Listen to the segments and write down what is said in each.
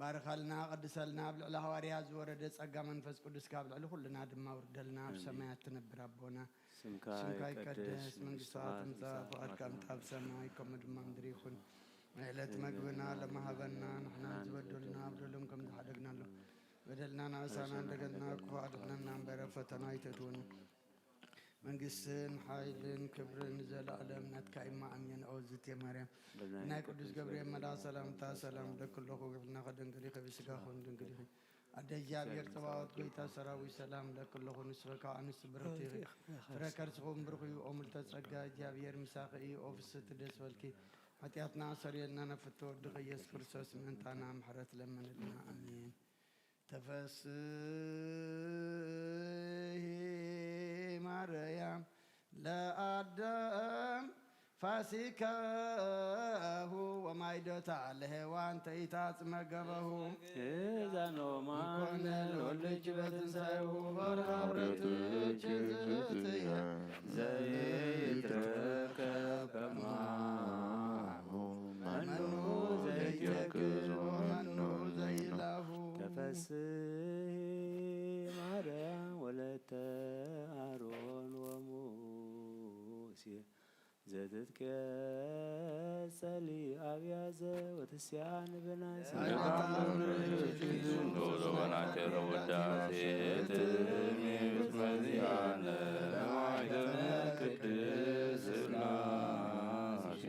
ባርኻልና፣ ቀድሰልና። ኣብ ልዕሊ ሃዋርያ ዝወረደ ጸጋ መንፈስ ቅዱስ ካብ ልዕሊ ኩልና ድማ ውርደልና። ኣብ ኣሜን። ሰማያት ትነብር ኣቦና፣ ስምካ ስምካ ይቀደስ፣ ይቀደስ፣ መንግስታ መንግስታ ትምጻእ፣ ትምጻእ፣ ፍቓድካ ፍቓድካ ትምጻእ ኣብ ሰማይ ከምኡ ድማ ምድሪ ይኹን። ዕለት ዕለት መግብና መግብና ለመሃበና፣ ንሕና ንሕና ዝበደሉና ዝበደሉና ኣብ ደሎም ከም ዝሓደግናሎም፣ በደልና ናእሳና ናእሳና እንደገና ክፉ ኣድሕነና እምበር፣ ኣብ ፈተና ኣይተእትወና። መንግስትን ሓይልን ክብርን ንዘለኣለም ናትካ እማ፣ ኣሜን። ኦ ዝቴ ማርያም፣ ብናይ ናይ ቅዱስ ቅዱስ ገብርኤል ገብርኤል መልኣክ ሰላምታ ሰላም ሰላም እብለኪ ኣለኹ፣ ብሕልናኺ ድንግል ኢኺ፣ ብስጋኺ እውን ድንግል ኢኺ። ኣደ እግዚኣብሔር ጸባኦት፣ ጎይታ ሰራዊት፣ ሰላም እብለኪ ኣለኹ፣ ንስኺ ካብ ኣንስቲ ብርኽቲ ኢኺ፣ ፍረ ከርስኺ እውን ብሩኽ እዩ። ኦ ምልዕተ ጸጋ፣ እግዚኣብሔር ምሳኺ እዩ። ኦ ፍስሕቲ ደስ በልኪ፣ ሓጢኣትና ኣሰርየልና፣ ናብ ፍትወ ወድኺ ኢየሱስ ክርስቶስ ምእንታና ምሕረት ለምንልና። ኣሜን። ተፈስሒ ማርያም ለኣዳም ፋሲካሁ ወማይዶታ ለሔዋን ተኢታጽመገበሁ። እዛኖ ማነ ይኮነ ለወልድኪ በትንሳኤሁ በረሃ ብረትኪ ዝእትየ ዘይትረከብ ከማሁ መኑ ዘይትየክዝ ወመኑ ዘይላሁ። ተፈስሒ ማርያም ወለተ ኣሮን ወሙሴ ዘትትቀጸሊ ኣብያዘ ወትስያን ብናይ ሰላም ርጅኪ ዝንቶ ዘበናቸረ ውዳሴ ትሚት መዚያነ ለማይተነ ቅድስ ስላሴ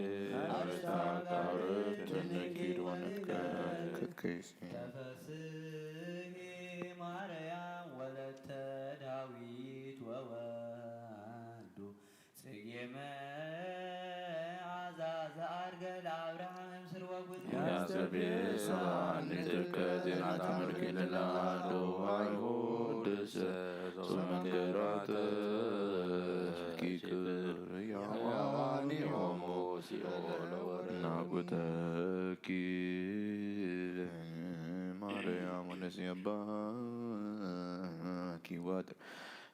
አስታቃርብ ትንኪድ ወንትቀ ክትከይሲ ተፈስሒ ማርያም ወለተ ዳዊት ወወልዱ ጽጌ መዓዛ ዘኣርገ ለአብርሃም ስርወ ጉድ ያስተብየ ሰብአ ንትከ ዜና ታምርኪ ለለሃለዉ አይሁድ ሰብእ መንገራተ ኪክር ያዋኒሆሙ ሲኦል ወረ ናጉተኪ ማርያም ወነስየባኪ ወትር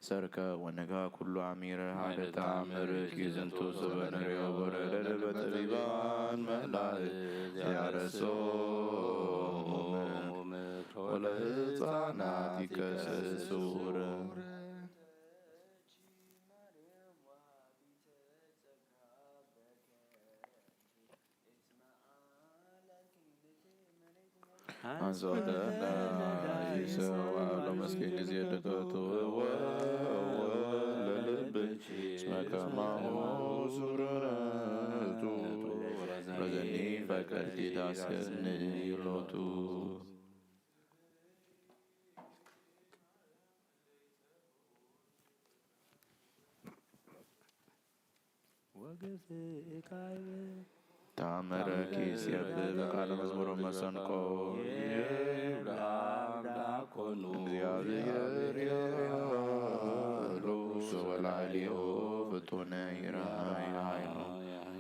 ሰርቀ ወነጋ ኩሉ አሚረ ሀደ ተአምር ኪዝንቱ ሶበ ነርዮ ወረደ ለበ ጠቢባን መላእክት ያረሶሙ ምክር ወለህፃናት ይከስስ ስውር። አንሶ ደና ይሰዋ ሎመስኪ ጊዜ ልደቱ ወወ ለልብኪ እስመ ከማሁ ሱረቱ ረዘኒ ፈቀርቲ ዳስከኒ ሎቱ። ወግፍእ ካይበ ተአምረኪ ሲያብብ ቃለ መዝሙር መሰንቆ ይብላ ዳኮኑ እግዚአብሔር ይርሃሉ ሰወላሊሁ ፍጡነ ይርሃይ አይኑ። ማርያም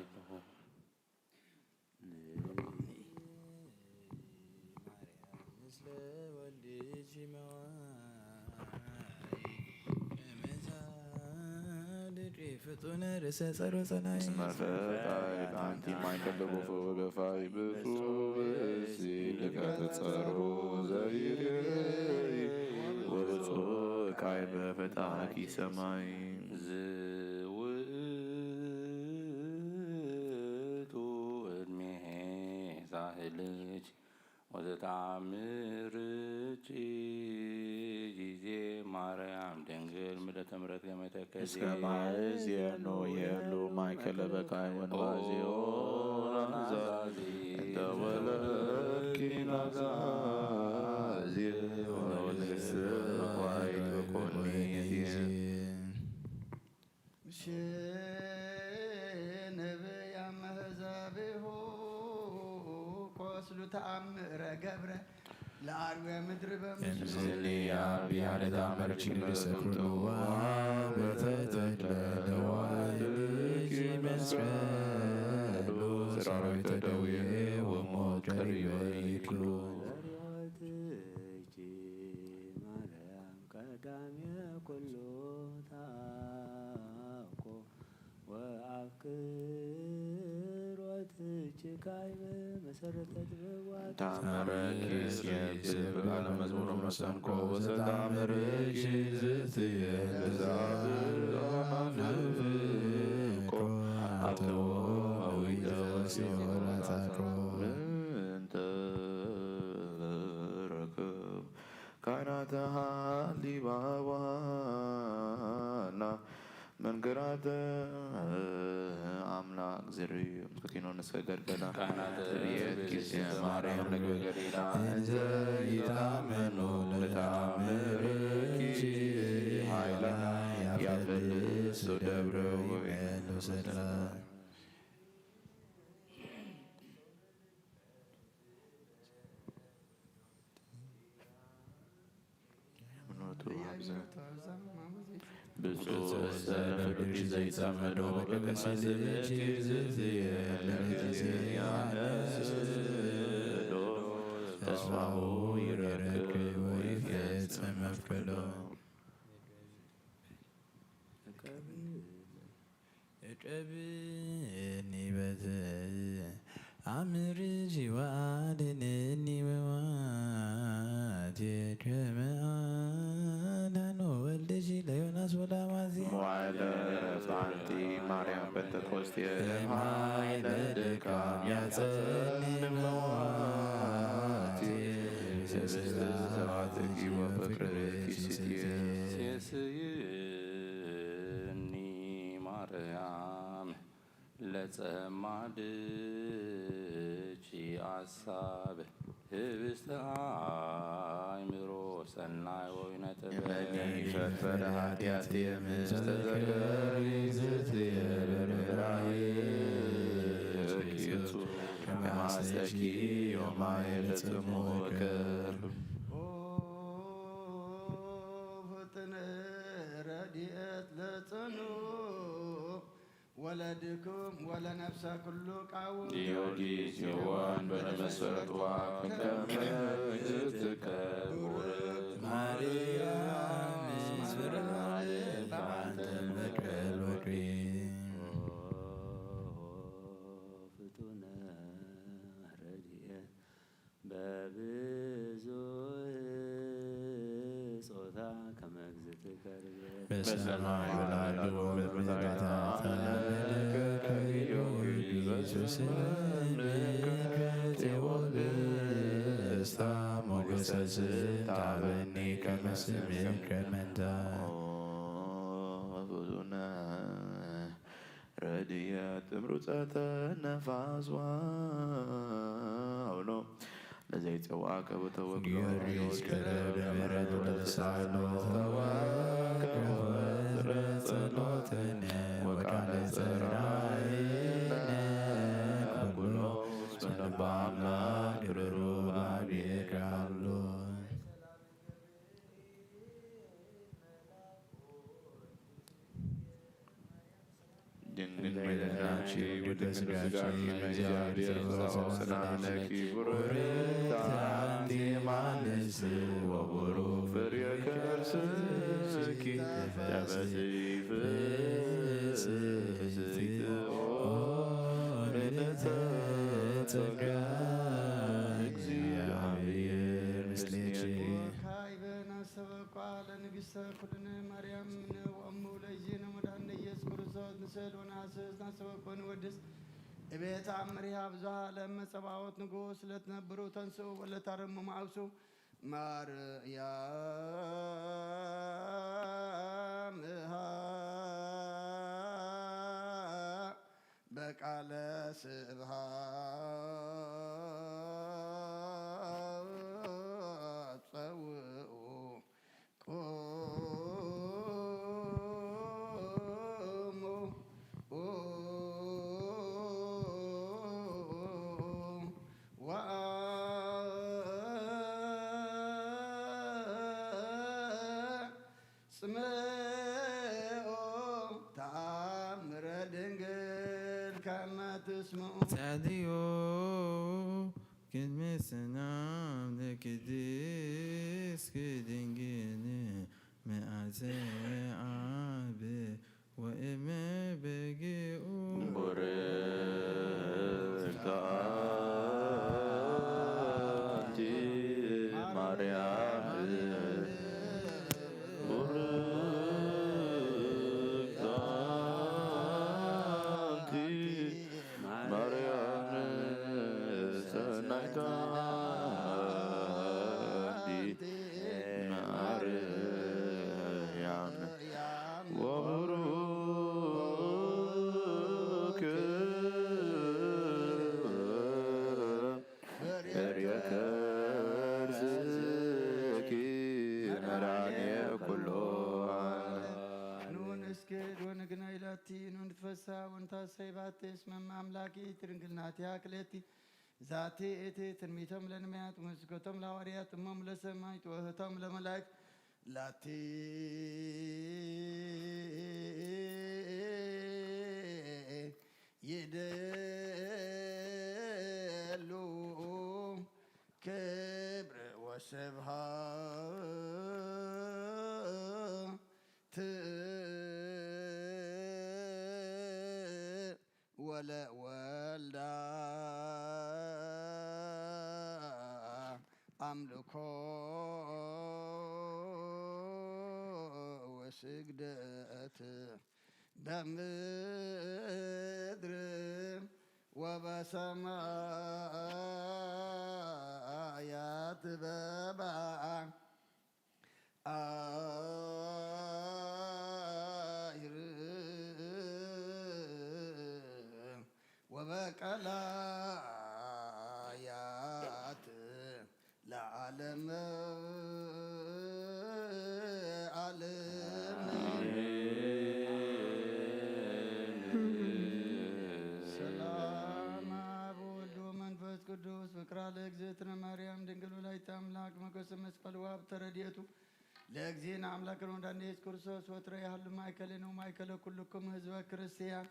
ምስለ ወልድኪ መዋይ ፍጡነ ርእሰ ጸሮ ጸናይ። እስመ ፈጣሪ አንቲ ማእከለ ጎፎ ወገፋይ ብፁዕ ብእሲ ልቀ ተጸሩ ዘይሬይ ወብፁዕ ካይ በፈጣቂ ሰማይ። ዝውእቱ እድሜ ሳህልች ወዘተአምርኪ ጊዜ ማርያም ድንግል ምለተ ምሕረት ገመተከ እስከ ማእዜኑ የሉ ማእከለ በካይ ወንባዜዮ ናዛዚ እንተ ወለድኪ ናዛዚ ወንስእ ኳይ ትኮኒ ጊዜ። ሽንብያ መህዛብሁ ቆስሉ ተአምረ ገብረ ለአርዌ ምድር በምስሉ። እምዝኒ አቢ ሀደታ መርኪ ንርእሰ ኩሉ በተተድለ ለዋልኪ መስቀሉ ሰራዊተ ደዌ ወሞት ቀሪበ ይክሉ። ዘሪዖትኪ ማርያም ቀዳሜ ኩሉ ታኮ ወአፍቅሮ ተአምረኪ እስኪ ብቃለ መዝሙር መሰንቆ ወሰላምርኪ ዝትየ ለዛብእ አናፍቆ አተዎ መዊተ ወሲኦ ላጻቆ። እንተ ረከብ ካህናተ ሃሊባዋና መንክራተ አምላክ ዝርዩ ምስኪኖ ንሰገድ ገና ካህናተ ቤት ጊዜ ማርያም ንግበገሪና እንዘ ይታመኑ ለተአምርኪ ኃይላ ያፈልሱ ደብረ ወይን ሰላ። ብፁዕ ወሰነ ፍርዲ ዘይጸመዶ በቅድመ ስልኪ ዝትየ ለጊዜ ያነስዶ ተስፋሁ ይረክብ ወይፈጽም መፍቅዶ። እቀብኒ በትአምርኪ ወአድንኒ በመዓቴ ከመ አድኃኖ ወልድኪ ለዮናስ ወለአማቴ። መዋዕለ ዕረፍት አንቲ ማርያም ጴንጠቆስጤ ኃይለ ድካም ያጸኒ መዋቴ። ስብሐት ለኪ ወፍቅርኪ ሲትየ። ሴስይኒ ማርያም ለጸማድኪ አሳብ ህብስተ አእምሮ ሰናይ ወይነ ጥበብ። እመኒ ፈድፈደ ኃጢአትየ ምስተዘከሪ ዝትየ በርበራየ ርኪቱ ከማስተኪ ዮማየ ለጽሙ ወከር። ኦ ፍጥን ረድኤት ለጽኑ ወለድኩም ወለነፍሰ ኩሉ ቃው። ጊዮርጊስ የዋን በለመሰረቷ ከመ ትከብር ማርያም ምስራየ በአንተ መቀል ወቅሪ። ፍጡነ ረድኤት በብዙ ጾታ ከመ እግዝእትከ ርግብ። በሰማይ ወላዲሁ በምድር ታታ ለከ ጊዮርጊስ ስምከ ቴዎብስታ ሞገሰ ስታበኒ ከመ ስምከ መንታ። ብዙነ ረድኤት እምሩፀተ ነፋስ ወዐውሎ ለዘይጸዋከ በተወግዶ ጊዮርጊስ ቅረብ ለምሕረት ወለተሳሎ ተዋከቦ ጸሎትነ ወቃለ ጸራይነ ኩሎ እስመ ልበ አምላክ ርሩብ አብየ ቃሎ። ድንግል በድናኪ ወድንግል በስጋኪ እምእግዚአብሔር ጸባኦት ሰላም ለኪ። ብሩክት አንቲ እማንስ ወቡሩክ ፍሬ ከርስኪ። ተፈሥሒ ፍሥሕት ኦ ምልዕተ ጸጋ እግዚአብሔር ምስሌኪ። ካይበ ናሰበኳ ለንግሥተ ኩልነ ማርያም እምነ ወእሙ ለእግዚእነ መድኃኒነ ኢየሱስ ክርስቶስ ንስእል ወነሐስስ ናሰበኮ ንወድስ። እቤ ተአምሪሃ ብዙሃ ለእመ ጸባኦት ንጉሥ ለትነብሩ ተንስኡ ወለታረሙ ማውሱ ማርያም እሃ በቃለ ስብሐት ጸውዑ ቁሙ ወአጽምዑ ተአምረ ድንግል ከመ ትስምዑ። ጸልዩ ቅድመ ሰላም ለቅድስት ድንግል መዓልተ አብ ወእመ በጊኡ። ቡርክት ዛቲ ንንትፈሳ ወንታ ሰይባቴ እስመ እመ አምላኪ ትድንግል ናቲሃ ክሌቲ ዛቲ እቲ ትንቢቶም ለነቢያት ወስብከቶም ለሐዋርያት እሞም ለሰማይ ወህቶም ለመላእክት ላቲ ይደሉ ክብር ወስብሐት ወለወልዳ አምልኮ ወስግደት በምድር ወበሰማያት በባ አይር ወበቀላያት ለዓለመ ዓለም። ሰላም አብ ወልድ ወመንፈስ ቅዱስ ፍቅራ ለእግዝእትነ ማርያም ድንግል ወላዲተ አምላክ መገሰ መስቀል ወሀብተ ረድኤቱ ለእግዚእነ አምላክነ ወመድኃኒነ ኢየሱስ ክርስቶስ ወትረ ያህሉ ማእከሌነ ወማእከለ ኩልክሙ ህዝበ ክርስቲያን።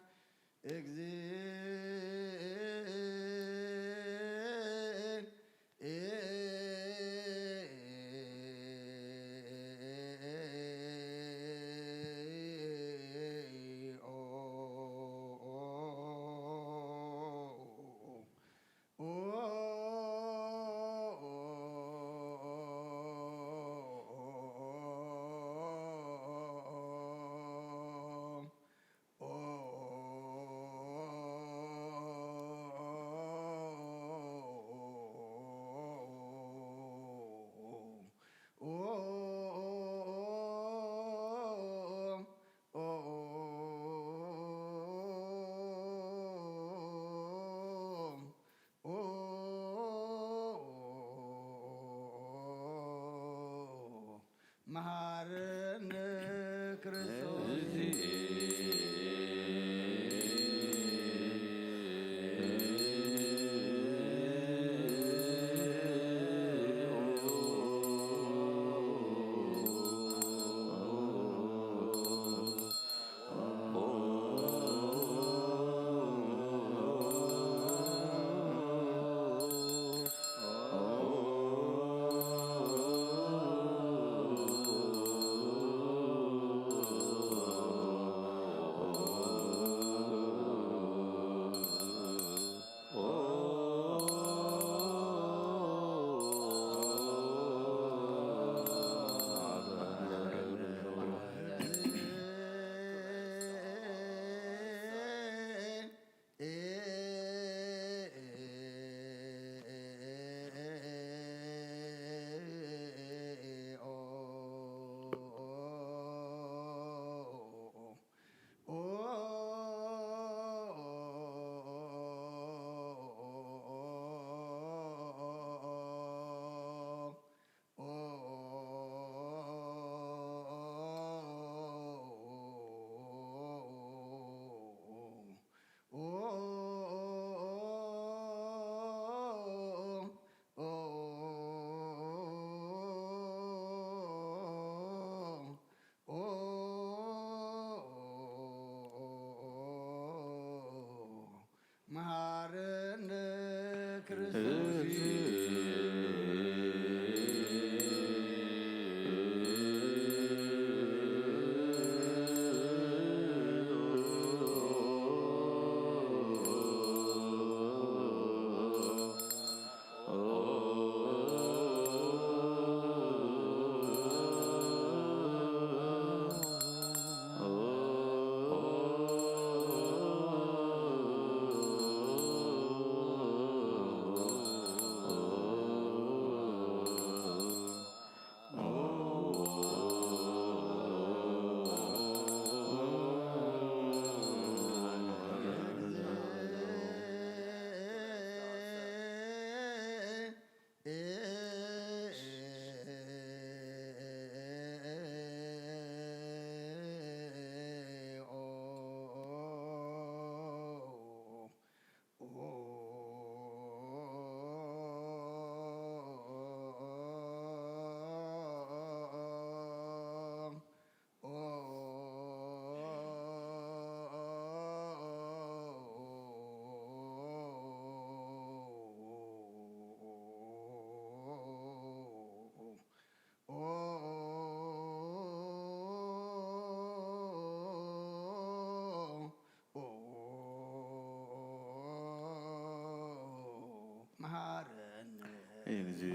እግዚእ።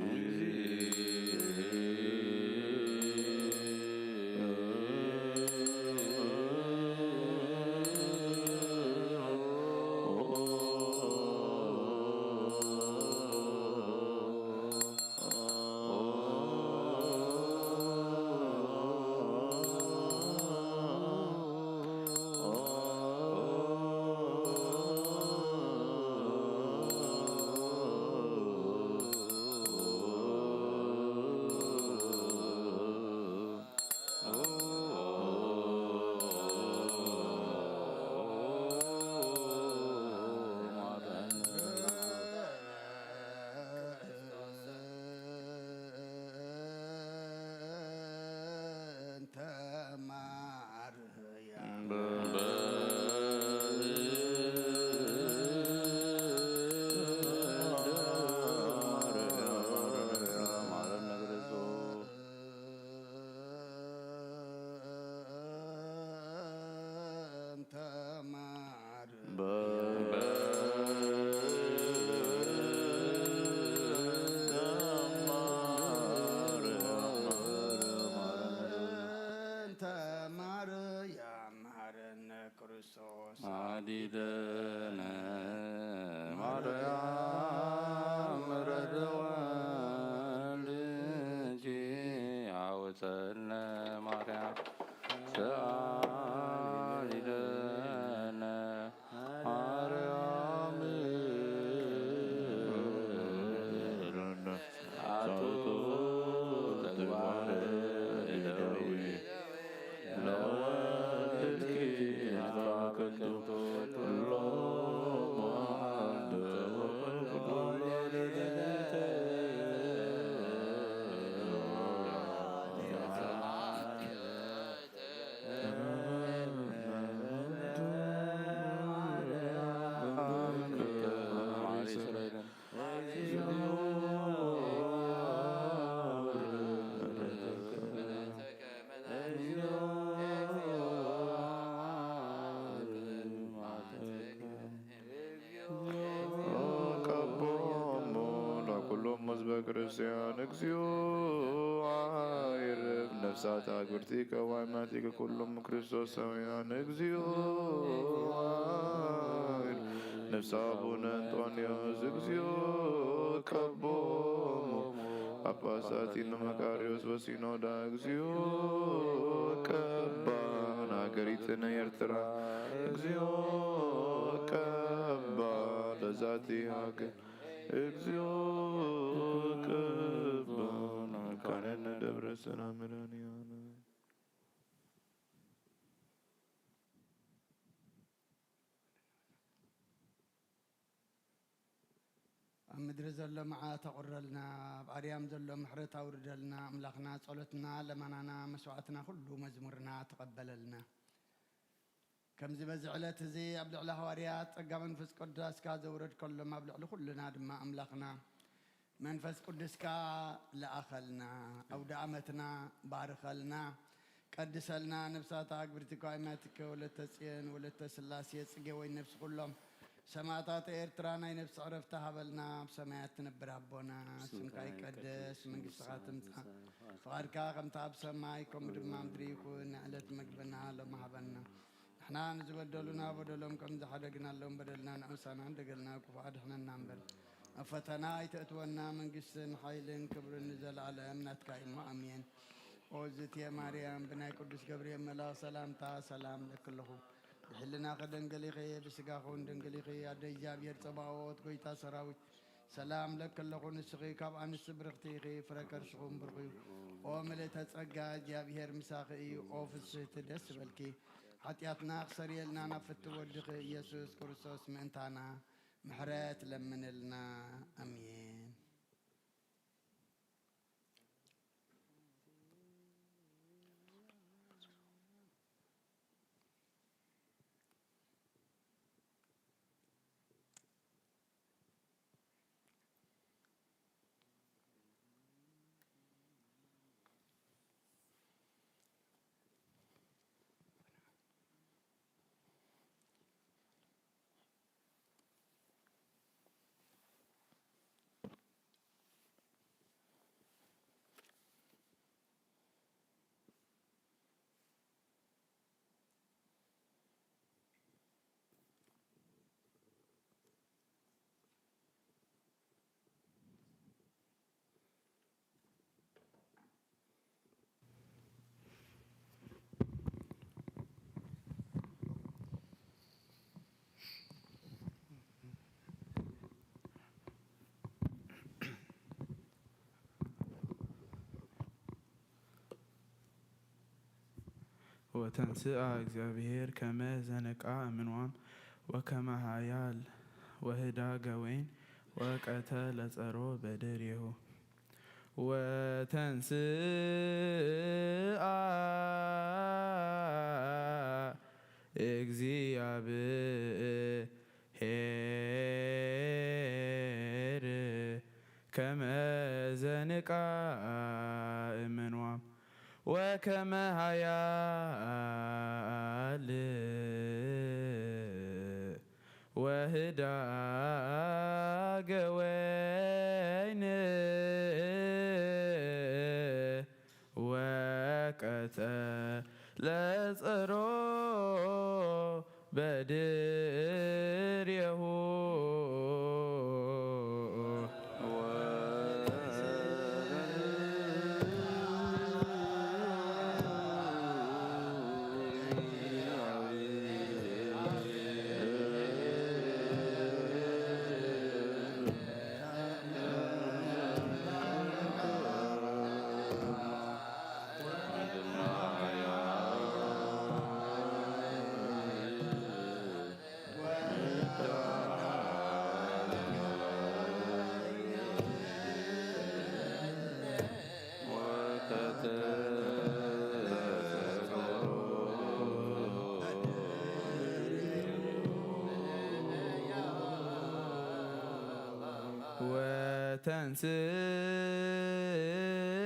በእንተ ማርያም መሐረነ ክርስቶስ። አዲደነ ማርያም ምሕረት ወልድኪ አውፀነ ማርያም ተአሊለነ ማርያም አቱ ተግባረ እደዊ ለወልድኪ አፋቅርቱ ኩሎ መዓልተ ወኩሎ ሌሊተ ቀቦሙ ለኩሎም ህዝበ ክርስቲያን እግዚኦ አይርፍ ነፍሳት አግብርቲከ ዋይማቲከ ኩሎም ክርስቶሳውያን እግዚኦ አይርፍ ነፍሰ አቡነ እንጦንዮስ እግዚኦ ቀቦሙ ጳጳሳቲነ መቃርዮስ ወሲኖዳ እግዚኦ ቀባን ሀገሪትነ ኤርትራ እግዚኦ ቀባን ለዛቲ ሀገር እግዚኦ ቀባን አርካነነ ደብረ ሰላም መድኃኔዓለም። ኣብ ምድሪ ዘሎ መዓት ኣቑረልና፣ ኣብ ኣርያም ዘሎ ምሕረት ኣውርደልና። ኣምላኽና ጸሎትና፣ ለማናና፣ መስዋዕትና ኩሉ መዝሙርና ተቐበለልና። ከምዚ በዚ ዕለት እዚ ኣብ ልዕሊ ሃዋርያት ጸጋ መንፈስ ቅዱስካ ዘውረድከሎም፣ ኣብ ልዕሊ ኩልና ድማ ኣምላኽና መንፈስ ቅዱስካ ለኣኸልና። ኣውደ ዓመትና ባርኸልና፣ ቀድሰልና። ነብሳት ኣግብርቲ ኳይማትከ ወለተ ጽዮን ወለተ ስላሴ ጽጌ ወይ ነፍሲ ኩሎም ሰማዕታት ኤርትራ ናይ ነፍሲ ዕረፍቲ ሃበልና። ኣብ ሰማያት ትነብር ኣቦና፣ ስምካ ይቀደስ፣ መንግስትኻ ትምጻእ፣ ፍቓድካ ከምቲ ኣብ ሰማይ ከምኡ ድማ ምድሪ ይኹን። ንዕለት መግብና ሎሚ ሃበና። ንሕና ንዝበደሉና በደሎም ከም ዝሓደግናሎም በደልና ንዑሳና እንደገልና ክፉእ ኣድሕነና እምበር፣ ኣብ ፈተና ኣይተእትወና። መንግስትን ሓይልን ክብርን ንዘለኣለም ናትካ እዩ እሞ፣ ኣሜን። ኦ ዝትየ ማርያም፣ ብናይ ቅዱስ ገብርኤል መልኣኽ ሰላምታ ሰላም እለኪ ኣለኹ። ብሕልናኺ ደንገል ኢኺ፣ ብስጋኺ እውን ደንገል ኢኺ። ኣደ እግዚኣብሔር ጸባኦት፣ ጎይታ ሰራዊት፣ ሰላም እለኪ ኣለኹ። ንስኺ ካብ ኣንስቲ ብርኽቲ ኢኺ፣ ፍረ ከርስኺ እውን ብሩኽ እዩ። ኦ ምልእተ ጸጋ፣ እግዚኣብሔር ምሳኺ እዩ። ኦ ፍስህቲ፣ ደስ ይበልኪ። ሓጢኣትና ክሰርየልና ናብ ፍትው ወድኺ ኢየሱስ ክርስቶስ ምእንታና ምሕረት ለምንልና። ኣሜን። ወተንስአ እግዚኣብሔር ከመ ዘንቃ እምንዋም ወከመ ሃያል ወህዳገ ወይን ወቀተ ለጸሮ በድሬሁ። ወተንስአ እግዚኣብሔር ከመ ዘንቃ እምንዋም ወከመ ሃያል ወህዳገ ወይን ወቀተ ለጸሮ በድሬሁ።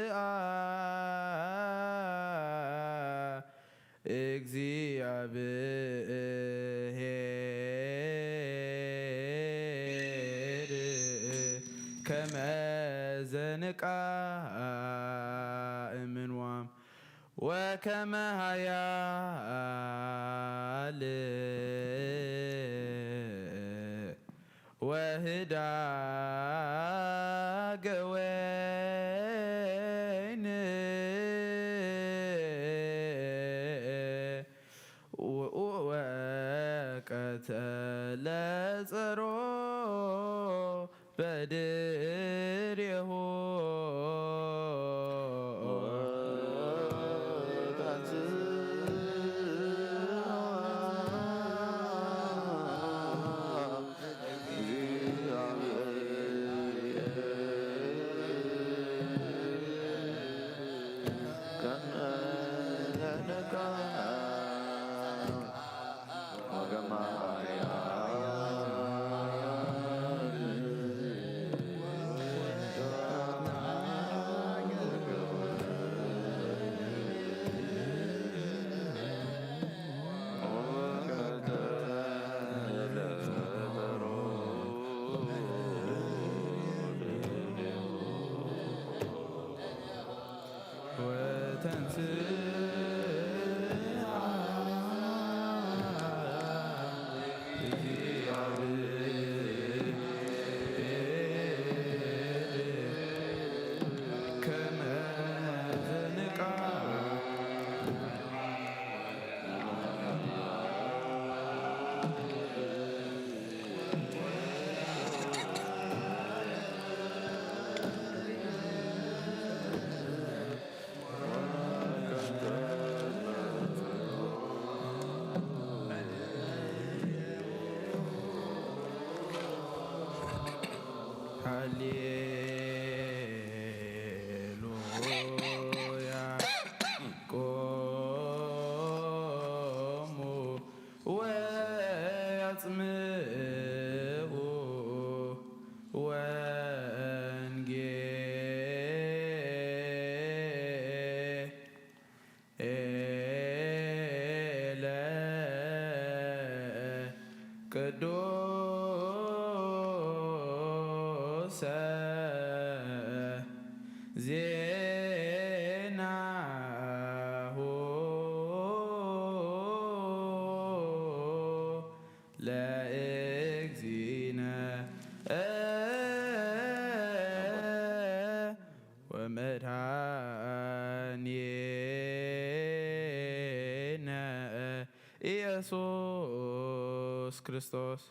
ወተንስአ እግዚኣብሔር ከመ ዘንቃ እምንዋም ወከመ ሃያል ወህዳገ ወይን ወቀተለ ጸሮ በድሬሁ። ወተንስአ እግዚአብሔር ከመ ዘንቃ። ሃሌሉያ። ቆሙ ወያጽምዑ ወንጌለ ቅዱሰ ዜናሁ ለእግዚእነ ወመድኃኒነ ኢየሱስ ክርስቶስ።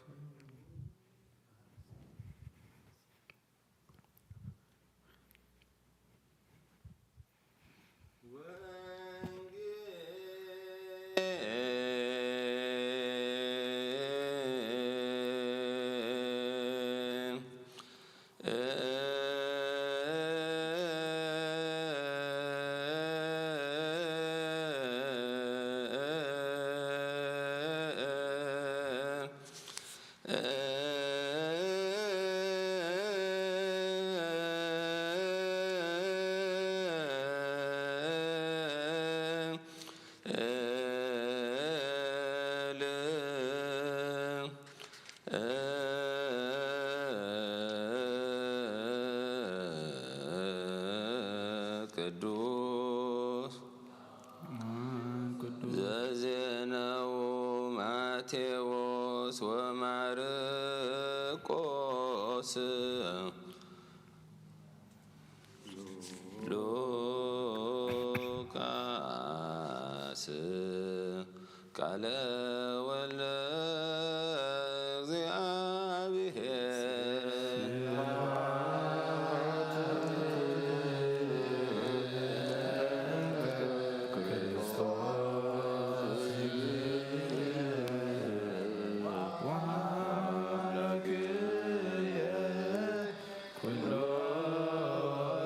ዘዜነው ማቴዎስ ወማርቆስ ሉቃስ ቃለ ወልደ እግዚአብሔር። ኩሎ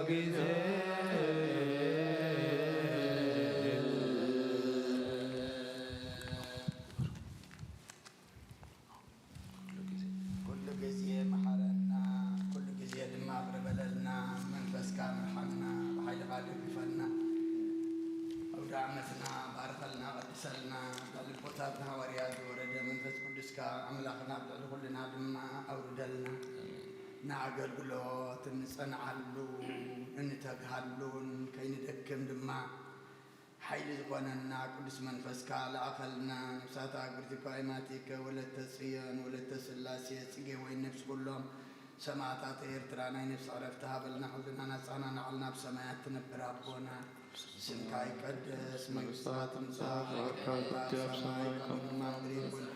ግዜ። ኩሉ ግዜ መሓረና፣ ኩሉ ግዜ ድማ ይቕረ በለልና። መንፈስካ ምርሓና፣ ብሓይልኻ ደግፈና። ኣውደ ዓመትና ባርኸልና፣ ቀድሰልና። ካብ ልቦታት ንሃዋርያት ዝወረደ መንፈስ ቅዱስካ ኣምላኽና ኣብ ልዕሊ ኩልና ድማ ኣውርደልና። ንኣገልግሎት እንጸንዓሉ፣ እንተግሃሉን ከይንደክም ድማ ሓይሊ ዝኾነና ቅዱስ መንፈስካ ለኣኸልና። ነፍሳት ኣግብርቲ እኳ ኢማቲከ ወለተ ጽዮን ወለተ ስላሴ ጽጌ ወይን ነፍሲ ኩሎም ሰማዕታት ኤርትራ ናይ ነፍሲ ዕረፍቲ ሃበልና። ሕዝና ናጻና ንዓልና ኣብ ሰማያት ትነብር ኣቦና፣ ስምካ ይቀደስ፣ መንግስትኻ ትምጻእ፣ ፈቃድካ ትኩን ኣብ ሰማይ ከምኡ ድማ ምድሪ ይኹን።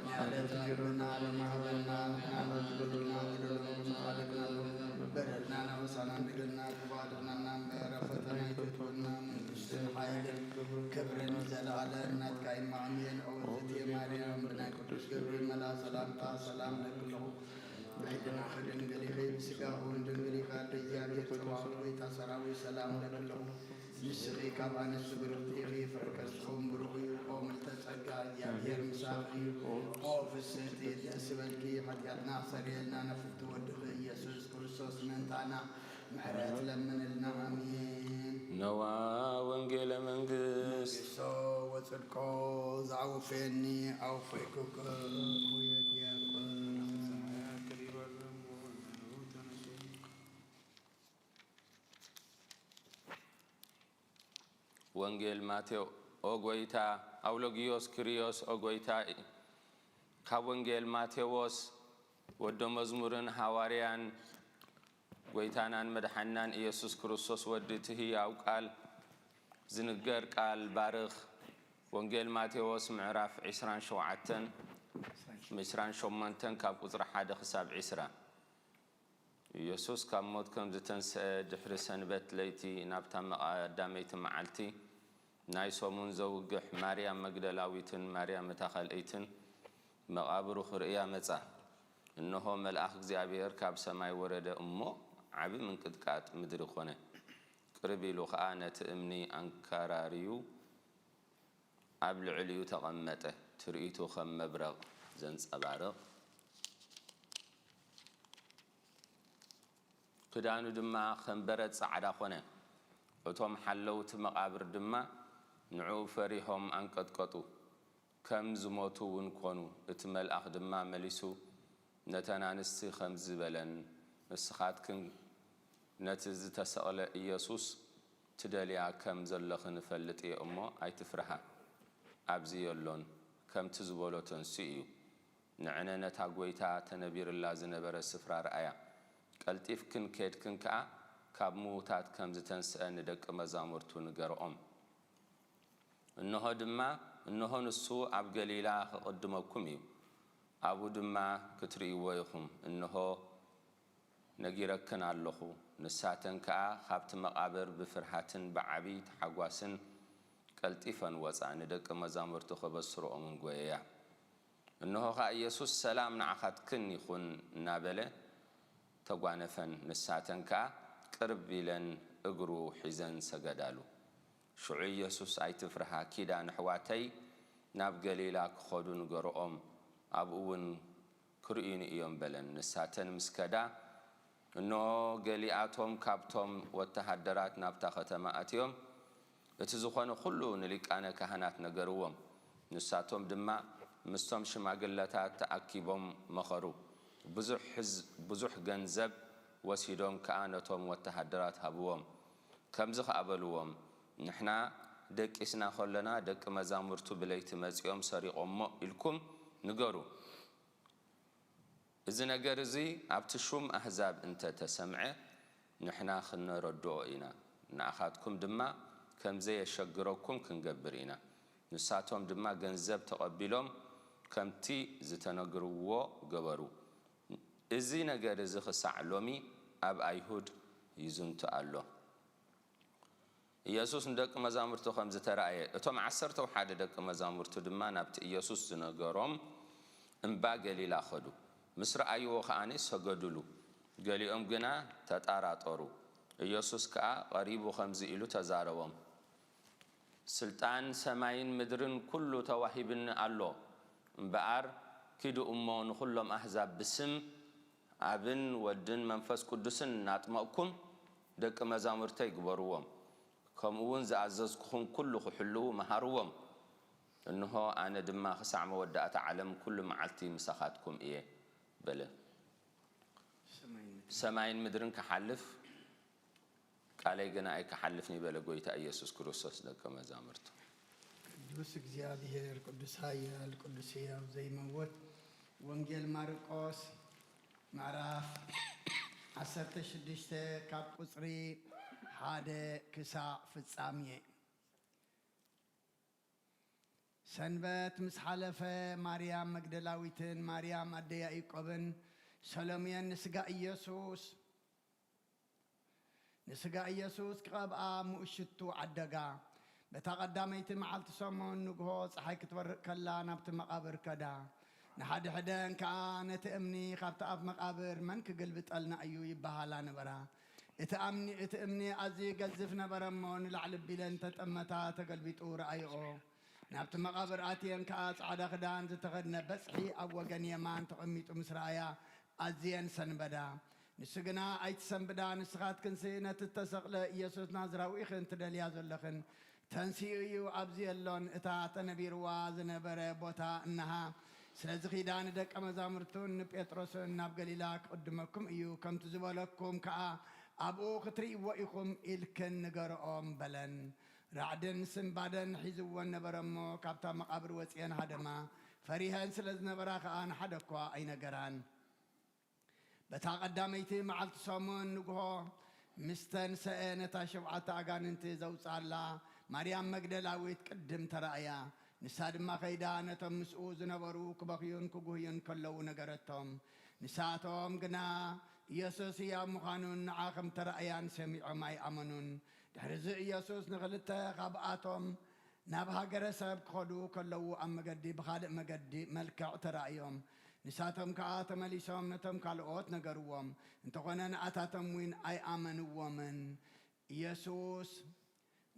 ናይ ዕለት እንጀራና ሎሚ ሃበና፣ ንሕና ንበደልና በደሎም ንበደልና በደልና ንበደልና፣ በደልና ናበሳና ንግደና፣ ክፉ ኣድሕነና እምበር፣ ኣብ ፈተና ኣይተእትወና፣ መንግስትን ሓይልን ክብርን ዘለኣለም ናትካ እዩ። ኣሜን። ኦ እግዝእትየ ማርያም፣ ብናይ ቅዱስ ገብርኤል መልኣኽ ሰላምታ ሰላም እብለኪ ኣለኹ። ብሕልናኺ ድንግል ኢኺ፣ ብስጋኺ እውን ድንግል ኢኺ። ኣደ እግዚኣብሔር ጸባኦት፣ ጎይታ ሰራዊት፣ ሰላም እብለኪ ኣለኹ። ንስኺ ካብ ኣንስቲ ብርኽቲ ኢኺ፣ ፍረ ከርስኹም ብሩኽ እዩ። ኦ ምልዕተ ጸጋ፣ እግዚኣብሔር ምሳኺ እዩ። ኦ ፍስሕቲ፣ ደስ ይበልኪ፣ ሓጢኣትና ኣስተሰርየልና፣ ናብ ፍትው ወድኺ ኢየሱስ ክርስቶስ ምእንታና ምሕረት ለምንልና። ኣሜን። ነዋ ወንጌለ መንግስት። መንግስቶ ወጽድቆ ዘአውፌኒ አውፌኩክ። ወንጌል ማቴዎ። ኦ ጐይታ፣ ኣውሎጊዮስ ክርዮስ፣ ኦ ጐይታ፣ ካብ ወንጌል ማቴዎስ ወዶ መዝሙርን ሃዋርያን ጐይታናን መድሓንናን ኢየሱስ ክርስቶስ ወዲ እቲ ህያው ቃል ዝንገር ቃል ባርኽ። ወንጌል ማቴዎስ ምዕራፍ ዒስራን ሸውዓተን፣ ዒስራን ሸሞንተን ካብ ቁጽሪ ሓደ ክሳብ ዒስራ። ኢየሱስ ካብ ሞት ከም ዝተንስአ ድሕሪ ሰንበት ለይቲ ናብታ መቓ-፣ ቀዳመይቲ መዓልቲ ናይ ሰሙን ዘውግሕ ማርያም መግደላዊትን ማርያም እታ ካልኣይትን መቓብሩ ክርእያ መጻ። እንሆ መልኣኽ እግዚኣብሔር ካብ ሰማይ ወረደ እሞ ዓቢ ምንቅጥቃጥ ምድሪ ኮነ። ቅርብ ኢሉ ኸኣ ነቲ እምኒ ኣንከራርዩ ኣብ ልዕሊኡ ተቐመጠ። ትርኢቱ ከም መብረቕ ዘንጸባርቕ፣ ክዳኑ ድማ ከም በረድ ጻዕዳ ኾነ። እቶም ሓለውቲ መቓብር ድማ ንዕኡ ፈሪሆም ኣንቀጥቀጡ፣ ከም ዝሞቱ እውን ኮኑ። እቲ መልኣኽ ድማ መሊሱ ነተን ኣንስቲ ከምዚ በለን፣ ንስኻትክን ነቲ ዝተሰቕለ ኢየሱስ ትደልያ ከም ዘለኽን እፈልጥ እየ እሞ ኣይትፍርሃ። ኣብዚ የሎን፣ ከምቲ ዝበሎ ተንሲኡ እዩ። ንዕነ ነታ ጐይታ ተነቢርላ ዝነበረ ስፍራ ርኣያ። ቀልጢፍክን ኬድክን ከኣ ካብ ምዉታት ከም ዝተንስአ ንደቂ መዛሙርቱ ንገርኦም። እንሆ ድማ፣ እንሆ ንሱ ኣብ ገሊላ ክቕድመኩም እዩ፣ ኣብኡ ድማ ክትርእይዎ ኢኹም። እንሆ ነጊረክን ኣለኹ። ንሳተን ከኣ ካብቲ መቓብር ብፍርሃትን ብዓቢ ታሕጓስን ቀልጢፈን ወጻ፣ ንደቂ መዛሙርቱ ከበስርኦምን ጐየያ። እንሆ ኸኣ ኢየሱስ፣ "ሰላም ንዓኻትክን ይኹን" እናበለ ተጓነፈን። ንሳተን ከኣ ቅርብ ኢለን እግሩ ሒዘን ሰገዳሉ። ሽዑ ኢየሱስ፣ "ኣይትፍርሃ፣ ኪዳን ኣሕዋተይ ናብ ገሊላ ክኸዱ ንገርኦም፣ ኣብኡ እውን ክርእዩኒ እዮም" በለን። ንሳተን ምስ ከዳ፣ እንሆ፣ ገሊኣቶም ካብቶም ወተሃደራት ናብታ ከተማ ኣትዮም፣ እቲ ዝኾነ ኩሉ ንሊቃነ ካህናት ነገርዎም። ንሳቶም ድማ ምስቶም ሽማግለታት ተኣኪቦም መኸሩ። ብዙሕ ህዝ-፣ ብዙሕ ገንዘብ ወሲዶም ከኣ ነቶም ወተሃደራት ሃብዎም። ከምዚ ከኣ በልዎም፣ "ንሕና ደቂስና ከሎና ደቂ መዛሙርቱ ብለይቲ መጺኦም ሰሪቖሞ ኢልኩም ንገሩ። እዚ ነገር እዚ ኣብቲ ሹም ኣህዛብ እንተ ተሰምዐ፣ ንሕና ኽነረድኦ ኢና፣ ንኣኻትኩም ድማ ከም ዘየሸግረኩም ክንገብር ኢና። ንሳቶም ድማ ገንዘብ ተቐቢሎም ከምቲ ዝተነግርዎ ገበሩ። እዚ ነገር እዚ ኽሳዕ ሎሚ ኣብ ኣይሁድ ይዝንቱ ኣሎ። ኢየሱስ ንደቂ መዛሙርቱ ከም ዝተራእየ፣ እቶም ዓሰርተው ሓደ ደቂ መዛሙርቱ ድማ ናብቲ ኢየሱስ ዝነገሮም እምባ ገሊላ ኸዱ። ምስ ረኣይዎ ኸኣ ሰገዱሉ። ገሊኦም ግና ተጠራጠሩ። ኢየሱስ ከኣ ቐሪቡ ኸምዚ ኢሉ ተዛረቦም፣ ስልጣን ሰማይን ምድርን ኩሉ ተዋሂብኒ ኣሎ። እምበኣር ኪዱ እሞ ንኹሎም ኣህዛብ ብስም ኣብን ወድን መንፈስ ቅዱስን እናጥመቕኩም ደቂ መዛሙርተይ ግበርዎም። ከምኡ እውን ዝኣዘዝኩኹም ኩሉ ክሕልዉ መሃርዎም። እንሆ ኣነ ድማ ክሳዕ መወዳእታ ዓለም ኩሉ መዓልቲ ምሳኻትኩም እየ በለ። ሰማይን ምድርን ክሓልፍ ቃለይ ግና ኣይክሓልፍን እዩ በለ ጎይታ ኢየሱስ ክርስቶስ ደቀ መዛሙርቱ። ቅዱስ እግዚኣብሔር፣ ቅዱስ ኃያል፣ ቅዱስ ሕያው ዘይመውት። ወንጌል ማርቆስ ምዕራፍ ዓሰርተ ሽዱሽተ ካብ ቁጽሪ ሓደ ክሳዕ ፍጻሜ። ሰንበት ምስ ሓለፈ ማርያም መግደላዊትን ማርያም ኣደ ያዕቆብን ሰሎሜን ንስጋ ኢየሱስ ንስጋ ኢየሱስ ክቐብኣ ምኡት ሽቱ ዓደጋ። በታ ቀዳመይቲ መዓልቲ ሰሙን ንግሆ ጸሓይ ክትበርቕ ከላ ናብቲ መቓብር ከዳ። ንሓድሕደን ከኣ ነቲ እምኒ ካብቲ ኣፍ መቓብር መን ክግልብጠልና እዩ ይበሃላ ነበራ። እቲ ኣምኒ እቲ እምኒ ኣዝዩ ገዝፍ ነበረ እሞ ንላዕሊ ቢለን ተጠመታ ተገልቢጡ ረኣይኦ። ናብቲ መቓብር ኣትየን ከኣ ጻዕዳ ክዳን ዝተኸድነ በጽሒ ኣብ ወገን የማን ተቐሚጡ ምስ ረኣያ ኣዝየን ሰንበዳ። ንሱ ግና ኣይትሰንብዳ፣ ንስኻትክንሲ ነቲ እተሰቕለ ኢየሱስ ናዝራዊ ኢኽን ትደልያ ዘለኽን። ተንሲኡ እዩ፣ ኣብዚ የሎን። እታ ተነቢርዋ ዝነበረ ቦታ እንሃ። ስለዚ ኺዳ ንደቀ መዛሙርቱን ንጴጥሮስን ናብ ገሊላ ክቕድመኩም እዩ፣ ከምቲ ዝበለኩም ከኣ ኣብኡ ክትርእይዎ ኢኹም ኢልክን ንገርኦም በለን። ራዕድን ስንባደን ሒዝወን ነበረ እሞ፣ ካብታ መቓብር ወጺአን ሃደማ። ፈሪሀን ስለ ዝነበራ ከኣ ንሓደ እኳ ኣይነገራን። በታ ቀዳመይቲ መዓልቲ ሰሙን ንግሆ ምስ ተንሰአ፣ ነታ ሸውዓተ ኣጋንንቲ ዘውጽኣላ ማርያም መግደላዊት ቅድም ተራእያ። ንሳ ድማ ከይዳ ነቶም ምስኡ ዝነበሩ ክበኽዩን ክጉህዩን ከለዉ ነገረቶም። ንሳቶም ግና ኢየሱስ ህያው ምዃኑን ንዓ ከም ተራእያን ሰሚዖም ኣይኣመኑን። ድሕርዚ ኢየሱስ ንኽልተ ካብኣቶም ናብ ሃገረ ሰብ ክኸዱ ከለዉ ኣብ መገዲ ብኻልእ መገዲ መልክዕ ተራእዮም። ንሳቶም ከኣ ተመሊሶም ነቶም ካልኦት ነገርዎም። እንተኾነ ንኣታቶም እውን ኣይኣመንዎምን። ኢየሱስ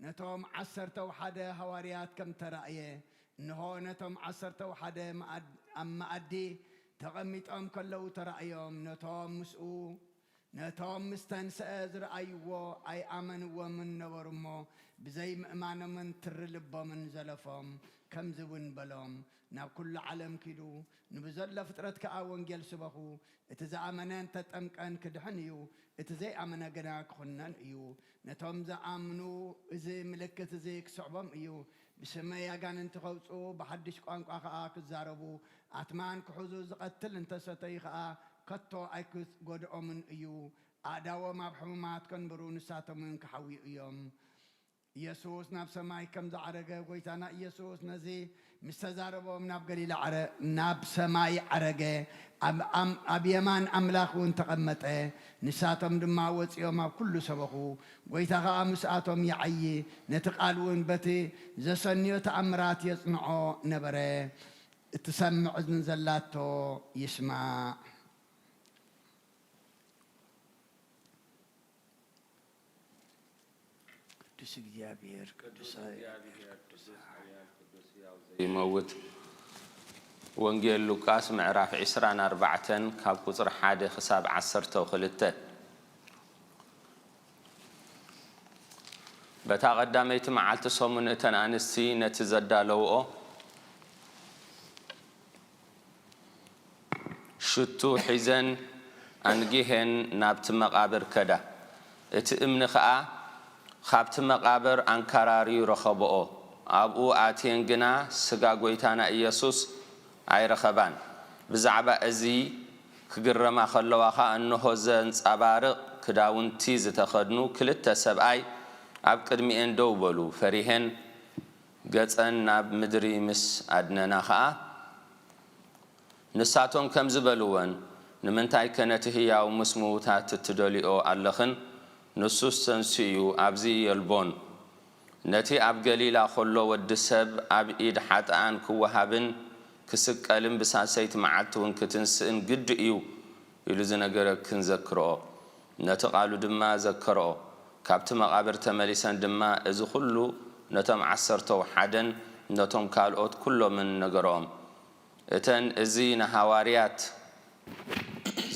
ነቶም ዓሰርተው ሓደ ሃዋርያት ከም ተራእየ፣ እንሆ ነቶም ዓሰርተው ሓደ መኣድ-፣ ኣብ መኣዲ ተቐሚጦም ከለዉ ተራእዮም። ነቶም ምስኡ ነቶም ምስ ተንስአ ዝረኣይዎ ኣይኣመንዎምን ነበሩ እሞ፣ ብዘይምእማኖምን ትሪ ልቦምን ዘለፎም። ከምዚ እውን በሎም፣ ናብ ኩሉ ዓለም ኪዱ፣ ንብዘሎ ፍጥረት ከኣ ወንጌል ስበኹ። እቲ ዝኣመነን ተጠምቀን ክድሕን እዩ፣ እቲ ዘይኣመነ ግና ክኹነን እዩ። ነቶም ዝኣምኑ እዚ ምልክት እዚ ክስዕቦም እዩ። ብስመይ ኣጋንንቲ ከውጽኡ፣ ብሓድሽ ቋንቋ ከኣ ክዛረቡ፣ ኣትማን ክሕዙ፣ ዝቐትል እንተሰተዩ ከኣ ከቶ ኣይክጎድኦምን እዩ። ኣእዳዎም ኣብ ሕሙማት ከንብሩ፣ ንሳቶም እውን ክሓውዩ እዮም። ኢየሱስ ናብ ሰማይ ከም ዝዓረገ፣ ጎይታና ኢየሱስ ነዚ ምስ ተዛረቦም ናብ ገሊላ ዓረ-፣ ናብ ሰማይ ዓረገ። ኣብ ኣም-፣ ኣብ የማን ኣምላኽ እውን ተቐመጠ። ንሳቶም ድማ ወጺኦም ኣብ ኩሉ ሰበኹ። ጎይታ ኸኣ ምስኣቶም ይዓዪ፣ ነቲ ቃል እውን በቲ ዘሰንዮ ተኣምራት የጽንዖ ነበረ። እትሰምዕ እዝኒ ዘላቶ ይስማዕ። ቅዱስ እግዚኣብሔር፣ ቅዱስ እግዚኣብሔር፣ ቅዱስ ኃያል፣ ቅዱስ ሕያው ዘይመውት። ወንጌል ሉቃስ ምዕራፍ ዕስራን ኣርባዕተን ካብ ቁጽሪ ሓደ ክሳብ ዓሰርተ ክልተ። በታ ቀዳመይቲ መዓልቲ ሰሙን እተን ኣንስቲ ነቲ ዘዳለውኦ ሽቱ ሒዘን ኣንጊሄን ናብቲ መቓብር ከዳ። እቲ እምኒ ኸኣ ኻብቲ መቓብር ኣንካራርዩ ረኸብኦ። ኣብኡ ኣትየን ግና ስጋ ጐይታና ኢየሱስ ኣይረኸባን። ብዛዕባ እዚ ክግረማ ከለዋ ኸኣ፣ እንሆ ዘንጸባርቕ ክዳውንቲ ዝተኸድኑ ክልተ ሰብኣይ ኣብ ቅድሚኤን ደው በሉ። ፈሪሄን ገጸን ናብ ምድሪ ምስ ኣድነና ኸኣ፣ ንሳቶም ከምዚ በልወን፣ ንምንታይከ ነቲ ህያው ምስ ምዉታት እትደልይኦ ኣለኽን? ንሱስ ተንሲኡ እዩ፣ ኣብዚ የልቦን። ነቲ ኣብ ገሊላ ኸሎ ወዲ ሰብ ኣብ ኢድ ሓጥኣን ክወሃብን ክስቀልን ብሳልሰይቲ መዓልቲ እውን ክትንስእን ግዲ እዩ ኢሉ ዝነገረክን ዘክርኦ። ነቲ ቃሉ ድማ ዘከርኦ። ካብቲ መቓብር ተመሊሰን ድማ እዚ ኹሉ ነቶም ዓሰርተው ሓደን ነቶም ካልኦት ኩሎምን ነገርኦም። እተን እዚ ንሃዋርያት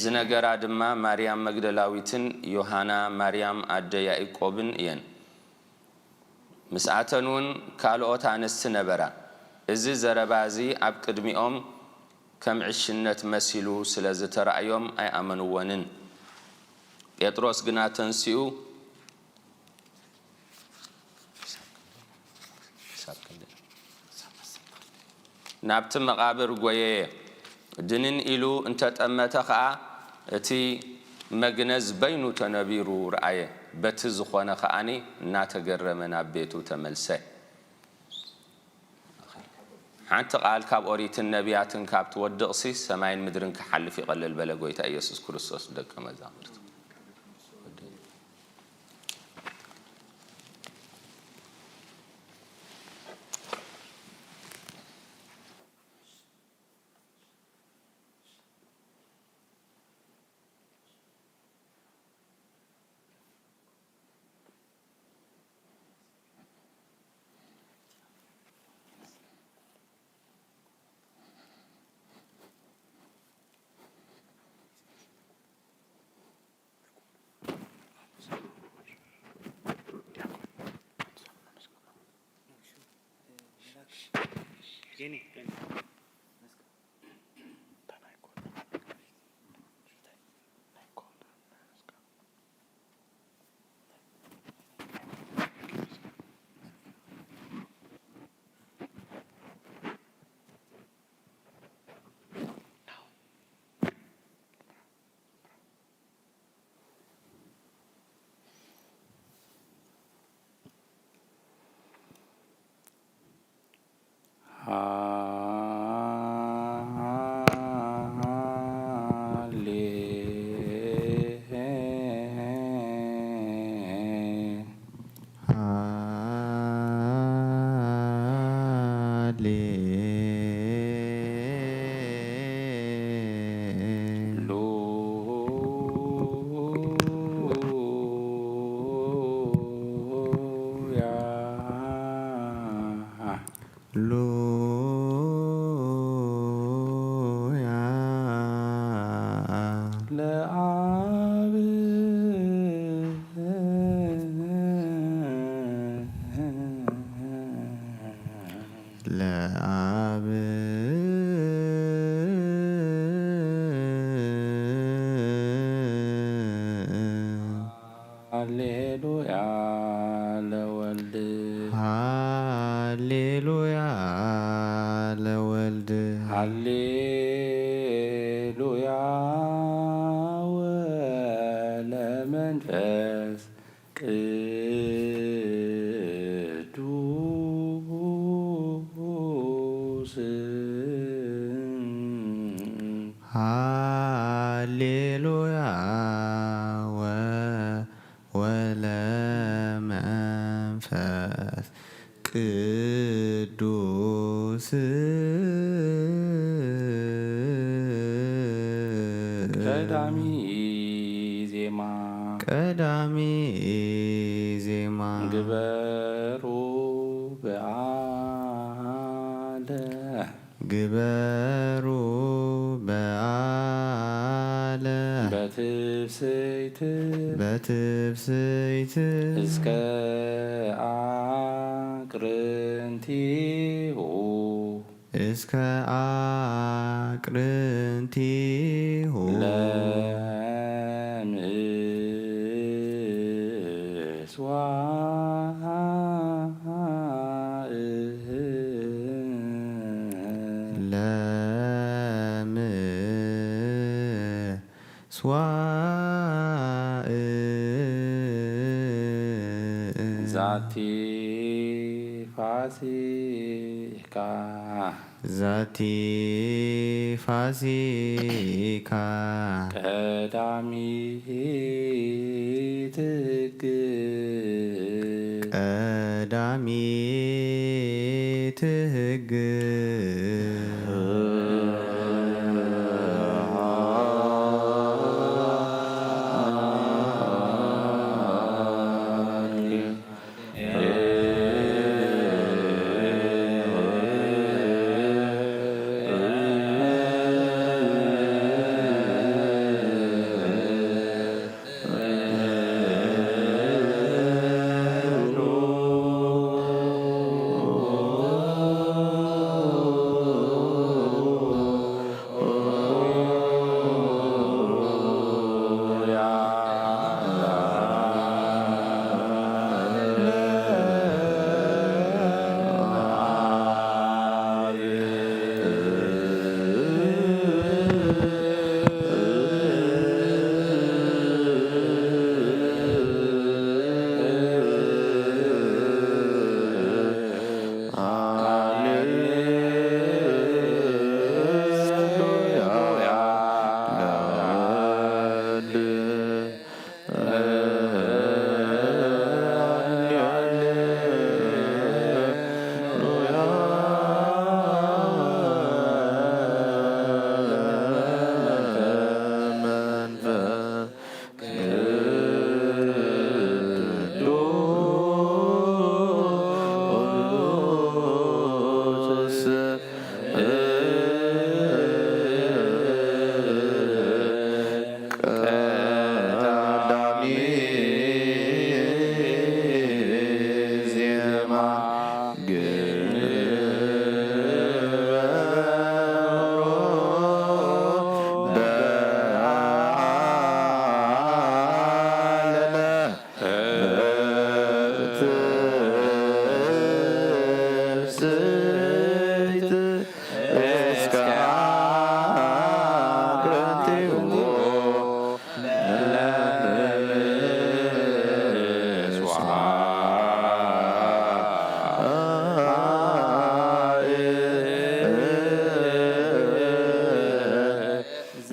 ዝነገራ ድማ ማርያም መግደላዊትን ዮሃና ማርያም ኣደ ያኢቆብን እየን። ምስኣተን እውን ካልኦት ኣንስቲ ነበራ። እዚ ዘረባ እዚ ኣብ ቅድሚኦም ከም ዕሽነት መሲሉ ስለ ዝተራእዮም ኣይኣመንዎንን። ጴጥሮስ ግና ተንሲኡ ናብቲ መቓብር ጐየየ። ድንን ኢሉ እንተጠመተ ኸኣ፣ እቲ መግነዝ በይኑ ተነቢሩ ረኣየ። በቲ ዝኾነ ኸኣኒ እናተገረመ ናብ ቤቱ ተመልሰ። ሓንቲ ቃል ካብ ኦሪትን ነቢያትን ካብ ትወድቕሲ፣ ሰማይን ምድርን ክሓልፍ ይቐልል በለ ጐይታ ኢየሱስ ክርስቶስ ንደቀ መዛሙርቱ። ለምስዋእ። ዛቲ ፋሲካ። ዛቲ ፋሲካ። ቀዳሚት ሕግ። ቀዳሚት ሕግ።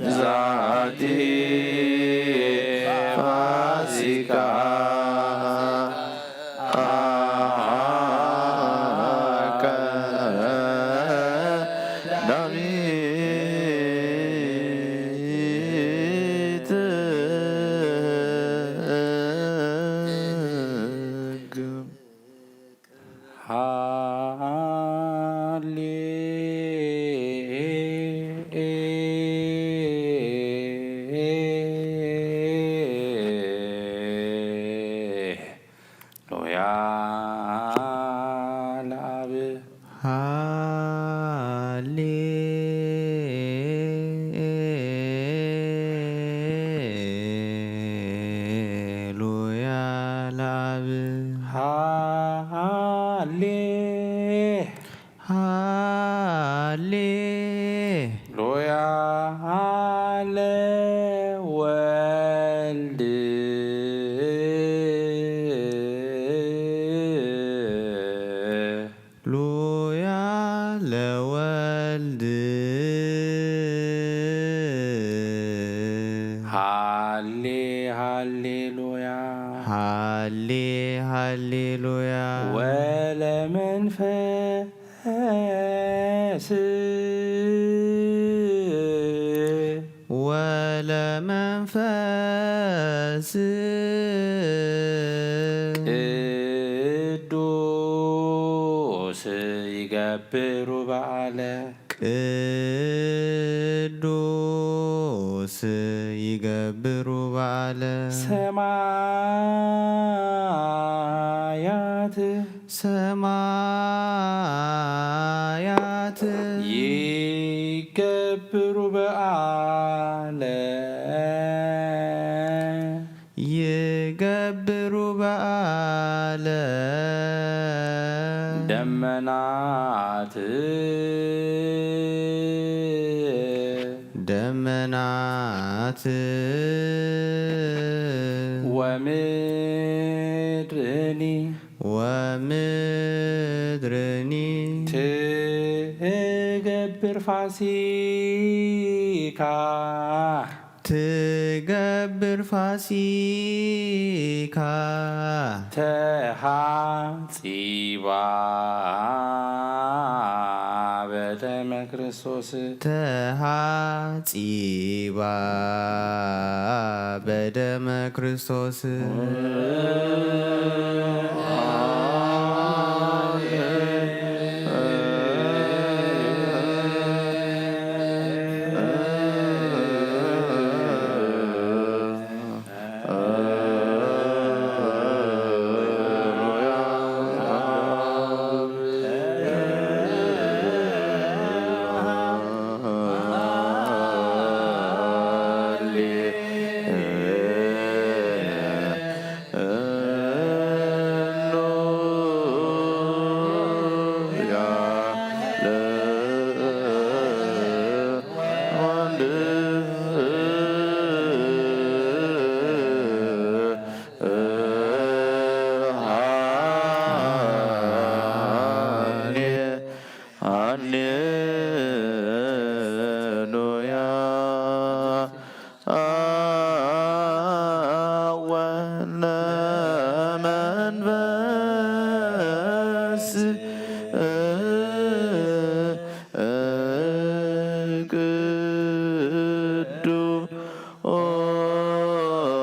ዛቲ ፋሲካ። ቀዳሚት ሕግ። ሃሌ ሉያ ለአብ። ሃሌ ሉያ ለአብ። ሃሌ ሃሌ ሉያ ለወልድ። ሉያ ለወልድ። ሃሌ ሃሌ ሉያ። ሃሌ ሃሌ ሉያ። ወለመንፈስ ወለመንፈስ ቅዱስ ይገብሩ በዓለ። ቅዱስ ይገብሩ በዓለ። ሰማያት ሰማያት ይገብሩ በዓለ። ይገብሩ በዓለ። ደመናት ናት ወምድርኒ ወምድርኒ ትገብር ፋሲካ ትገብር ፋሲካ ተሃጺባ በደመ ክርስቶስ ተሃጺባ በደመ ክርስቶስ። ሃሌሉያ። አብ ወወልድ ወመንፈስ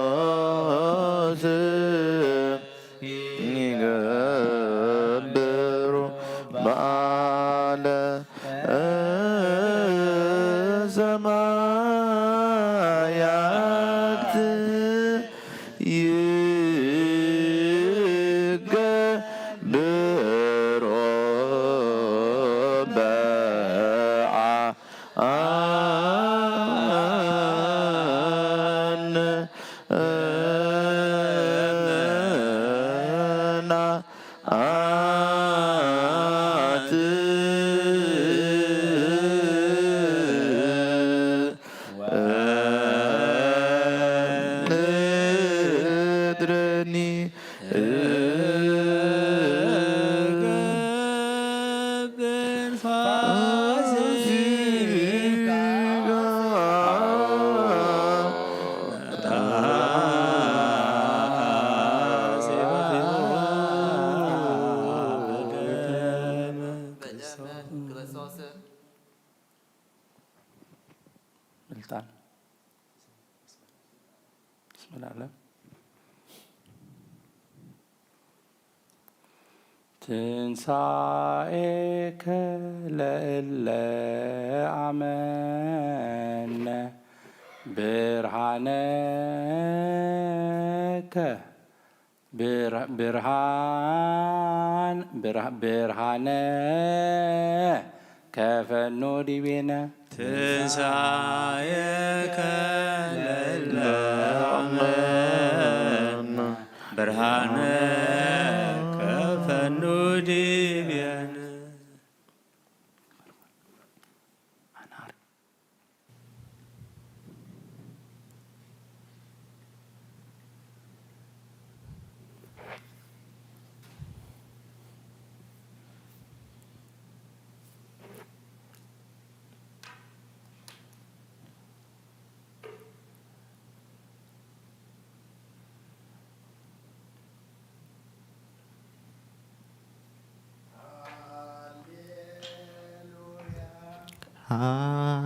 ቅዱስ ይገብሩ በዓለ ሰማያት ይገብሩ በዓለ ስልጣን ስመላለ ትንሳኤከ ለእለ አመነ ብርሃነከ ብርሃን ብርሃነ ከፈኑ ዲቤነ ትንሳኤከ ለእለ አመነ ብርሃነ ከፈኑ ዲቤነ።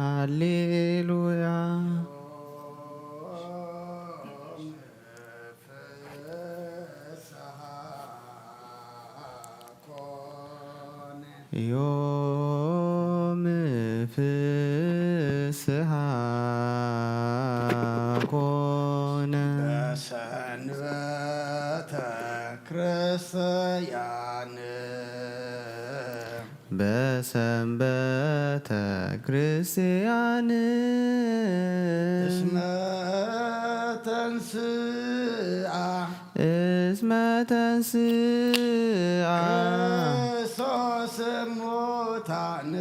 ሃሌሉያ። ዮም ፍስሃ ኮነ። በሰንበተ ክርስቲያን በሰንበተ ክርስቲያን እስመ ተንስአ እስመ ተንስአ ክርስቶስ እሙታን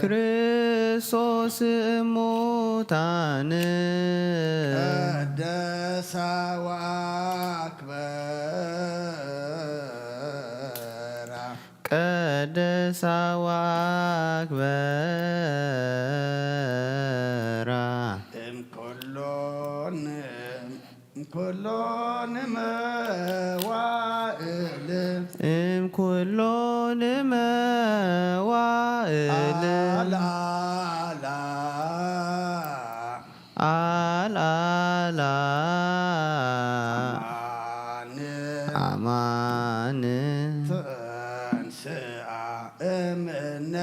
ክርስ ክርስቶስ እሙታን ቀደሳ ወአክበራ። ቀደሳ ወአክበራ። እምኩሎን እምኩሎን መዋእል እምኩሎን መዋእል አልዓላ አልዓላ አማን አማን ተንስአ እምነ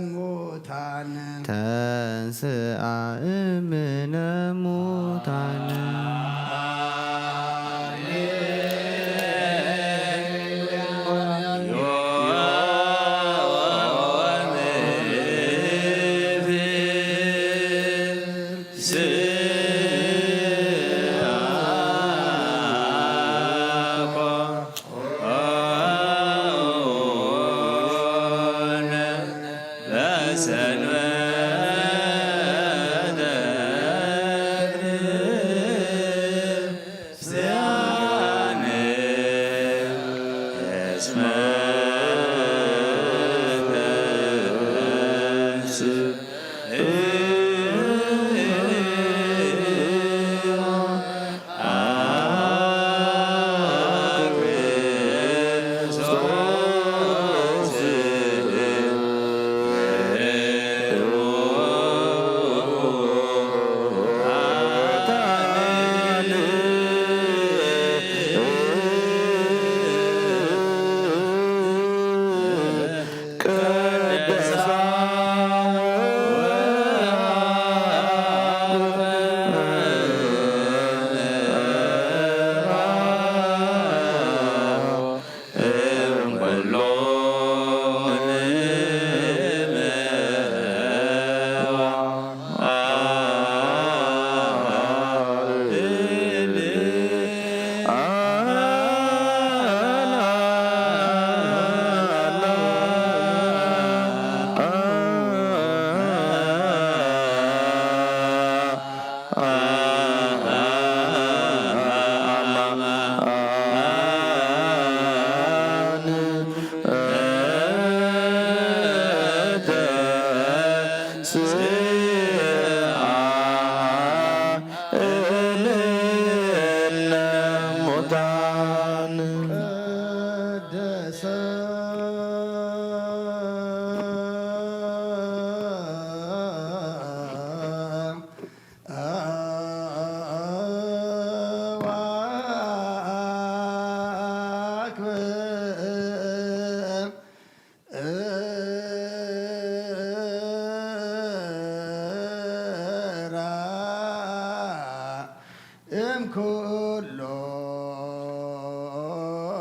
ሙታን ተንስአ እምነ ሙታን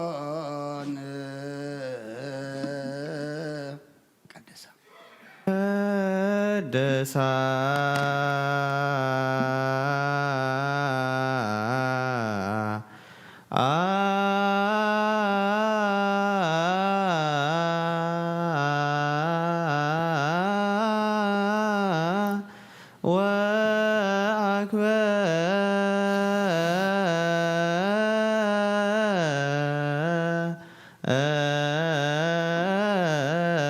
እምኩሎን ቀደሳ ቀደሳ ወአክበራ።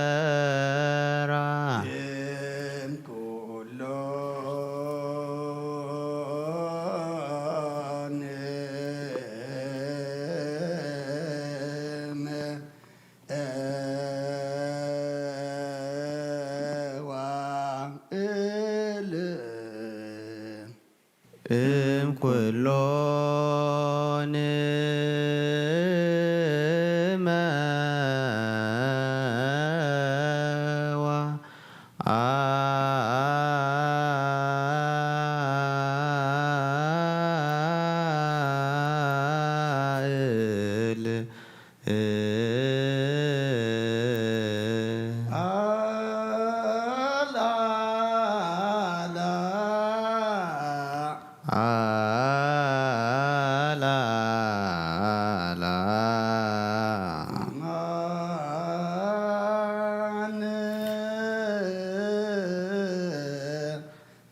እምኩሎን መዋእል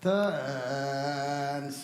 ተንስ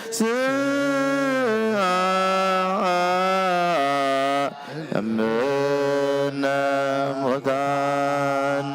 ተንስአ እምነ ሙታን።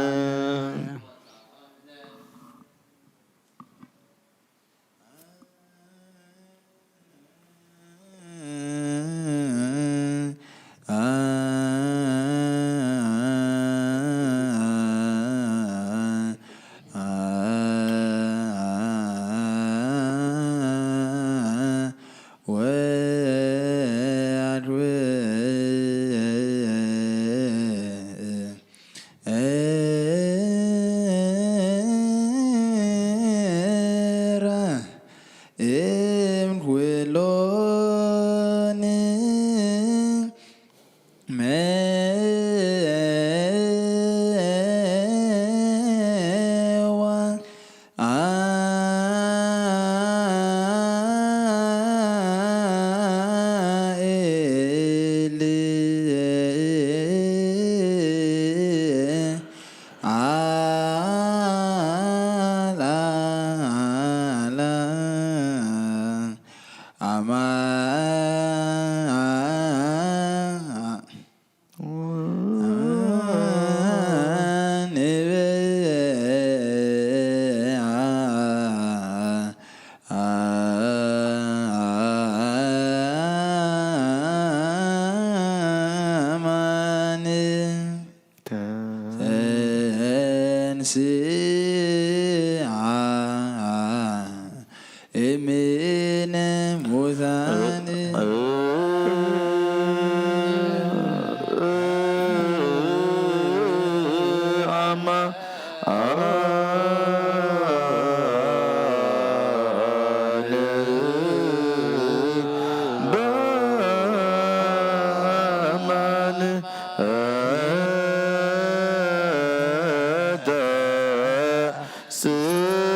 አማ በአማን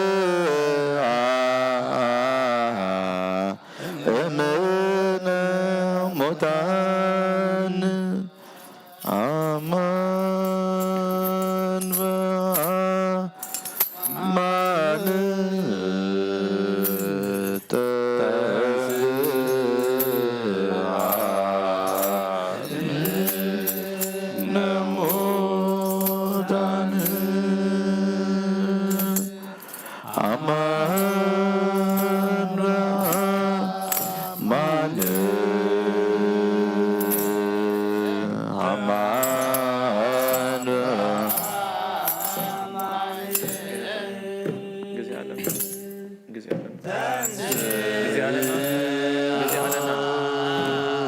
ተንስአ እምነ ሙታን። አማን በአማን ተንስአ እምነ ሙታን። አማን በአማን አማን በአማን። ጊዜ አለ። ግዜ ኣለና። ግዜ ኣለና። ግዜ ኣለና።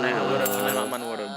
ናይ ወረብ፣ ናይ ማእማን ወረብ።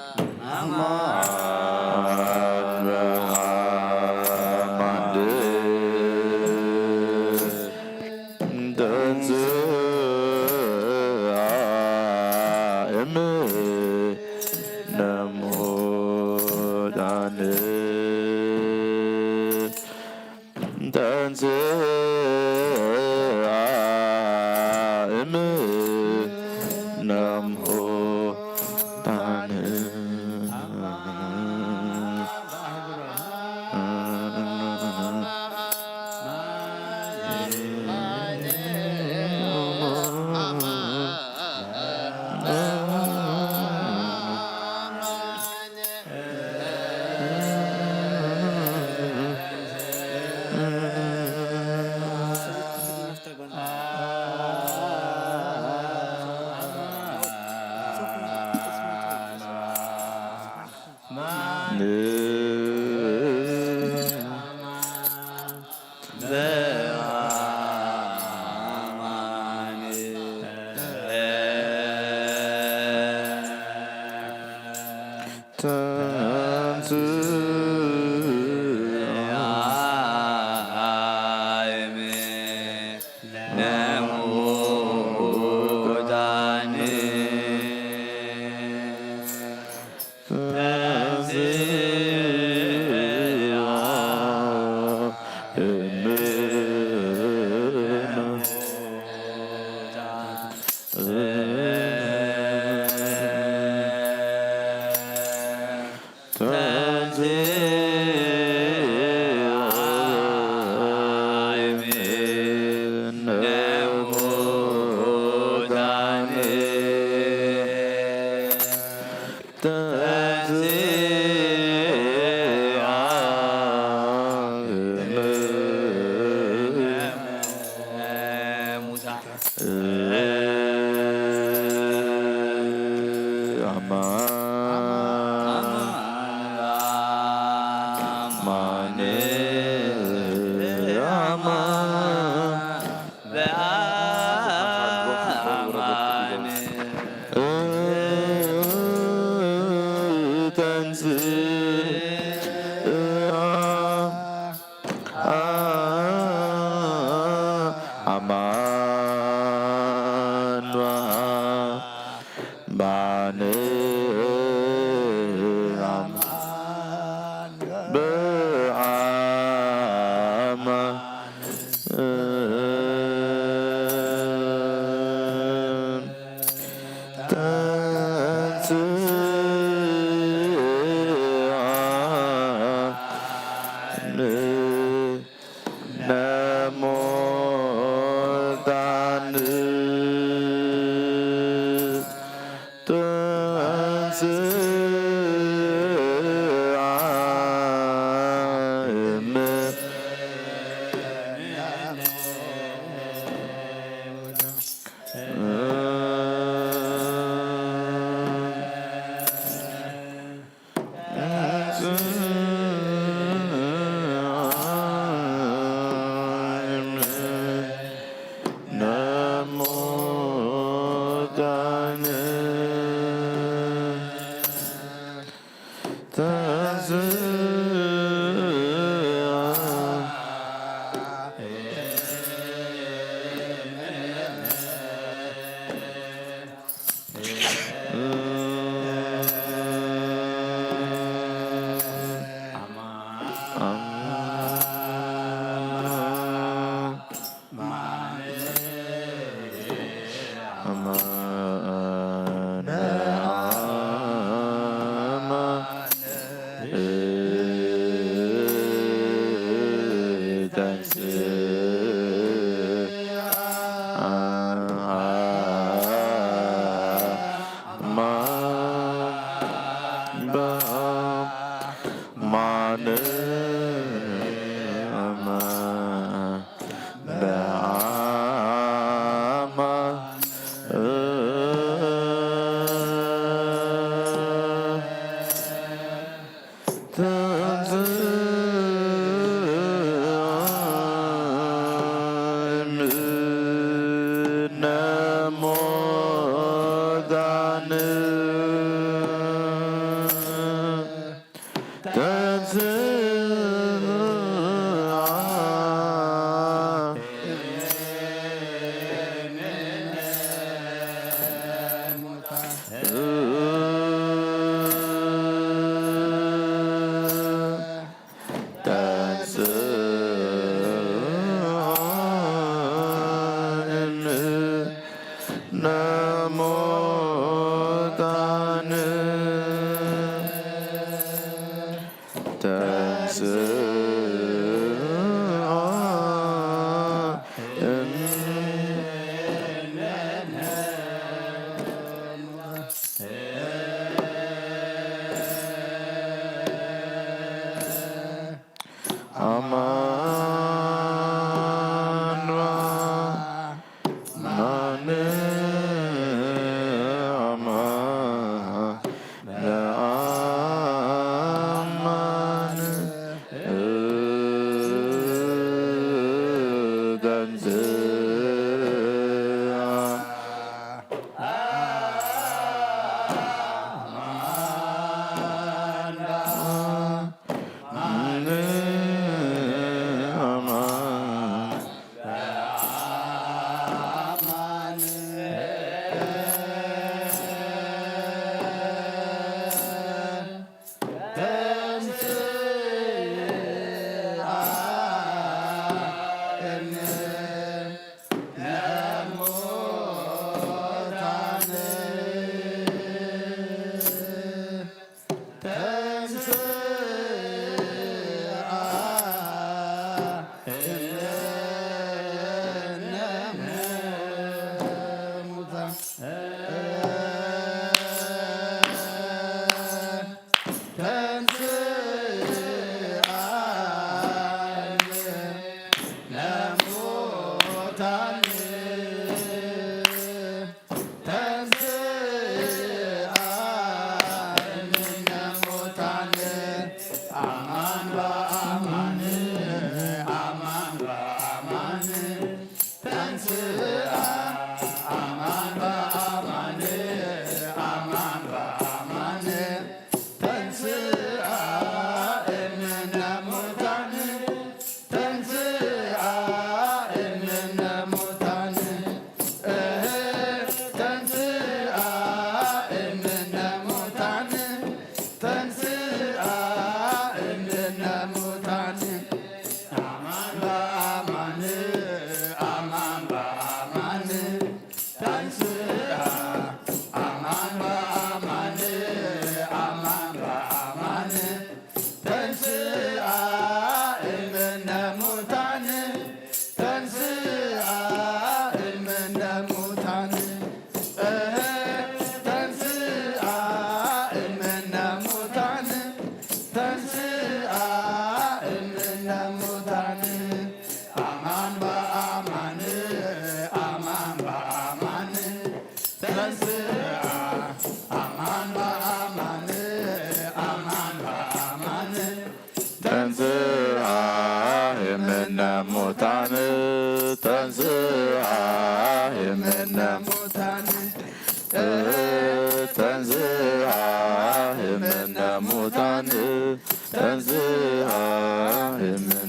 እምነ ሙታን ተንሥአ እምነ ሙታን ተንሥአ እምነ ሙታን አማን በአማን አማን በአማን ተንሥአ አማን በአማን አማን በአማን ተንሥአ እምነ ሙታን ተንሥአ እምነ ሙታን እህ ተንሥአ እምነ ሙታን ተንሥአ እምነ ሙታን አማን በአማን አማን በአማን ተንሥአ አማን በአማን አማን በአማን ተንሥአ እምነ ሙታን ተንሥአ እምነ ሙታን እህ ተንሥአ እምነ ሙታን ተንሥአ እምነ ሙታን አማን በአማን አማን በአማን ተንሥአ አማን በአማን አማን በአማን ተንሥአ እምነ ሙታን ተንሥአ እምነ ሙታን ተንሥአ እምነ ሙታን ተንሥአ እምነ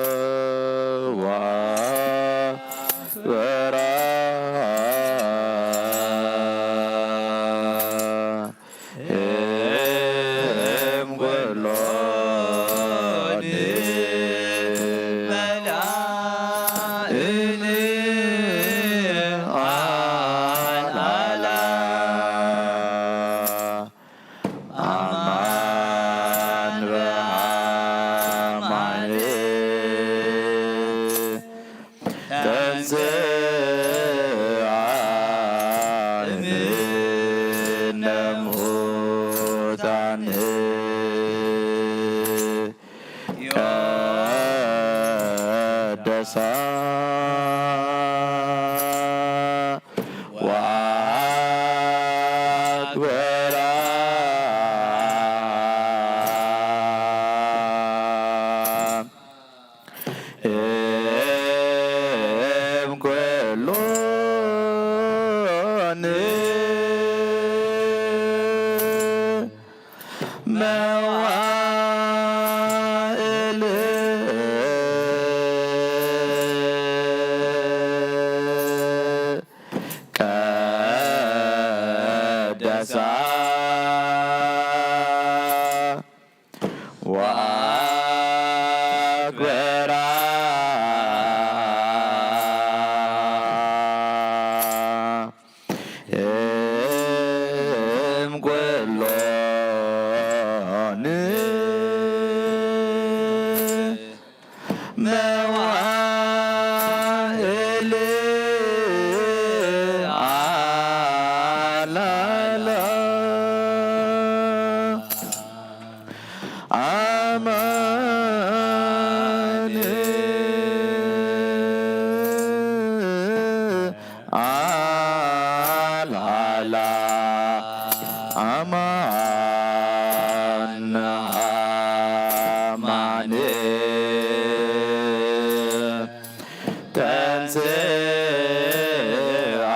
ቅዱሳን ወአበራ እም ኩሎን መላእክት አልዓላ አማን በአማን ተንሥአ እምነ ሙታን ቀደሳ ወአክበራ እም ኩሎን መዋእል ቀደሳ ወአክበራ እም ኩሎን መዋእል አላላ አማን አልዓላ አማን አማን ተንሥአ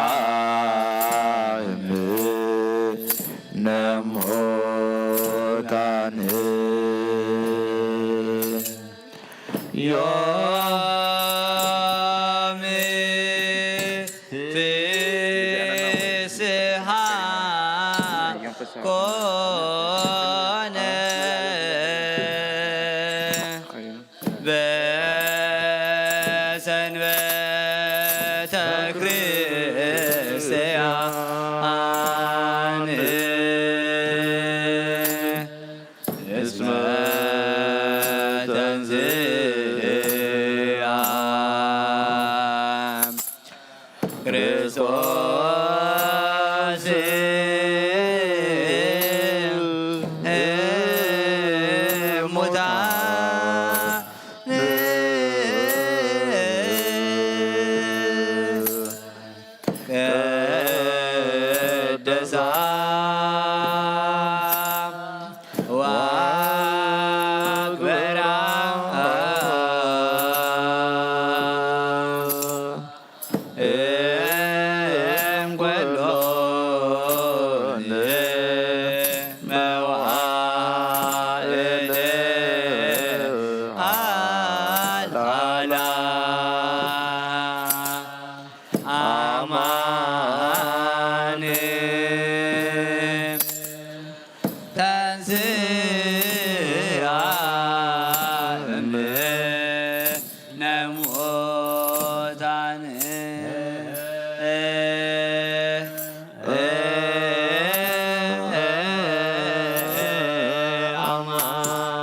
እምነ ሙታን ዮም ፍስሓ ኮነ በሰንበተ ክርስቲያን። ወአክብራ እምኩሎን መዋዕል አልዓላ። አማን ተንሥአ እምነ ሙታን። አማን።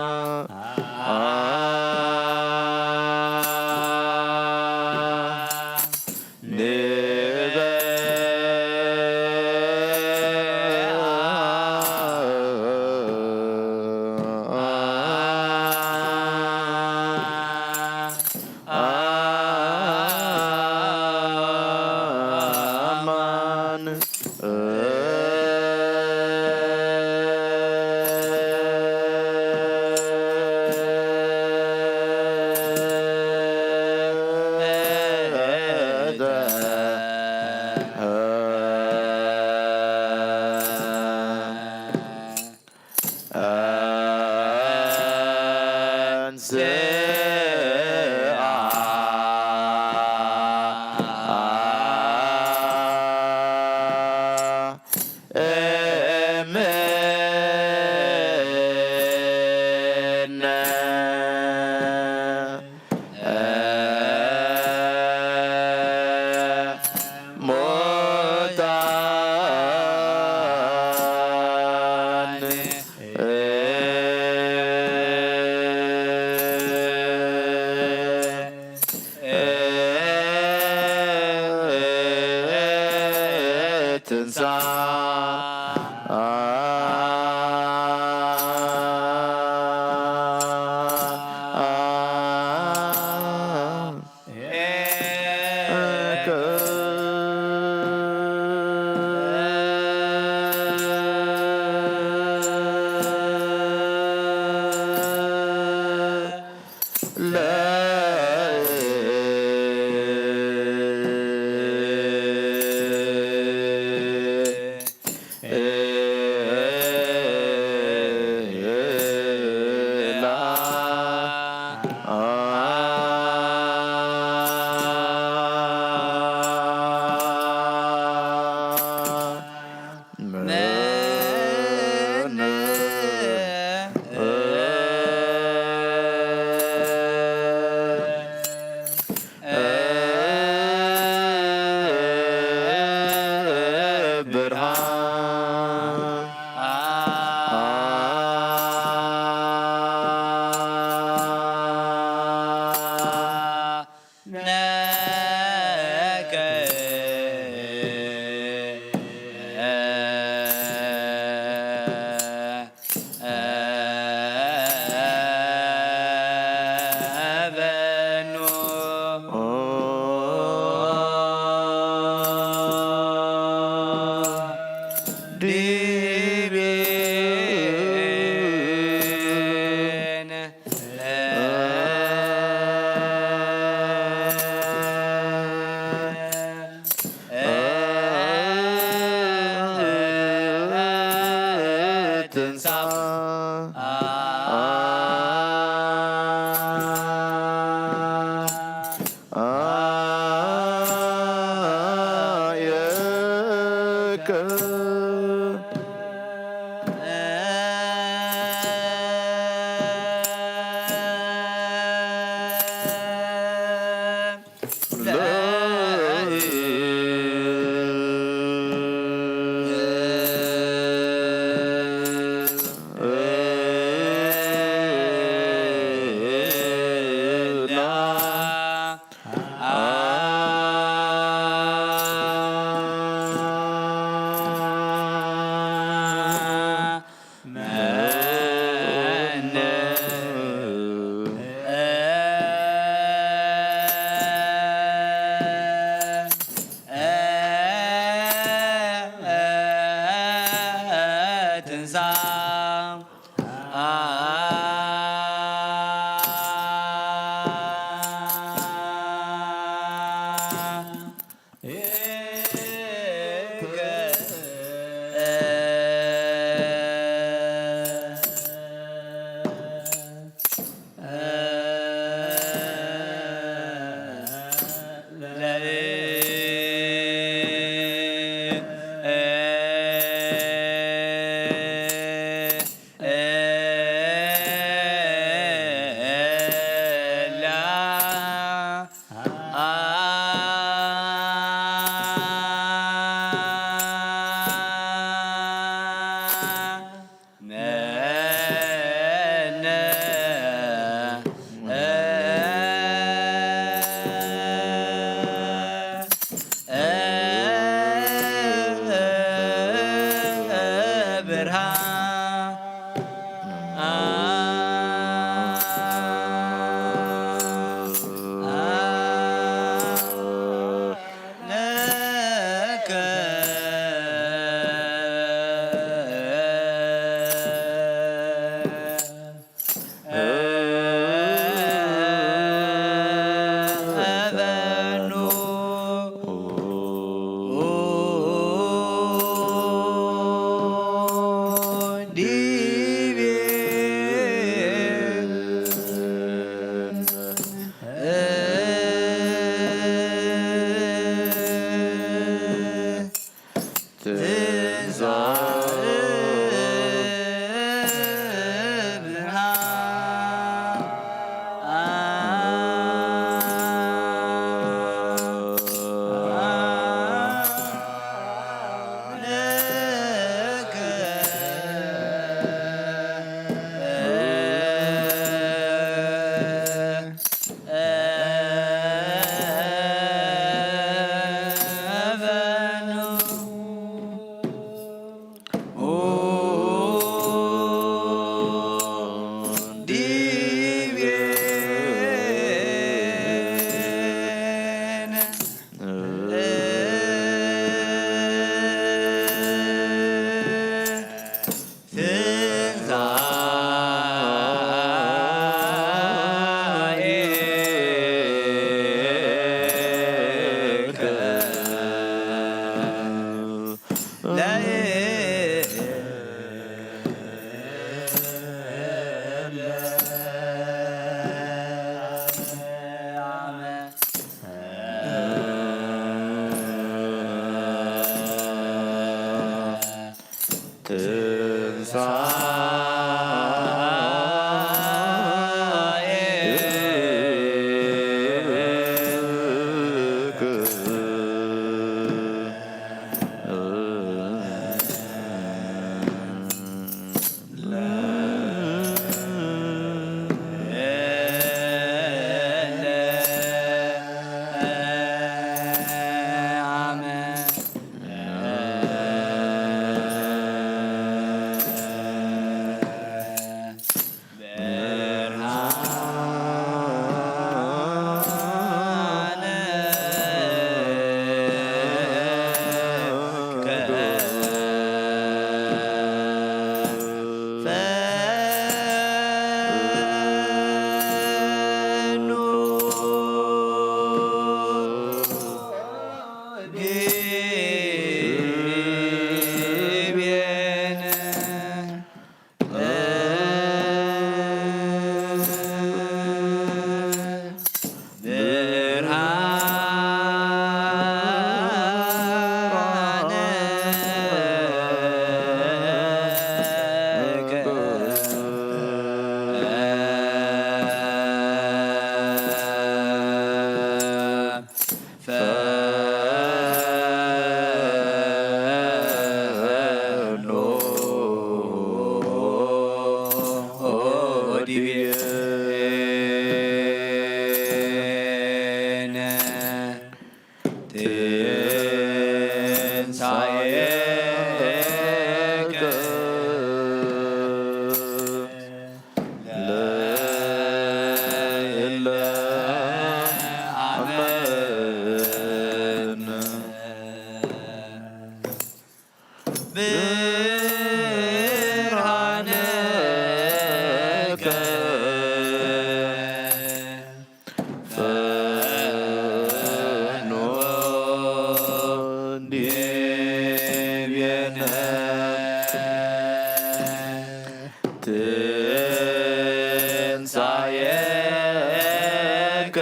ትንሳኤከ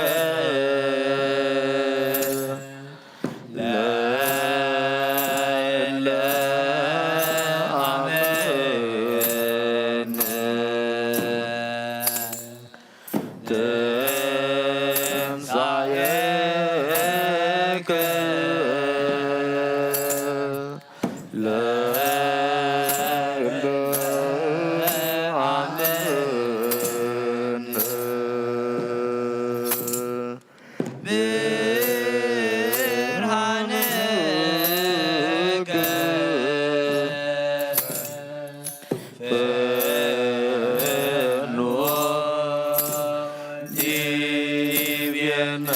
ለእለ አመነ። ትንሳኤከ ለእለ አመነ። ብርሃንከ ፈኖ ዲቤነ።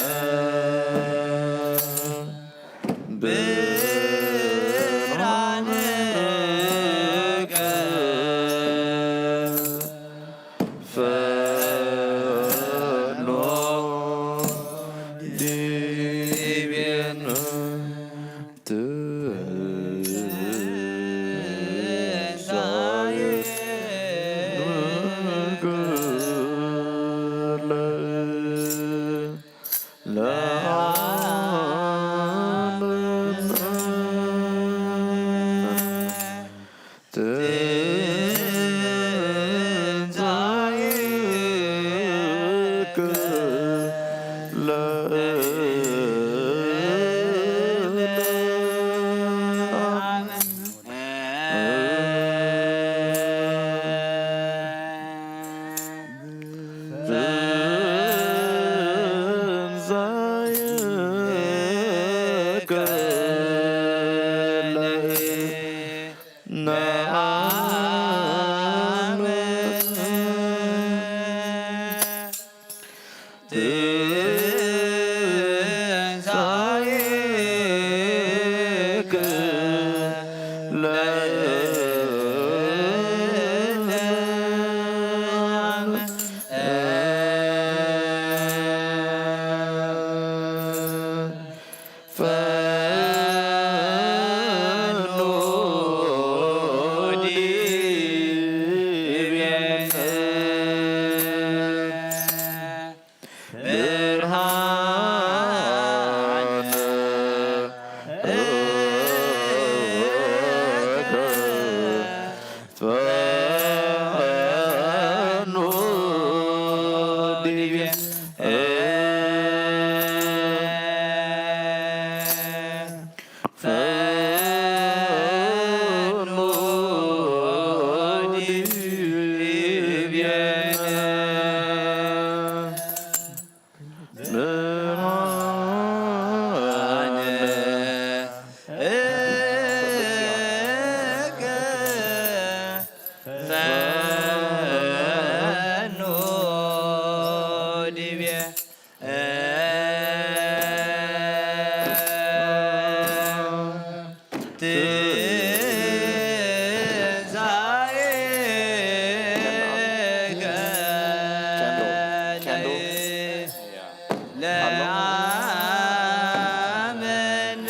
ብርሃንከ ፈኖ ዲቤነ። ትንሳኤከ ለአመነ። ትንሳኤከ ለእለ ትንሳኤከ ለእለ አመነ። ትንሳኤከ ለእለ አመነ። ፈኖ ዲቤነ። ብርሃንከ ፈኖ ዲቤነ። ፈኖ ዲቤነ። ብርሃንከ ፈኖ ዲቤነ። ትንሳኤከ ለአመነ።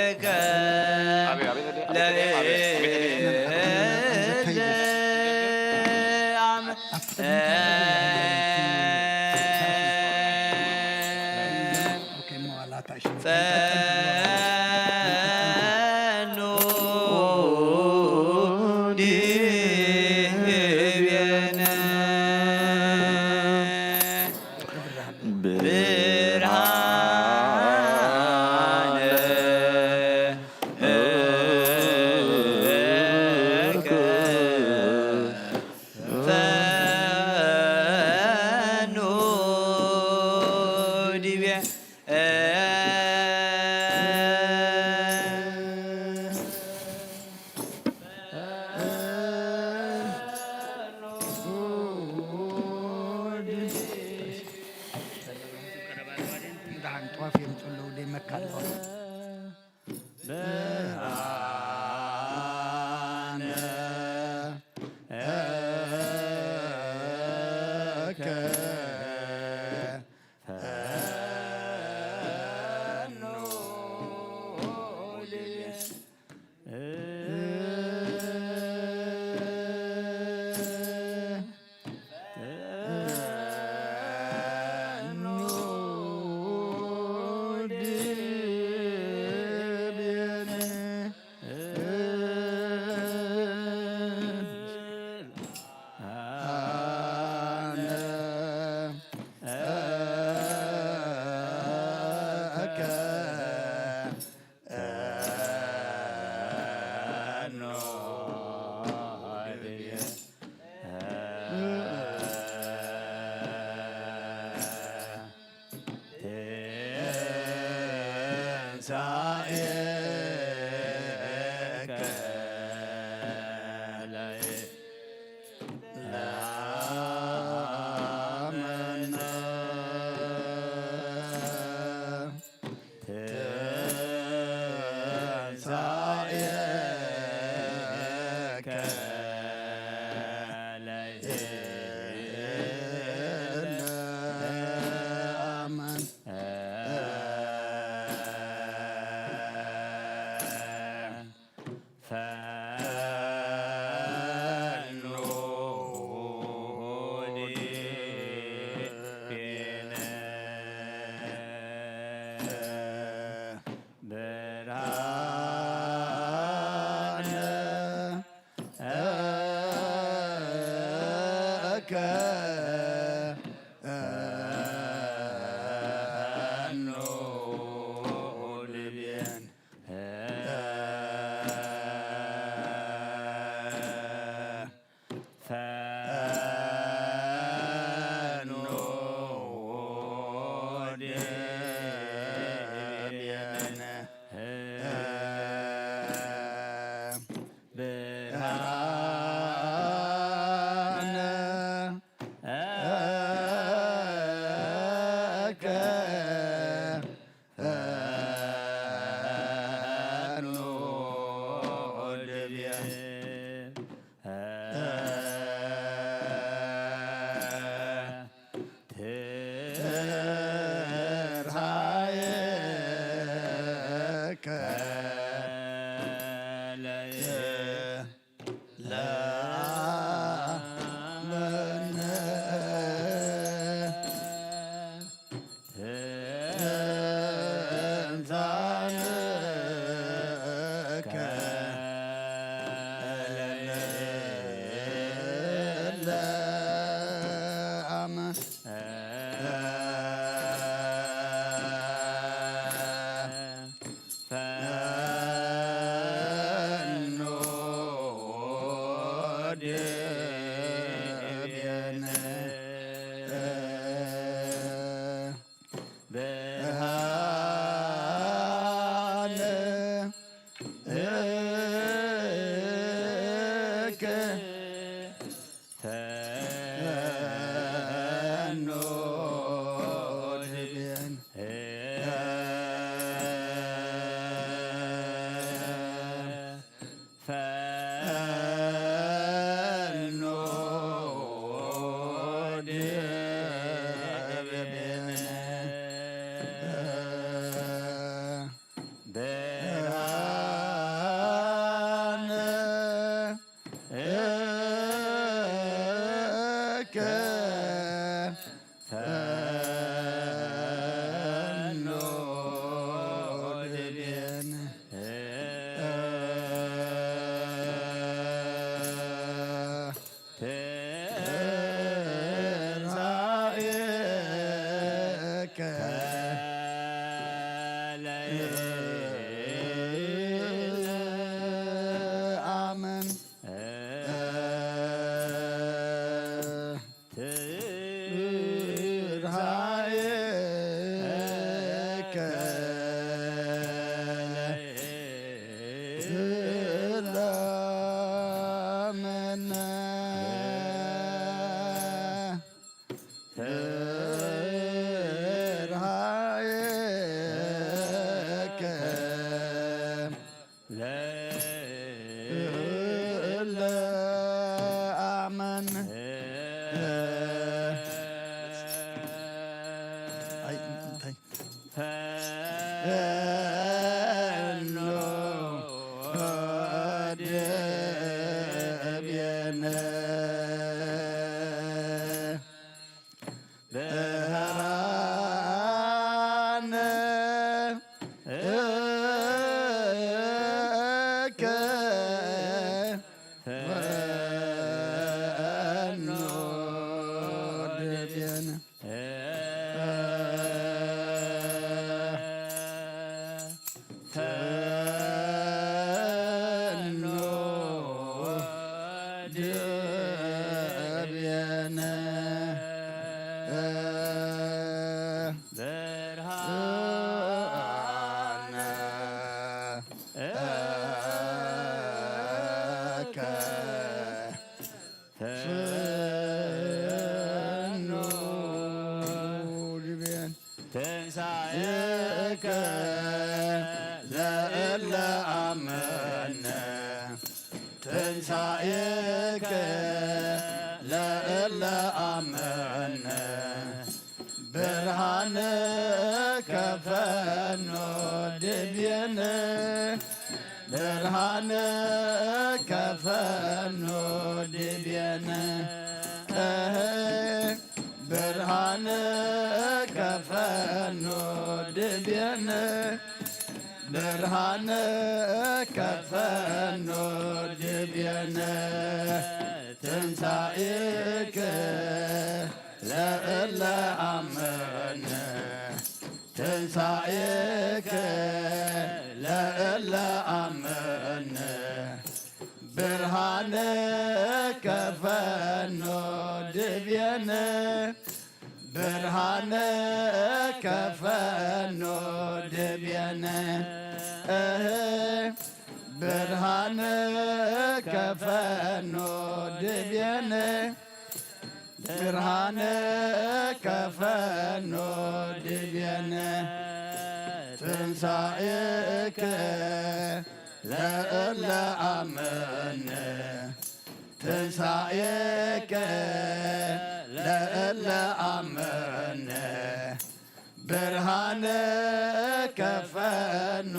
ትንሳኤከ ለእለ አመነ። ፈኖ ዲቤነ። ብርሃንከ ፈኖ ዲቤነ። ደሓን ጧፍ የምፅኡ ኣለዉ ደይ መካ ኣለዋ። ብርሃንከ ፈኖ ትንሳኤከ ለአመነ። ትንሳኤከ ለአመነ። ፈኑ ዲቤነ ብርሃነ እከ ፈኑ ዲቤነ። ፈኑ ዲቤነ ብርሃነ እከ ፈኑ ዲቤነ። ትርሃየከ ለአመነ። ትንሳኤከ ለአመነ። ፈኑ ዲቤነ። ብርሃነ እከ ፈኑ ዲቤነ። ፈኑ ዲቤነ። ብርሃነ እከ ፈኑ ዲቤነ። ትንሳኤከ ለአመነ። ትርሃየከ ለአመነ። ትርሃየከ ድብየነ ብርሃነ ከፈኖ ድብየነ እህ ብርሃነ ከፈኖ ድብየነ ብርሃነ ከፈኖ ድብየነ ትንሳኤከ ለእለ ኣመነ ትንሳኤከ ለእለ ኣመነ ብርሃነ ከፈኖ ድብየነ ብርሃነ ከፈኖ ድብየነ እህ ብርሃነ ከፈኖ ድብየነ ብርሃነ ከፈኖ ድብየነ ትንሳኤከ ለእለ ኣመነ ትንሳኤከ ለእለ ኣመነ ብርሃነ ከፈኖ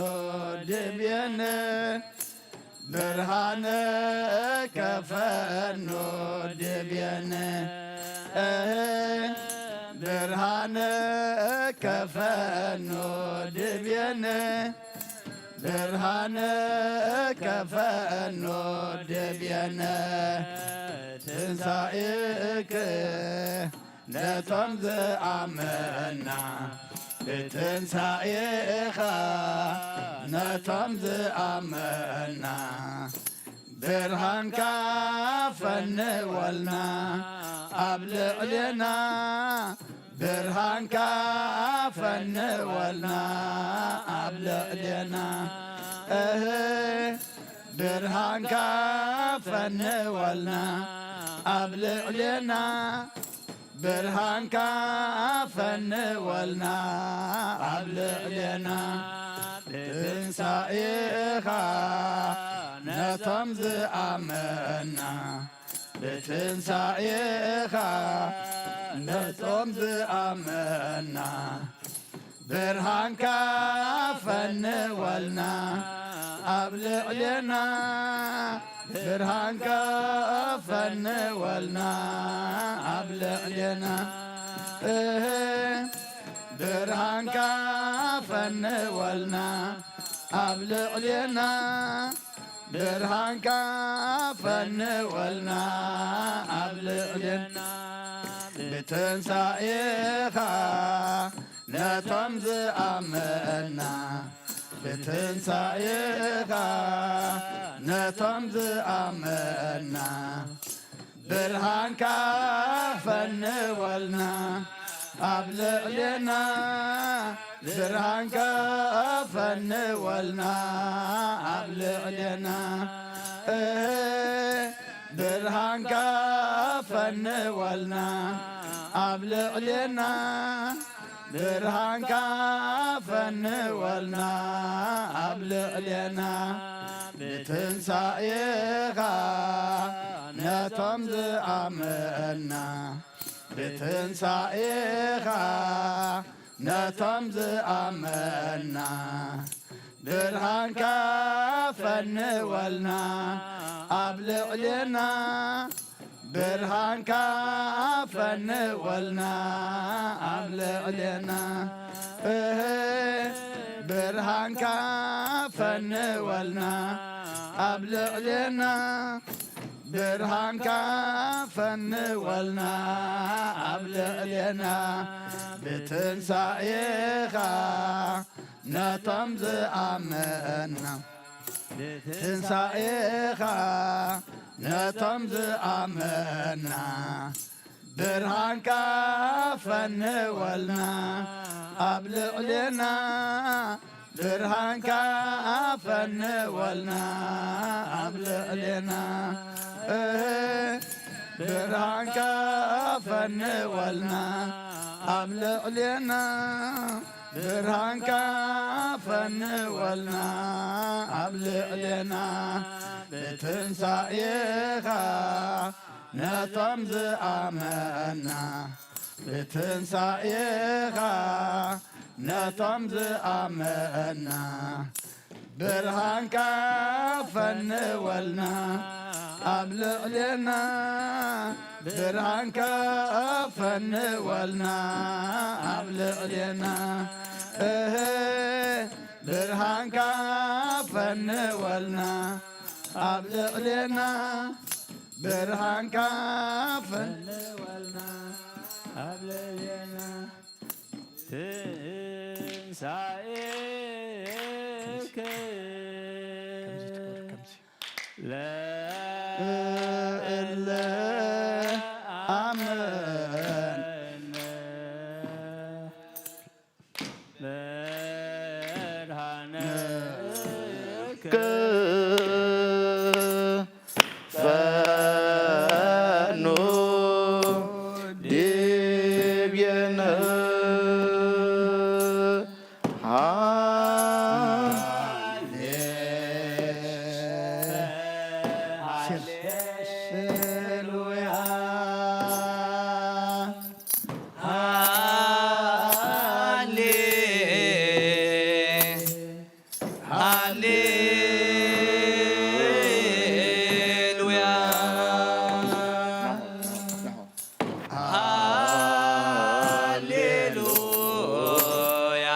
ድብየነ ብርሃነ ከፈኖ ድብየነ እህ ብርሃነ ከፈኖ ድብየነ ብርሃነ ከፈኖ ድብየነ ትንሳኤከ ነቶም ዝኣመና ብትንሳኤኻ ነቶም ዝኣመና ብርሃንካ ፈንወልና ኣብ ልዕሌና ብርሃንካ ፈንወልና ኣብ ልዕሌና እህ ብርሃንካ ፈንወልና ኣብ ልዕሌና ብርሃንካ ፈንወልና ኣብ ልዕሌና ብትንሳኤኻ ነቶም ዝኣመና ብትንሳኤኻ ነቶም ዝኣመና ብርሃንካ ፈንወልና ኣብ ልዕሌና ብርሃንካ ፈንወልና ኣብ ልዕሌና እህ ብርሃንካ ፈንወልና ኣብ ልዕሌና ብርሃንካ ፈንወልና ኣብ ልዕሌና ብትንሳኤኻ ነቶም ዝኣመና ብትንሳኤኻ ነቶም ዝኣመና ብርሃንካ ፈንወልና ኣብ ልዕሌና ብርሃንካ ፈንወልና ኣብ ልዕሌና እህ ብርሃንካ ፈንወልና ኣብ ልዕሌና ብርሃንካ ፈንወልና ኣብ ልዕሌና ብትንሳኤኻ ነቶም ዝኣመና ብትንሳኤኻ ነቶም ዝኣመና ብርሃንካ ፈንወልና ኣብ ልዕሌና ብርሃንካ ፈንወልና ኣብ ልዕሌና እህ ብርሃንካ ፈንወልና ኣብ ልዕሌና ብርሃንካ ፈንወልና ኣብ ልዕሌና ብትንሳኤኻ ነቶም ዝኣመና ብትንሳኤኻ ነቶም ዝኣመና ብርሃንካ ፈንወልና ኣብ ልዕሌና ብርሃንካ ፈንወልና ኣብ ልዕሌና እህ ብርሃንካ ፈንወልና ኣብ ልዕሌና ብርሃንካ ፈንወልና ኣብ ልዕሌና ብትንሳኤኻ ነቶም ዝኣመና ብትንሳኤኻ ነቶም ዝኣመና ብርሃንካ ፈንወልና ኣብ ልዕሌና፣ ብርሃንካ ፈንወልና ኣብ ልዕሌና፣ እህ፣ ብርሃንካ ፈንወልና ኣብ ልዕሌና፣ ብርሃንካ ፈንወልና ኣብ ልዕሌና። ትንሳኤከ ለእለ ኣመነ ብርሃንከ ፈኑ ዲቤነ ሃሌ-፣ ሃሌሉያ። ሃሌ-፣ ሃሌሉያ። ሃሌሉያ።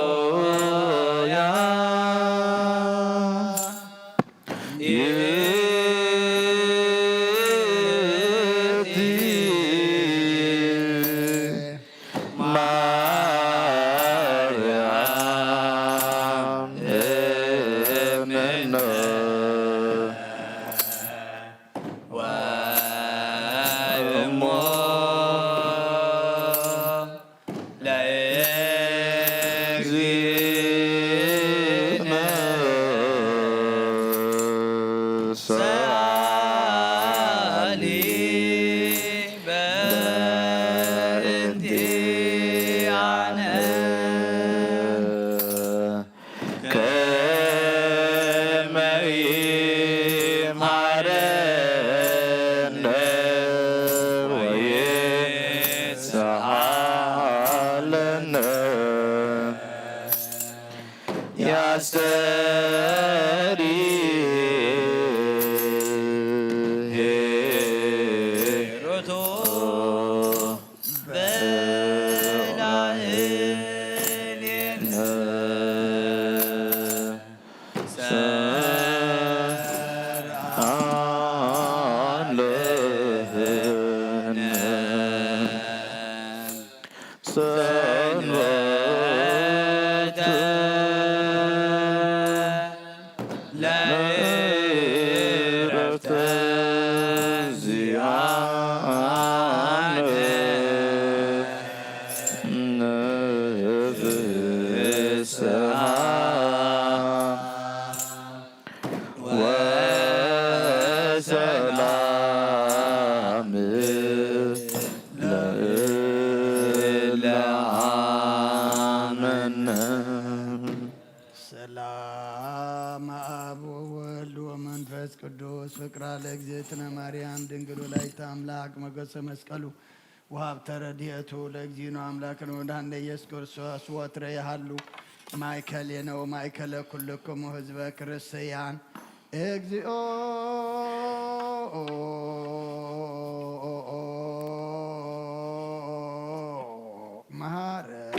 ሃሌሉያ። ይእቲ ማርያም እምነ ወእሞ ለእግዚእነ ሰአሊ በእንቲአነ ከመ ይምሃረነ ወይስሃለነ ያስተሪ ሄሮቶ በላዕሌነ ሰርዓለነ ሰንበተ ለእረፍተ ዚአነ ንፍስሃ ወሰላም ለእለ አመነ። ሰላም አብ ወወልድ ወመንፈስ ቅዱስ ፍቅራ ለእግዝእትነ ማርያም ድንግል ወላዲተ አምላክ ሞገሰ መስቀሉ ወሀብተ ረድኤቱ ለእግዚእነ አምላክነ ወመድኃኒነ ኢየሱስ ክርስቶስ ወትረ ይሃሉ ማእከሌነ ወማእከለ ኩልክሙ ህዝበ ክርስቲያን። እግዚኦ መሐረነ።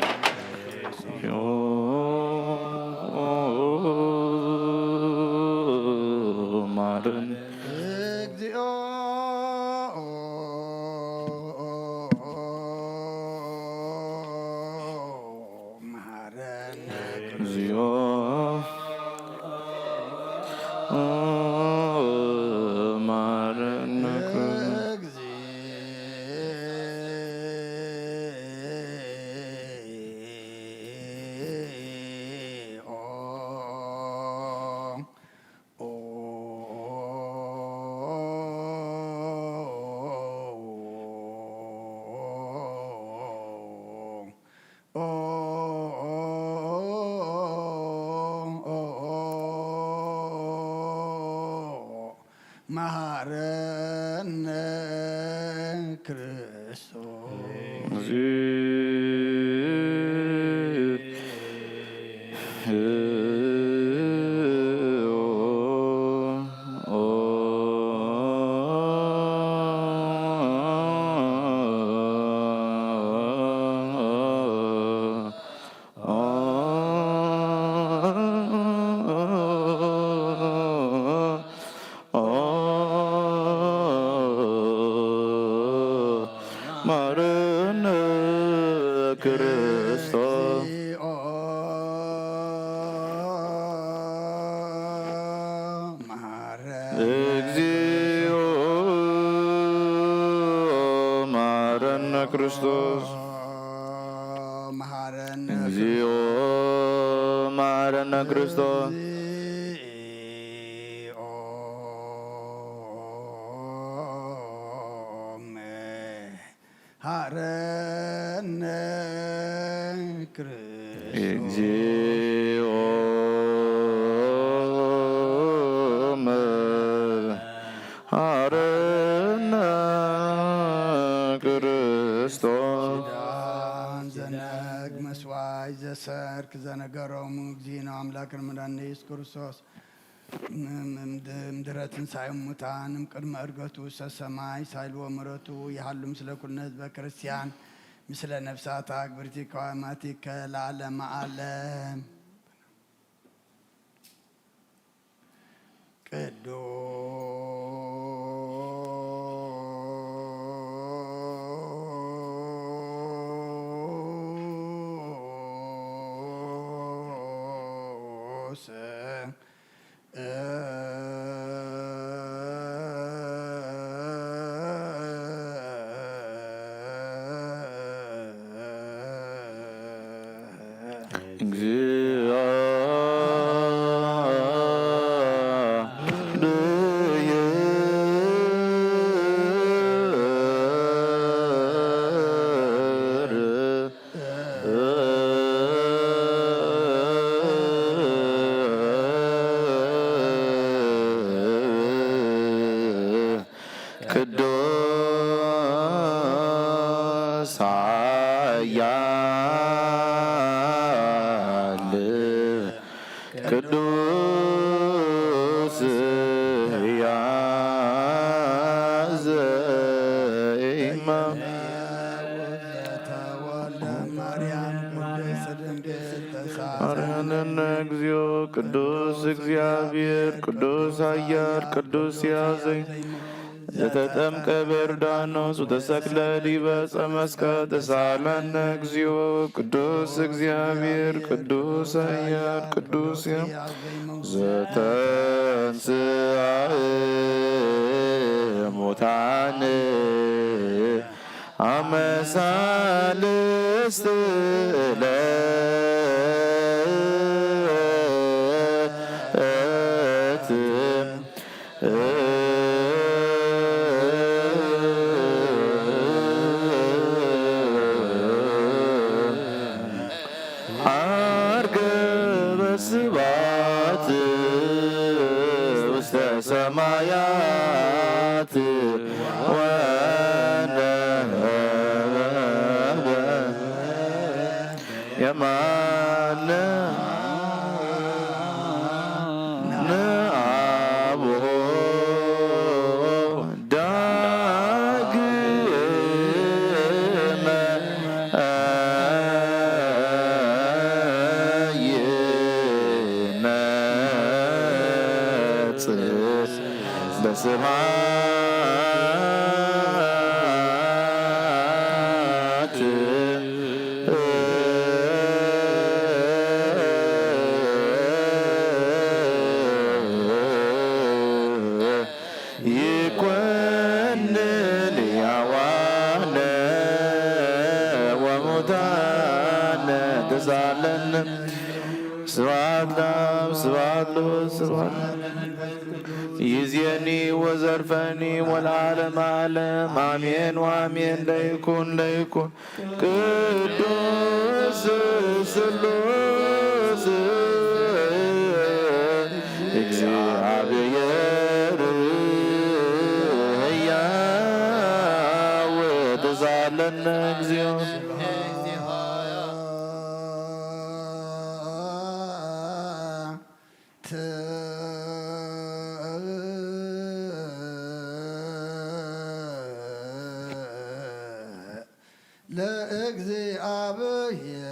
ማረን። እግዚኦ መሐረነ። እግዚኦ መሐረነ። እግዚኦ መሐ መሐረነ ክርስቶስ። መሐረነ ክርስቶስ። እግዚኦ መሐረነ ክርስቶስ። መሐረነ እግዚኦ መሐረነ ክርስቶስ። መሐረነ ክርስቶስ። እግዚኦ መሐረነ ክርስቶስ። ኪዳን ዘነግ መስዋይ ዘሰርክ ዘነገሮሙ እግዚእነ አምላክነ መድኃኒነ ኢየሱስ ክርስቶስ። እምድረ ትንሳኤ ሙታን እምቅድመ ዕርገቱ ውስተ ሰማይ ሳይልዎ ምሕረቱ ይሃሉ ምስለ ኩልነ ህዝበ ክርስቲያን ምስለ ነፍሳታ ግብርቲከ ወአማቲከ ለዓለመ ዓለም። ቅዱስ እግዚኦ ቅዱስ ኃያል ቅዱስ ሕያው ዘኢይመውት። ተወልደ ማርያም ቅድስት ድንግል ተሳሰነ። መሐረነ እግዚኦ ቅዱስ እግዚአብሔር ቅዱስ ኃያል ቅዱስ ሕያው ዘኢይመውት። ዘተጠምቀ በዮርዳኖስ ወተሰቅለ ዲበ ዕፀ መስቀል ተሳለነ እግዚኦ ቅዱስ እግዚአብሔር ቅዱስ ኃያል ቅዱስ ሕያው ዘተንሥአ እሙታን አመ ሣልስት ዕለት ዐርገ በስብሐት ውስተ ሰማያት ወነበረ የማነ አቡሁ ዳግመ ይመጽእ በስብሐት ይኮንን ሕያዋነ ወሙታነ ተሳለነ። ስብሐት ለአብ ስብሐት ለወልድ ስብሐት ይዜኒ ወዘልፈኒ ወለዓለመ ዓለም አሜን ወአሜን። ለይኩን ለይኩን ቅዱስ ስሉስ እግዚአብሔር ዛለነ እግዚኦ። ለእግዚአብሔር።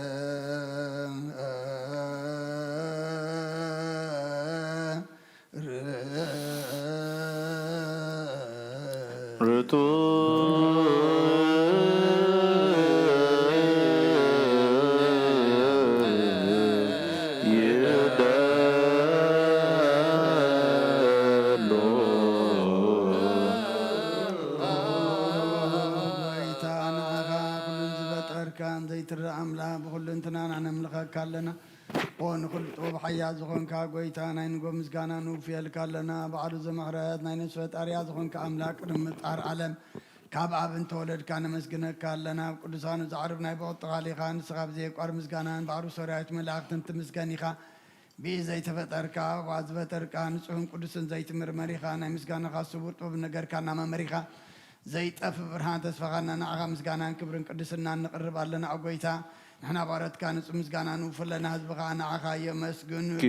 ርቱ ይደሎ። ጎይታ ንዓኻ ኩሉን ዝፈጠርካን ዘይትረእ ኣምላኽ ብኹሉ እንትናና ነምልኸካ ኣለና። ኦ ንኹሉ ጥበብ ሓያል ዝኾንካ ጎይታ ናይ ንጎ ምስጋና ንውፍየልካ ኣለና። ባዕሉ ዘምሕረት ናይ ነፍሲ ፈጣሪያ ዝኾንካ ኣምላኽ ቅድሚ ምፍጣር ዓለም ካብ ኣብ እንተወለድካ ነመስግነካ ኣለና። ኣብ ቅዱሳኑ ዘዕርብ ናይ ብቕጥቓል ኢኻ። ንስኻ ብዘየቋር ምስጋናን ባዕሩ ሰራዊት መላእኽትን ትምስገን ኢኻ። ብኢ ዘይተፈጠርካ፣ እኳ ዝፈጠርካ ንጹሕን ቅዱስን ዘይትምርመር ኢኻ። ናይ ምስጋናኻ ስውር ጥበብ ነገርካና መመሪኻ። ዘይጠፍእ ብርሃን ተስፋኻና ንዓኻ ምስጋናን ክብርን ቅድስናን ንቕርብ ኣለና። ኦ ጎይታ፣ ንሕና ባሮትካ ንጹህ ምስጋና ንውፍለና፣ ህዝቢ ኸኣ ንዓኻ የመስግን ኣለዉ።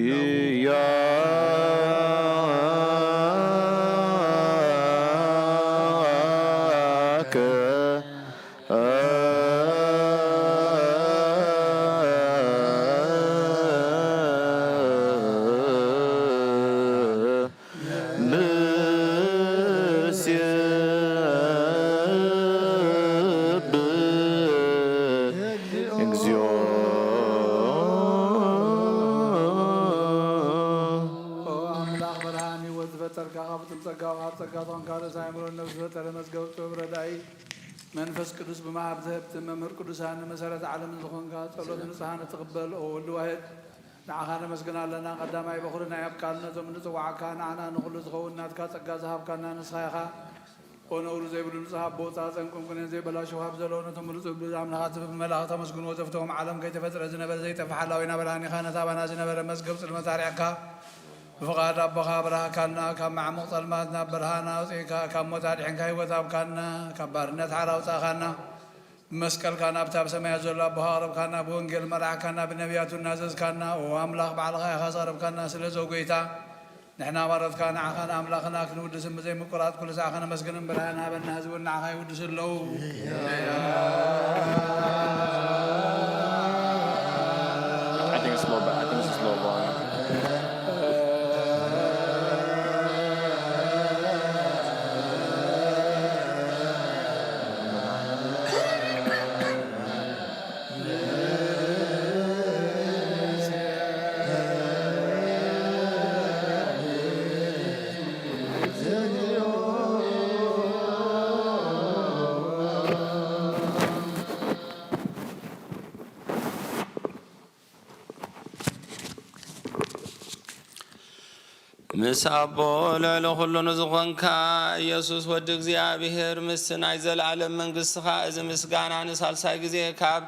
ኪያከ ንሴብህ እግዚኦ። ኦ ኣምላኽ ብርሃን ህይወት ዝፈጠርካ፣ ካብ ፍጹም ጸጋ ወሃብ ጸጋ ዝኾንካ፣ ርእሰ ኣእምሮን ነፍሲ ዝፈጠረ መዝገብ ጥበብ ረዳኢ፣ መንፈስ ቅዱስ ብመሃብ ትህብ መምህር ቅዱሳን፣ ንመሰረት ዓለምን ዝኾንካ፣ ጸሎት ንጹሃን እትቕበል፣ ኦ ወልድ ዋሕድ፣ ንዓኻ ነመስግን ኣለና። ቀዳማይ በኹሪ ናይ ኣብ ቃል ነቶም ንጽዋዓካ፣ ንዓና ንኹሉ ዝኸውን ናትካ ጸጋ ዝሃብካና ንስኻ ኢኻ። ኦ ነውሪ ዘይብሉ ንጹህ ኣቦ፣ ጻጸን ቁንቁንን ዘይበላሸው፣ ሃብ ዘለዉ ነቶም ምሉእ ዝብሉ ኣምላኻት ብመላእኽት ኣመስግንዎ። ዘፍተዎም ዓለም ከይተፈጥረ ዝነበረ ዘይጠፍእ ሓላዊና ብርሃን ኢኻ። ነቲ ኣባና ዝነበረ መዝገብ ጽልመት ኣርሒቕካ፣ ብፍቓድ ኣቦኻ ኣብርሃካልና። ካብ መዓሙቕ ጸልማት ናብ ብርሃን ኣውጺእካ፣ ካብ ሞት ኣድሒንካ ህይወት ሃብካና፣ ካብ ባርነት ሓራ ኣውጻእካና። ብመስቀልካ ናብታ ኣብ ሰማያት ዘሎ ኣቦኻ ኣቕረብካና፣ ብወንጌል መራሕካና፣ ብነቢያቱ እናዘዝካና፣ ኦ ኣምላኽ ባዕልኻ ኢኻ ዘቕረብካና። ስለዚ ኦ ጐይታ፣ ንሕና ባሮትካ ንዓኻ ንኣምላኽና ክንውድስን ብዘይ ምቁራጽ ኩሉ ሳዕ ከነመስግንን ብርሃን ሃበና። ህዝቢ እውን ንዓኻ ይውድሱ ኣለዉ። I think it's a little bit, I think it's just a little long. ምስ ኣቦ ልዕሊ ኩሉ ንዝኾንካ ኢየሱስ ወዲ እግዚኣብሔር፣ ምስቲ ናይ ዘለዓለም መንግስትኻ እዚ ምስጋና ንሳልሳይ ግዜ ካብ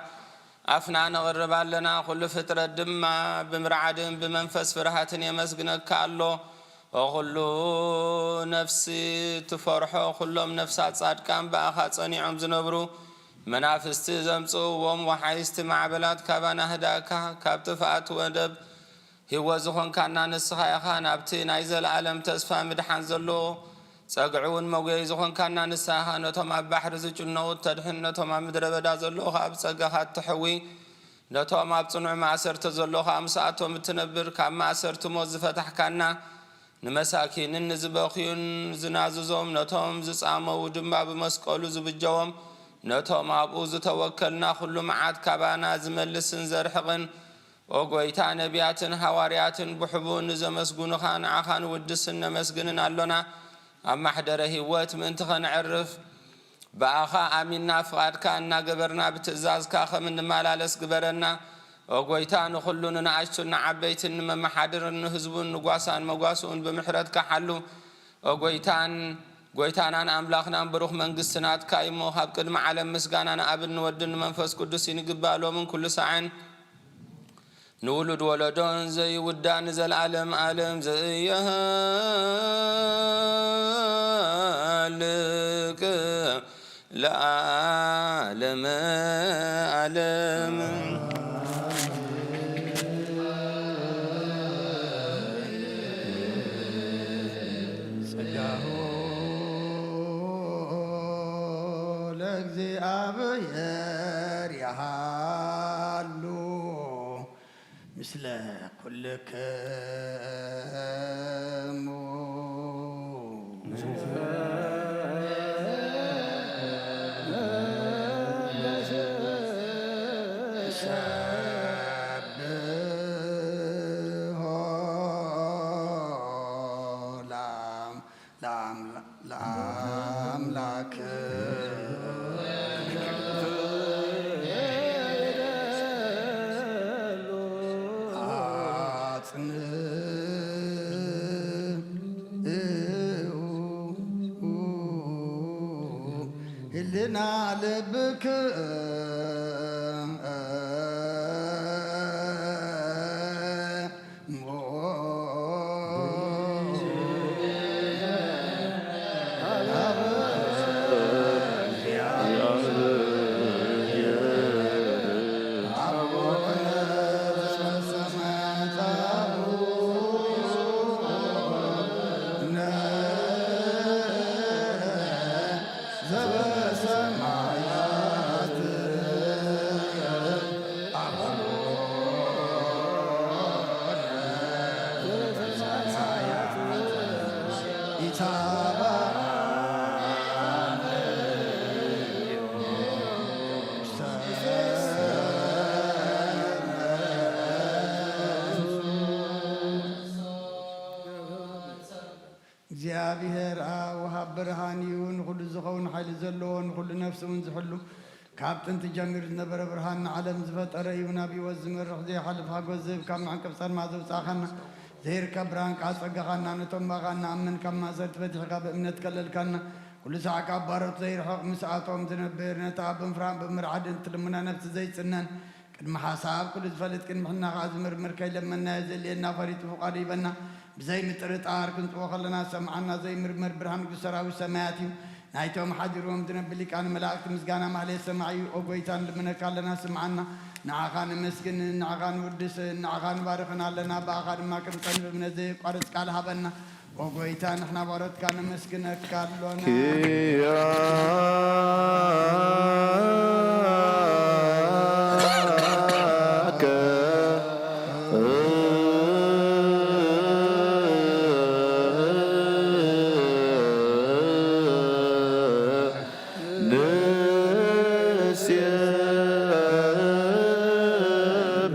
ኣፍና ነቕርብ ኣለና። ኩሉ ፍጥረት ድማ ብምርዓድን ብመንፈስ ፍርሃትን የመስግነካ ኣሎ። ኦ ኩሉ ነፍሲ ትፈርሖ፣ ኩሎም ነፍሳት ጻድቃን ብኣኻ ጸኒዖም ዝነብሩ መናፍስቲ ዘምጽእዎም ወሓይስቲ ማዕበላት ካባና ህዳካ፣ ካብ ጥፍኣት ወደብ ህይወት ዝኾንካና ንስኻ ኢኻ። ናብቲ ናይ ዘለኣለም ተስፋ ምድሓን ዘለዎ ጸግዒ እውን መጉየዪ ዝኾንካና ንስኻ ኢኻ። ነቶም ኣብ ባሕሪ ዝጭነቑ እተድሕን፣ ነቶም ኣብ ምድረ በዳ ዘለዉ ኸኣ ብጸጋኻ እትሕዊ፣ ነቶም ኣብ ጽኑዕ ማእሰርቲ ዘለዉ ኸኣ ምስኣቶም እትነብር፣ ካብ ማእሰርቲ ሞት ዝፈታሕካና፣ ንመሳኪንን ንዝበኽዩን ዝናዝዞም፣ ነቶም ዝጻመዉ ድማ ብመስቀሉ ዝብጀዎም፣ ነቶም ኣብኡ ዝተወከልና ኩሉ መዓት ካባና ዝመልስን ዘርሕቕን፣ ኦ ጐይታ፣ ነቢያትን ሃዋርያትን ብሕቡእ ንዘመስጉኑኻ ንዓኻ ንውድስን ነመስግንን ኣሎና። ኣብ ማሕደረ ህይወት ምእንቲ ኸነዕርፍ፣ ብኣኻ ኣሚንና ፍቓድካ እናገበርና ብትእዛዝካ ከም እንመላለስ ግበረና። ኦ ጐይታ፣ ንኹሉ ንንኣሽቱን ንዓበይትን ንመመሓድርን ንህዝቡን ንጓሳን መጓስኡን ብምሕረትካ ሓሉ። ኦ ጐይታን ጐይታናን ኣምላኽናን ብሩኽ መንግስቲ ናትካ እዩ እሞ፣ ካብ ቅድሚ ዓለም ምስጋና ንኣብን ንወድን ንመንፈስ ቅዱስ ይንግባእ ሎምን ኩሉ ሳዕን። ንውሉድ ወለዶን ዘይውዳእ ንዘለዓለም ዓለም ዘይሃልቅ ለዓለመ ዓለም። ጸጋሁ ለእግዚኣብሔር ይሃሉ ምስለ ኩልክሙ። ሰብሖ ለአም-፣ ለአም-፣ ለአምላክ። አጽንዑ ህልና ልብክሙ። ዘበሰማያት አቡነ ዘበሰማያት ይትባረክ። እግዚኣብሔር ኣብ ወሃብ ብርሃን እዩ፣ ንኹሉ ዝኸውን ሓይሊ ዘለዎ፣ ንኹሉ ነፍሲ እውን ዝሕሉ፣ ካብ ጥንቲ ጀሚሩ ዝነበረ ብርሃን፣ ንዓለም ዝፈጠረ እዩ። ናብ ህይወት ዝመርሕ ዘይሓልፍ ሓጎስ ዝህብ፣ ካብ መዕንቅፍ ጸልማት ዘውጻእኻና፣ ዘይርከብ ብርሃን ቃል ጸጋኻና፣ ነቶም ብኣኻ እንኣምን ካብ ማእሰርቲ ፈቲሕካ ብእምነት ከለልካና፣ ኩሉ ሳዕ ካብ ባሮት ዘይርሕቕ ምስኣቶም ዝነብር፣ ነቲ ኣብ ብምፍራን ብምርዓድን እቲ ልሙና ነፍሲ ዘይጽነን፣ ቅድሚ ሓሳብ ኩሉ ዝፈልጥ፣ ቅድሚ ሕና ኸዓ ዝምርምር፣ ከይለመንናዮ ዘድልየና ፈሊጡ ፍቓዱ ይበና። ብዘይ ምጥርጣር ክንጽዎ ከለና ዝሰምዓና ዘይምርመር ብርሃን ንጉስ ሰራዊት ሰማያት እዩ። ናይቶም ሓዲርዎም ዝነብር ሊቃነ መላእክት ምስጋና ማህሌት ሰማዕ እዩ። ኦ ጎይታ ንልምነካ ኣለና ስምዓና። ንዓኻ ነመስግንን ንዓኻ ንውድስን ንዓኻ ንባርኽን ኣለና። ብኣኻ ድማ ክንጸንዕ ብእምነት ዘየቋርጽ ቃል ሃበና። ኦ ጎይታ ንሕና ባሮትካ ነመስግነካ ኣሎና። ኪያከ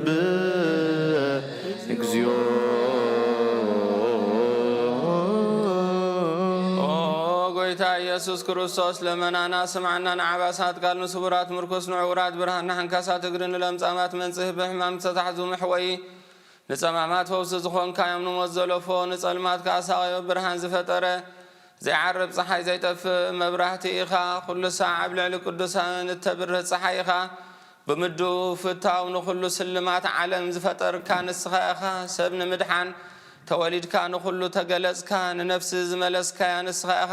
ንሴብህ እግዚኦ። ኦ ጎይታ ኢየሱስ ክርስቶስ፣ ለመናና ስምዓና፣ ንዓባሳት ቃል፣ ንስቡራት ምርኩስ፣ ንዕውራት ብርሃን፣ ንሓንካሳት እግሪ፣ ንለምጻማት መንጽህ፣ ብሕማም ዝተታሕዙ ምሕወይ፣ ንጸማማት ፈውሲ ዝኾንካዮም፣ ንሞት ዘለፎ፣ ንጸልማት ከኣ ሳቕዮ ብርሃን ዝፈጠረ፣ ዘይዓርብ ጸሓይ ዘይጠፍእ መብራህቲ ኢኻ። ኩሉ ሳዕ ኣብ ልዕሊ ቅዱሳን እተብርህ ጸሓይ ኢኻ። ብምድኡ ፍታው ንኹሉ ስልማት ዓለም ዝፈጠርካ ንስኻ ኢኻ። ሰብ ንምድሓን ተወሊድካ ንኹሉ ተገለጽካ፣ ንነፍሲ ዝመለስካያ ንስኻ ኢኻ።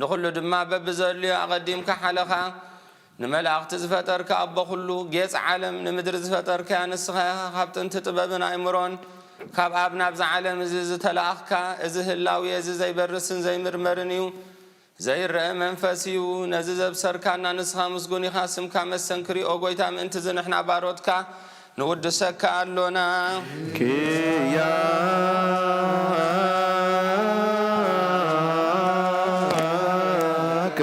ንኹሉ ድማ በብዘድልዮ ኣቐዲምካ ሓለኻ። ንመላእኽቲ ዝፈጠርካ ኣቦ ኩሉ፣ ጌጽ ዓለም ንምድሪ ዝፈጠርካያ ንስኻ ኢኻ። ካብ ጥንቲ ጥበብን ኣእምሮን ካብ ኣብ ናብዛ ዓለም እዚ ዝተላእኽካ፣ እዚ ህላዌ እዚ ዘይበርስን ዘይምርመርን እዩ፣ ዘይረአ መንፈስ እዩ። ነዚ ዘብሰርካና ንስኻ ምስጉን ኢኻ። ስምካ መሰንክር እዩ፣ ኦ ጎይታ፣ ምእንቲ እዚ ንሕና ባሮትካ ንውድሰካ ኣሎና። ኪያከ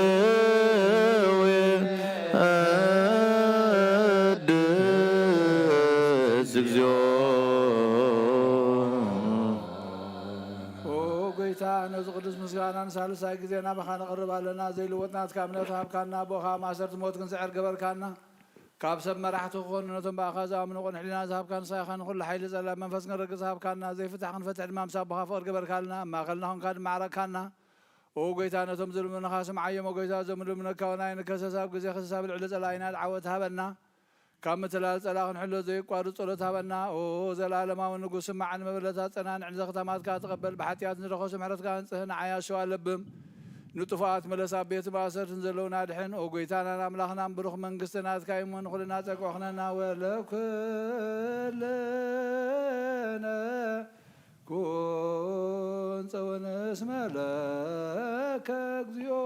ንዌ ኣድስ እግዚኦ። ኦ ጎይታ፣ ነዚ ቅዱስ ምስጋና ንሳልሳይ ግዜ ናባኻ ነቕርብ ኣለና። ዘይልወጥ ናትካ እምነት ሃብካና፣ ብኻ ማእሰርቲ ሞት ክንስዕር ገበርካና። ካብ ሰብ መራሕቲ ክኾኑ ነቶም ብኣኻ ዝኣምኑ ቅኑዕ ሕሊና ዝሃብካ ንስኻ ኢኻ። ንኹሉ ሓይሊ ጸላም መንፈስ ክንረግጽ ሃብካና። ዘይፍታሕ ክንፈትሕ ድማ ምስ ኣቦኻ ፍቕሪ ገበርካልና። ኣብ ማእከልና ኾንካ ድማ ዓረቅካና። ኦ ጎይታ፣ ነቶም ዝልምኑኻ ስምዓዮም። ኦ ጎይታ፣ እዞም ልምነካ ወናይ ንከሰስ ኣብ ግዜ ከሰስ ኣብ ልዕሊ ጸላኢና ዓወት ሃበና። ካብ ምትላል ጸላእ ክንሕሎ ዘየቋርጽ ጸሎት ሃበና። ኦ ዘለኣለማዊ ንጉስ፣ ስማዕን መበለታት ጸናንዕን ዘኽታማትካ ተቐበል። ብሓጢኣት ንረኸሱ ምሕረትካ ኣንጽህ፣ ንዓይ ኣሸዋ ለብም። ንጥፉኣት መለስ፣ ኣብ ቤት ማእሰርትን ዘለዉና ኣድሕን። ኦ ጎይታናን ኣምላኽናን፣ ብሩኽ መንግስቲ ናትካ እዩ እሞ፣ ንኹልና ጸግዒ ኩነና። ወለኩልነ ኩን ጸወን እስመ ለከ እግዚኦ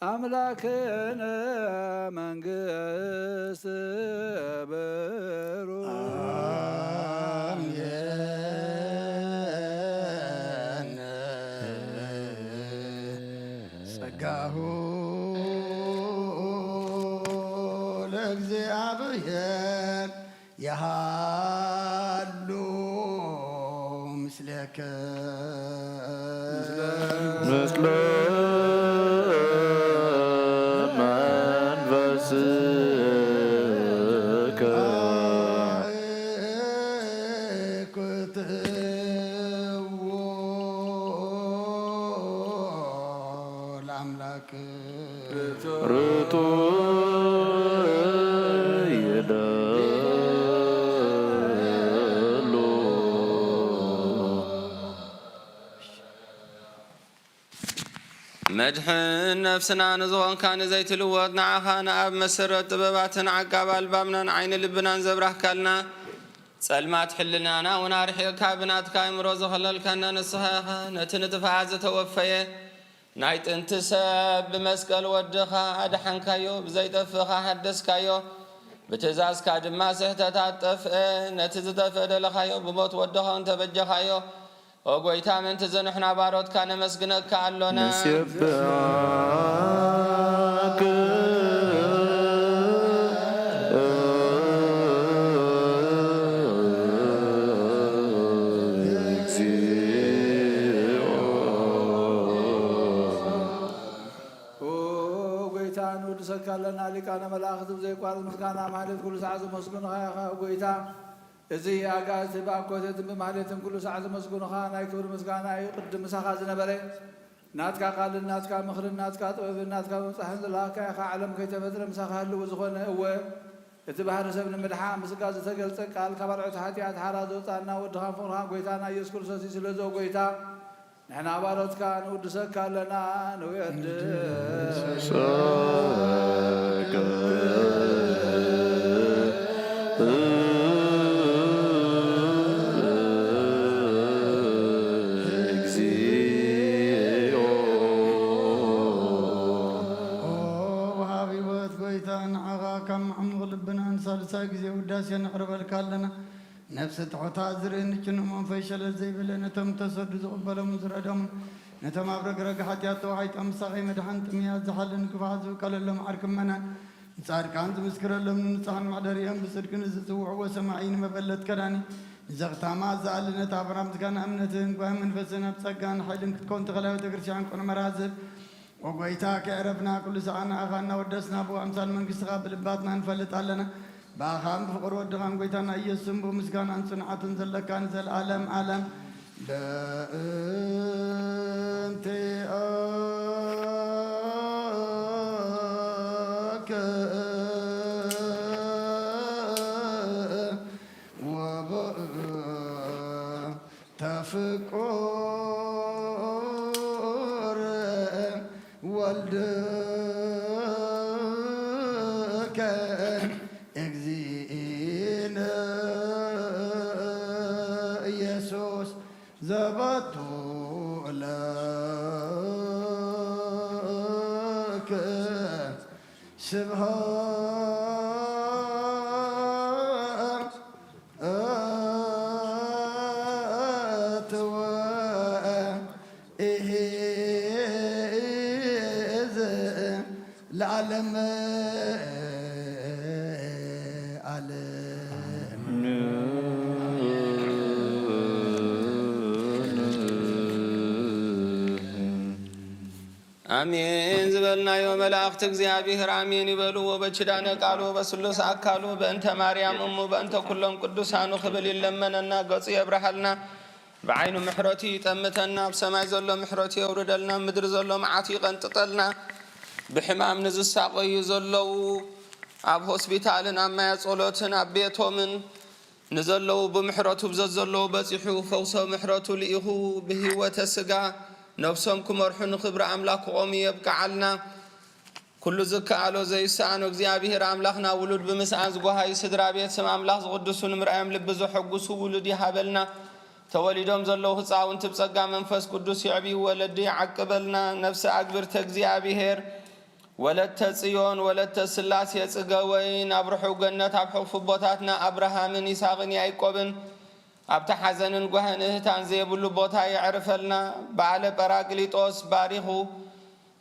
ኣምላክነ መንግስት ብሩ። ኣሜን። ጸጋሁ ለእግዚኣብሔር የሃሉ ምስሌከ። ምስለ መንፈስከ። ክትዎ ለኣምላክ። ርቱዕ ይደሉ። መድሕን ነፍስና ንዝኾንካ ንዘይትልወጥ ንዓኻ ንኣብ መሰረት ጥበባትን ዓቃብ ኣልባብናን ዓይኒ ልብናን ዘብራህካልና፣ ጸልማት ሕልናና እውን ኣርሒቕካ ብናትካ ኣእምሮ ዘኸለልካና ንስኻ ኢኻ። ነቲ ንጥፍኣት ዝተወፈየ ናይ ጥንቲ ሰብ ብመስቀል ወድኻ ኣድሓንካዮ፣ ብዘይጠፍእ ኸኣ ሓደስካዮ። ብትእዛዝካ ድማ ስሕተታት ጠፍአ፣ ነቲ ዝጠፍአ ደለኻዮ፣ ብሞት ወድኻ እውን ተበጀኻዮ። ኦ ጐይታ፣ ምእንቲ እዚ ንሕና ባሮትካ ነመስግነካ ኣሎና። ንሴብሐካ ኦ ጎይታ፣ ንውድሰካ ኣለና። ሊቃነ መላእኽት ብዘይቋርጽ ምስጋና ማህሌት ኩሉ ሰዓት ዘመስግኑኻ ኢኻ። ኦ ጎይታ፣ እዚ ኣጋእዝቲ ብኣኮቴትን ብማህሌትን ኩሉ ሰዓት ዘመስግኑኻ ናይ ክብሪ ምስጋና እዩ። ቅድም ምሳኻ ዝነበረ ናትካ ቃልን ናትካ ምኽርን ናትካ ጥበብን ናትካ ምብጻሕን ዝለኣኽካ ኢኻ። ዓለም ከይተፈጥረ ምሳኻ ህልው ዝኾነ፣ እወ፣ እቲ ባህሪ ሰብ ንምድሓን ብስጋ ዝተገልጸ ቃል፣ ካብ ኣርዑት ሓጢኣት ሓራ ዘውጻና ወድኻን ፍቕርኻን ጐይታና ኢየሱስ ክርስቶስ እዩ። ስለዚ ኦ ጐይታ፣ ንሕና ባሮትካ ንውድሰካ ኣለና፣ ንውየድሰካ። እግዚኦ። ኦ ወሃቢ ህይወት ጐይታ፣ ንዓኻ ካብ መዓሙቕ ልብና ንሳልሳይ ግዜ ውዳሴ ነቕርበልካ ኣለና። ነፍሲ ትሑታት ዝርኢ ንጭኑቕ መንፈስ ሸለል ዘይብለ፣ ነቶም ተሰዱ ዝቕበሎምን ዝረድኦምን፣ ነቶም ኣብ ረግረግ ሓጢኣት ተዋሒጦም ምሳቐይ መድሓን ጥምያት ዝሓልን ክፍኣት ዝውቀለሎም ዓርኪ ምእመናን፣ ንጻድቃን ዝምስክረሎም ንንጹሓን መሕደሪኦም፣ ብጽድቂ ንዝጽውዕዎ ሰማዒ ንመበለት ከዳኒ፣ ንዘኽታማት ዝኣሊ ነታ ኣብራ ምስጋና እምነትን ጓሂ መንፈስን ኣብ ጸጋን ሓይልን ክትከውን ተኸላዊ ቤተ ክርስቲያን ቁነ መራዝብ ኦ ጐይታ፣ ከየዕረፍና ኩሉ ሰዓት ንኣኻ እናወደስና፣ ብኣምሳል መንግስትኻ ብልባትና ንፈልጥ ኣለና። ብኣኻን ብፍቕሪ ወድኻን ጐይታና ኢየሱስን ብኡ ምስጋናን ጽንዓትን ዘለካ ንዘለኣለም ዓለም። በእንቲአከ ወበእንተ ፍቁር ወልድከ እግዚእነ ኢየሱስ ዘበቱ ለከ ስብሐት ለዓለመ ዓለም። ኣሜን ዝበልናዮ መላእኽቲ እግዚኣብሔር ኣሜን ይበሉ። ወበኪዳነ ቃሉ በስሉስ ኣካሉ በእንተ ማርያም እሙ በእንተ ኩሎም ቅዱሳኑ ክብል ይለመነና፣ ገጹ የብርሃልና፣ ብዓይኑ ምሕረቱ ይጠምተና፣ ኣብ ሰማይ ዘሎ ምሕረቱ የውርደልና፣ ኣብ ምድሪ ዘሎ መዓቱ ይቐንጥጠልና። ብሕማም ንዝሳቐዩ ዘለዉ ኣብ ሆስፒታልን ኣብ ማያ ጸሎትን ኣብ ቤቶምን ንዘለዉ ብምሕረቱ ብዘዘለዉ በጺሑ ፈውሰ ምሕረቱ ልኢኹ ብህይወተ ስጋ ነፍሶም ክመርሑ ንኽብሪ ኣምላኽ ክቖሙ የብቅዓልና። ኩሉ ዝከኣሎ ዘይሰኣኖ እግዚኣብሔር ኣምላኽና ውሉድ ብምስኣን ዝጓሃዩ ስድራ ቤት ስም ኣምላኽ ዝቕድሱ ንምርኣዮም ልቢ ዘሐጉሱ ውሉድ ይሃበልና። ተወሊዶም ዘለዉ ህፃውንቲ ብጸጋ መንፈስ ቅዱስ የዕብዩ ወለዲ ይዓቅበልና። ነፍሲ ኣግብርተ እግዚኣብሔር ወለተ ጽዮን ወለተ ስላሴ ጽገወይ ናብ ርሑው ገነት ኣብ ሕቑፉ ኣቦታትና ኣብርሃምን ይስሐቅን ያዕቆብን ኣብቲ ሓዘንን ጓህን እህታን ዘየብሉ ቦታ የዕርፈልና። በዓለ ጳራቅሊጦስ ባሪኹ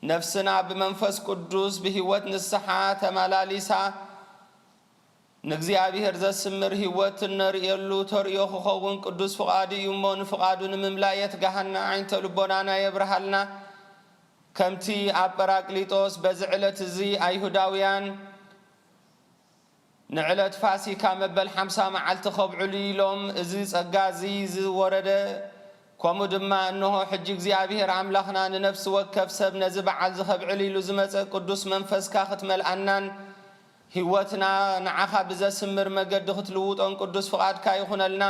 ነፍስና ብመንፈስ ቅዱስ ብህይወት ንስሓ ተመላሊሳ ንእግዚኣብሔር ዘስምር ህይወት እነርእየሉ ተርእዮ ክኸውን ቅዱስ ፍቓዱ እዩ እሞ፣ ንፍቓዱ ንምምላእ የትግሃና፣ ዓይንተ ልቦናና የብርሃልና። ከምቲ ኣብ ጳራቅሊጦስ በዚ ዕለት እዚ ኣይሁዳውያን ንዕለት ፋሲካ መበል ሓምሳ መዓልቲ ከብዕሉ ኢሎም፣ እዚ ጸጋ እዚ ዝወረደ፣ ከምኡ ድማ እንሆ ሕጂ እግዚኣብሔር ኣምላኽና ንነፍሲ ወከፍ ሰብ ነዚ በዓል እዚ ከብዕል ኢሉ ዝመጸ ቅዱስ መንፈስካ ክትመልኣናን ህይወትና ንዓኻ ብዘስምር መገዲ ክትልውጦን ቅዱስ ፍቓድካ ይኹነልና።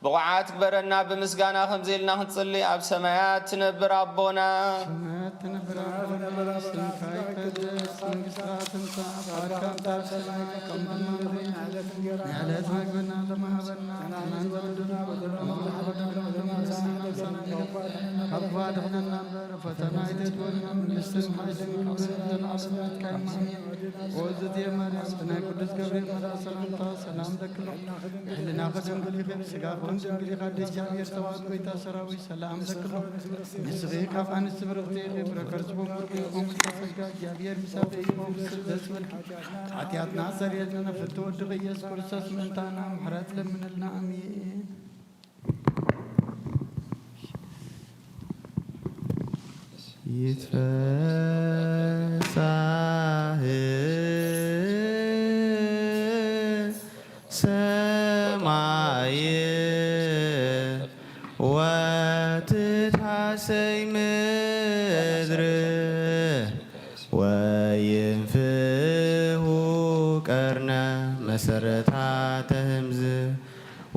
ብቑዓት ግበረና። ብምስጋና ከምዚ ኢልና ክንጽሊ፣ ኣብ ሰማያት ትነብር ኣቦና፣ ሰማያት ትነብር ኣቦና፣ ስምካ ይቀደስ፣ መንግስትካ ትምጻእ፣ ፍቃድካ ትኩን ኣብ ሰማይ ከም ኣብ ምድሪ። ናይ ዕለት መግብና ሎሚ ሃበና፣ ከማን ዝበደሉና በደሎም፣ ከም ንሕነን ንበድሎም፣ ካብ ክፉእ ኣድሕነና እምበር፣ ፈተና ኣይተእትወና፣ መንግስትን ሓይልን ክብርን ዘለዓለም ናትካ እዩ። ኣሜን። ኦ እግዝእትየ ማርያም፣ ብናይ ቅዱስ ገብርኤል መልኣክ ሰላምታ ሰላም እለኪ፣ ብሕልናኺ ድንግል ኢኺ፣ ብስጋኺ እውን ድንግል ኢኻ፣ ኣደ እግዚኣብሔር፣ ተዋህዶ ጎይታ ሰራዊት፣ ሰላም እለኪ። ንስኺ ካብ ኣንስቲ ብርኽቲ ኢኺ፣ ፍረ ከርስኪ እውን ብሩኽ እዩ። ጸጋ እግዚኣብሔር ምሳኺ እዩ፣ ደስ ይበልኪ። ኃጢአትና ሰርየልና፣ ፍትው ወድኺ ኢየሱስ ክርስቶስ ምእንታና ምሕረት ለምንልና። ኣሜን። ይትፈሳህ ሰማይ ወትትሐሰይ ምድር ወይንፍሑ ቀርነ መሰረታተ ህምዝ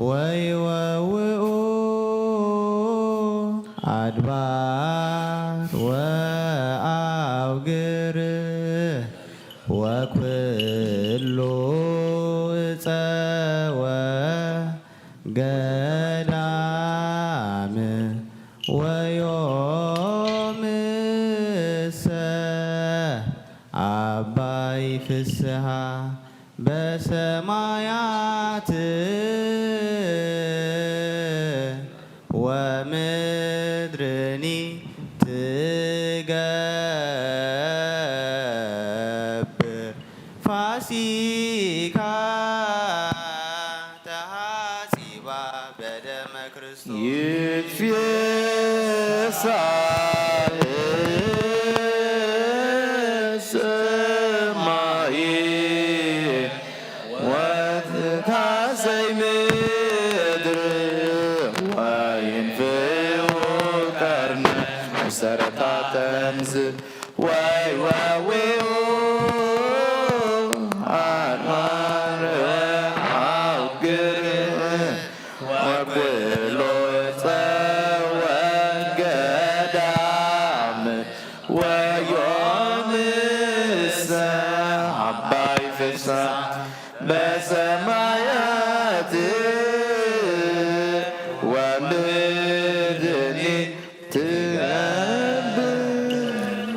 ወይወውኡ ኣድባር ወአውግር ወኩሉ እፀወ ገዳም ወዮምሰ አባይ ፍስሃ በሰማያት ወምድርኒ ትገብር ፋሲካ ተሐሲባ በደመ ክርስቶስ። ይትፌሳህ ሰማይ ወትትሐሰይ ምድር ወይንፍሑ ቀርነ መሰረታተ ህምዝ ወይወውኡ ኣድባር ወአውግር ወኩሉ እፀወ ገዳም ወዮምሰ አባይ ፍስሃ በሰማያት ወምድርኒ ትገብር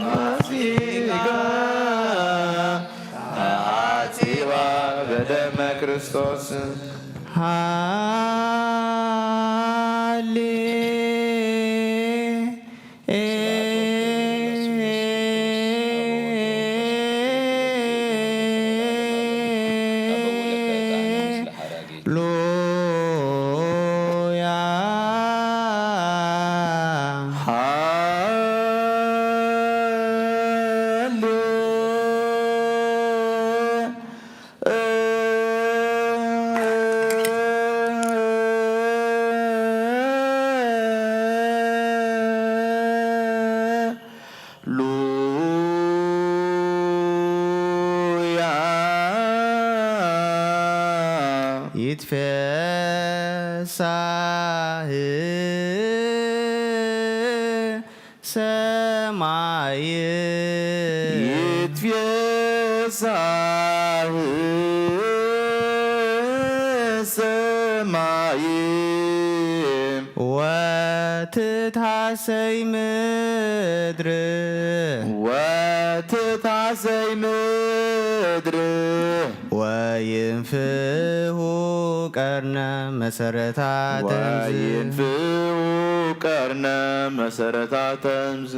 ፋሲካ ተሐሲባ በደመ ክርስቶስ። ሃሌ ሉያ። ይትፌሳህ ሰማይ። ይትፌሳህ ሰማይ። ወትትሃሰይ ምድር። ወትትሃሰይ ምድር። ወይንፍሁ ቀርነ መሰረታ ተምዝ። ወይንፍሁ ቀርነ መሰረታ ተምዝ።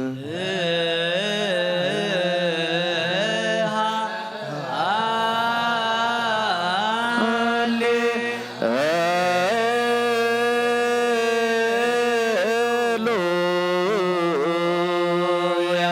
ሃሌሉያ።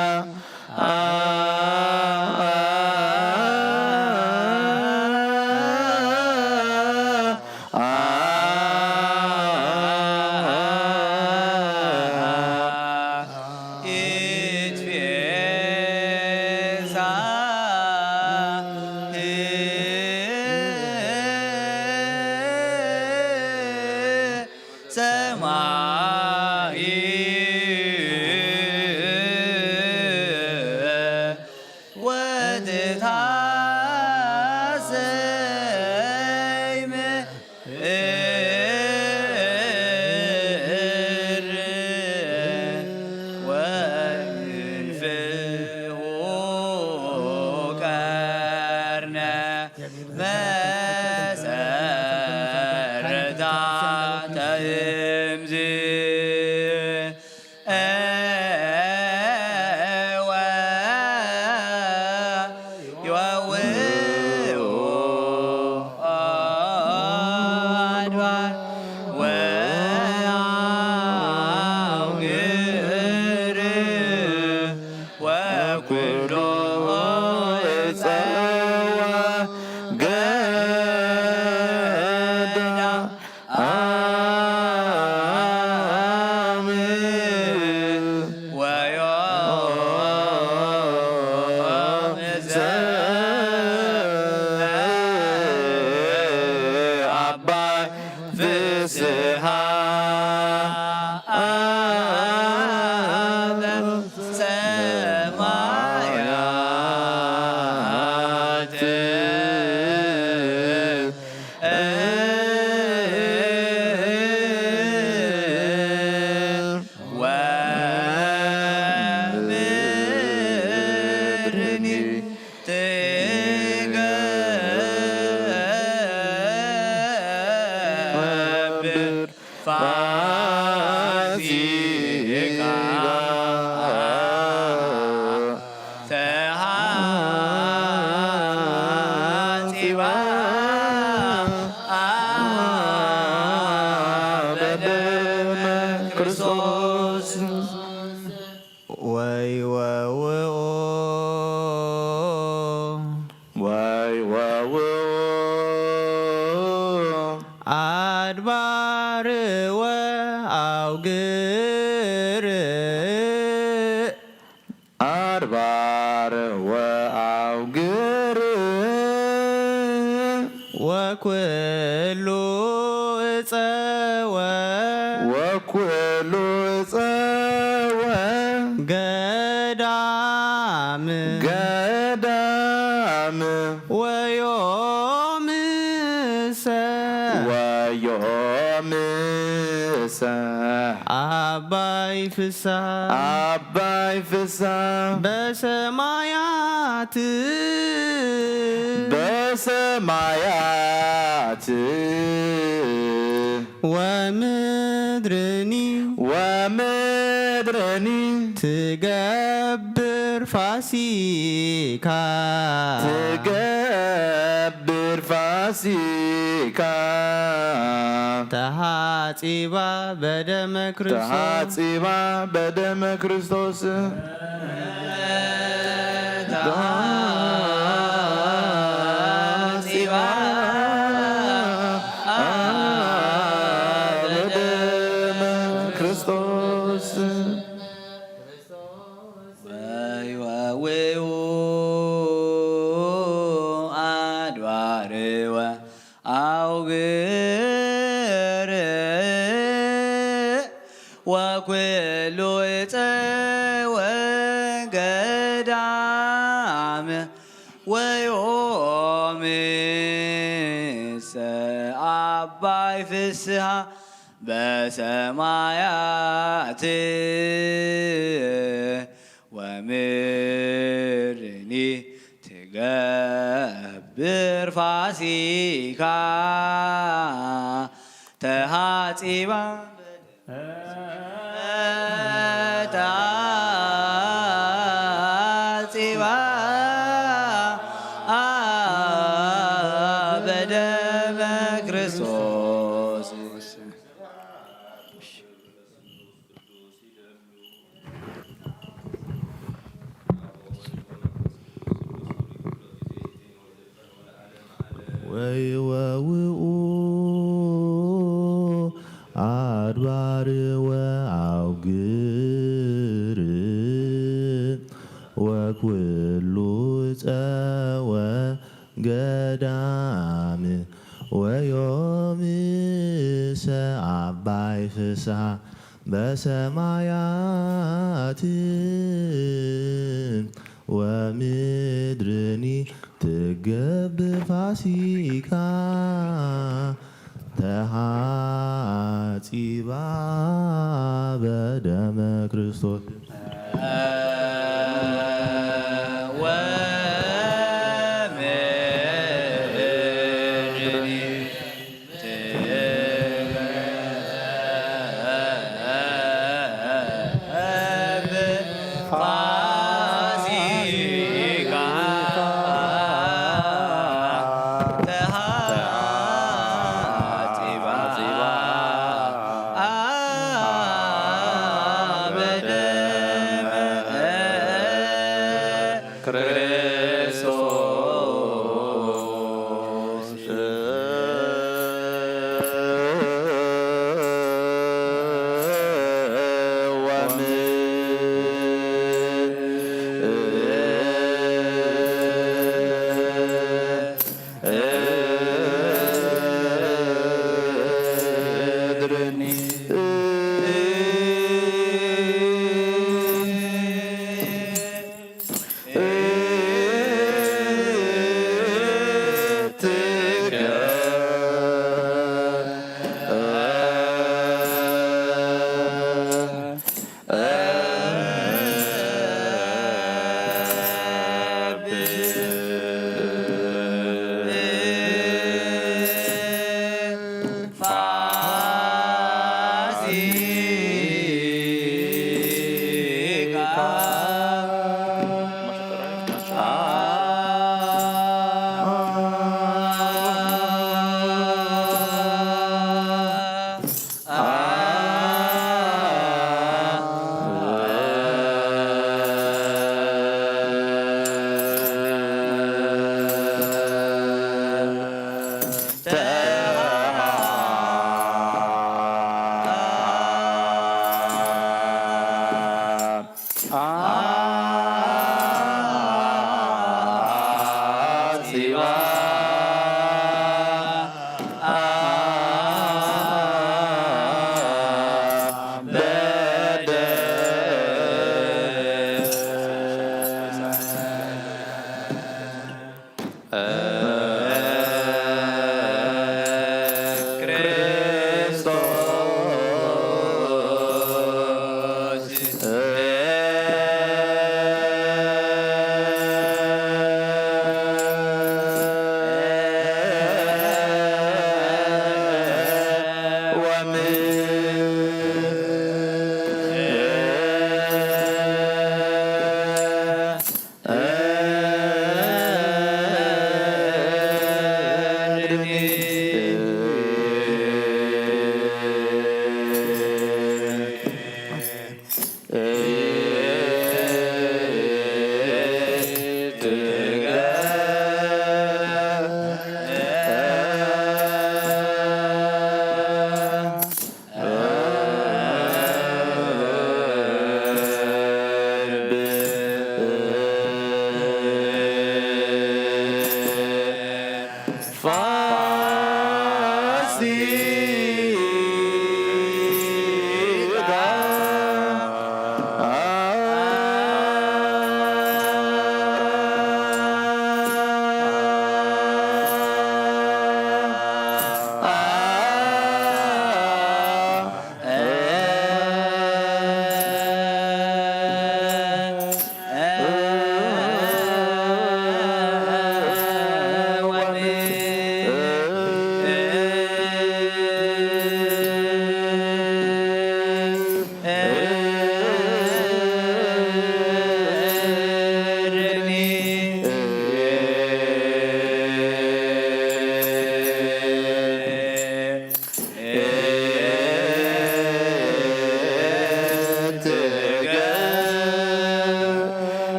አውግር ወኩሉ ጸወ ገዳም ወዮምሰ አባይ ፍስሃ በሰማያት ወምድርኒ ትገብር ፋሲካ ተሃጺባ ተሃጺባ በደመ ክርስቶስ። ወይወውኡ አድባር ወአውግር ወኩሉ ጸወ ገዳም ወዮምሰ አባይ ፍስሃ በሰማያት ወምድርኒ ትገብ ፋሲካ ተሃጺባ በደመ ክርስቶስ።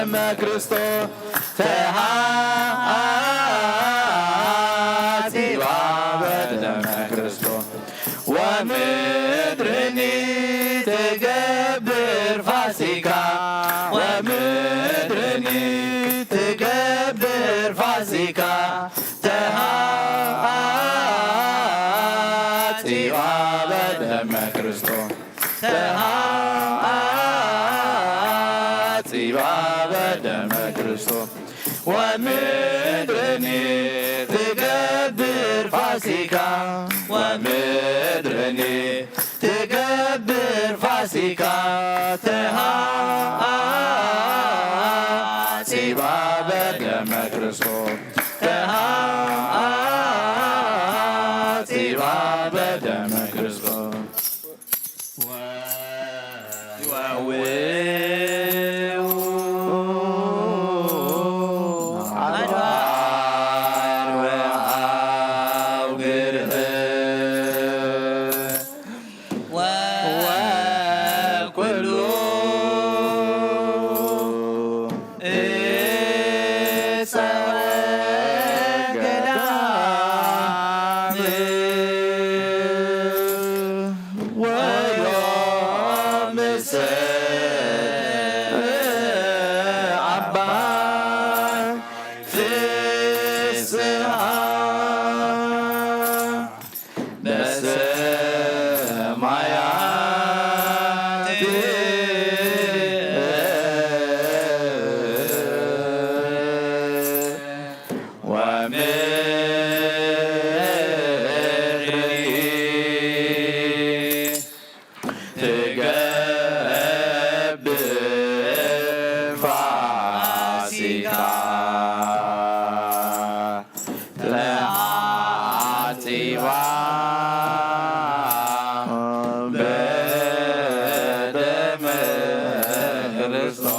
ደመ ክርስቶስ ተሃጺባ በደመ ክርስቶስ ወምድርኒ ትገብር ፋሲካ ወምድርኒ ትገብር ፋሲካ ተሃጺባ በደመ ክርስቶስ ተሃጺባ በደመ ክርስቶስ ወምድርኒ ትገብር ፋሲካ ወምድርኒ ትገብር ፋሲካ ተሃጺባ በደመ ክርስቶስ ተሃጺባ በደመ ክርስቶስ። ትገብር ፋሲካ ተሃጺባ በደመ ክርስቶስ።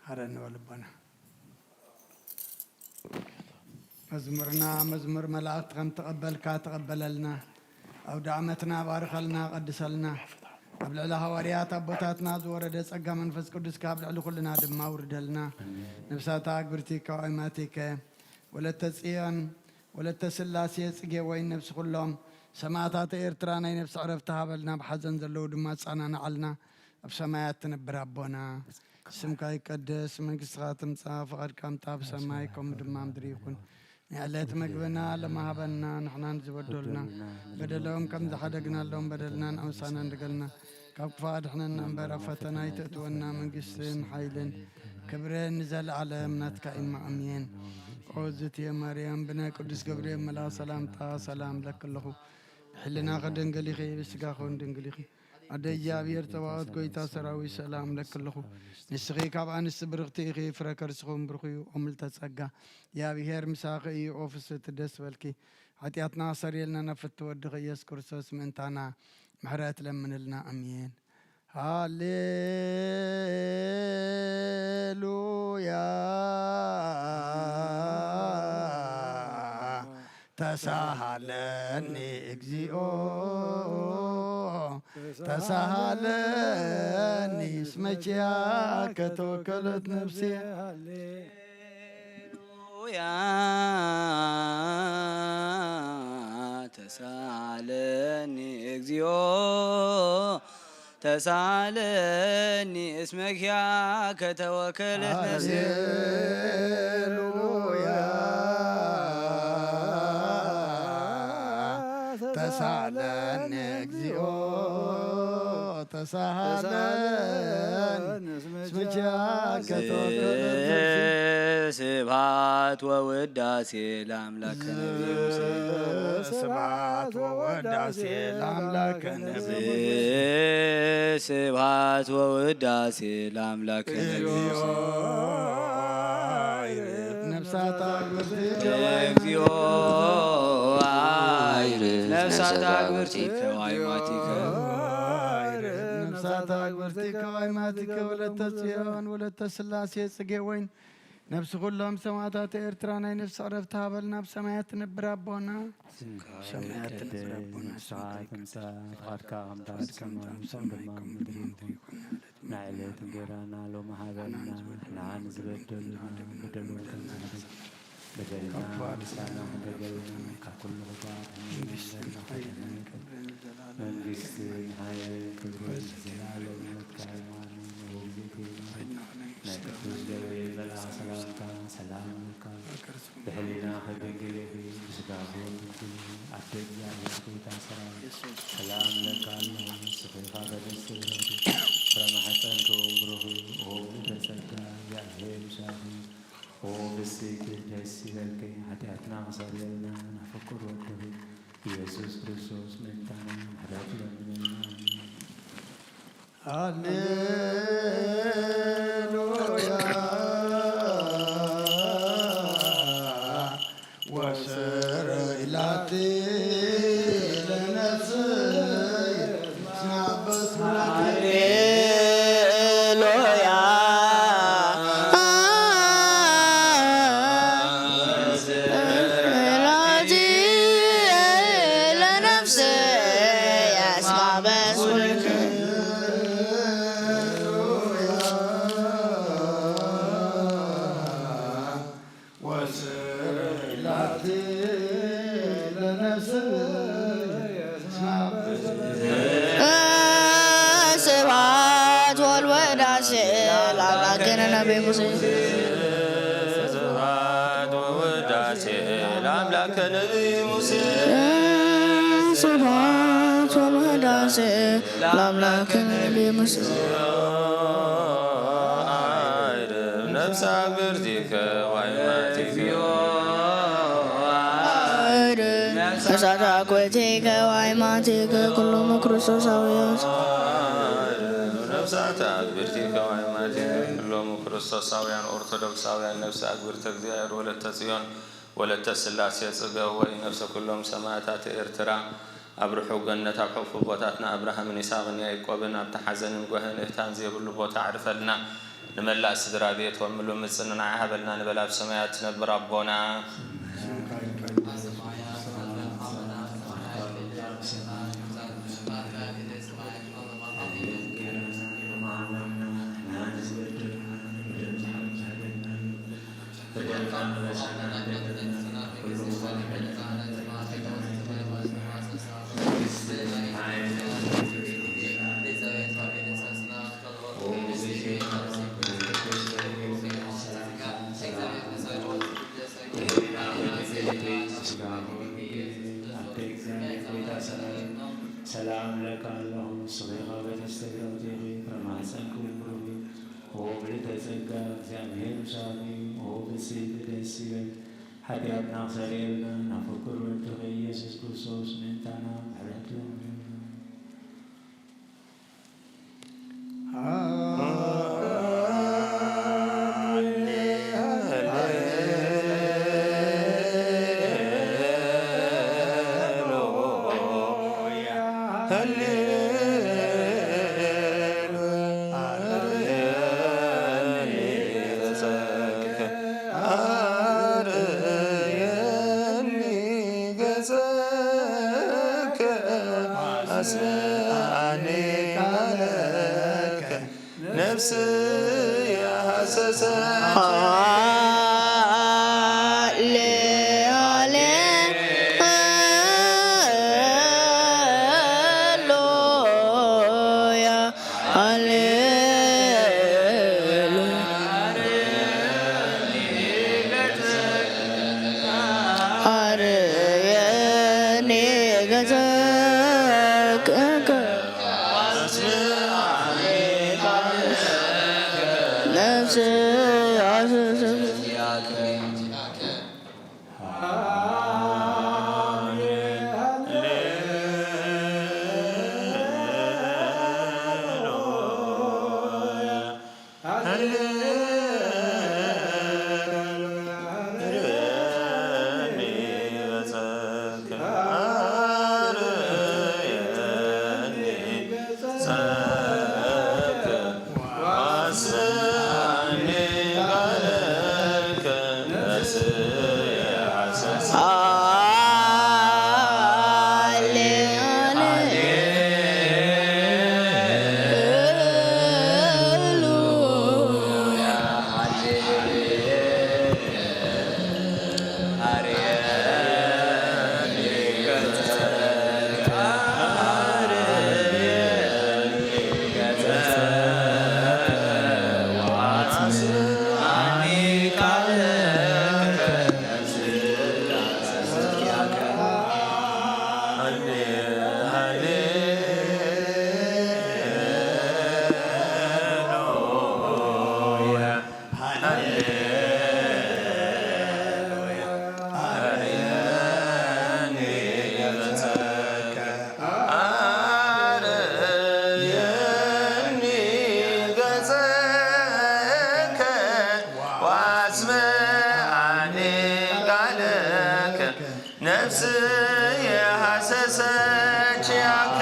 ሃረኒ በልቦና። መዝሙርና መዝሙር መላእክት ከም ተቐበልካ ተቐበለልና። ኣውደ ዓመትና ባርኸልና፣ ቀድሰልና። ኣብ ልዕሊ ሃዋርያት ኣቦታትና ዝወረደ ጸጋ መንፈስ ቅዱስካ ኣብ ልዕሊ ኩልና ድማ ኣውርደልና። ነፍሳት ኣግብርቲ ከዋይማቲከ ወለተ ጽዮን ወለተ ስላሴ ጽጌ ወይን ነፍሲ ኩሎም ሰማእታት ኤርትራ ናይ ነፍሲ ዕረፍቲ ሃበልና፣ ብሓዘን ዘለዉ ድማ ኣጸናንዓልና። ኣብ ሰማያት ትነብር ኣቦና፣ ስምካ ይቀደስ፣ መንግስትኻ ትምጻእ፣ ፍቓድካ ምጻእ ብሰማይ ከምኡ ድማ ምድሪ ይኹን። ናይ ዕለት መግብና ሎሚ ሃበና፣ ንሕናን ዝበደሉና በደሎም ከም ዝሓደግናሎም በደልናን ኣውሳና ንገልና፣ ካብ ክፉእ ኣድሕነና እምበር ኣብ ፈተና ኣይተእትወና፣ መንግስትን ሓይልን ክብርን ንዘለዓለም ናትካ እዩ፣ ኣሜን። ኦ ዝትየ ማርያም ብናይ ቅዱስ ገብርኤል መልኣኽ ሰላምታ ሰላም ለኪ ኣለኹ። ብሕልናኺ ድንግል ኢኺ፣ ብስጋኺ እውን ድንግል ኢኺ። ኣደ እግዚኣብሔር ጸባኦት ጎይታ ሰራዊት ሰላም ለኪ ኣለኹ። ንስኺ ካብ ኣንስቲ ብርኽቲ ኢኺ፣ ፍረ ከርስኹም ብሩኽ እዩ። ኦ ምልዕተ ጸጋ እግዚኣብሔር ምሳኺ እዩ። ኦ ፍስሕቲ ደስ በልኪ፣ ሓጢኣትና ኣሰርየልና፣ ናብ ፍትወ ወድኺ ኢየሱስ ክርስቶስ ምእንታና ምሕረት ለምንልና። ኣሜን። ሃሌሉያ ተሳሃለኒ እግዚኦ ተሳሃለኒ እስመ ኪያከ ተወከለት ነፍሴ። ሃሌሉያ ተሳሃለኒ እግዚኦ ተሳሃለኒ እስመ ኪያከ ተወከለት ነፍሴ። ሃሌሉያ ተሳሃለኒ እግዚኦ ተሳሃለኒ እስመ ኪያከ ተወከለት ነፍሴ። ስብሐት ወውዳሴ ለአምላክ ነቢዩ ሙሴ። ስብሐት ወወዳሴ ለአምላክ ነቢዩ ሙሴ። ስብሐት ወውዳሴ ለአምላክ ነቢዩ ሙሴ። ነፍሳት አግብርቲከ እግዚኦ አይርፍ ነፍሳት አግብርቲከ ዋይማቲከ። ነፍሳት አግብርቲከ ዋይማቲከ ወለተ ጽዮን ወለተ ስላሴ ጽጌ ወይን ነፍሲ ኩሎም ሰማእታት ኤርትራ ናይ ነፍሲ ዕረፍቲ ሃበልና። ኣብ ሰማያት ትነብር ኣቦና፣ ሰማያት ትነብር ኣቦና፣ ስምካ ይትቀደስ፣ ፍቃድካ ከም ትምጻእ፣ ፍቃድካ ትምጻእ፣ ኣብ ሰማይ ከም ኣብ ምድሪ ይኹን። ናይ ዕለት እንጌራና ሎሚ ሃበና፣ ንዓን ዝበደሉና በደሎም ከም ዝሕድግ በደልና ምሳና በደልና ካብ ኩሉ ክፋእ መንግስትን ሓይልን ክብርን ዘለኣለሙ። መንግስትን ሓይልን ክብርን ዘለኣለሙ ናትካ እዩ። ኣሜን። ኦ እግዝእትየ ማርያም፣ ናይ ቅዱስ ገብርኤል መልኣኽ ሰላምታ ሰላም እብለካ። ብሕሊናኺ ድንግል ኢኺ፣ ብስጋኺ እውን ድንግል ኢኺ። ኣደ እግዚኣብሔር ጎይታ ሰራዊት፣ ሰላም እብለካ ኣለኹ። ንስኺ ካብ ኣንስቲ ብርኽቲ፣ ፍረ ማሕፀንኪ እውን ብሩኽ እዩ። ኦ ምልዕተ ጸጋ፣ እግዚኣብሔር ምሳኺ እዩ። ኦ ብስይቲ ደስ ይበልኪ፣ ሓጢኣትና ክሰርየልና፣ ናብ ፍቁር ወድኺ ኢየሱስ ክርስቶስ ምእንታና ምሕረት ለምንልና። ኣሜን። ሃሌሉያ ወስር ኢላቲ ለነፍስየ ሃሌሉያ። ለነፍስየ እስማ በስኩልክ ወስር ኢላቲ ለነፍስየ ስብሐት ወልወዳሴ ለአምላክነ ነቢይ ሙሴ። ስብሐት ወወዳሴ ለአምላከ ነቢይ ሙሴ። ስብሐት ወልወዳሴ ለአምላከ ነቢይ ሙሴ። ነፍሳ ግርዚከ ዋይማቲከ ነፍሳት አኮቴከ ዋይማቲከ ኩሎሙ ክርስቶሳውያን። ነፍሳት አግብርቲከ ዋይማቲከ ኩሎሙ ክርስቶሳውያን ኦርቶዶክሳውያን ነፍሰ አግብርተ እግዚኣብሔር ወለተ ጽዮን ወለተ ስላሴ ጽገው ወይ ነፍሰ ኩሎም ሰማእታት ኤርትራ ኣብ ርሑው ገነት ኣብ ሕቑፊ ኣቦታትና ኣብርሃምን ይስሐቅን ያዕቆብን ኣብቲ ሓዘንን ጓህን እህታን ዘይብሉ ቦታ ኣዕርፈልና። ንመላእ ስድራ ቤቶም ምሉእ ምጽንናዕ ሃበልና ንበል። ኣብ ሰማያት ትነብር ኣቦና፣ ሰላም ለካ ኣለኹም ስኺኻ በተስተግረውቴኺ ከማሕፀንኩም ብሩኺ ኦ ምልዕተ ጸጋ፣ እግዚኣብሔር ምሳኺ፣ ኦ ብጽሕቲ ደስ ይበል። ሓጢኣትና ክሰርየልና፣ ናብ ፍቁር ወድኺ ኢየሱስ ክርስቶስ ምእንታና ምሕረት ለምንልና። ነፍስየ ሃሰሰችያከ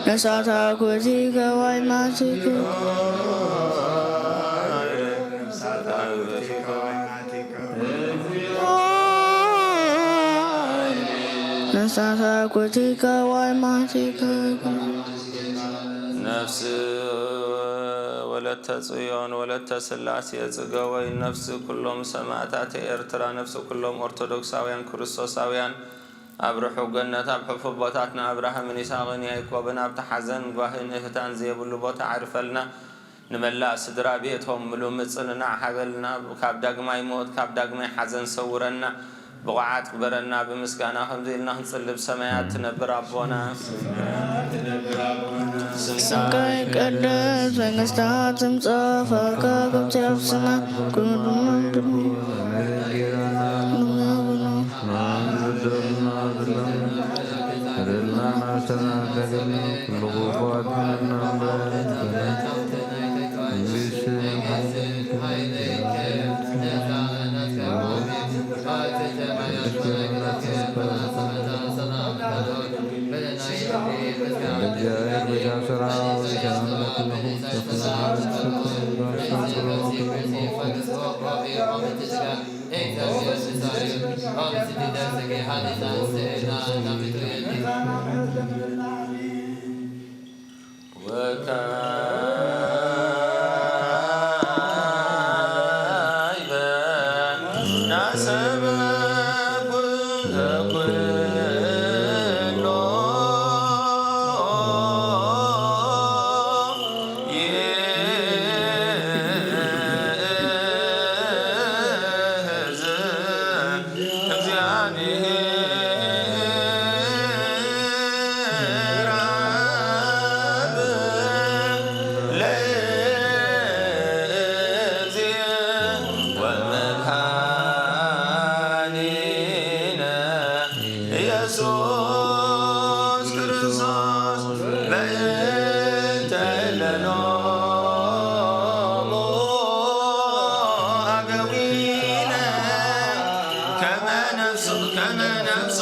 ነሳታ ኩቲከ ዋይ ማቲከ ነሳታ ኩቲከ ዋይ ማቲከ ነፍስ ወለተ ጽዮን ወለተ ስላሴ ጽገወይ ነፍስ ኩሎም ሰማዕታተ ኤርትራ ነፍስ ኩሎም ኦርቶዶክሳውያን ክርስቶሳውያን ኣብ ርሑቕ ገነት ኣብ ሕፉብ ቦታት ንኣብርሃምን ይስሐቕን ያዕቆብን ኣብቲ ሓዘን ጓህን እህታን ዘየብሉ ቦታ ኣዕርፈልና። ንመላእ ስድራ ቤቶም ምሉእ ምጽንናዕ ሃበልና። ካብ ዳግማይ ሞት ካብ ዳግማይ ሓዘን ሰውረና። ብቑዓት ግበረና። ብምስጋና ከምዚ ኢልና ክንጽሊ ብሰማያት ትነብር ኣቦና ስምካ ይቀደስ መንግስትካ ትምጻእ ፈቃድካ ከምቲ ኣብ ሰማይ ኢየሱስ ክርስቶስ በእንተ ለሎሙ አገዊነ ከመ ነፍሱ ከመ ነፍሱ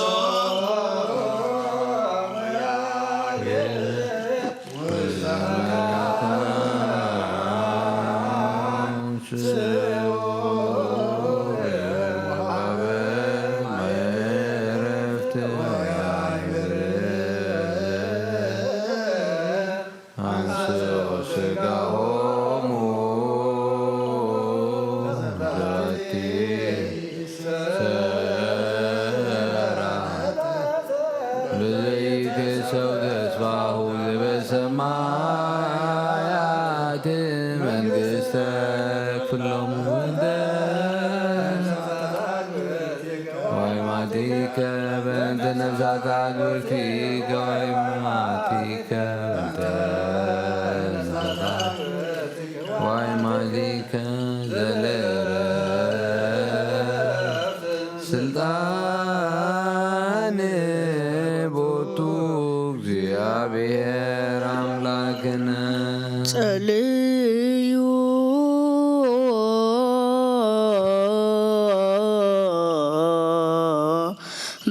አንስኡ ስጋሆሙ ዛቲ ሰራ ብዘይትሰው ተስፋሁ ዘበሰማያት መንግስተ ክፍሎሙ እንተ ዋይማቲከ በእንተ ነፍሳት አግብርቲከ ዋይማቲከ በእንተ ነፍሳት ዋይማቲከ ዘለረ ስልጣን ቦቱ እግዚአብሔር አምላክነ ጸልዩ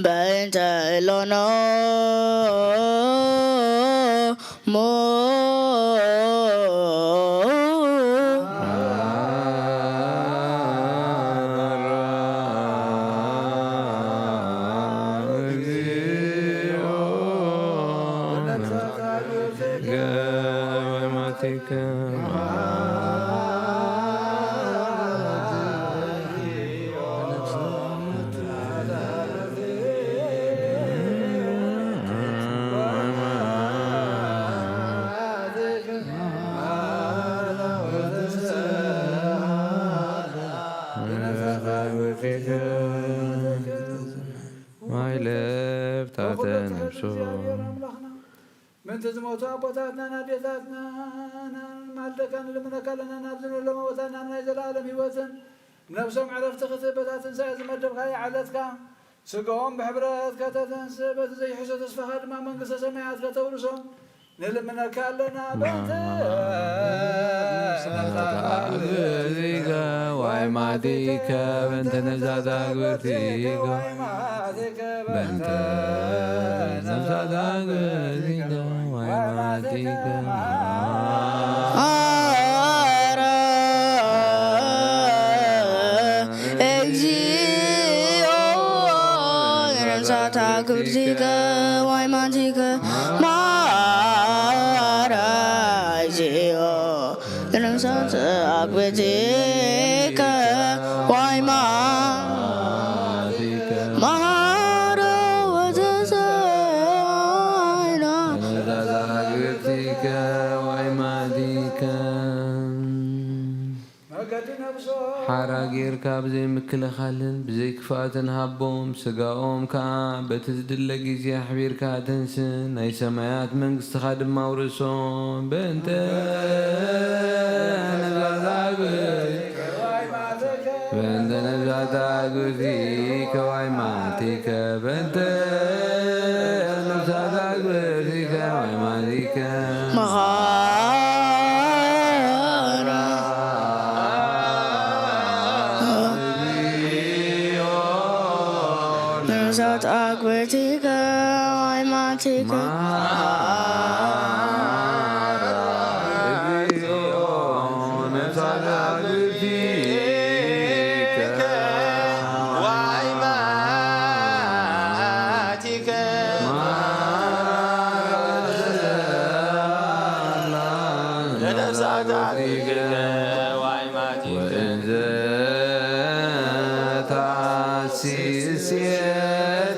በእንተ እሎኖ ሞ ማይለብታተ ነብሶ ምእንቲ ዝሞቱ ኣቦታትናን ኣዴታትናን ንማልደካ ንልምነካ ኣለና። ናብዚ ንብሎ መወታና ናይ ዘለኣለም ህይወትን ነብሶም ዕረፍቲ ክትህብ በታ ትንሳኤ ዝመደብካዮ ዓለትካ ስጋኦም ብሕብረት ከተተንስእ በቲ ዘይሕሶ ተስፋኻ ድማ መንግስተ ሰማያት ከተውርሶም ንልምነካ ኣለና። በእንተ ነፍሳት ኣግብርቲከ ዋይማቲከ በእንተ ነፍሳት ኣግብርቲከ በእንተ ነፍሳት ኣግብርቲከ ዋይማቲከ ማረ እግዚኦ ነፍሳት ኣግብርቲከ ዋይማቲከ ማረ እግዚኦ ነፍሳት ኣግብርቲከ ዋይማ ማረ ሓራ ጌርካ ብዘይ ምክልኻልን ብዘይ ክፍኣትን ሃቦም። ስጋኦም ከኣ በቲ ዝድለ ግዜ ኣሕቢርካ ኣተንስእ፣ ናይ ሰማያት መንግስትኻ ድማ ኣውርሶም። በእንተ ነፍሳት ኣግብርቲከ በእንተ ነፍሳት ኣግብርቲከ ዋይማቲከ በእንተ ነፍሳት ኣግብርቲከ ዋይማቲከ መኻራ ነፍሳት ኣግብርቲከ ዋይማቲከ ወእንዘ ታሲስየ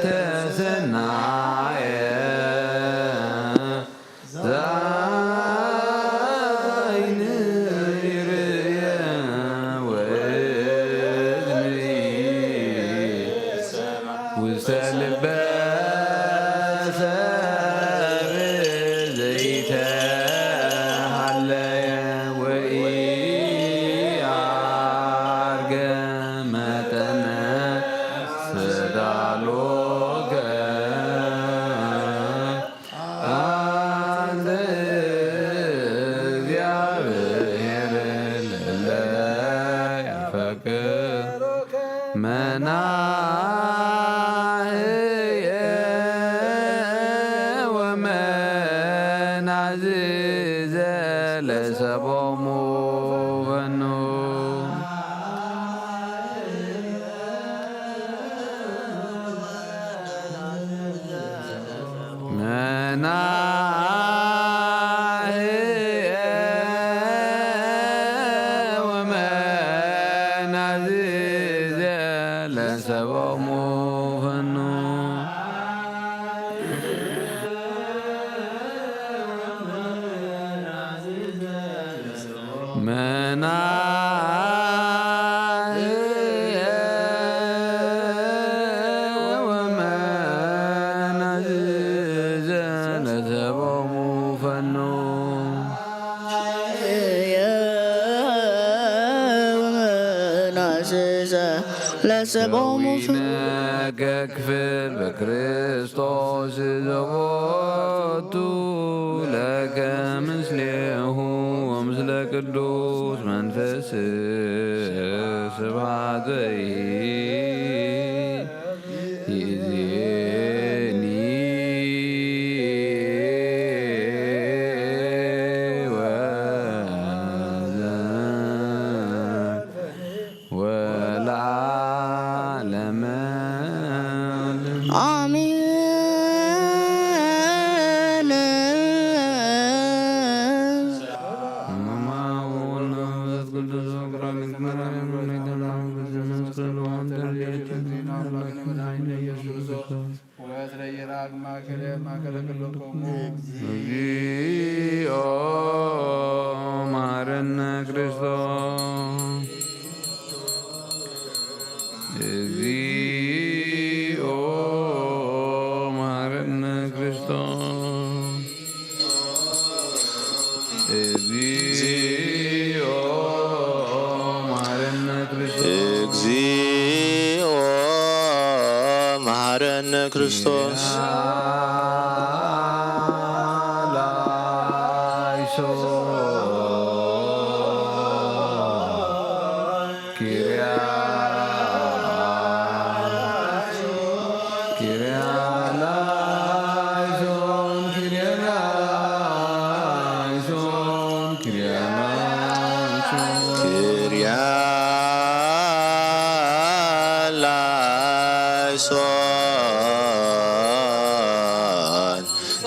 ተሰናየ ዛይን ይርየ ወእዝኒ ውስተ ልበ ሰብ ዘይተሃለየ ወኢአርገ መጠነ ስዳሎከ አንተ እግዚአብሔር ለለ ያፈቅር መናህየ ወመናዝዘ ለሰቦሙ በኑ። መናህየ ወመናዝዘ ለሰቦሙ ፈኑ። መናህየ ወመናዝዘ ለሰቦሙ ፈኑ። ወመናዝዘ ለሰቦሙ ፈኑ። ወይነገ ክፍል በክርስቶስ ዘቦቱ ለከ ምስሌሁ ወምስለ ቅዱስ መንፈስ ስብሐት ዘይእዜኒ ወዘ ወለዓለመ ዓለም። አሜን። በስመ አብ ወወልድ ወመንፈስ ቅዱስ ወቅዱስ መድኃኔዓለም በስመ አብ ወወልድ ወመንፈስ ቅዱስ ወአንተ እግዚኦ ማረነ ክርስቶስ። ወያስተዳድር አግማከለ ማከለ ክልኮሙ። እግዚኦ መሐረነ ክርስቶስ። እግዚኦ መሐረነ ክርስቶስ። እግዚኦ መሐረነ ክርስቶስ። እግዚኦ መሐረነ ክርስቶስ። ላይሶ ኪርያ ኪርያ ላይሶን ኪርያ ላይሶን ኪርያ ላይሶን ኪርያ ላይሶን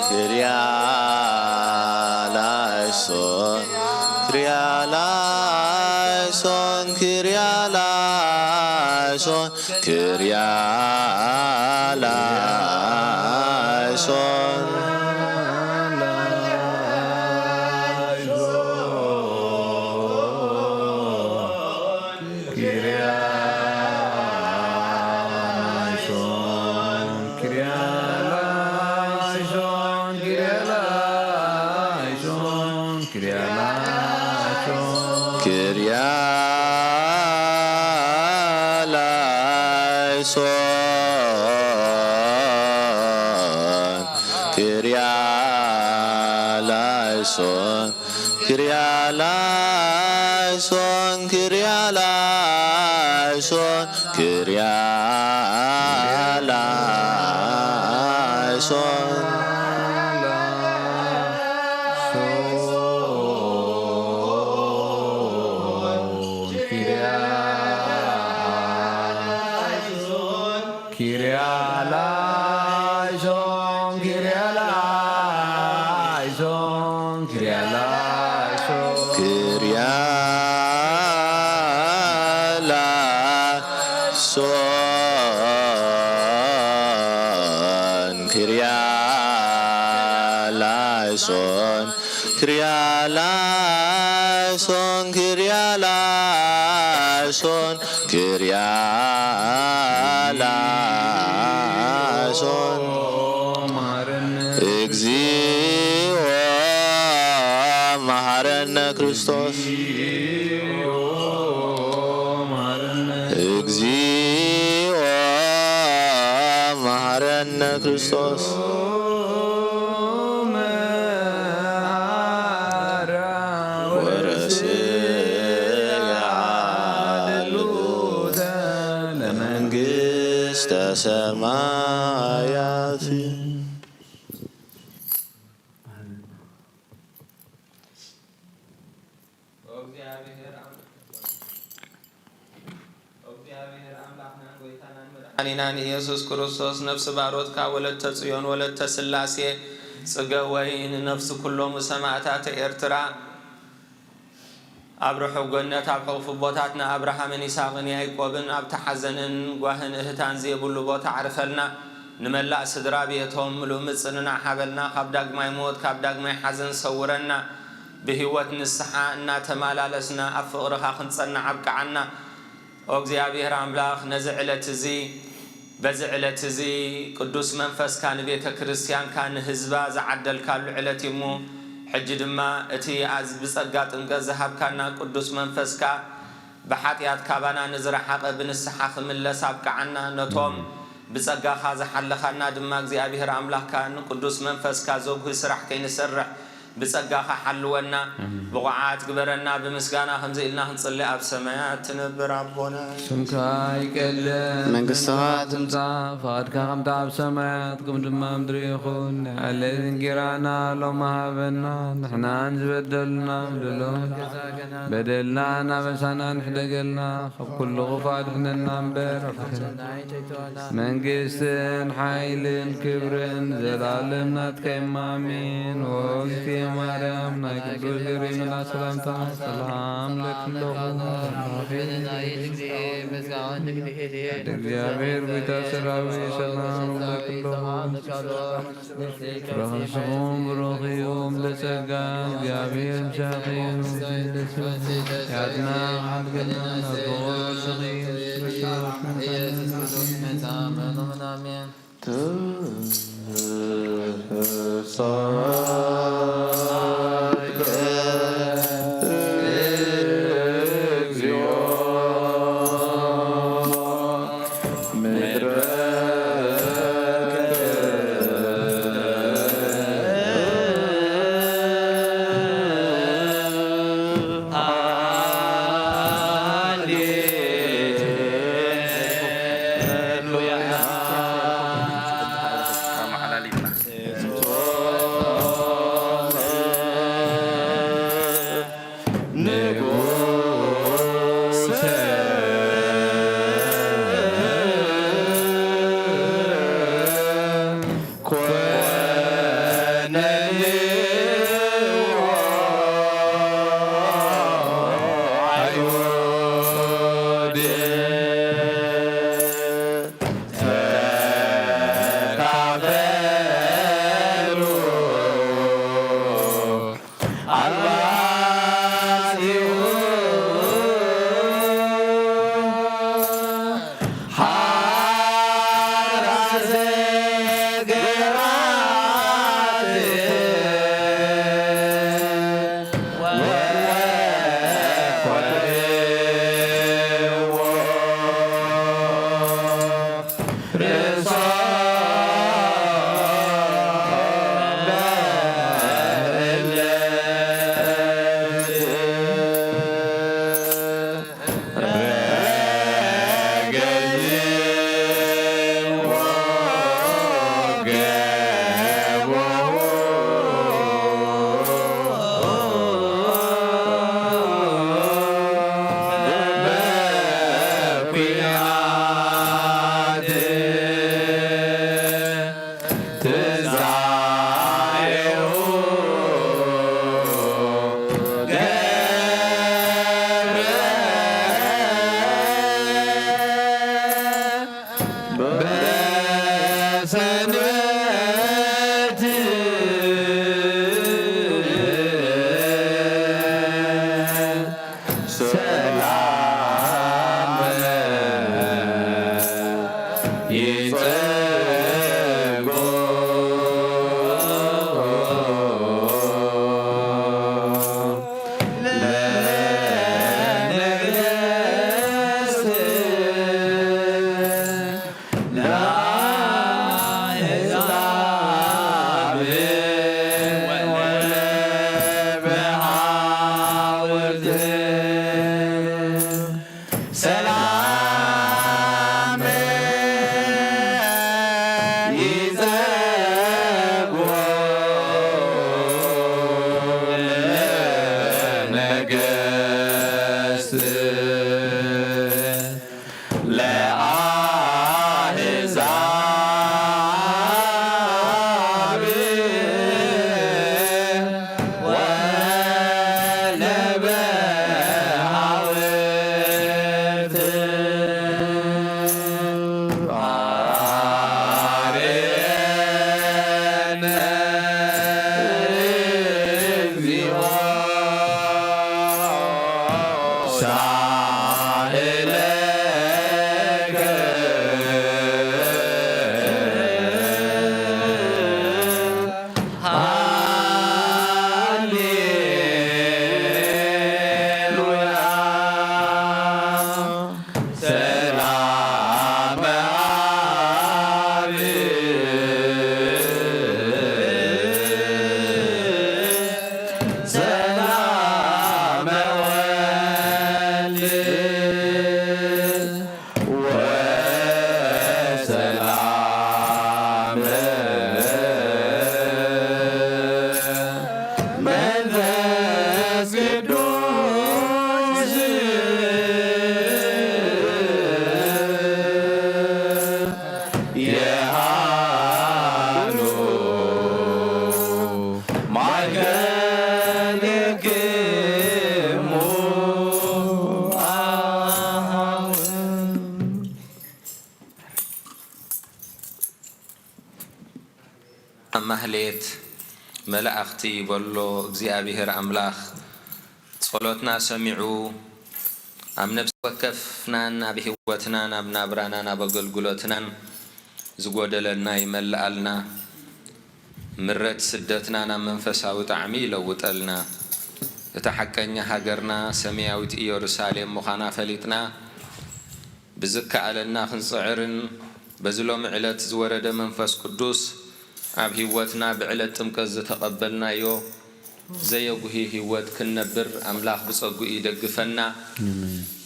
ኪርያ ላይሶን ኪርያ ላይሶን ኪርያ ላይሶን ኪርያ ላይሶን። ክርያ ላይሶን፣ ክርያ ላይሶን፣ ክርያ ላይሶን፣ ክርያ ላይሶን፣ ክርያ ላይሶን። ክርያ ላይሶን፣ ክርያ ላይሶን፣ ክርያ ላይሶን፣ ክርያ ላይሶን፣ ክርያ ላይሶን፣ ክርያ ላይሶን፣ ክርያ ላይሶን። እግዚኦ መሐረነ ክርስቶስ። እግዚኦ መሐረነ ክርስቶስ። ወረስያ ለመንግስተ ሰማያት። እግዚኣብሔር ኣምላኽናን ጐይታናን መድሓኒናን ኢየሱስ ክርስቶስ፣ ነፍሲ ባሮትካ ወለተ ጽዮን ወለተ ሥላሴ ጽገ ወይ ንነፍሲ ኩሎም ሰማዕታተ ኤርትራ ኣብ ርሑቕ ገነት ኣብ ሕቑፊ ኣቦታትና ኣብርሃምን ይስሐቅን ያዕቆብን ኣብቲ ሓዘንን ጓህን እህታን ዘይብሉ ቦታ ኣዕርፈልና። ንመላእ ስድራ ቤቶም ምሉእ ምጽንናዕ ሃበልና። ካብ ዳግማይ ሞት ካብ ዳግማይ ሓዘን ሰውረና። ብህይወት ንስሓ እናተመላለስና ኣብ ፍቕርኻ ክንጸንዕ ኣብቅዓና። ኦ እግዚኣብሔር ኣምላኽ፣ ነዚ ዕለት እዚ፣ በዚ ዕለት እዚ ቅዱስ መንፈስካ ንቤተ ክርስቲያንካ ንህዝባ ዝዓደልካሉ ዕለት እዩ እሞ፣ ሕጂ ድማ እቲ ኣዝ-፣ ብጸጋ ጥምቀት ዝሃብካና ቅዱስ መንፈስካ ብሓጢኣት ካባና ንዝረሓቐ ብንስሓ ክምለስ ኣብቅዓና። ነቶም ብጸጋኻ ዝሓለኻና ድማ እግዚኣብሔር ኣምላኽካ ንቅዱስ መንፈስካ ዘጉሂ ስራሕ ከይንሰርሕ ብጸጋኻ ሓልወና፣ ኣሜን። ብቑዓት ግበረና። ብምስጋና ከምዚ ኢልና ክንጽሊ፣ ኣብ ሰማያት ትነብር ኣቦና፣ ስምካ ይቀደስ፣ መንግስትኻ መንግስትኻ ትምጻእ፣ ፍቓድካ ከምቲ ኣብ ሰማያት ከምኡ ድማ ኣብ ምድሪ ይኹን። ናይ ዕለት እንጌራና ሎሚ ሃበና፣ ንሕናን ዝበደሉና በደሎም፣ በደልና እናበሳና ንሕደገልና፣ ካብ ኩሉ ክፉእ ኣድሕነና እምበር፣ መንግስትን ሓይልን ክብርን ዘላለም ናትካ እማ፣ ኣሜን። ኦ እግዝእትየ ማርያም፣ ናይ ቅዱስ ገብርኤል መልኣክ ሰላምታ፣ ሰላም እለኪ ኣለኹ። እግዚኣብሔር ጐይታ ሰራዊት፣ ሰላም እለኪ ኣለኹ። ፍረ ከርስኹም ብሩኽ እዩ፣ እም ለጸጋ እግዚኣብሔር ምሳኺ እዩ። ያትና ሓድገና ናብ ፍቕር ወልድኺ ኢየሱስ ክርስቶስ መድኃኒና። መላእኽቲ በሎ እግዚኣብሔር ኣምላኽ ጸሎትና ሰሚዑ ኣብ ነፍሲ ወከፍናን ኣብ ህይወትናን ኣብ ናብራናን ኣብ ኣገልግሎትናን ዝጎደለና ይመልኣልና። ምረት ስደትና ናብ መንፈሳዊ ጣዕሚ ይለውጠልና። እታ ሓቀኛ ሃገርና ሰማያዊት ኢየሩሳሌም ምዃና ፈሊጥና ብዝከኣለና ክንጽዕርን በዚ ሎሚ ዕለት ዝወረደ መንፈስ ቅዱስ ኣብ ህይወትና ብዕለት ጥምቀት ዝተቐበልናዮ ዘየጉሂ ህይወት ክንነብር ኣምላኽ ብጸጉኡ ይደግፈና።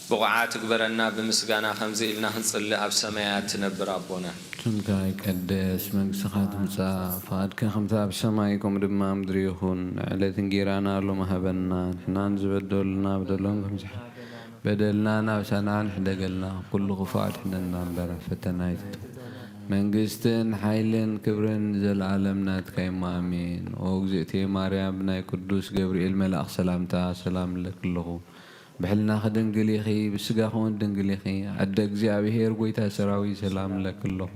ብቑዓት ግበረና። ብምስጋና ከምዚ ኢልና ክንጽሊ ኣብ ሰማያት ትነብር ኣቦና። ስምካ ይቀደስ፣ መንግስትኻ ትምጻእ፣ ፍቓድካ ከምቲ ኣብ ሰማይ ከምኡ ድማ ኣብ ምድሪ ይኹን። ዕለት እንጌራና ሎሚ ሃበና፣ ንሕናን ዝበደሉና በደሎም ከምዚ በደልና ናብ ሰናን ሕደገልና፣ ኩሉ ክፉእ ኣድሕነና እምበር፣ ፈተና ኣይትእቱ። መንግስትን ሓይልን ክብርን ንዘለኣለም ናትካ እሞ ኣሜን። ኦ እግዝእትየ ማርያም፣ ብናይ ቅዱስ ገብርኤል መልኣኽ ሰላምታ ሰላም እለኪ ኣለኹ። ብሕልናኺ ድንግል ኢኺ፣ ብስጋኺ እውን ድንግል ኢኺ። ኣደ እግዚኣብሔር፣ ጎይታ ሰራዊት፣ ሰላም እለኪ ኣለኹ።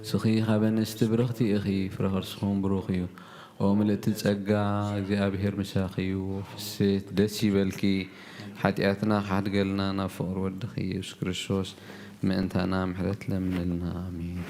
ንስኺ ካብ ኣንስቲ ብርኽቲ ኢኺ፣ ፍረ ከርስኺ እውን ብሩኽ እዩ። ኦ ምልእቲ ጸጋ፣ እግዚኣብሔር ምሳኺ እዩ። ፍስሕቲ ደስ ይበልኪ፣ ሓጢኣትና ክሓድገልና ናብ ፍቕሪ ወድኺ ኢየሱስ ክርስቶስ ምእንታና ምሕረት ለምንልና። ኣሜን።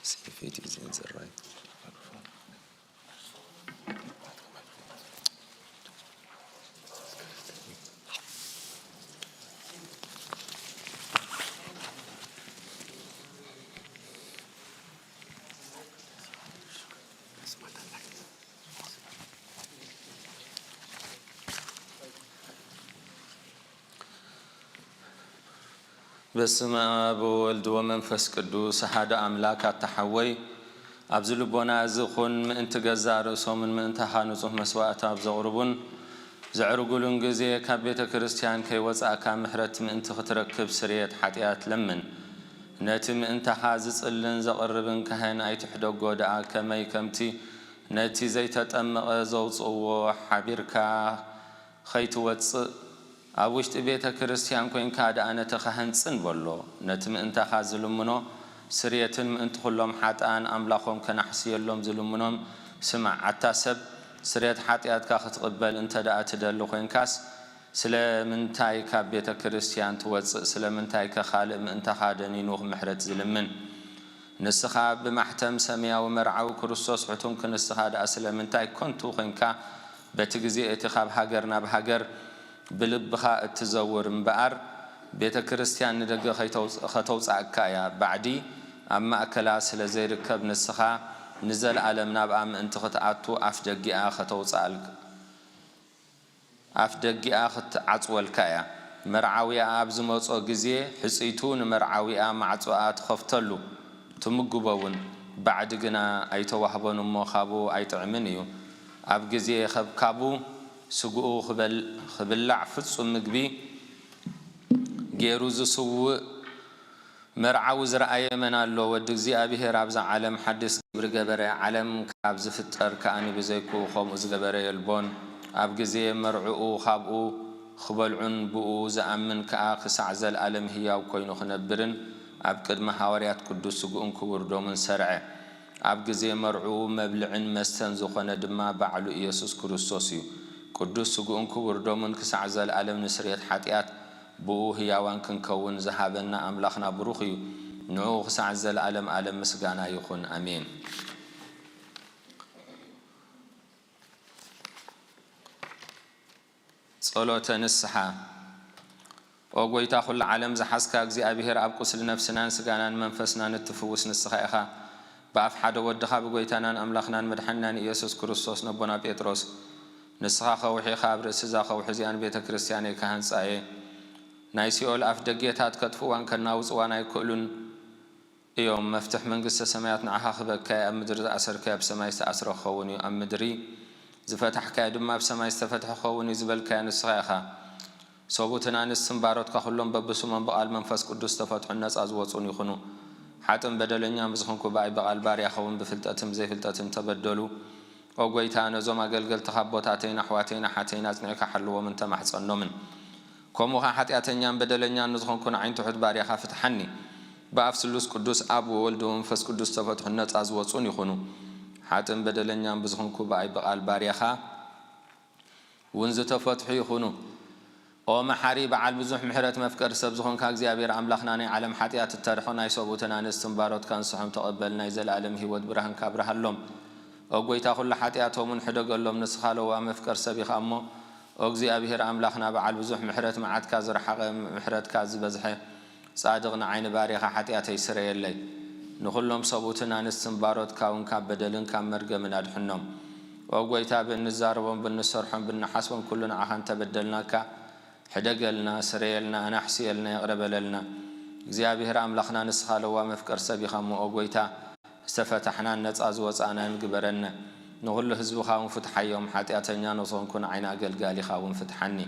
See if it is in the right microphone. በስመ አብ ወወልድ ወመንፈስ ቅዱስ አሐደ አምላክ። ኣታ ሓወይ፣ ኣብዚ ልቦና እዚ ኩን፣ ምእንቲ ገዛእ ርእሶምን ምእንታኻ ንጹሕ መስዋእቲ ኣብ ዘቕርቡን ዘዕርጉሉን ግዜ፣ ካብ ቤተ ክርስቲያን ከይወጻእካ ምሕረት ምእንቲ ክትረክብ ስርየት ሓጢኣት ለምን። ነቲ ምእንታኻ ዝጽልን ዘቕርብን ካህን ኣይትሕደጎ ደኣ፣ ከመይ ከምቲ ነቲ ዘይተጠመቐ ዘውጽእዎ ሓቢርካ ኸይትወጽእ፣ ኣብ ውሽጢ ቤተ ክርስቲያን ኮይንካ ደኣ ነቲ ኻህን ጽን በሎ። ነቲ ምእንታኻ ዝልምኖ ስርየትን ምእንቲ ኹሎም ሓጥኣን ኣምላኾም ከናሕስየሎም ዝልምኖም ስማዕ። ኣታ ሰብ፣ ስርየት ሓጢኣትካ ክትቕበል እንተ ደኣ ትደሊ ኮይንካስ፣ ስለ ምንታይ ካብ ቤተ ክርስቲያን ትወጽእ? ስለ ምንታይከ ካልእ ምእንታኻ ደኒኑ ምሕረት ዝልምን? ንስኻ ብማሕተም ሰማያዊ መርዓዊ ክርስቶስ ሕቱምኪ፣ ንስኻ ደኣ ስለምንታይ ከንቱ ኾንካ በቲ ግዜ እቲ ካብ ሃገር ናብ ሃገር ብልብኻ እትዘውር እምበኣር፣ ቤተ ክርስቲያን ንደገ ኸይተውጽ-፣ ኸተውጽኣካ እያ። ባዕዲ ኣብ ማእከላ ስለ ዘይርከብ፣ ንስኻ ንዘለኣለም ናብኣ ምእንቲ ኽትኣቱ ኣፍ ደጊኣ ኸተውጽኣልክ-፣ ኣፍ ደጊኣ ኽትዓጽወልካ እያ። መርዓዊኣ ኣብ ዝመጾ ግዜ፣ ሕጽይቱ ንመርዓዊኣ ማዕጾኣ ትኸፍተሉ፣ ትምግቦ እውን። ባዕዲ ግና ኣይተዋህቦን እሞ፣ ካብኡ ኣይጥዕምን እዩ። ኣብ ግዜ ኸብካቡ፣ ስግኡ ኽበል-፣ ኽብላዕ ፍጹም ምግቢ ገይሩ ዝስውእ መርዓዊ ዝረኣየ መን ኣሎ? ወዲ እግዚኣብሔር ኣብዛ ዓለም ሓድስ ግብሪ ገበረ፣ ዓለም ካብ ዝፍጠር ከኣ ንብዘይክኡ ኸምኡ ዝገበረ የልቦን። ኣብ ግዜ መርዕኡ ኻብኡ ኽበልዑን ብኡ ዝኣምን ከኣ ክሳዕ ዘለኣለም ህያው ኮይኑ ኽነብርን ኣብ ቅድሚ ሃዋርያት ቅዱስ ስግኡን ክቡር ደሙን ሰርዐ። ኣብ ግዜ መርዕኡ መብልዕን መስተን ዝኾነ ድማ ባዕሉ ኢየሱስ ክርስቶስ እዩ። ቅዱስ ስግኡን ክቡር ደሙን ክሳዕ ዘለኣለም ንስርየት ሓጢኣት ብኡ ህያዋን ክንከውን ዝሃበና ኣምላኽና ብሩኽ እዩ። ንዕኡ ክሳዕ ዘለኣለም ኣለም ምስጋና ይኹን። ኣሜን። ጸሎተ ንስሓ። ኦ ጐይታ ኹሉ ዓለም ዝሓዝካ እግዚኣብሔር፣ ኣብ ቁስሊ ነፍስናን ስጋናን መንፈስናን እትፍውስ ንስኻ ኢኻ። ብኣፍ ሓደ ወድኻ ብጐይታናን ኣምላኽናን መድሓኒናን ኢየሱስ ክርስቶስ ነቦና ጴጥሮስ፣ ንስኻ ከውሒ ኢኻ፣ ኣብ ርእሲ እዛ ከውሒ እዚኣ ንቤተ ክርስቲያነይ ክሃንጻ እየ። ናይ ሲኦል ኣፍ ደጌታት ከጥፍእዋን ከናውጽዋን ኣይክእሉን እዮም። መፍትሕ መንግስተ ሰማያት ንዓኻ ክህበካ እየ። ኣብ ምድሪ ዝኣሰርካዮ ኣብ ሰማይ ዝተኣስረ ክኸውን እዩ፣ ኣብ ምድሪ ዝፈታሕካዮ ድማ ኣብ ሰማይ ዝተፈትሐ ክኸውን እዩ ዝበልካዮ ንስኻ ኢኻ። ሰቡትን ኣንስትን ባሮትካ ኩሎም በብስሞም ብቓል መንፈስ ቅዱስ ዝተፈትሑን ነጻ ዝወጹን ይኹኑ። ሓጥን በደለኛን ብዝኹንኩ ብኣይ ብቓል ባርያኻ እውን ብፍልጠትን ብዘይፍልጠትን ተበደሉ። ኦ ጐይታ፣ ነዞም ኣገልገልትኻ ኣቦታተይን ኣሕዋተይን ኣሓተይን ኣጽኒዕካ ሓልዎምን ተማሕጸኖምን። ከምኡ ኸኣ ሓጢኣተኛን በደለኛን ንዝኾንኩ ንዓይ ንትሑት ባርያኻ ፍትሓኒ። ብኣፍ ስሉስ ቅዱስ ኣብ ወወልድ ወመንፈስ ቅዱስ ዝተፈትሑን ነጻ ዝወጹን ይኹኑ። ሓጥን በደለኛን ብዝኾንኩ ብኣይ ብቓል ባርያኻ እውን ዝተፈትሑ ይኹኑ። ኦ መሓሪ በዓል ብዙሕ ምሕረት መፍቀሪ ሰብ ዝኾንካ እግዚኣብሔር ኣምላኽና፣ ናይ ዓለም ሓጢኣት እተርሖ ናይ ሰብኡትን ኣንስትን ባሮትካ ንስሖም ተቐበል፣ ናይ ዘለኣለም ህይወት ብርሃንካ ኣብርሃሎም። ኦ ጐይታ ኩሉ ሓጢኣቶምን ሕደገሎም፣ ንስኻ ለዋህ መፍቀሪ ሰብ ኢኻ እሞ። ኦ እግዚኣብሔር ኣምላኽና በዓል ብዙሕ ምሕረት፣ መዓትካ ዝረሓቐ ምሕረትካ ዝበዝሐ ጻድቕ ንዓይ ንባርያኻ ሓጢኣተይ ስረየለይ። ንኹሎም ሰብኡትን ኣንስትን ባሮትካ እውን ካብ በደልን ካብ መርገምን ኣድሕኖም። ኦ ጐይታ ብእንዛረቦም ብንሰርሖም ብንሓስቦም ኩሉ ንዓኻ እንተበደልናካ ሕደገልና፣ ስረየልና፣ ኣናሕስየልና፣ ይቕረ በለልና። እግዚኣብሔር ኣምላኽና ንስኻ ለዋህ መፍቀሪ ሰብ ኢኻ እሞ ኦ ጐይታ ዝተፈታሕናን ነጻ ዝወጻእናን ግበረና። ንኹሉ ህዝብኻ እውን ፍትሓዮም፣ ሓጢኣተኛ ንዝኾንኩ ንዓይ ንኣገልጋሊኻ እውን ፍትሓኒ።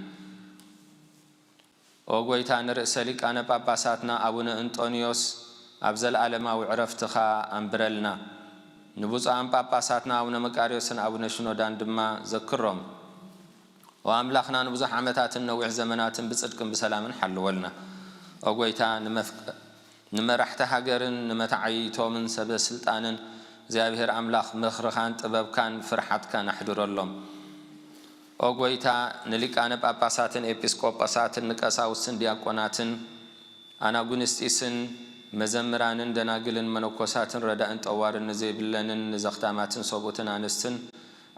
ኦ ጐይታ ንርእሰ ሊቃነ ጳጳሳትና ኣቡነ እንጦንዮስ ኣብ ዘለኣለማዊ ዕረፍትኻ ኣንብረልና። ንብፁዓን ጳጳሳትና ኣቡነ መቃርዮስን ኣቡነ ሽኖዳን ድማ ዘክሮም። ኦ ኣምላኽና ንብዙሕ ዓመታትን ነዊሕ ዘመናትን ብጽድቅን ብሰላምን ሓልወልና። ኦ ጐይታ ንመፍቀ ንመራሕቲ ሃገርን ንመተዓይይቶምን ሰበ ስልጣንን እግዚኣብሔር ኣምላኽ ምኽርኻን ጥበብካን ፍርሓትካን ኣሕድረሎም። ኦ ጐይታ ንሊቃነ ጳጳሳትን ኤጲስቆጶሳትን ንቀሳውስትን ዲያቆናትን ኣናጉንስጢስን መዘምራንን ደናግልን መነኮሳትን ረዳእን ጠዋርን ንዘይብለንን ንዘኽታማትን ሰብኡትን ኣንስትን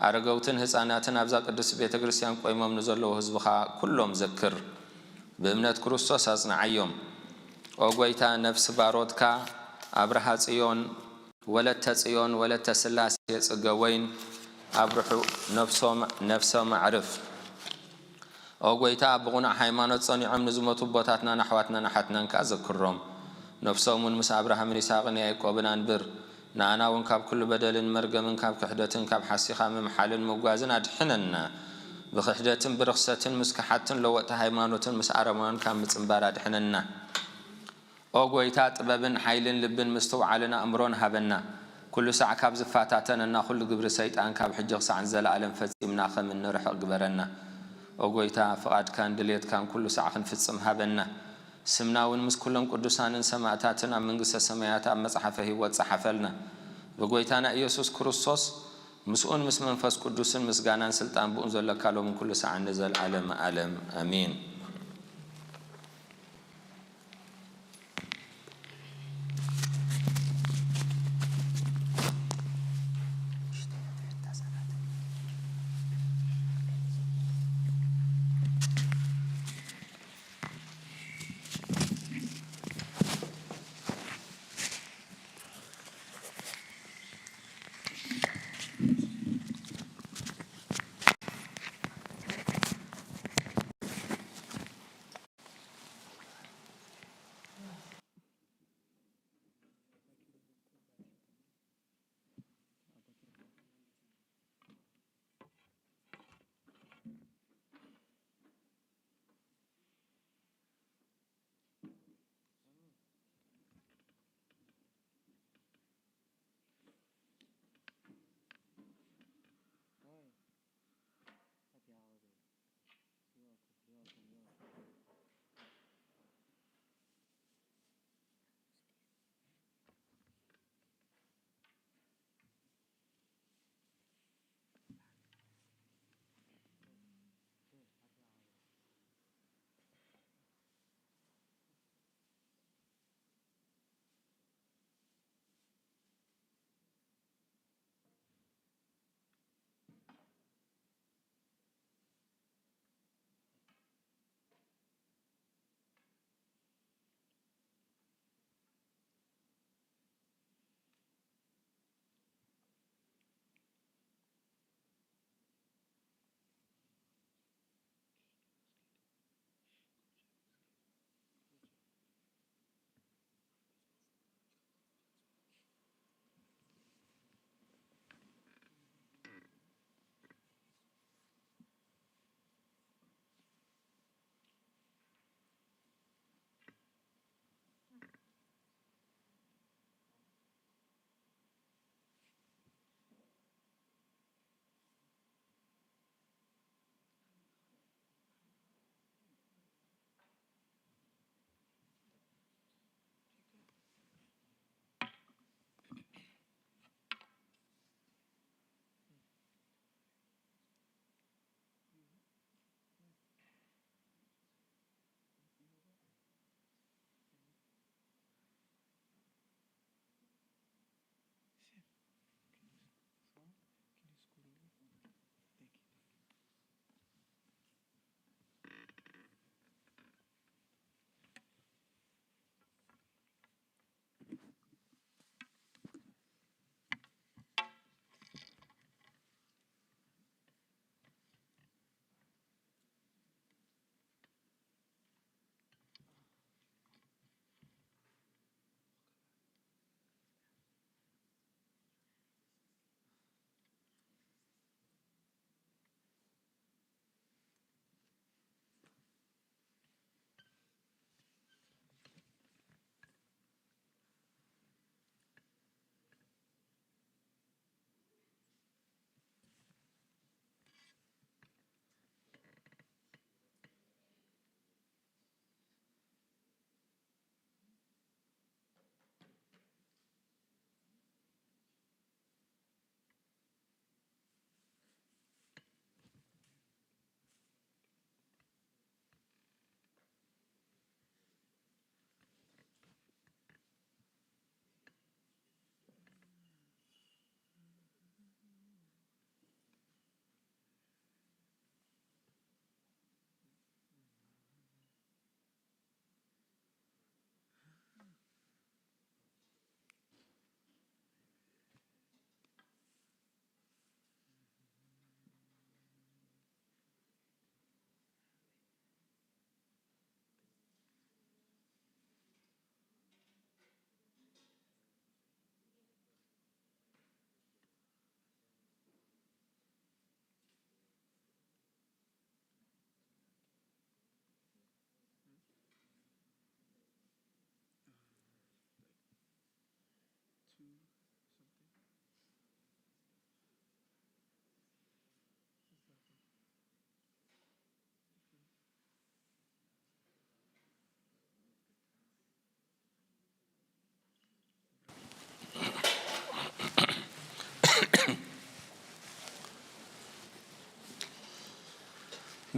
ኣረገውትን ህፃናትን ኣብዛ ቅድስት ቤተ ክርስቲያን ቆይሞም ንዘለዉ ህዝብኻ ኩሎም ዘክር። ብእምነት ክርስቶስ ኣጽንዓዮም። ኦ ጐይታ፣ ነፍሲ ባሮትካ ኣብርሃ ጽዮን፣ ወለተ ጽዮን፣ ወለተ ስላሴ ጽገ ወይን ኣብርሑ፣ ነፍሶም፣ ነፍሶም ኣዕርፍ። ኦ ጐይታ፣ ብቕኑዕ ሃይማኖት ጸኒዖም ንዝሞቱ ኣቦታትናን ኣሕዋትናን ኣሓትናን ከኣ ዘክሮም። ነፍሶም እውን ምስ ኣብርሃምን ይስሐቅን ያዕቆብን ኣንብር። ንኣና እውን ካብ ኩሉ በደልን መርገምን ካብ ክሕደትን ካብ ሓሲኻ ምምሓልን ምጓዝን ኣድሕነና። ብክሕደትን ብርኽሰትን ምስ ከሓድትን ለወጥቲ ሃይማኖትን ምስ ኣረማውያን ካብ ምጽንባር ኣድሕነና። ኦ ጐይታ፣ ጥበብን ሓይልን ልብን ምስትውዓልን ኣእምሮን ሃበና። ኩሉ ሳዕ ካብ ዝፈታተነና ኩሉ ግብሪ ሰይጣን ካብ ሕጂ ክሳዕ ንዘለኣለም ፈጺምና ከም እንርሕቕ ግበረና። ኦ ጐይታ፣ ፍቓድካን ድልየትካን ኩሉ ሳዕ ክንፍጽም ሃበና። ስምና እውን ምስ ኩሎም ቅዱሳንን ሰማእታትን ኣብ መንግስተ ሰማያት ኣብ መጽሓፈ ህይወት ጸሓፈልና። ብጐይታና ኢየሱስ ክርስቶስ ምስኡን ምስ መንፈስ ቅዱስን ምስጋናን ስልጣን ብኡን ዘለካ ሎምን ኩሉ ሳዕን ንዘለዓለም ዓለም ኣሜን።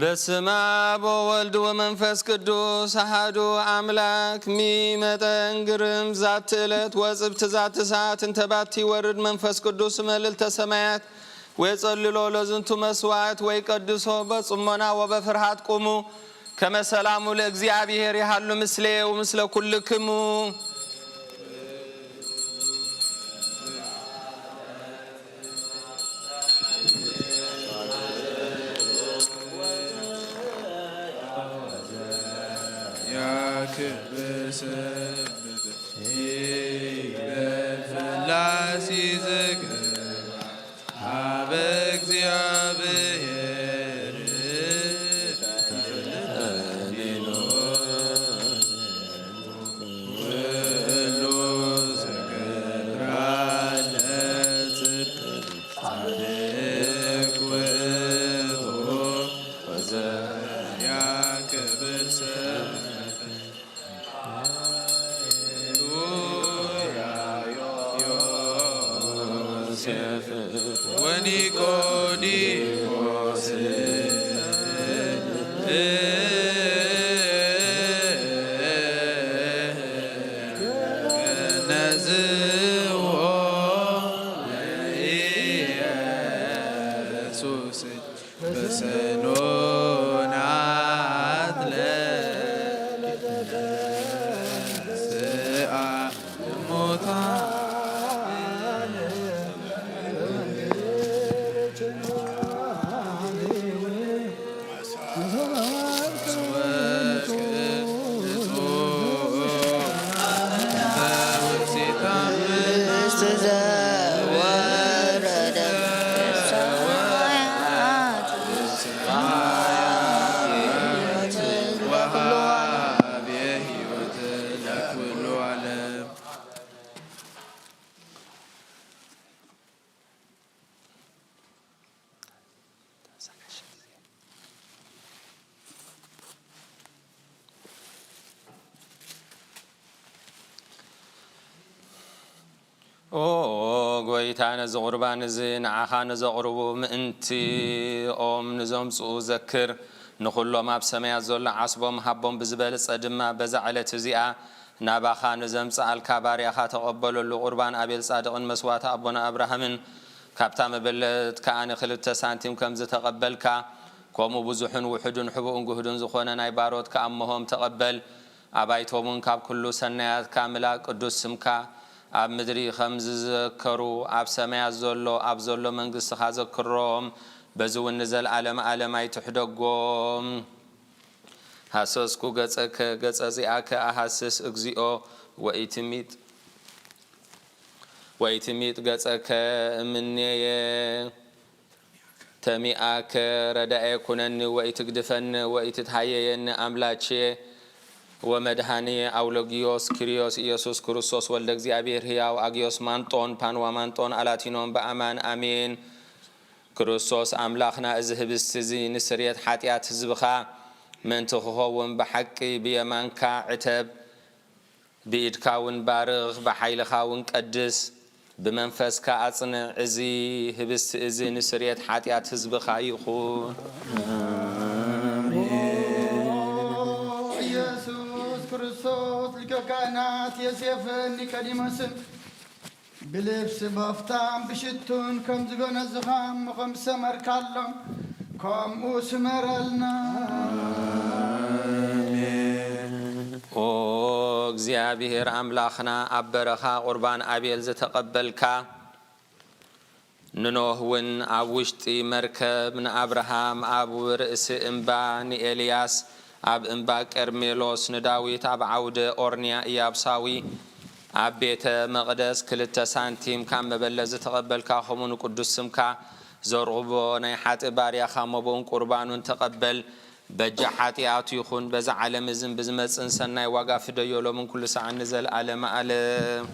በስመ አብ ወወልድ ወመንፈስ ቅዱስ አሐዱ አምላክ። ሚ መጠን ግርም ዛቲ ዕለት ወጽብቲ ዛቲ ሰዓት እንተ ባቲ ይወርድ መንፈስ ቅዱስ እመልዕልተ ሰማያት ወየጸልሎ ለዝንቱ መስዋዕት ወይቀድሶ በጽሞና ወበፍርሃት ቁሙ። ከመ ሰላሙ ለእግዚአብሔር ይሃሉ ምስሌ ወምስለ ኩልክሙ። ያክብር ስምከ ይበል ፍላሲ ዝግባ ሀበ እግዚአብሔር። ኩሉ ዘገብራ ለጽድቅ ጻድቅ ውእቱ ወዘያከብር ስምከ። ሃሌሉያ። ዮሴፍ ወኒቆዲሞስ ነዝዎ ለኢየሱስ በሰኖናት ለተንሥአ እሙታን። ኦ ጎይታ፣ ነዚ ቁርባን እዚ ንዓኻ ንዘቕርቡ ምእንቲኦም ንዘምጽኡ ዘክር። ንኹሎም ኣብ ሰማያት ዘሎ ዓስቦም ሃቦም፣ ብዝበለጸ ድማ በዛ ዕለት እዚኣ ናባኻ ንዘምጽኣልካ ባርያኻ ተቐበለሉ። ቁርባን ኣቤል ጻድቕን መስዋእቲ ኣቦና ኣብርሃምን ካብታ መበለት ከኣ ንኽልተ ሳንቲም ከም ዝተቐበልካ፣ ከምኡ ብዙሕን ውሑድን ሕቡእን ግሁድን ዝኾነ ናይ ባሮትካ እሞሆም ተቐበል። ኣባይቶምን ካብ ኩሉ ሰናያትካ ምላ። ቅዱስ ስምካ ኣብ ምድሪ ከም ዝዘከሩ ኣብ ሰማያት ዘሎ ኣብ ዘሎ መንግስትኻ ዘክሮም። በዚ እውን ንዘለኣለም ኣለም ኣይትሕደጎም። ሃሰስኩ ገጸከ ገጸ ዚኣከ ኣሃስስ እግዚኦ ወኢትሚጥ ወኢትሚጥ ገጸከ እምኔየ። ተሚኣከ ረዳኤ ኩነኒ ወኢትግድፈኒ ወኢትትሃየየኒ ኣምላቼ ወመድሃንየ። ኣውሎጊዮስ ኪርዮስ ኢየሱስ ክርስቶስ ወልደ እግዚኣብሔር ሕያው፣ ኣግዮስ ማንጦን ፓንዋ ማንጦን ኣላቲኖን በኣማን ኣሜን። ክርስቶስ ኣምላኽና፣ እዚ ህብስቲ እዚ ንስርየት ሓጢኣት ህዝብኻ ምእንቲ ክኸውን ብሓቂ ብየማንካ ዕተብ። ብኢድካ እውን ባርኽ፣ ብሓይልኻ እውን ቀድስ፣ ብመንፈስካ ኣጽንዕ። እዚ ህብስቲ እዚ ንስርየት ሓጢኣት ህዝብኻ ይኹን። ኢየሱስ ክርስቶስ ሊቀ ካህናት ዮሴፍን ኒቆዲሞስን ብልብሲ በፍታን ብሽቱን ከም ዝገነዝኻ እሞ ከም ዝሰመርካሎም ከምኡ ስመረልና። ኦ እግዚኣብሔር ኣምላኽና፣ ኣብ በረኻ ቁርባን ኣቤል ዝተቐበልካ፣ ንኖህ እውን ኣብ ውሽጢ መርከብ፣ ንኣብርሃም ኣብ ርእሲ እምባ፣ ንኤልያስ ኣብ እምባ ቀርሜሎስ፣ ንዳዊት ኣብ ዓውደ ኦርንያ ኢያቡሳዊ ኣብ ቤተ መቕደስ ክልተ ሳንቲም ካብ መበለት ዝተቐበልካ፣ ከምኡ ንቅዱስ ስምካ ዘርኽቦ ናይ ሓጥእ ባርያኻ መቦን ቁርባኑን ተቐበል። በጃ ሓጢኣቱ ይኹን፣ በዛ ዓለም እዝን ብዝመጽእን ሰናይ ዋጋ ፍደዮ፣ ሎምን ኩሉ ሰዓን ንዘለዓለመ ዓለም።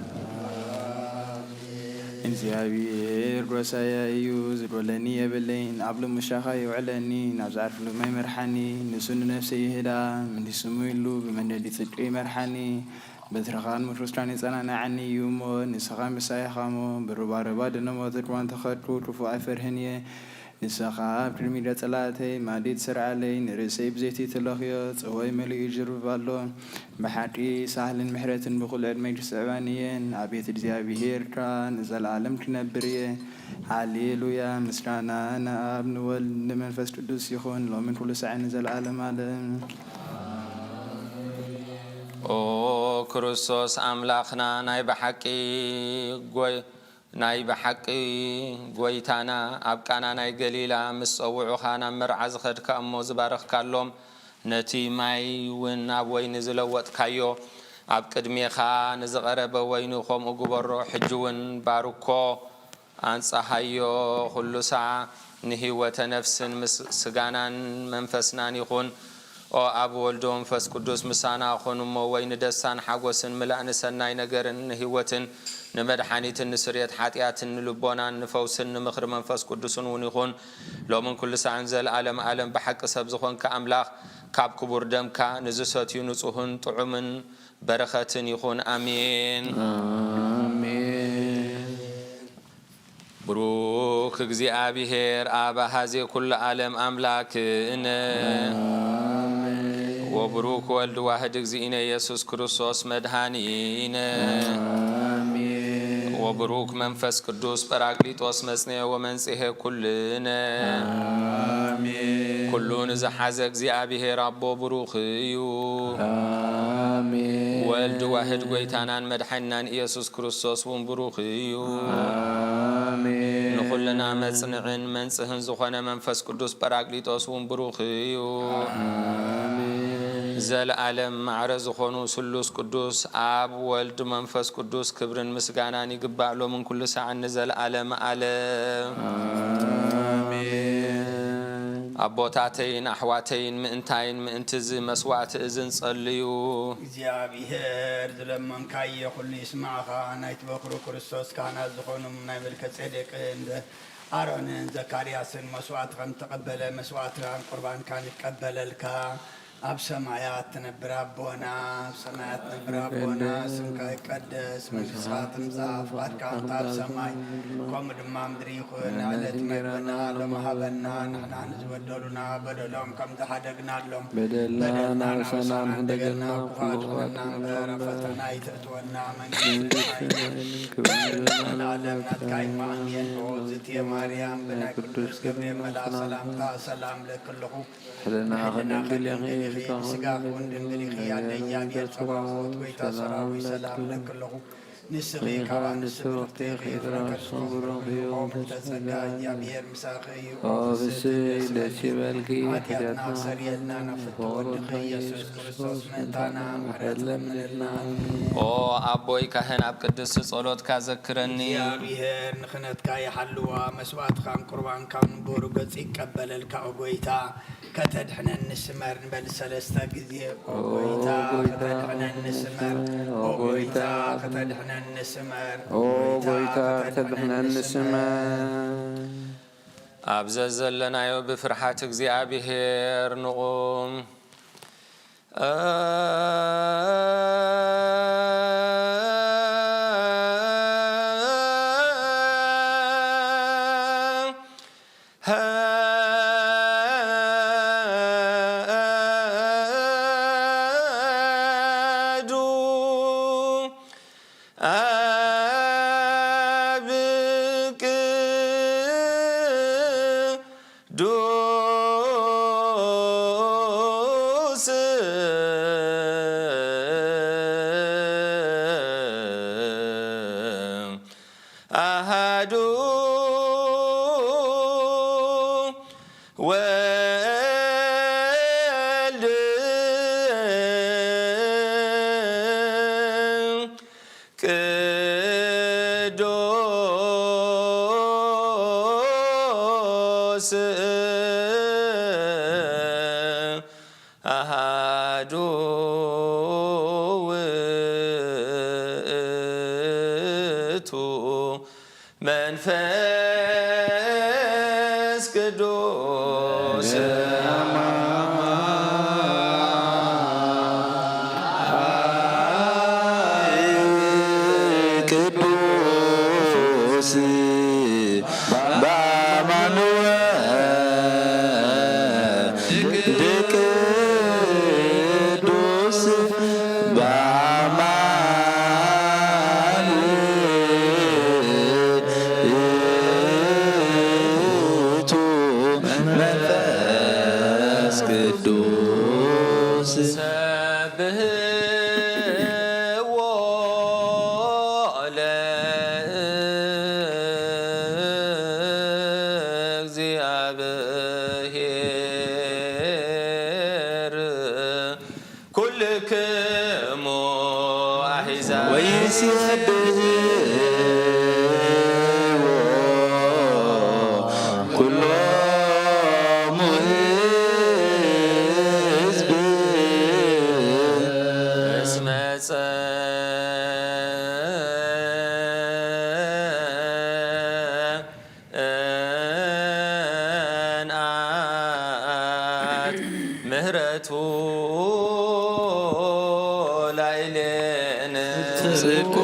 እግዚኣብሔር ጎሳየ እዩ፣ ዝጎድለኒ የብለይን። ኣብ ልሙሻኻ የውዕለኒ፣ ናብ ዝዓርፍሉ ማይ መርሓኒ። ንሱ ንነፍሰይ ይህዳ፣ ምንዲ ስሙ ኢሉ ብመንገዲ ጽድቂ ይመርሓኒ። በትርኻን ምፍርስራን የጸናንዓኒ እዩ እሞ፣ ንስኻ ምሳይ ኢኻ እሞ። ብሩባሩባ ደነሞ ተድዋን ተኸድኩ፣ ክፉእ ኣይፈርህን እየ። ንስኻ ኣብ ቅድሚ ገጸ ጸላእተይ ማዲት ስርዓለይ፣ ንርእሰይ ብዘይቲ ትለኽዮ ጽዋይ መሊኡ ይጅርብ ኣሎ። ብሓቂ ሳህልን ምሕረትን ብኹሉ ዕድመይ ትስዕባኒ እየን። ኣቤት እግዚኣብሄር ከኣ ንዘለኣለም ክነብር እየ። ሃሌሉያ። ምስጋና ንኣብ ንወልድ ንመንፈስ ቅዱስ ይኹን፣ ሎምን ኩሉ ሳዕን ንዘለኣለም ኣለም። ኦ ክርስቶስ ኣምላኽና፣ ናይ ብሓቂ ጎይ-፣ ናይ ብሓቂ ጎይታና፣ ኣብ ቃና ናይ ገሊላ ምስ ጸውዑኻ ናብ መርዓ ዝኸድካ እሞ ዝባረኽካሎም፣ ነቲ ማይ እውን ናብ ወይኒ ዝለወጥካዮ፣ ኣብ ቅድሜኻ ንዝቐረበ ወይኒ ከምኡ ግበሮ። ሕጂ እውን ባርኮ፣ ኣንጻሃዮ፣ ኩሉ ሳዕ ንህይወተ ነፍስን ምስ ስጋናን መንፈስናን ይኹን። ኦ ኣብ ወልድ ወመንፈስ ቅዱስ ምሳና ኩን እሞ፣ ወይ ንደስታን ሓጎስን ምላእ ንሰናይ ነገርን ንህይወትን ንመድሓኒትን ንስርየት ሓጢኣትን ንልቦናን ንፈውስን ንምኽሪ መንፈስ ቅዱስን እውን ይኹን። ሎምን ኩሉ ሳዕን ዘለኣለም ኣለም ብሓቂ ሰብ ዝኾንካ ኣምላኽ፣ ካብ ክቡር ደምካ ንዝሰትዩ ንጹህን ጥዑምን በረኸትን ይኹን። ኣሜን። ኣሜን። ብሩክ እግዚኣብሔር ኣብ ኣሃዜ ኩሉ ዓለም ኣምላክነ፣ ኣሜን። ወብሩክ ወልድ ዋህድ እግዚእነ ኢየሱስ ክርስቶስ መድኃኒነ፣ ኣሜን። ወብሩክ መንፈስ ቅዱስ ጳራቅሊጦስ መጽንኤ ወመንጽሔ ኩልነ፣ ኣሜን። ኩሉ ንዝሓዘ እግዚኣብሔር ኣቦ ብሩክ እዩ። ኣሜን። ወልድ ዋህድ ጎይታናን መድሓኒናን ኢየሱስ ክርስቶስ እውን ብሩኽ እዩ። ኣሜን። ንኹልና መጽንዕን መንጽህን ዝኾነ መንፈስ ቅዱስ ጳራቅሊጦስ እውን ብሩኽ እዩ። ኣሜን። ዘለዓለም ማዕረ ዝኾኑ ስሉስ ቅዱስ ኣብ ወልድ መንፈስ ቅዱስ ክብርን ምስጋናን ይግባእ ሎምን ኩሉ ሳዕን ንዘለዓለም ዓለም። ኣሜን። ኣቦታተይን ኣሕዋተይን ምእንታይን ምእንቲ እዚ መስዋዕቲ እዚ ንጸልዩ። እግዚኣብሔር ዝለመንካዮ ኩሉ ይስማዕኻ። ናይቲ በኩሩ ክርስቶስ ካህናት ዝኾኑ ናይ መልከ ጼዴቅን ኣሮንን ዘካርያስን መስዋዕቲ ከም ተቐበለ መስዋዕትካን ቁርባንካን ይቀበለልካ። ኣብ ሰማያት ትነብር ኣቦና፣ ኣብ ሰማያት ትነብር ኣቦና፣ ስምካ ይቀደስ፣ መንግስትካ ትምጻእ፣ ፍቃድካ ከምታ ኣብ ሰማይ ከምኡ ድማ ምድሪ ይኹን። ዕለት መግብና ሎም ሃበና፣ ንሕና ንዝበደሉና በደሎም ከም ዝሓደግናሎም በደልና በደልና ንርእሰና ንርእሰና ንሕደገልና፣ ንሕደገልና፣ ካብ ክፉእ ኣድሕነና እምበር፣ ኣብ ፈተና ኣይተእትወና፣ መንግስቲ መንግስቲ ናይን ክብርን ዘለዓለም ናትካ እዩ። ኣሜን። ኦ ዝትየ ማርያም፣ ብናይ ቅዱስ ገብርኤል መልኣኽ ሰላምታ ሰላም ለኪ ኣለኹ። ሕልና ድንግል ኢኺ፣ ስጋኺ እውን ድንግል ኢኺ። ኣደይ እግዚኣብሔር ጸባኦት፣ ጎይታ ሰራዊት፣ ሰላም ለኪ ኣለኹ። ንስኺ ካብ ኣንስቲ ብርኽቲ ኢኺ፣ ፍረ ከርስኺ ብሩኽ እዩ። ኦ ምልዕተ ጸጋ፣ እግዚኣብሔር ምሳኺ እዩ። ኦ ፍስሕቲ ደስ ይበልኪ፣ ሓጢኣትና ኣስተሰርየልና፣ ናብ ፍትሒ ወድኺ ኢየሱስ ክርስቶስ ምእንታና ምሕረት ለምንልና። ኦ ኣቦይ ካህን፣ ኣብ ቅድስቲ ጸሎትካ ዘክረኒ። እግዚኣብሔር ንኽነትካ ይሓልዋ፣ መስዋዕትኻን ቁርባንካን ንቡር ገጽ ይቀበለልካ። ኦ ጎይታ፣ ከተድሕነኒ ስመር ንበል ሰለስተ ግዜ። ኦ ኦ ጎይታ፣ ጎይታ፣ ከተድሕነኒ ስመር። ኦ ኦ ጎይታ፣ ጎይታ፣ ከተድሕነኒ ስመር። ኦ ጎይታ፣ ከተድሕነኒ ስመር። ኣብ ዘዘለናዮ ብፍርሃት እግዚኣብሔር ንቑም። ኣሐዱ ኣብ ቅዱስ ኣሃዱ ወልድ ቅዱስ ኣሃዱ ውእቱ መንፈስ ቅዱስ። ቅዱስ በአማኑኤል ሰብህዎ ለእግዚኣብሔር ኩልክሙ ኣሕዛብ ወይሴብሕዎ ኩሎሙ ህዝብ እስመ ጸንዓት ምህረቱ ላዕሌነ ጽድቁ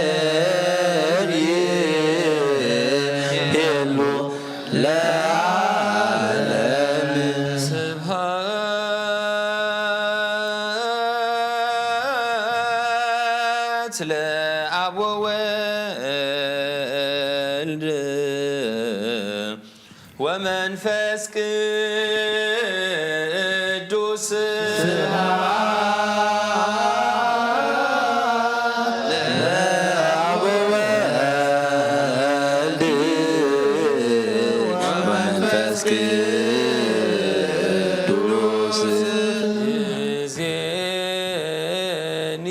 ለእግዚኣብሔር ይሄሉ ለዓለም። ስብሐት ለአብ ወወልድ ወመንፈስ ቅዱስ። ስብሐት ለአብ ወወልድ ወመንፈስ ቅዱስ። ዜኒ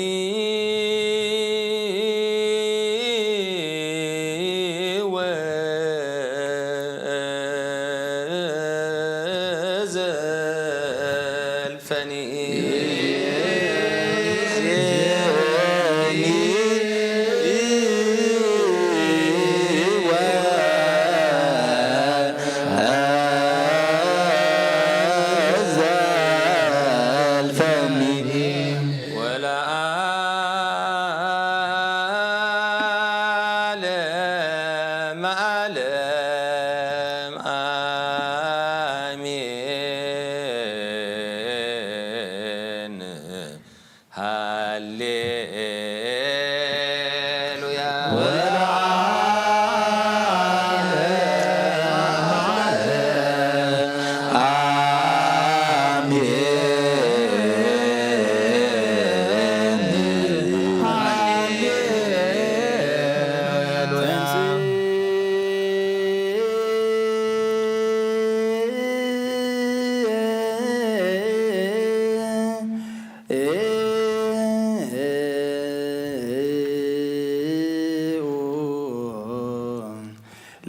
ወዘልፈኒ። ዘልፈኒ ወለዓለመ ዓለም አሜን። ሃሌሉያ።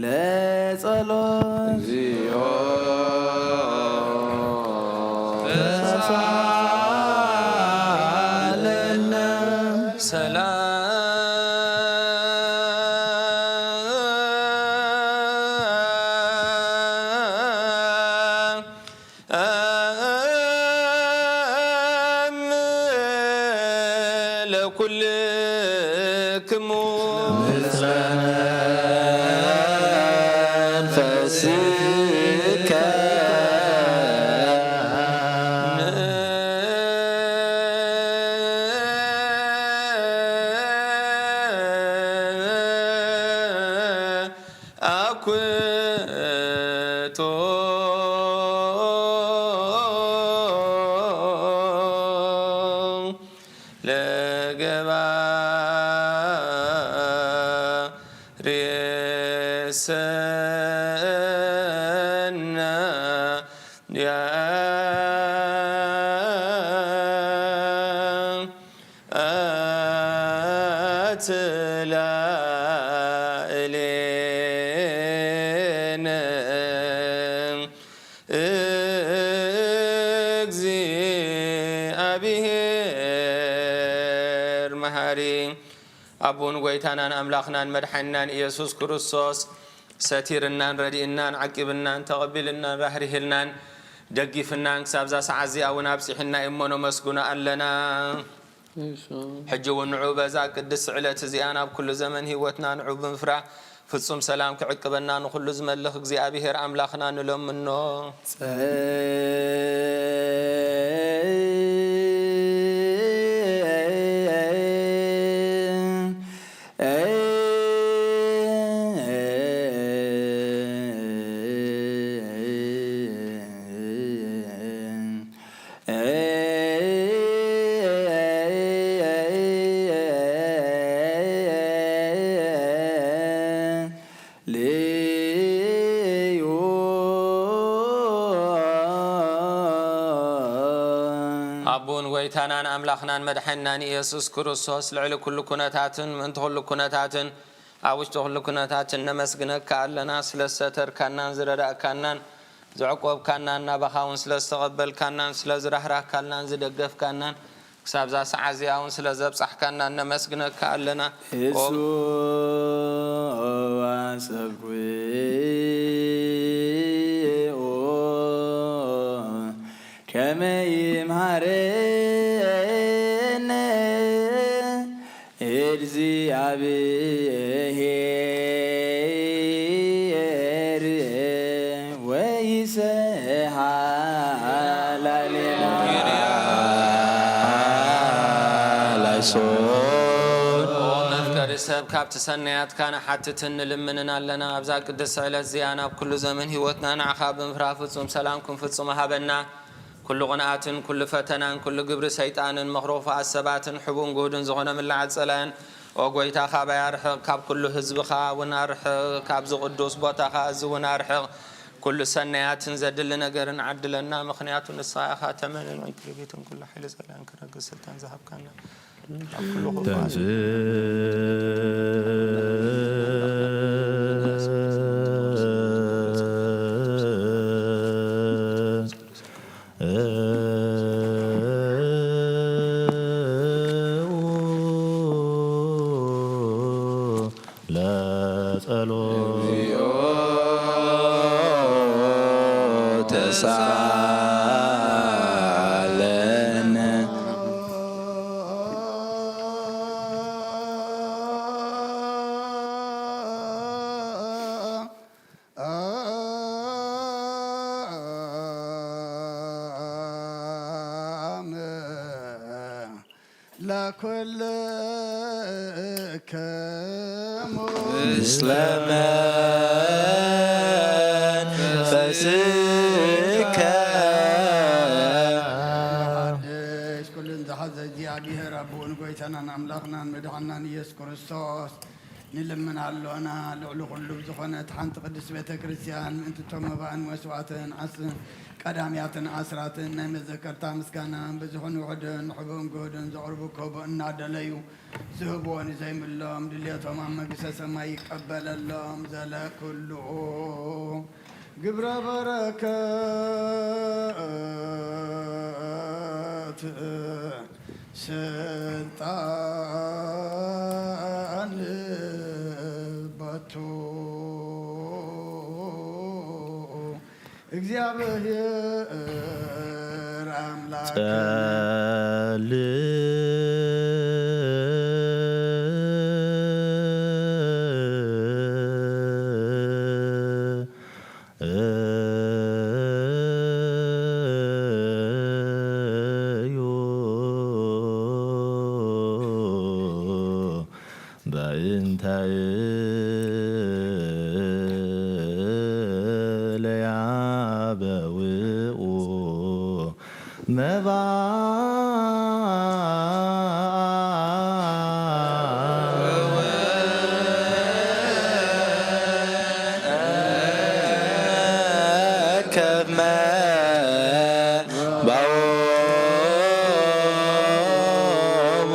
ለጸሎት እግዚኦ ተሳለነ። ሰላም ለኩልክሙ። መንፈስከ አኩቶ ለገባሬ ሰናይ አትላእሌነ እግዚአብሔር መሐሪ። ኣቦን ጐይታናን ኣምላኽናን መድሓኒናን ኢየሱስ ክርስቶስ ሰቲርናን ረዲእናን ዓቂብናን ተቐቢልናን ራህሪህልናን ደጊፍናን ክሳብዛ ሰዓት እዚኣ እውን ኣብፂሕና እሞ ነመስግኖ ኣለና። ሕጂ እውን ንዑ በዛ ቅድስቲ ዕለት እዚኣ ናብ ኩሉ ዘመን ህይወትና ንዑ ብምፍራሕ ፍጹም ሰላም ክዕቅበና ንኹሉ ዝመልኽ እግዚኣብሔር ኣምላኽና ንለምኖ። ኣቡን ጎይታናን ኣምላኽናን መድሓኒናን ኢየሱስ ክርስቶስ፣ ልዕሊ ኩሉ ኩነታትን ምእንቲ ኩሉ ኩነታትን ኣብ ውሽጢ ኩሉ ኩነታትን ነመስግነካ ኣለና። ስለ ዝሰተርካናን ዝረዳእካናን ዘዕቆብካናን፣ ናባኻ እውን ስለ ዝተቐበልካናን ስለ ዝራህራህካልናን ዝደገፍካናን፣ ክሳብዛ ሰዓት እዚኣ እውን ስለ ዘብጻሕካናን ነመስግነካ ኣለና። ኦ እሱ ኣሰብኩ ከመ ይምሃረነ እግዚአብሔር ወይስሐ ላሌና ላይሶን። ኦ መፍቀሪ ሰብ፣ ካብቲ ሰናያትካ ንሓትትን ንልምንን ኣለና። ኣብዛ ቅድስቲ ዕለት እዚኣ ናብ ኩሉ ዘመን ህይወትና ንዓኻ ብምፍራህ ፍጹም ሰላም ክንፍጽሞ ሃበና። ኩሉ ቅንኣትን ኩሉ ፈተናን ኩሉ ግብሪ ሰይጣንን መኽሮፋት ሰባትን ሕቡን ጉህድን ዝኾነ ምልዓል ጸላእን፣ ኦ ጎይታ፣ ካባይ ኣርሕቕ፣ ካብ ኩሉ ህዝብኻ እውን ኣርሕቕ፣ ካብዚ ቅዱስ ቦታኻ እዚ እውን ኣርሕቕ። ኩሉ ሰናያትን ዘድሊ ነገርን ዓድለና፣ ምኽንያቱ ንስኻ ኢኻ ተመንን ቅርቢትን ኩሉ ሓይሊ ጸላእን ክነግስ ስልጣን ዝሃብካና። ለጸሎት። ተሳለነ። ለኩልክሙ ምስለ መንፈስከ። ሓድሽ ኩሉን ዝሓዘ እግዚኣብሔር ኣቦን ጎይታናን ኣምላኽናን መድሓናን ኢየሱስ ክርስቶስ ንልምን ኣሎና። ልዕሊ ኩሉ ብዝኾነት ሓንቲ ቅድስት ቤተ ክርስቲያን ምእንቲ እቶም መባእን መስዋዕትን ዓስ-፣ ቀዳምያትን ዓስራትን ናይ መዘከርታ ምስጋና ብዙሕን ውሑድን ሕቡን ጉህድን ዘቕርቡ ክህቡ እናደለዩ ዝህብዎ ንዘይምሎም ድልየቶም ኣብ መንግስተ ሰማይ ይቀበለሎም። ዘለ ኩሉ ግብረ በረከት ስልጣን በቱ። እግዚኣብሔር ኣምላክ ጸልእ እዩ በእንተ እለ ያበውኡ መባ ከመ ባኦሙ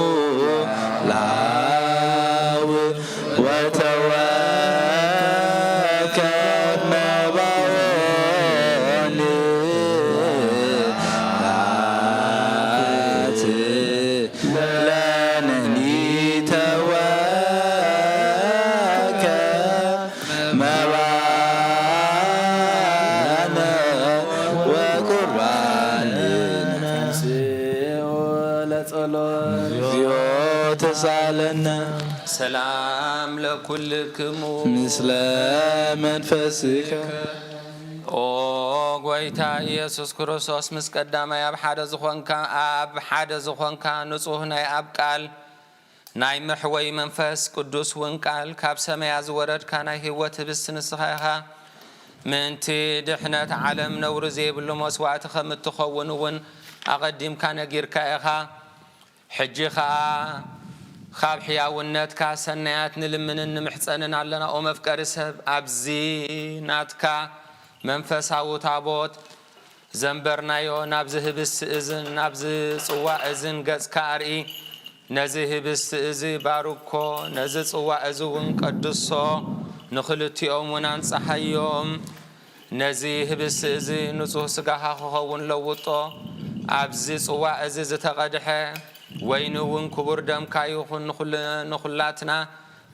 ላው ወተወከብ መባኦን ላክት ለነኒ ተወከብ መባነ ወቁርባን። ተንሥኡ ለጸሎት። እግዚኦ ተሳለነ። ሰላም ለኩልክሙ። ምስለ መንፈስከ። ኦ ጎይታ ኢየሱስ ክርስቶስ፣ ምስ ቀዳማይ ኣብ ሓደ ዝኾንካ፣ ኣብ ሓደ ዝኾንካ ንጹህ ናይ ኣብ ቃል ናይ መሕወይ መንፈስ ቅዱስ እውን ቃል ካብ ሰማያ ዝወረድካ ናይ ህይወት ህብስቲ ንስኻ ኢኻ። ምእንቲ ድሕነት ዓለም ነውሪ ዘይብሉ መስዋዕቲ ከም እትኸውን እውን ኣቐዲምካ ነጊርካ ኢኻ። ሕጂ ኸኣ ካብ ሕያውነትካ ሰናያት ንልምንን ንምሕጸንን ኣለና። ኦ መፍቀሪ ሰብ፣ ኣብዚ ናትካ መንፈሳዊ ታቦት ዘንበርናዮ ናብዚ ህብስቲ እዝን ናብዚ ጽዋዕ እዝን ገጽካ ኣርኢ። ነዚ ህብስቲ እዚ ባርኮ፣ ነዚ ጽዋዕ እዚ እውን ቀድሶ፣ ንኽልቲኦም እውን ኣንጽሃዮም። ነዚ ህብስቲ እዚ ንጹህ ስጋኻ ክኸውን ለውጦ። ኣብዚ ጽዋዕ እዚ ዝተቐድሐ ወይኒ እውን ክቡር ደምካ ይኹን። ንኹል-፣ ንኹላትና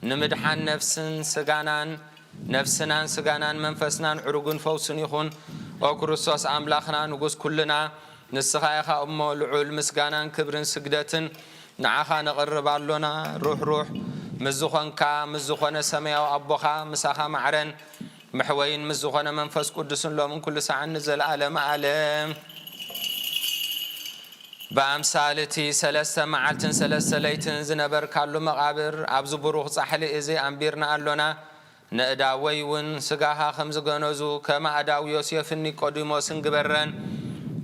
ንምድሓን ነፍስን ስጋናን፣ ነፍስናን ስጋናን መንፈስናን ዕሩግን ፈውስን ይኹን። ኦ ክርስቶስ ኣምላኽና ንጉስ ኩልና፣ ንስኻ ኢኻ እሞ ልዑል ምስጋናን ክብርን ስግደትን ንዓኻ ነቕርብ ኣሎና። ሩሕ ሩሕ ምስ ዝኾንካ፣ ምስ ዝኾነ ሰማያዊ ኣቦኻ፣ ምሳኻ ማዕረን መሕወይን ምስ ዝኾነ መንፈስ ቅዱስን ሎምን ኩሉ ሰዓን ንዘለኣለመ ኣለም። ብኣምሳል እቲ ሰለስተ መዓልትን ሰለስተ ለይትን ዝነበርካሉ መቓብር፣ ኣብዚ ብሩኽ ጻሕሊ እዚ ኣንቢርና ኣሎና። ንእዳ ወይ እውን ስጋኻ ከም ዝገነዙ፣ ከም ኣእዳው ዮሴፍን ኒቆዲሞስን ግበረን።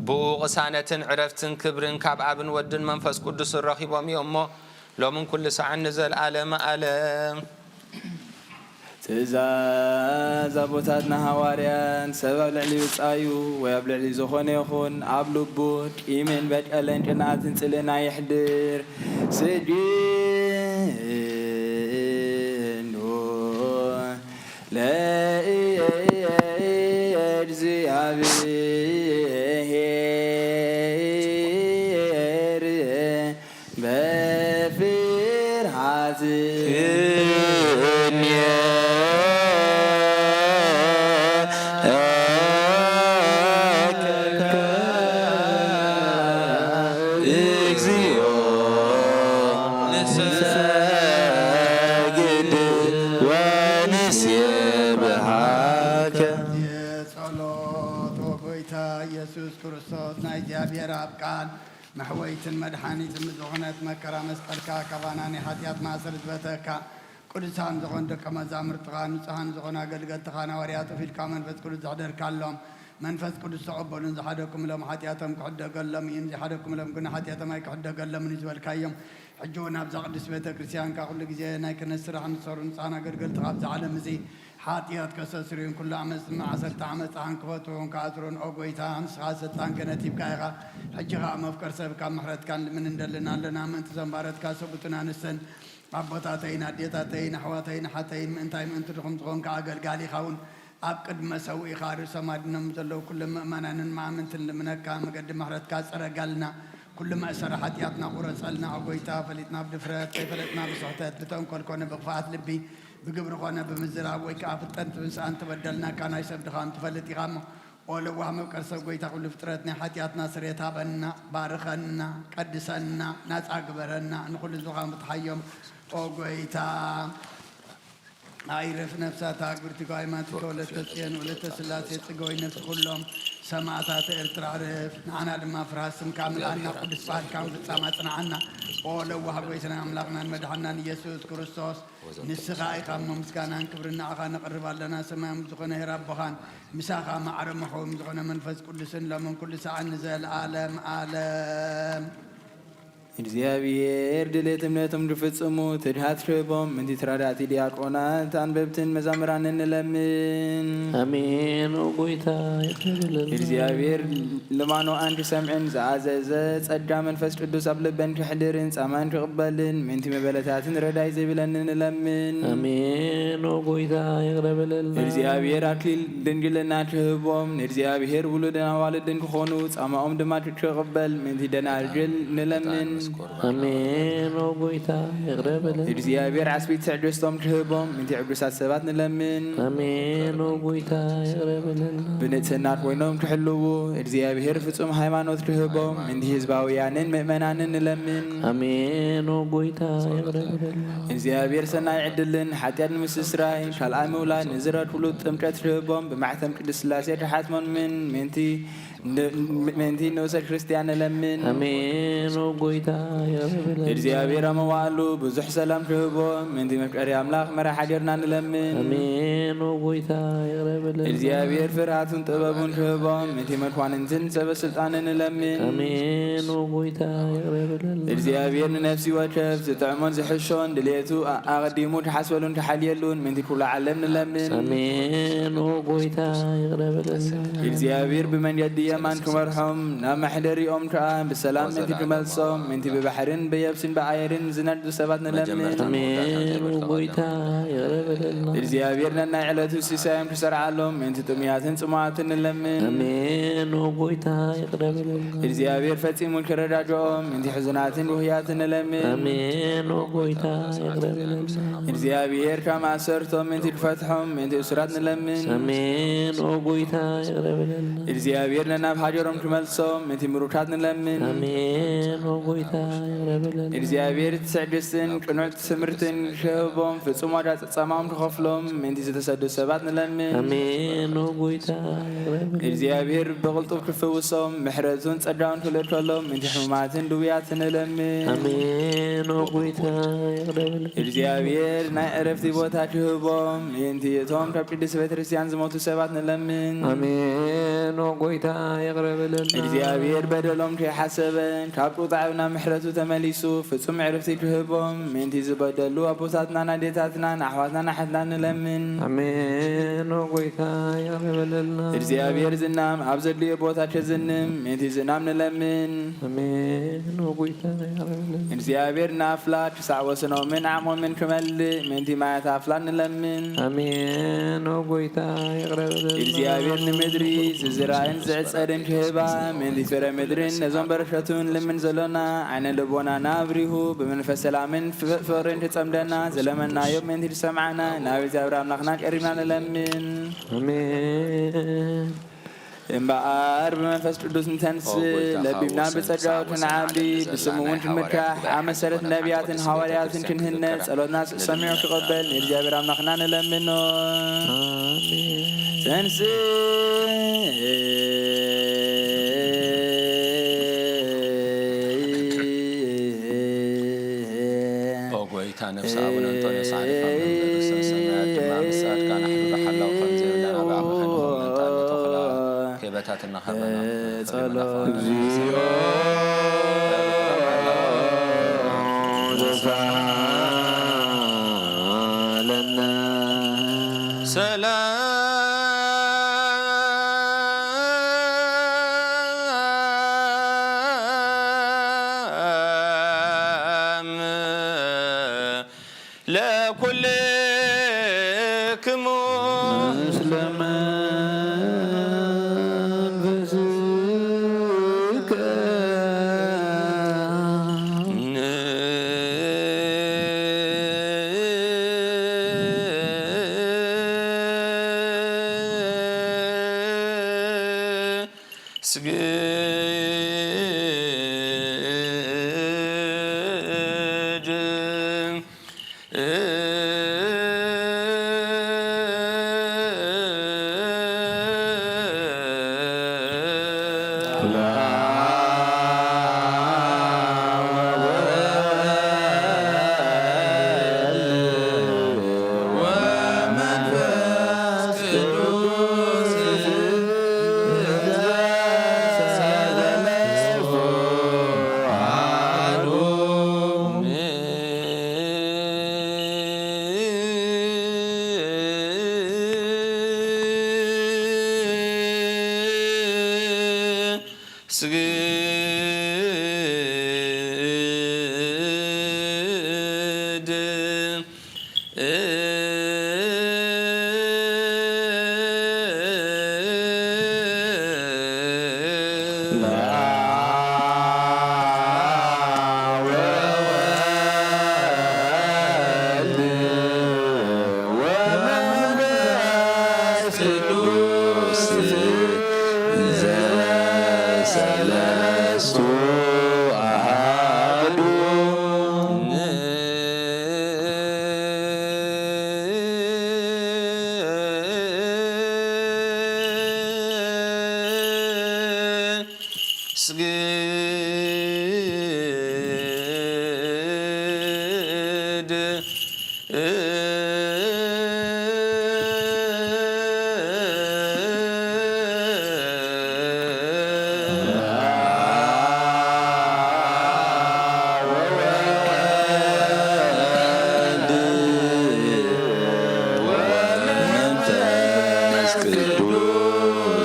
ብኡ ቅሳነትን ዕረፍትን ክብርን ካብ ኣብን ወድን መንፈስ ቅዱስን ረኺቦም እዮም እሞ፣ ሎምን ኩሉ ሰዓን ንዘለኣለመ ኣለም። ትእዛዝ ኣቦታትና ሃዋርያት፣ ሰብ ኣብ ልዕሊ ብጻዩ ወይ ኣብ ልዕሊ ዝኾነ ይኹን ኣብ ልቡ ቂምን በቀልን ቅንኣትን ጽልእን ኣየሕድር። ስግዱ ለእግዚኣብሔር በፍርሃት እግዚኦ ንሰግድ ወንሴብሐከ። ጸሎት። ኦ ጎይታ ኢየሱስ ክርስቶስ፣ ናይ እግዚኣብሔር ኣብ ቃል መሕወይትን መድሓኒትን ብዝኾነት መከራ መስቀልካ፣ ካባና ናይ ሓጢኣት ማእሰር ዝበተካ፣ ቅዱሳን ዝኾኑ ደቀ መዛሙርትኻ፣ ንጹሃን ዝኾኑ ኣገልገልትኻ፣ ንሃዋርያት ኦፍ ኢልካ መንፈስ ቅዱስ ዘሕደርካሎም፣ መንፈስ ቅዱስ ተቐበሉን ዝሓደኩምሎም ሓጢኣቶም ክሕደገሎም እዩ፣ ዘይሓደኩምሎም ግን ሓጢኣቶም ኣይክሕደገሎምን እዩ ዝበልካዮም። ሕጂ እውን ኣብዛ ቅድስት ቤተ ክርስቲያንካ ኩሉ ግዜ ናይ ክህነት ስራሕ ንሰሩ ንጹሃን ኣገልገልትኻ ኣብዛ ዓለም እዚ ሓጢኣት ከስተስርዩን ኩሉ ዓመጽን መዓሰርተ ዓመጽኻን ክፈትሑን ክኣስሩን፣ ኦ ጎይታ፣ ንስኻ ስልጣን ክህነት ሂብካ ኢኻ። ሕጂ ኸኣ መፍቀር ሰብ ካብ ምሕረትካ ንልምን እንደልን ኣለና። ምእንቲ ዘንባረትካ ሰቡትን ኣንስትን ኣቦታተይን ኣዴታተይን ኣሕዋተይን ኣሓተይን ምእንታይ ምእንቲ ድኹም ዝኾንካ ኣገልጋሊኻ እውን ኣብ ቅድሚ መሰውኢኻ ርእሶም ኣድኖም ዘለዉ ኩሎም ምእመናንን መኣምንትን ልምነካ፣ መገዲ ምሕረትካ ጸረጋልና። ኩሉ መእሰሪ ሓጢኣትና ቁረጸልና። ኦ ጎይታ፣ ፈሊጥና ብድፍረት፣ ከይፈለጥና ብስሕተት፣ ብተንኮል ኮነ ብኽፍኣት ልቢ፣ ብግብሪ ኮነ ብምዝራብ፣ ወይ ከኣ ፍልጠት ምስኣን ተበደልናካ፣ ናይ ሰብ ድኻም ትፈልጥ ኢኻ እሞ፣ ኦ ለዋህ መፍቀር ሰብ ጎይታ፣ ኩሉ ፍጥረት ናይ ሓጢኣትና ስርየት ሃበና፣ ባርኸና፣ ቀድሰና፣ ናጻ ግበረና፣ ንኹሉ ዝኻም ብትሓዮም። ኦ ጎይታ፣ ኣይረፍ ነፍሳታ ግብርቲ ጓይማትከ ወለተ ጽዮን ወለተ ስላሴ ጽገወይ ነፍሲ ኩሎም ሰማእታት ኤርትራ ዕረፍ። ንዓና ድማ ፍርሃት ስምካ ምልኣና፣ ቅዱስ ቃልካ ምፍጻም ኣጽንዓና። ኦ ለዋህ ጎይታና ኣምላኽናን መድሓናን ኢየሱስ ክርስቶስ፣ ንስኻ ኢኻ እሞ ምስጋናን ክብርን ንዓኻ ነቕርብ ኣለና። ሰማያዊ ዝኾነ ሄር ኣቦኻን ምሳኻ ማዕረ መሕውም ዝኾነ መንፈስ ቅዱስን ሎምን ኩሉ ሰዓን ንዘለኣለም ኣለም። እግዚኣብሔር ድሌት እምነቶም ድፍጽሙ ትድሃት ሽህቦም ምንቲ ተራዳእቲ ዲያቆናት ኣንበብትን መዛምራንን ንለምን። ኣሜን። ኦ ጎይታ ይቕረ በለልና። እግዚኣብሔር ልማኖ ኣንቲ ሰምዕን ዝኣዘዘ ጸጋ መንፈስ ቅዱስ ኣብ ልበን ክሕድርን ጻማን ክቕበልን ምንቲ መበለታትን ረዳይ ዘይብለንን ንለምን። ኣሜን። ኦ ጎይታ ይቕረ በለልና። እግዚኣብሔር ኣክሊል ድንግልና ክህቦም ንእግዚኣብሔር ውሉድን ኣዋልድን ክኾኑ ጻማኦም ድማ ክቕበል ምንቲ ደናግል ንለምን። ኣሜን። ኦ ጎይታ ይቕረ በለልና። እግዚኣብሔር ዓስቢት ትዕግስቶም ክህቦም ምንቲ ዕጉሳት ሰባት ንለምን። ኣሜን። ኦ ጎይታ ይቕረ በለልና። ብንጽህና ኮይኖም ክሕልዉ እግዚኣብሔር ፍጹም ሃይማኖት ክህቦም ምንቲ ህዝባውያንን ምእመናንን ንለምን። ኣሜን። ኦ ጎይታ ይቕረ በለልና። እግዚኣብሔር ሰናይ ዕድልን ሓጢኣት ንምስስራይ ካልኣይ ምውላድ ንዝረክብሉ ጥምቀት ክህቦም ብማሕተም ቅድስት ስላሴ ክሓትሞምን ምንቲ ን-፣ ምእንቲ ንኡሰ ክርስቲያን ንለምን። ኣሜን። ኦ ጎይታ ይቕረ በለልና። እግዚኣብሔር ኣብ መዋእሉ ብዙሕ ሰላም ክህቦ ምእንቲ መፍቀሪ ኣምላኽ መራሕ ሃገርና ንለምን። ኣሜን። ኦ ጎይታ ይቕረ በለልና። እግዚኣብሔር ፍርሃቱን ጥበቡን ክህቦ ምእንቲ መኳንንትን ሰበ ስልጣንን ንለምን። ኣሜን። ኦ ጎይታ ይቕረ በለልና። እግዚኣብሔር ንነፍሲ ወከፍ ዝጥዕሞን ዝሕሾን ድሌቱ ኣ-፣ ኣቐዲሙ ክሓስበሉን ክሓልየሉን ምእንቲ ኩሉ ዓለም ንለምን። ኣሜን። ኦ ጎይታ ይቕረ በለልና። እግዚኣብሔር ብመንገዲ የማን ክመርሖም፣ ናብ መሕደሪኦም ከኣ ብሰላም ምእንቲ ክመልሶም፣ ምእንቲ ብባሕርን ብየብስን ብኣየርን ዝነዱ ሰባት ንለምን። መጀመርታን መወዳእታን ኣሜን። ዘይብልካ ጎይታ፣ ይቕረ በለልና። እግዚኣብሔር ነናይ ዕለቱ ሲሳዮም ክሰርዓሎም፣ ምእንቲ ጥሙያትን ጽሙኣትን ንለምን። ኣሜን። ኦ ጎይታ፣ ይቕረ በለልና። እግዚኣብሔር ፈጺሙ ክረዳድኦም፣ ምእንቲ ሕዙናትን ውህያትን ንለምን። ኣሜን። ኦ ጎይታ፣ ይቕረ በለልና። እግዚኣብሔር ካብ ማእሰርቶም ምእንቲ ክፈትሖም፣ ምእንቲ እሱራት ንለምን። ኣሜን። ኦ ጎይታ፣ ይቕረ በለልና። እግዚኣብሔር ነናብ ሃገሮም ክመልሶም፣ ምእንቲ ምሩካት ንለምን። ኣሜን። ኦ ጎይታ፣ ይቕረ በለልና። እግዚኣብሔር ትዕግስትን ቅኑዕ ትምህርትን ክህቦም፣ ፍጹም ዋጋ ጻማኦም ክኸፍሎም፣ ምእንቲ ዝተሰዱ ሰባት ንለምን። ኣሜን። ኦ ጎይታ፣ ይቕረ በለልና። እግዚኣብሔር ብቕልጡፍ ክፍውሶም፣ ምሕረቱን ጸጋኡን ክልእከሎም፣ ምእንቲ ሕሙማትን ድውያትን ንለምን። ኣሜን። ኦ ጎይታ፣ ይቕረ በለልና። እግዚኣብሔር ናይ ዕረፍቲ ቦታ ክህቦም፣ ምእንቲ እቶም ካብ ቅድስት ቤተ ክርስቲያን ዝሞቱ ሰባት ንለምን። ኣሜን። ኦ ጎይታ፣ ይቕረ በለልና። እግዚኣብሔር በደሎም ከይሓሰበ፣ ካብ ቁጣዕና ምሕረቱ ተመሊሱ፣ ፍጹም ዕርፍቲ ክህቦም፣ ምእንቲ ዝበደሉ ኣቦታትናን ኣዴታትናን ኣሕዋትናን ኣሓትናን ንለምን። ኣሜን። ኦ ጎይታ፣ ይቕረ በለልና። እግዚኣብሔር ዝናም ኣብ ዘድልዮ ቦታ ከዝንም፣ ምእንቲ ዝናም ንለምን። ኣሜን። ኦ ጎይታ፣ ይቕረ በለልና። እግዚኣብሔር ንኣፍላክ ክሳዕ ወሰኖምን ዓቕሞምን ክመልእ፣ ምእንቲ ማያት ኣፍላክ ንለምን። ኣሜን። ኦ ጎይታ፣ ይቕረ በለልና። እግዚኣብሔር ንምድሪ ዝዝራእን ዝዕጸድን ክህባ፣ ምእንቲ ፍረ ምድርን ነዞም በረከቱ ንልምን ዘሎና፣ ዓይነ ልቦናና ኣብሪሁ፣ ብመንፈስ ሰላምን ፍ-፣ ፍቕርን ክጸምደና፣ ዝለመናዮ ምእንቲ ዝሰምዓና፣ ናብ እግዚኣብሔር ኣምላኽና ቀሪብና ንለምን። ኣሜን። እምበኣር ብመንፈስ ቅዱስ ንተንስእ፣ ኦ ጎይታ፣ ለቢብና ካብ ወሰን ብጸጋ ክሳብ ወሰን ክንዓቢ፣ ዓለም ብስሙ እውን ንዘላናይ ሓዋርያት ክንምካሕ፣ ጉባኤ ኣብ መሰረት ክንኮን፣ ነቢያትን ሓንቲ ቅድስት ቤተ ሃዋርያትን ክርስቲያን ክንህነጽ፣ ክንከውን፣ ጸሎትና ስቕ ሰሚዑ ነቢያትና ክቕበል ንእግዚኣብሔር ኣምላኽና ንለምኖ። ኣሜን። ተንስእ። ኦ ጎይታ፣ ነፍሲ ኣቡነ እንጦንዮስ ዓሪፋ፣ መንበረ ርእሰ ሰማያት ድማ ምስ ጻድቃን ኣሕዱሩ ሓላው ከም ዘይብላ ናብ ኣፉ ከንብቦ ምእንታን ንተኹላ ከይበታትና ከበና ጸሎት። እግዚኦ ዘሳለና። ሰላም ለኩልክሙ። ምስለ መንፈስከ። ስግድ። ስግድ።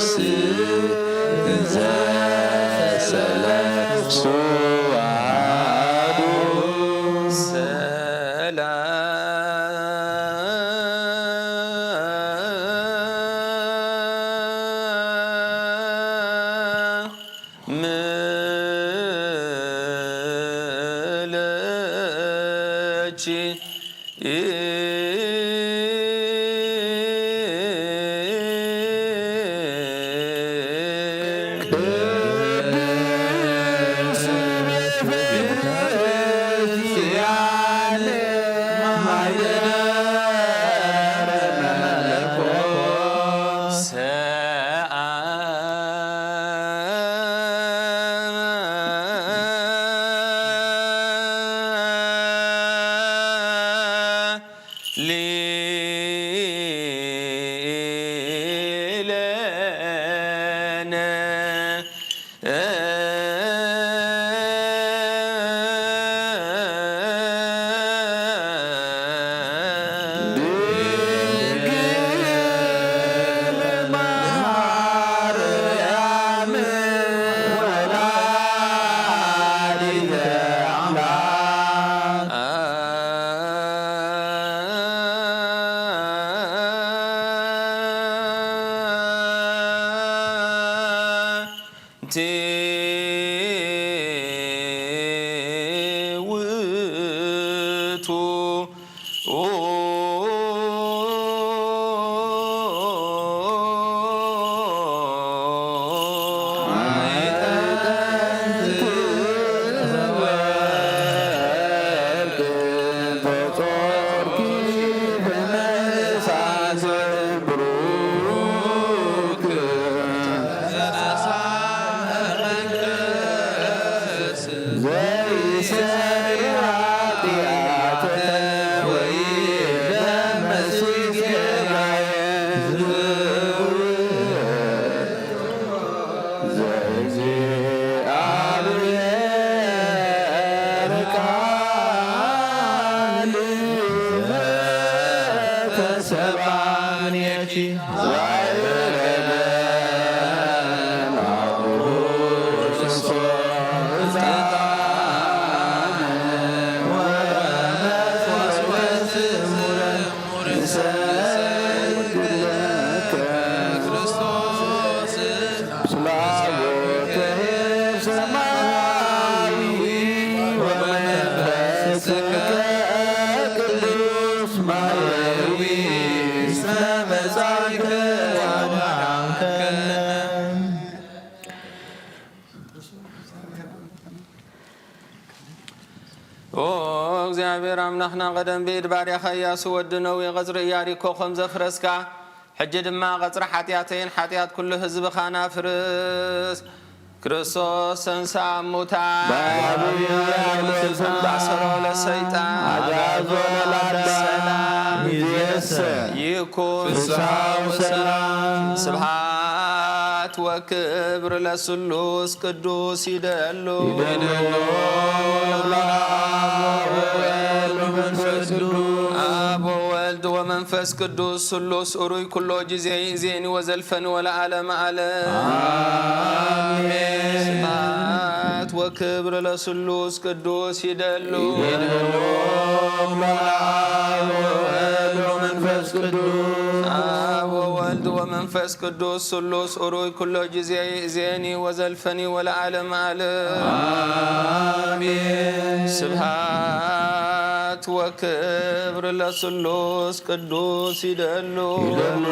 ስግድ። ኦ እግዚኣብሔር ኣምላኽና፣ ቀደም ብኢድ ባርያኻ ኢያሱ ወዲ ነዌ ቐጽሪ ኢያሪኮ ከም ዘፍረስካ፣ ሕጂ ድማ ቐጽሪ ሓጢኣተይን ሓጢኣት ኩሉ ህዝብኻን ኣፍርስ። ክርስቶስ ተንሥአ እሙታን፣ ብዓቢይ ኃይል ስልጣን ኣሰሮ ለሰይጣን፣ ኣግዓዞ ለአዳም፣ ሰላም ይእዜሰ ይኩን። ፍስሓ ወሰላም። ስብሐት ወክብር ለስሉስ ቅዱስ ይደሉ። ይደሉ ለአብ ወወልድ ወመንፈስ ቅዱስ። አብ ወወልድ ወመንፈስ ቅዱስ ስሉስ ኡሩይ ኩሎ ጊዜ ይእዜኒ ወዘልፈኒ ወለዓለመ ዓለም። አሜን። ስብሐት ወክብር ለስሉስ ቅዱስ ይደሉ። ይደሉ ለአብ ወወልድ ወመንፈስ ቅዱስ። አብ ወወልድ ወመንፈስ ቅዱስ ስሉስ ኡሩይ ኩሎ ጊዜ ይእዜኒ ወዘልፈኒ ወለዓለመ ዓለም። አሜን። ስብሐት ወክብር ለስሉስ ቅዱስ ይደሉ። ይደሉ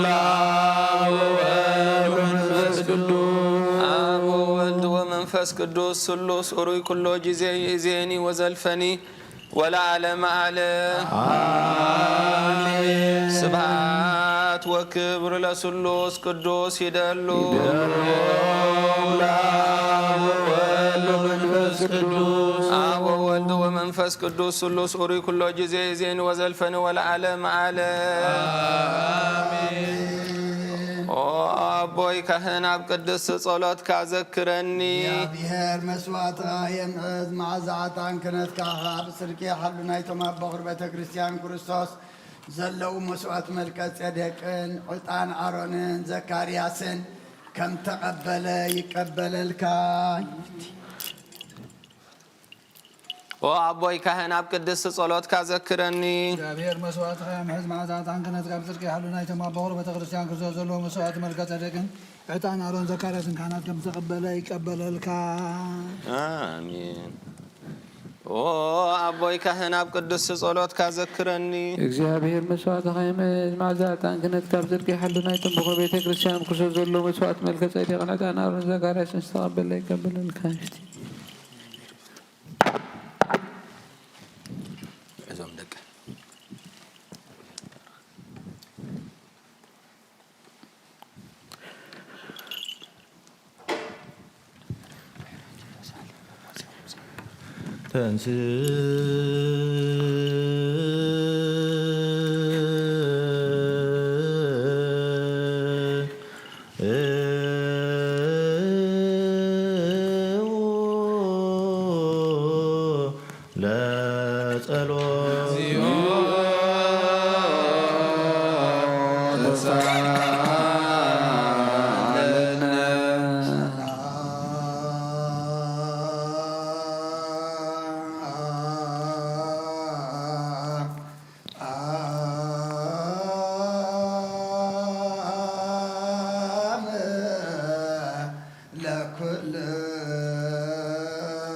ለአብ ወወልድ ወመንፈስ ቅዱስ። አብ ወወልድ ወመንፈስ ቅዱስ ስሉስ ኡሩይ ኩሎ ጊዜ ይእዜኒ ወዘልፈኒ ወለዓለመ ዓለም። አሜን። ስብሐት ወክብር ለስሉስ ቅዱስ ይደሉ። ይደሉ ለአብ ወወልድ ወመንፈስ ቅዱስ። አብ ወወልድ ወመንፈስ ቅዱስ ስሉስ ኡሩይ ኩሎ ጊዜ ይእዜኒ ወዘልፈኒ ወለዓለመ ዓለም። አሜን። ኦ ኣቦይ ካህን፣ ኣብ ቅድስቲ ጸሎትካ ዘክረኒ። እግዚኣብሔር መስዋዕትኻ የምዕዝ፣ መዓዛ ዕጣን ክህነትካ ኣብ ጽድቂ ሓሉ ናይቶም ኣብ በኹር ቤተ ክርስቲያን ክርስቶስ ዘለዉ መስዋዕት መልከ ጼዴቅን ዕጣን ኣሮንን ዘካርያስን ከም ተቐበለ ይቀበለልካ። ኦ ኣቦይ ካህን፣ ኣብ ቅድስቲ ጸሎትካ ዘክረኒ። እግዚኣብሔር መስዋዕትኻ የምሕዝ፣ መዓዛ ዕጣን ክህነትካ ኣብ ጽድቂ ይሓሉ፣ ናይቶም ኣብ በኹር ቤተ ክርስቲያን ክርስቶስ ዘለዉ መስዋዕቲ መልከ ጼዴቅን ዕጣን ኣሮን ዘካርያስን ካህናት ከም ዝተቐበለ ይቀበለልካ። ኣሜን። ኦ ኣቦይ ካህን፣ ኣብ ቅድስቲ ጸሎትካ ዘክረኒ። እግዚኣብሔር መስዋዕትኻ ይምእዝ፣ መዓዛ ዕጣን ክህነትካ ኣብ ጽድቂ ይሓሉ። ናይቶም ብኹር ቤተ ክርስቲያን ኣብ ክርስቶስ ዘለዉ መስዋዕት መልከ ጼዴቅን ዕጣን ኣሮን ዘካርያስን ዝተቐበለ ይቀበለልካ። እዞም ደቂ ለጸሎት።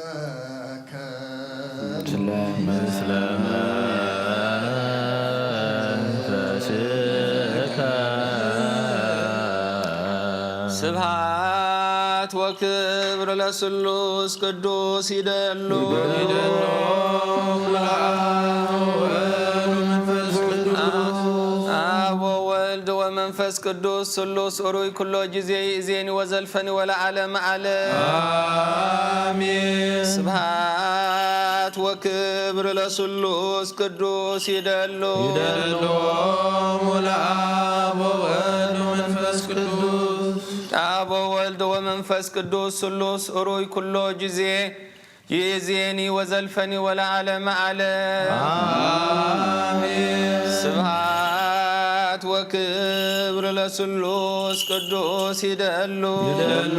ለኩልከ ምስለ መንፈስከ። ስብሐት ወክብር ለስሉስ ቅዱስ ይደሉ። ይደሉ ለአብ ወወልድ ወመንፈስ ቅዱስ። አብ ወወልድ ወመንፈስ ቅዱስ ስሉስ ኡሩይ ኩሎ ጊዜ ይእዜኒ ወዘልፈኒ ወለዓለመ ዓለም። አሜን። ስብሐት ወክብር ለስሉስ ቅዱስ ይደሉ። ይደሉ ለአብ ወወልድ ወመንፈስ ቅዱስ። አብ ወወልድ ወመንፈስ ቅዱስ ስሉስ ኡሩይ ኩሎ ጊዜ ይእዜኒ ወዘልፈኒ ወለዓለመ ዓለም። አሜን። ስብሐት ወክብር ለስሉስ ቅዱስ ይደሉ። ይደሉ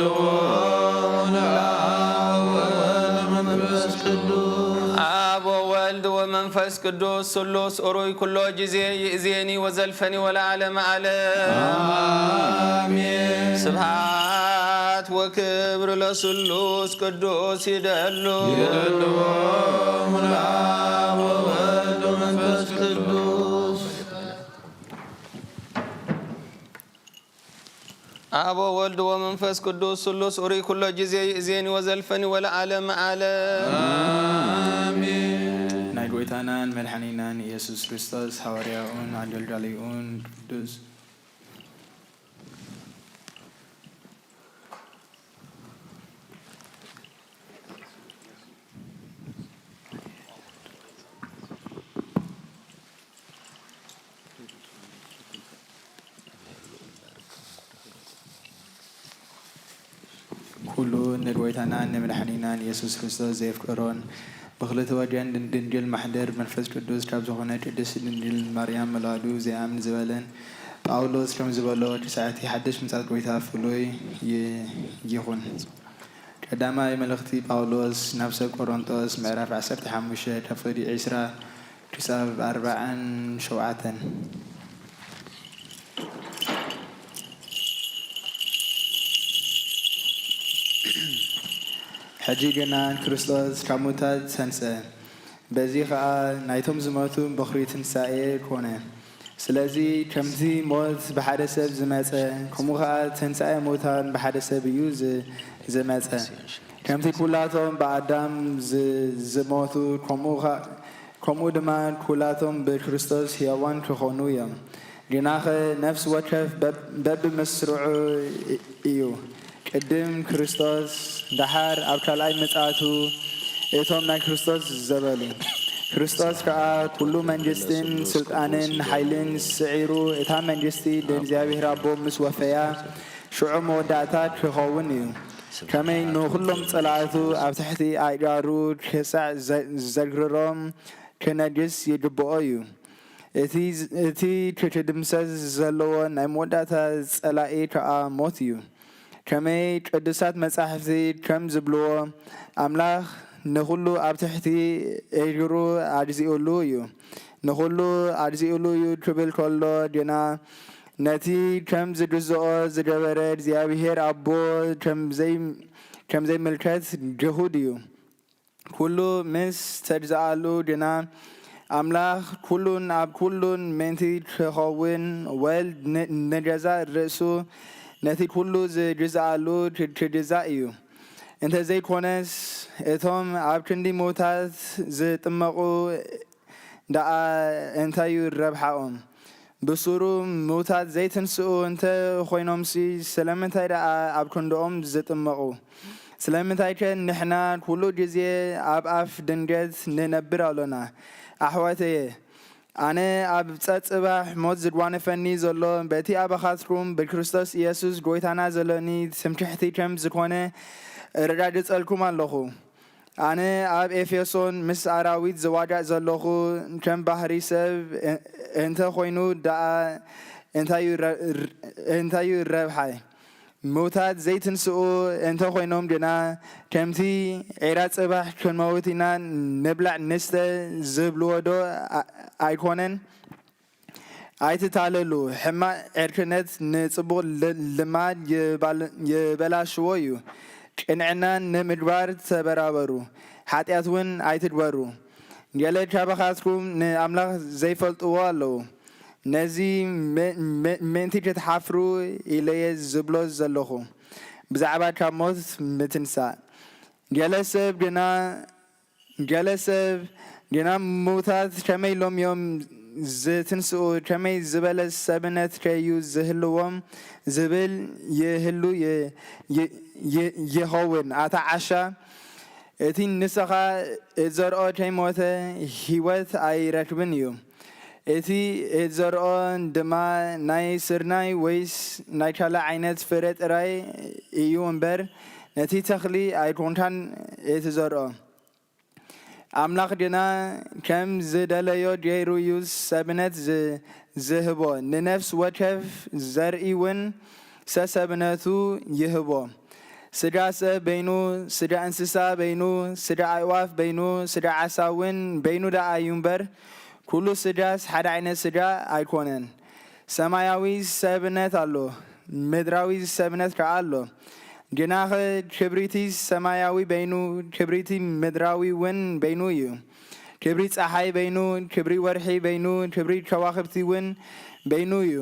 ለአብ ወወልድ ወመንፈስ ቅዱስ። አብ ወወልድ ወመንፈስ ቅዱስ ስሉስ ኡሩይ ኩሎ ጊዜ ይእዜኒ ወዘልፈኒ ወለዓለመ ዓለም። አሜን። ስብሐት ወክብር ለስሉስ ቅዱስ ይደሉ። ይደሉ ለአብ ወወልድ ወመንፈስ ቅዱስ። አብ ወወልድ ወመንፈስ ቅዱስ ስሉስ ኡሩይ ኩሎ ጊዜ ይእዜኒ ወዘልፈኒ ወለዓለመ ዓለም። አሜን። ናይ ጐይታናን መድሓኒናን ኢየሱስ ክርስቶስ ሃዋርያኡን ኣገልጋሊኡን ቅዱስ ኩሉ ንጎይታናን ንመድሓኒናን ኢየሱስ ክርስቶስ ዘየፍቀሮን ብክልተ ወገን ድንግል ማሕደር መንፈስ ቅዱስ ካብ ዝኾነ ቅድስት ድንግል ማርያም ምውላዱ ዘይኣምን ዝበለን ጳውሎስ ከም ዝበሎ፣ ትስዓቲ ሓድሽ ምጽኣት ጎይታ ፍሉይ ይ-፣ ይኹን። ቀዳማይ መልእኽቲ ጳውሎስ ናብ ሰብ ቆሮንጦስ ምዕራፍ ዓሰርተ ሓሙሽተ ከፍሊ ዕስራ ክሳብ ኣርባዓን ሸውዓተን። ሕጂ ግና ክርስቶስ ካብ ሙታት ተንስአ፣ በዚ ኸኣ ናይቶም ዝሞቱ በኹሪ ትንሳኤ ኮነ። ስለዚ ከምቲ ሞት ብሓደ ሰብ ዝመጸ፣ ከምኡ ኸኣ ትንሳኤ ሙታን ብሓደ ሰብ እዩ ዝ-፣ ዝመጸ። ከምቲ ኩላቶም ብኣዳም ዝ-፣ ዝሞቱ፣ ከምኡ ኸ-፣ ከምኡ ድማ ኩላቶም ብክርስቶስ ሕያዋን ክኾኑ እዮም። ግናኸ ነፍሲ ወከፍ በብ-፣ በብመስርዑ እዩ። ቅድም ክርስቶስ፣ ደሓር ኣብ ካልኣይ ምጽኣቱ እቶም ናይ ክርስቶስ ዘበሉ። ክርስቶስ ከኣ ኩሉ መንግስትን ስልጣንን ሓይልን ስዒሩ፣ እታ መንግስቲ ንእግዚኣብሔር ኣቦ ምስ ወፈያ፣ ሽዑ መወዳእታ ክኸውን እዩ። ከመይ ንኹሎም ጸላእቱ ኣብ ትሕቲ ኣእጋሩ ክሳዕ ዘ-፣ ዘግርሮም ክነግስ ይግብኦ እዩ። እቲ ዝ-፣ እቲ ክድምሰስ ዘለዎ ናይ መወዳእታ ጸላኢ ከኣ ሞት እዩ። ከመይ ቅዱሳት መጻሕፍቲ ከም ዝብልዎ፣ ኣምላኽ ንኹሉ ኣብ ትሕቲ እግሩ ኣግዚኡሉ እዩ። ንኹሉ ኣግዚኡሉ እዩ ክብል ከሎ ግና፣ ነቲ ከም ዝግዝኦ ዝገበረ እግዚኣብሔር ኣቦ ከም ዘይ-፣ ከም ዘይምልከት ግሁድ እዩ። ኩሉ ምስ ተድዝኣሉ ግና፣ ኣምላኽ ኩሉን ኣብ ኩሉን ምእንቲ ክኸውን፣ ወልድ ን-፣ ንገዛእ ርእሱ ነቲ ኩሉ ዝግዝኣሉ ክ-፣ ክግዛእ እዩ። እንተዘይኮነስ፣ እቶም ኣብ ክንዲ ምዉታት ዝጥመቑ ደኣ እንታይ እዩ ረብሓኦም? ብሱሩ ምዉታት ዘይትንስኡ እንተ ኾይኖምሲ፣ ስለምንታይ ደኣ ኣብ ክንድኦም ዝጥመቑ? ስለምንታይከ ንሕና ኩሉ ግዜ ኣብ ኣፍ ድንገት ንነብር ኣሎና? ኣሕዋተየ፣ ኣነ ኣብ ጸጽባሕ ሞት ዝጓነፈኒ ዘሎ፣ በቲ ኣባኻትኩም ብክርስቶስ ኢየሱስ ጐይታና ዘሎኒ ትምክሕቲ ከም ዝኾነ እረጋግጸልኩም ኣለኹ። ኣነ ኣብ ኤፌሶን ምስ ኣራዊት ዝዋጋእ ዘለኹ፣ ከም ባህሪ ሰብ እ-፣ እንተ ኾይኑ ደኣ እንታይ እዩ ረ-፣ እንታይ እዩ ረብሓይ? ምዉታት ዘይትንስኡ እንተ ኾይኖም ግና፣ ከምቲ ዒራ ጽባሕ ክንመውት ኢና፣ ንብላዕ ንስተ ዝብልዎ ዶ ኣ-፣ ኣይኮነን? ኣይትታለሉ። ሕማቕ ዕርክነት ንጽቡቕ ል-፣ ልማድ ይባል-፣ ይበላሽዎ እዩ። ቅንዕና ንምግባር ተበራበሩ፣ ሓጢኣት እውን ኣይትግበሩ። ገለ ካባኻትኩም ንኣምላኽ ዘይፈልጥዎ ኣለዉ። ነዚ ም-፣ ም-፣ ምእንቲ ክትሓፍሩ ኢለየ ዝብሎ ዘለኹ፣ ብዛዕባ ካብ ሞት ምትንሳእ። ገለ ሰብ ግና፣ ገለ ሰብ ግና፣ ምዉታት ከመይ ኢሎም እዮም ዝትንስኡ? ከመይ ዝበለ ሰብነት ከ እዩ ዝህልዎም? ዝብል ይህሉ ይ-፣ ይ-፣ ይ-፣ ይኸውን። ኣታ ዓሻ፣ እቲ ንስኻ እትዘርኦ ከይሞተ ህይወት ኣይረክብን እዩ። እቲ እትዘርኦ ድማ ናይ ስርናይ ወይስ ናይ ካልእ ዓይነት ፍረ ጥራይ እዩ እምበር፣ ነቲ ተኽሊ ኣይኮንካን እትዘርኦ። ኣምላኽ ግና ከም ዝደለዮ ገይሩ እዩ ሰብነት ዝ-፣ ዝህቦ። ንነፍሲ ወከፍ ዘርኢ እውን ሰሰብነቱ ይህቦ። ስጋ ሰብ በይኑ፣ ስጋ እንስሳ በይኑ፣ ስጋ ኣዕዋፍ በይኑ፣ ስጋ ዓሳ እውን በይኑ ደኣ እዩ እምበር፣ ኩሉ ስጋስ ሓደ ዓይነት ስጋ ኣይኮነን። ሰማያዊ ሰብነት ኣሎ፣ ምድራዊ ሰብነት ከኣ ኣሎ። ግናኸ ክብሪቲ ሰማያዊ በይኑ፣ ክብሪቲ ምድራዊ እውን በይኑ እዩ። ክብሪ ጸሓይ በይኑ፣ ክብሪ ወርሒ በይኑ፣ ክብሪ ከዋኽብቲ እውን በይኑ እዩ።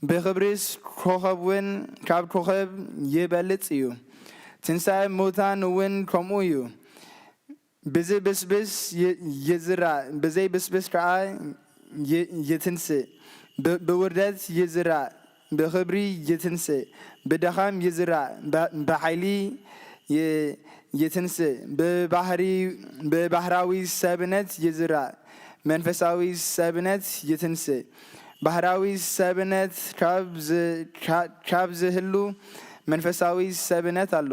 ብኽብሪስ ኮኸብ እውን ካብ ኮኸብ ይበልጽ እዩ። ትንሳኤ ሙታን እውን ከምኡ እዩ። ብዝብስብስ ይ-፣ ይዝራእ፣ ብዘይብስብስ ከኣ ይ-፣ ይትንስእ። ብ-፣ ብውርደት ይዝራእ፣ ብኽብሪ ይትንስእ። ብድኻም ይዝራእ፣ ብ-፣ ብሓይሊ ይ-፣ ይትንስእ። ብባህሪ-፣ ብባህራዊ ሰብነት ይዝራእ፣ መንፈሳዊ ሰብነት ይትንስእ። ባህራዊ ሰብነት ካብ ዝ-፣ ካ-፣ ካብ ዝህሉ መንፈሳዊ ሰብነት ኣሎ።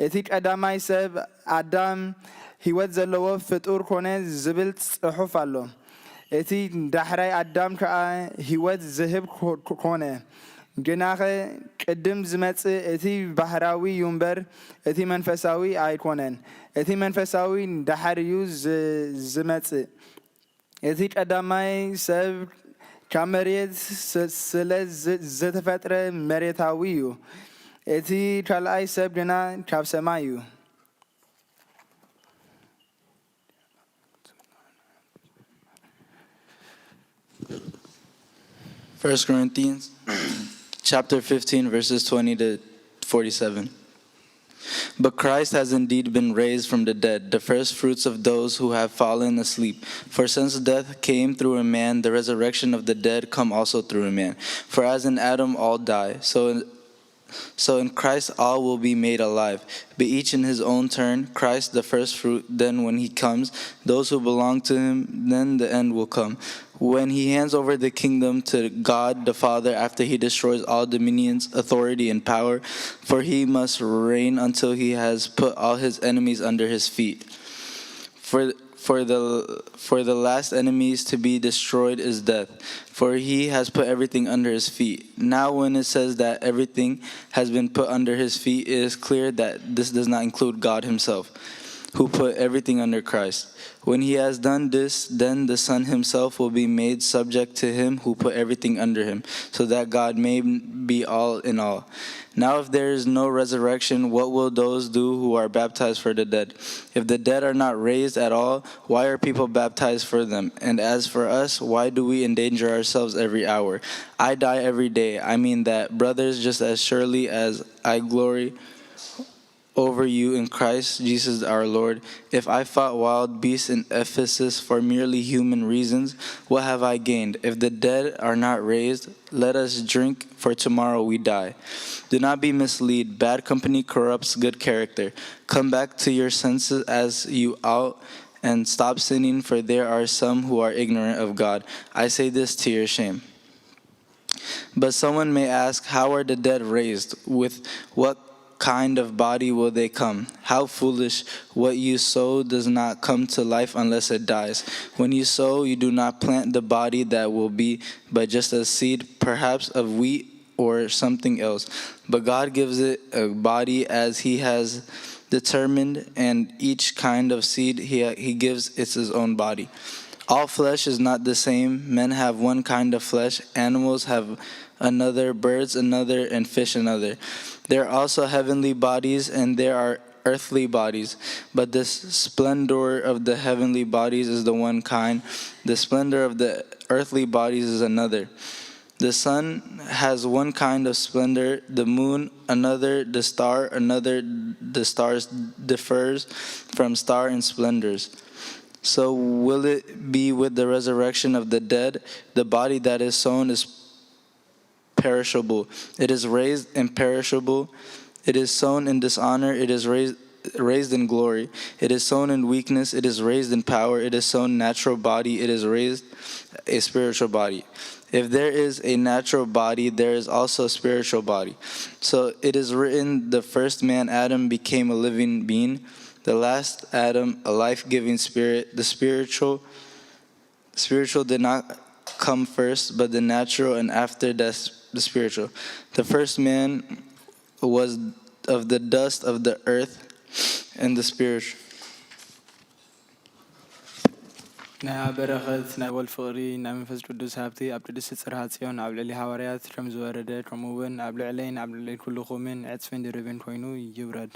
እቲ ቀዳማይ ሰብ ኣዳም ህይወት ዘለዎ ፍጡር ኮነ ዝብል ጽሑፍ ኣሎ። እቲ ዳሕራይ ኣዳም ከኣ ህይወት ዝህብ ኮ-፣ ኮ-፣ ኮነ። ግናኸ ቅድም ዝመጽእ እቲ ባህራዊ እዩ እምበር፣ እቲ መንፈሳዊ ኣይኮነን። እቲ መንፈሳዊ ደሓር እዩ ዝ-፣ ዝመጽእ። እቲ ቀዳማይ ሰብ ካብ መሬት ስ-፣ ስለ ዝ-፣ ዝተፈጥረ መሬታዊ እዩ። እቲ ካልኣይ ሰብ ግና ካብ ሰማይ እዩ። First Corinthians chapter fifteen, verses twenty to forty-seven. But Christ has indeed been raised from the dead, the first fruits of those who have fallen asleep. For since death came through a man, the resurrection of the dead come also through a man. For as in Adam all die, so in, so in Christ all will be made alive, but each in his own turn, Christ the first fruit, then when he comes, those who belong to him, then the end will come. When he hands over the kingdom to God the Father after he destroys all dominions, authority, and power, for he must reign until he has put all his enemies under his feet. For, for the, for the last enemies to be destroyed is death, for he has put everything under his feet. Now, when it says that everything has been put under his feet, it is clear that this does not include God himself. who put everything under Christ. When he has done this, then the Son himself will be made subject to him who put everything under him, so that God may be all in all. Now, if there is no resurrection, what will those do who are baptized for the dead? If the dead are not raised at all, why are people baptized for them? And as for us, why do we endanger ourselves every hour? I die every day. I mean that, brothers, just as surely as I glory over you in Christ Jesus our Lord, if I fought wild beasts in Ephesus for merely human reasons, what have I gained? If the dead are not raised, let us drink, for tomorrow we die. Do not be misled. Bad company corrupts good character. Come back to your senses as you ought and stop sinning, for there are some who are ignorant of God. I say this to your shame. But someone may ask, how are the dead raised? With what kind of body will they come? How foolish! What you sow does not come to life unless it dies. When you sow, you do not plant the body that will be, but just a seed, perhaps of wheat or something else. But God gives it a body as He has determined, and each kind of seed He, he gives its his own body. All flesh is not the same. Men have one kind of flesh, animals have another, birds another, and fish another. There are also heavenly bodies, and there are earthly bodies, but the splendor of the heavenly bodies is the one kind, the splendor of the earthly bodies is another. The sun has one kind of splendor, the moon another, the star another. The stars differs from star in splendors. So will it be with the resurrection of the dead. The body that is sown is perishable. It is raised imperishable. It is sown in dishonor. It is raised raised in glory. It is sown in weakness. It is raised in power. It is sown natural body. It is raised a spiritual body. If there is a natural body, there is also a spiritual body. So it is written, the first man, Adam, became a living being. The last Adam, a life giving spirit. The spiritual spiritual did not come first, but the natural, and after that, the spiritual. The first man was of the dust of the earth, and the spiritual. ናይ ኣብ በረኸት ናይ ወልድ ፍቕሪ ናይ መንፈስ ቅዱስ ሃብቲ ኣብ ቅድስቲ ጽርሃ ጽዮን ኣብ ልዕሊ ሃዋርያት ከም ዝወረደ ከምኡ እውን ኣብ ልዕለይን ኣብ ልዕሊ ኩልኹምን ዕጽፍን ድርብን ኮይኑ ይውረድ።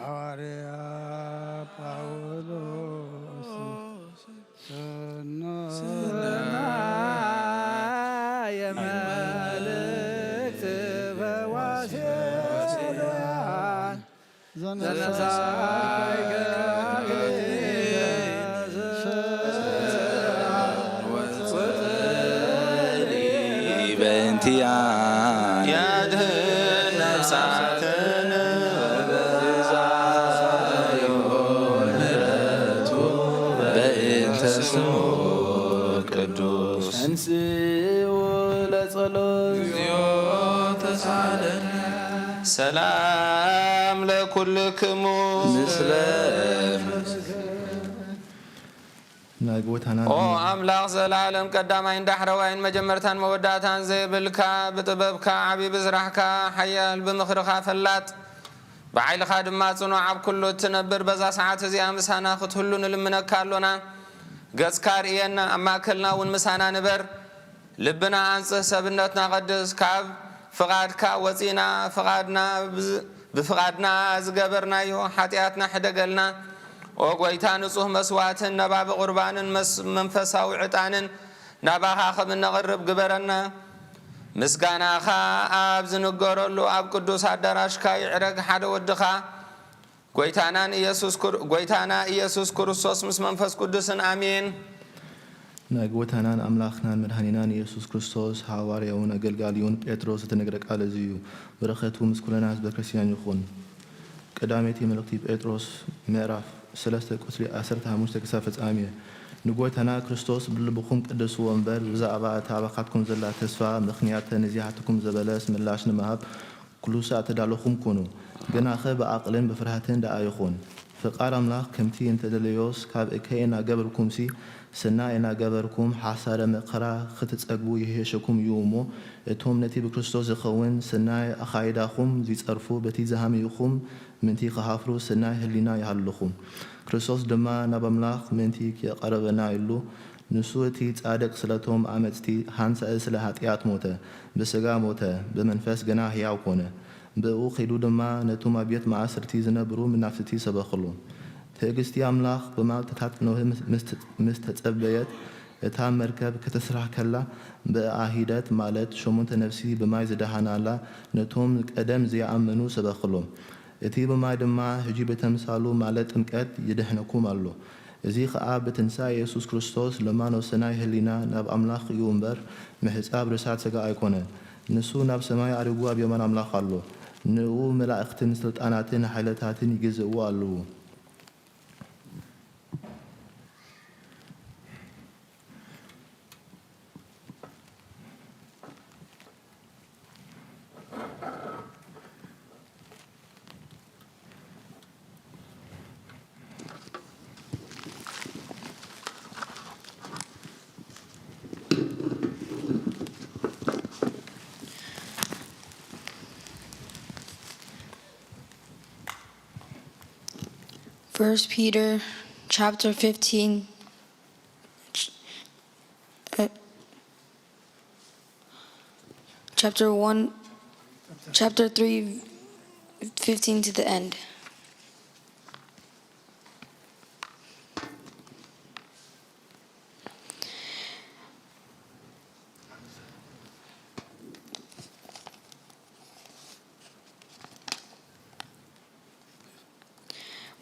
ሐዋርያ ጳውሎስ ሰናየ መልእክት ፈዋሴ ኩሉያን ዘነሳይከ በእንቲኣን ያድህን ነፍሳትን በእንተ ስሙ ቅዱስ ተንስኡ ለጸሎት ተሳለን ሰላም ለኩልክሙ ምስለ ናይ ጎይታና ኦ ኣምላኽ ዘለዓለም ቀዳማይን ዳሕረዋይን መጀመርታን መወዳእታን ዘይብልካ ብጥበብካ ዓቢ ብስራሕካ ሓያል ብምኽርኻ ፈላጥ ብሓይልኻ ድማ ጽኑዕ ኣብ ኩሉ እትነብር በዛ ሰዓት እዚኣ ምሳና ክትህሉ ንልምነካ ኣሎና። ገጽካ ርእየና፣ ኣብ ማእከልና እውን ምሳና ንበር። ልብና ኣንጽህ፣ ሰብነትና ቀድስ። ካብ ፍቓድካ ወጺና ፍቓድና ብዝ- ብፍቓድና ዝገበርናዮ ሓጢኣትና ሕደገልና። ኦ ጐይታ፣ ንጹህ መስዋእትን ነባቢ ቁርባንን መስ- መንፈሳዊ ዕጣንን ናባኻ ከም እነቕርብ ግበረና። ምስጋናኻ ኣብ ዝንገረሉ ኣብ ቅዱስ ኣዳራሽካ ይዕረግ ሓደ ወድኻ። ጐይታናን ኢየሱስ ክር- ጐይታና ኢየሱስ ክርስቶስ ምስ መንፈስ ቅዱስን ኣሜን። ናይ ጎይታናን ኣምላኽናን መድኃኒናን ኢየሱስ ክርስቶስ ሃዋርያውን ኣገልጋሊውን ጴጥሮስ ዝተነግረ ቃል እዚ እዩ። በረኸቱ ምስ ኩለና ህዝበ ክርስቲያን ይኹን። ቀዳመይቲ መልእኽቲ ጴጥሮስ ምዕራፍ ሰለስተ ቁጽሪ ዓሰርተ ሓሙሽተ ክሳብ ፍጻሜ። ንጎይታና ክርስቶስ ብልብኹም ቅደስዎ እምበር፣ ብዛዕባ እታ ኣባኻትኩም ዘላ ተስፋ ምኽንያት ተንዚሃትኩም ዘበለስ ምላሽ ንምሃብ ኩሉ ሳዕ ተዳለኹም ኩኑ። ግናኸ ብዓቕልን ብፍርሃትን ደኣ ይኹን። ፍቓድ ኣምላኽ ከምቲ እንተደለዮስ፣ ካብ እከይ እናገበርኩምሲ፣ ሰናይ እናገበርኩም፣ ሓሳረ መከራ ክትጸግቡ ይሕሸኩም እዩ እሞ፣ እቶም ነቲ ብክርስቶስ ዝኸውን ሰናይ ኣኻይዳኹም ዚጸርፉ፣ በቲ ዝሃመዩኹም ምእንቲ ኺሃፍሩ ሰናይ ህሊና ይሃልኹም። ክርስቶስ ድማ ናብ ኣምላኽ ምእንቲ ኬቐርበና ኢሉ፣ ንሱ እቲ ጻድቕ ስለቶም ዓመጽቲ፣ ሓንሳእ ስለ ሓጢኣት ሞተ፣ ብስጋ ሞተ፣ ብመንፈስ ግና ሕያው ኮነ። ብእኡ ኺዱ ድማ ነቶም ኣብ ቤት ማእሰርቲ ዝነብሩ መናፍስቲ ሰበኸሎም። ትዕግስቲ ኣምላኽ ብማዕትታት ኖህ ምስ፣ ምስ፣ ምስ ተጸበየት፣ እታ መርከብ ክትስራሕ ከላ፣ ብእኣ ሂደት፣ ማለት ሸሞንተ ነፍሲ ብማይ ዝደሃናላ፣ ነቶም ቀደም ዘይኣመኑ ሰበኸሎም። እቲ ብማይ ድማ ሕጂ ብተምሳሉ፣ ማለት ጥምቀት፣ ይድሕነኩም ኣሎ። እዚ ኸኣ ብትንሳኤ የሱስ ክርስቶስ ለማኖ ሰናይ ህሊና ናብ ኣምላኽ እዩ እምበር፣ ምሕጻብ ርሳት ሥጋ ኣይኮነን። ንሱ ናብ ሰማይ ኣሪጉ ኣብ የማን ኣምላኽ ኣሎ። ንእኡ መላእኽትን ስልጣናትን ሓይልታትን ይግዝእዎ ኣለዉ። First Peter chapter fifteen, ch- uh, chapter one, chapter three, fifteen to the end.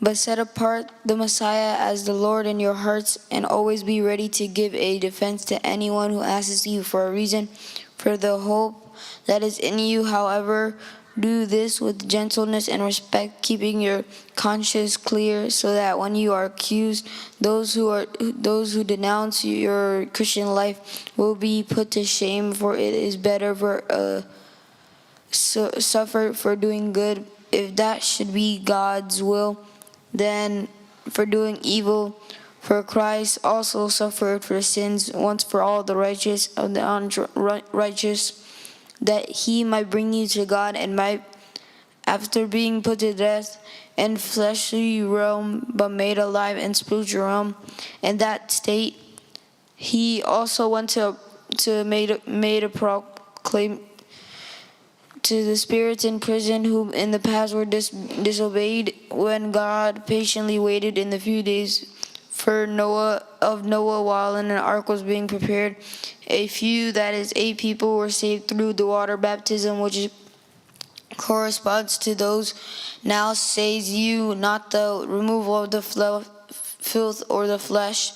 But set apart the Messiah as the Lord in your hearts, and always be ready to give a defense to anyone who asks you for a reason for the hope that is in you. However, do this with gentleness and respect, keeping your conscience clear, so that when you are accused, those who are those who denounce your Christian life will be put to shame. For it is better for a su- suffer for doing good, if that should be God's will, than for doing evil. For Christ also suffered for sins once for all, the righteous of the unrighteous, that he might bring you to God, and might, after being put to death in fleshly realm, but made alive in spiritual realm. In that state, he also went to to made made a proclaim to the spirits in prison, who in the past were dis- disobeyed, when God patiently waited in the few days for Noah of Noah while an ark was being prepared. A few, that is, eight people, were saved through the water baptism, which is corresponds to those now says you, not the removal of the fl- filth or the flesh,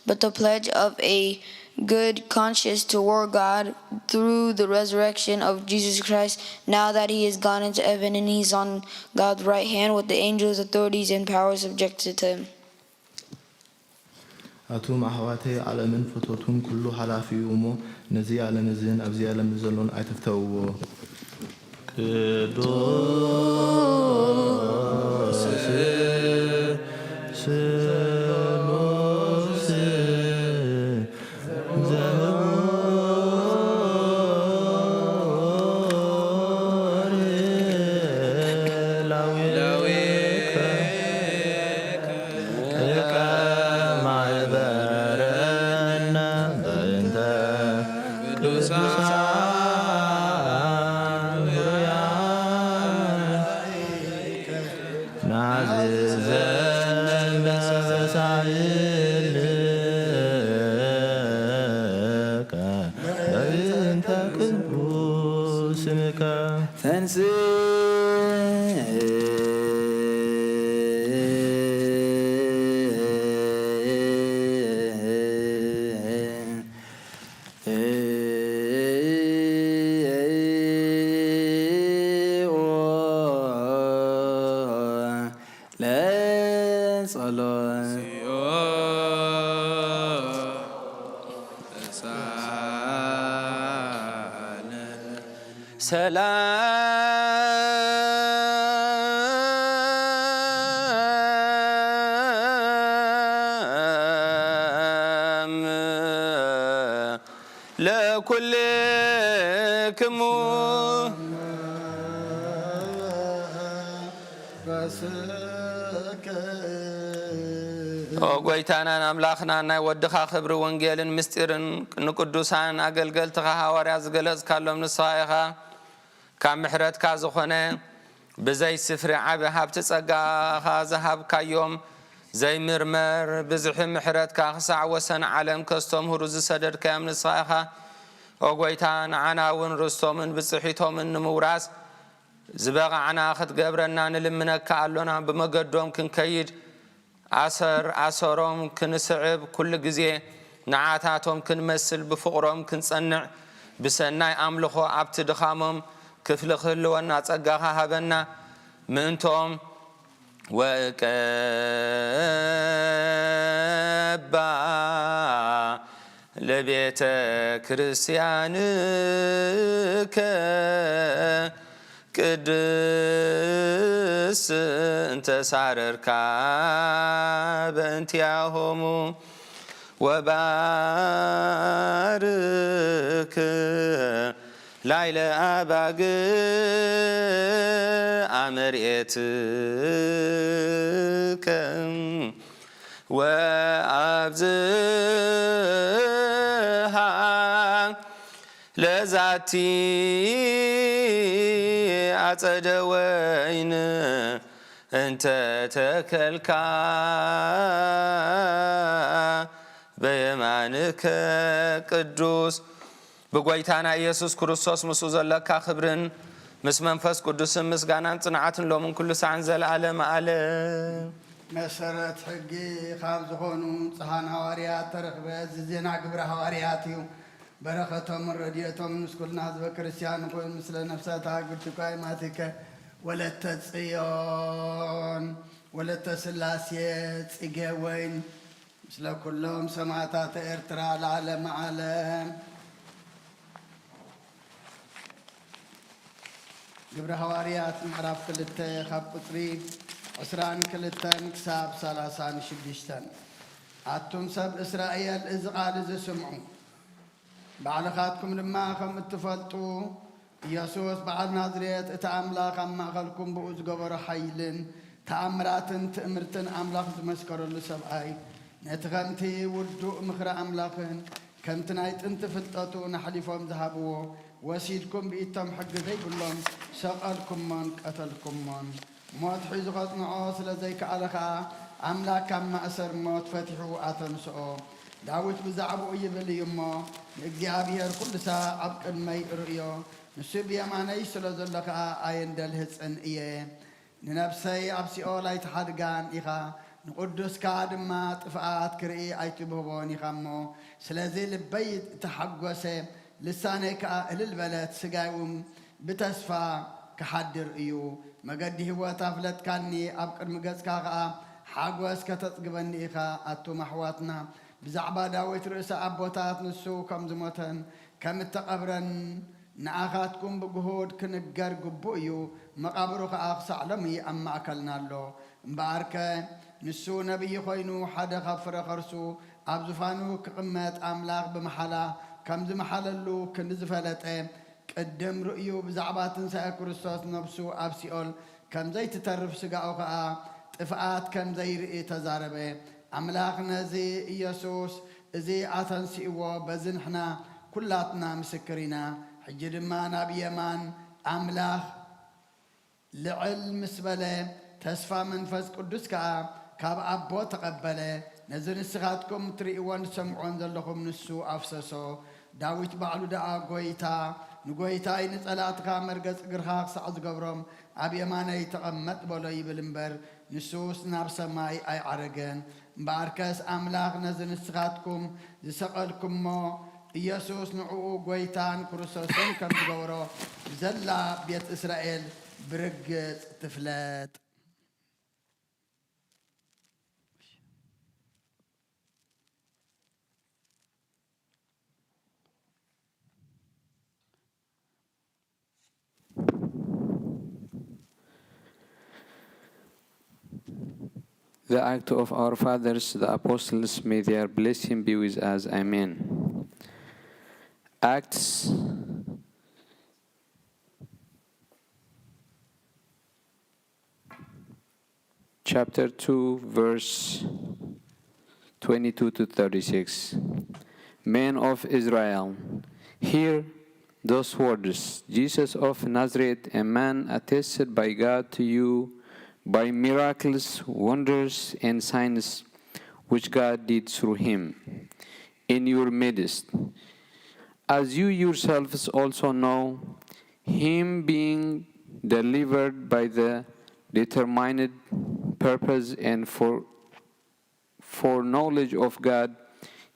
but the pledge of a good conscience toward God through the resurrection of Jesus Christ, now that he is gone into heaven and he's on God's right hand with the angels, authorities, and powers subjected to him. ኣቱም ኣሕዋተይ፣ ዓለምን ፍቶቱን ኩሉ ሓላፊ እዩ እሞ፣ ነዚ ዓለም እዝን ኣብዚ ዓለም ዘሎን ኣይትፍተውዎ። ቅዱስ ስሉስ ዘውር ላዊከ ሊቀ ማሕበርነ በእንተ ቅዱሳን ሩያን ናዝዘን መሳይልከ በእንተ ቅዱስ ስምከ። ተንሥእ ለጸሎት። ሰላም ኩልክሙ። ኦ ጎይታናን ኣምላኽናን፣ ናይ ወድኻ ክብሪ ወንጌልን ምስጢርን ንቅዱሳን ኣገልገልትኻ ሃዋርያት ዝገለጽካሎም ንስኻ ኢኻ። ካብ ምሕረትካ ዝኾነ ብዘይ ስፍሪ ዓቢ ሃብቲ ጸጋኻ ዝሃብካዮም፣ ዘይምርመር ብዝሒ ምሕረትካ ክሳዕ ወሰን ዓለም ከስተምህሩ ዝሰደድካዮም ንስኻ ኢኻ። ኦ ጎይታ፣ ንዓና እውን ርስቶምን ብጽሒቶምን ንምውራስ ዝበቓዕና ክትገብረና ንልምነካ ኣሎና። ብመገዶም ክንከይድ፣ ኣሰር ኣሰሮም ክንስዕብ፣ ኩሉ ግዜ ንዓታቶም ክንመስል፣ ብፍቕሮም ክንጸንዕ፣ ብሰናይ ኣምልኾ ኣብቲ ድኻሞም ክፍሊ ክህልወና ጸጋኻ ሃበና። ምእንቶም ወቀባ ለቤተ ክርስቲያንከ ቅድስ እንተሳረርካ በእንቲያሆሙ ወባርክ ላይለ ኣባግ ኣመርኤትከ ወኣብዝሃ ለዛቲ ኣጸደ ወይን እንተ ተከልካ በየማንከ ቅዱስ። ብጎይታና ኢየሱስ ክርስቶስ ምስኡ ዘለካ ክብርን ምስ መንፈስ ቅዱስን ምስጋናን ጽንዓትን ሎምን ኩሉ ሳዕን ዘለዓለም ኣለም። መሰረት ሕጊ ካብ ዝኾኑ ንጹሃን ሃዋርያት ተረኽበ። እዚ ዜና ግብረ ሃዋርያት እዩ። በረኸቶምን ረድኤቶምን ምስ ኩልና ህዝበ ክርስቲያን ይኹን። ምስለ ነፍሳታ ግድኳይ ማቲከ ወለተ ጽዮን ወለተ ስላሴ ጽጌ ወይን ምስለ ኩሎም ሰማዕታተ ኤርትራ ለዓለመ ዓለም። ግብረ ሃዋርያት ምዕራፍ ክልተ ካብ ቁጽሪ ዕስራን ክልተን ክሳብ ሰላሳን ሽዱሽተን። ኣቱም ሰብ እስራኤል፣ እዚ ቃል እዚ ስምዑ። ባዕልኻትኩም ድማ ከም እትፈልጡ፣ ኢየሱስ በዓል ናዝሬት፣ እቲ ኣምላኽ ኣብ ማእከልኩም ብኡ ዝገበሮ ሓይልን ተኣምራትን ትእምርትን ኣምላኽ ዝመስከረሉ ሰብኣይ፣ ነቲ ከምቲ ውዱእ ምኽሪ ኣምላኽን ከምቲ ናይ ጥንቲ ፍልጠቱን ኣሕሊፎም ዝሃብዎ ወሲድኩም፣ ብኢድቶም ሕጊ ዘይብሎም ሰቐልኩሞን ቀተልኩሞን። ሞት ሒዙ ኸጽንዖ ስለ ዘይከኣለ ኸኣ፣ ኣምላኽ ካብ ማእሰር ሞት ፈቲሑ ኣተንስኦ። ዳዊት ብዛዕባኡ ይብል እዩ እሞ፣ ንእግዚኣብሔር ኩሉ ሳዕ ኣብ ቅድመይ እርእዮ፣ ንሱ ብየማነይ ስለ ዘሎ ኸኣ ኣየንደልህጽን እየ። ንነፍሰይ ኣብ ሲኦል ኣይትሓድጋን ኢኻ፣ ንቕዱስካ ድማ ጥፍኣት ክርኢ ኣይትብህቦን ኢኻ እሞ። ስለዚ ልበይ ተሓጐሰ፣ ልሳነይ ከኣ እልል በለት፣ ስጋይ እውን ብተስፋ ክሓድር እዩ። መገዲ ህይወት ኣፍለጥካኒ፣ ኣብ ቅድሚ ገጽካ ከኣ ሓጎስ ከተጽግበኒ ኢኻ። ኣቱም ኣሕዋትና፣ ብዛዕባ ዳዊት ርእሰ ኣቦታት፣ ንሱ ከም ዝሞተን ከም እተቐብረን ንኣኻትኩም ብግሁድ ክንገር ግቡእ እዩ። መቓብሩ ከኣ ክሳዕ ሎሚ ኣብ ማእከልና ኣሎ። እምበኣርከ ንሱ ነቢይ ኾይኑ፣ ሓደ ካብ ፍረ ኸርሱ ኣብ ዙፋኑ ክቕመጥ ኣምላኽ ብምሓላ ከም ዝመሓለሉ ክንዲ ዝፈለጠ፣ ቅድም ርእዩ ብዛዕባ ትንሳኤ ክርስቶስ ነፍሱ ኣብ ሲኦል ከም ዘይትተርፍ፣ ስጋኡ ኸኣ ጥፍኣት ከም ዘይርኢ ተዛረበ። ኣምላኽ ነዚ ኢየሱስ እዚ ኣተንሲእዎ፣ በዚ ንሕና ኩላትና ምስክር ኢና። ሕጂ ድማ ናብ የማን ኣምላኽ ልዕል ምስ በለ፣ ተስፋ መንፈስ ቅዱስ ከኣ ካብ ኣቦ ተቐበለ። ነዚ ንስኻትኩም እትርእይዎን ትሰምዕዎን ዘለኹም ንሱ ኣፍሰሶ። ዳዊት ባዕሉ ደኣ፣ ጐይታ፣ ንጐይታይ፣ ንጸላእትኻ መርገጽ እግርኻ ክሳዕ ዝገብሮም ኣብ የማነይ ተቐመጥ በሎ ይብል እምበር፣ ንሱስ ናብ ሰማይ ኣይዓረገን። እምበኣርከስ ኣምላኽ ነዚ ንስኻትኩም ዝሰቐልኩሞ ኢየሱስ ንዕኡ ጐይታን ክርስቶስን ከም ዝገበሮ ብዘላ ቤት እስራኤል ብርግጽ ትፍለጥ። The act of our fathers, the apostles, may their blessing be with us. Amen. Acts chapter two, verse twenty-two to thirty-six. Men of Israel, hear those words. Jesus of Nazareth, a man attested by God to you by miracles, wonders, and signs which God did through him in your midst, as you yourselves also know, him being delivered by the determined purpose and for foreknowledge of God,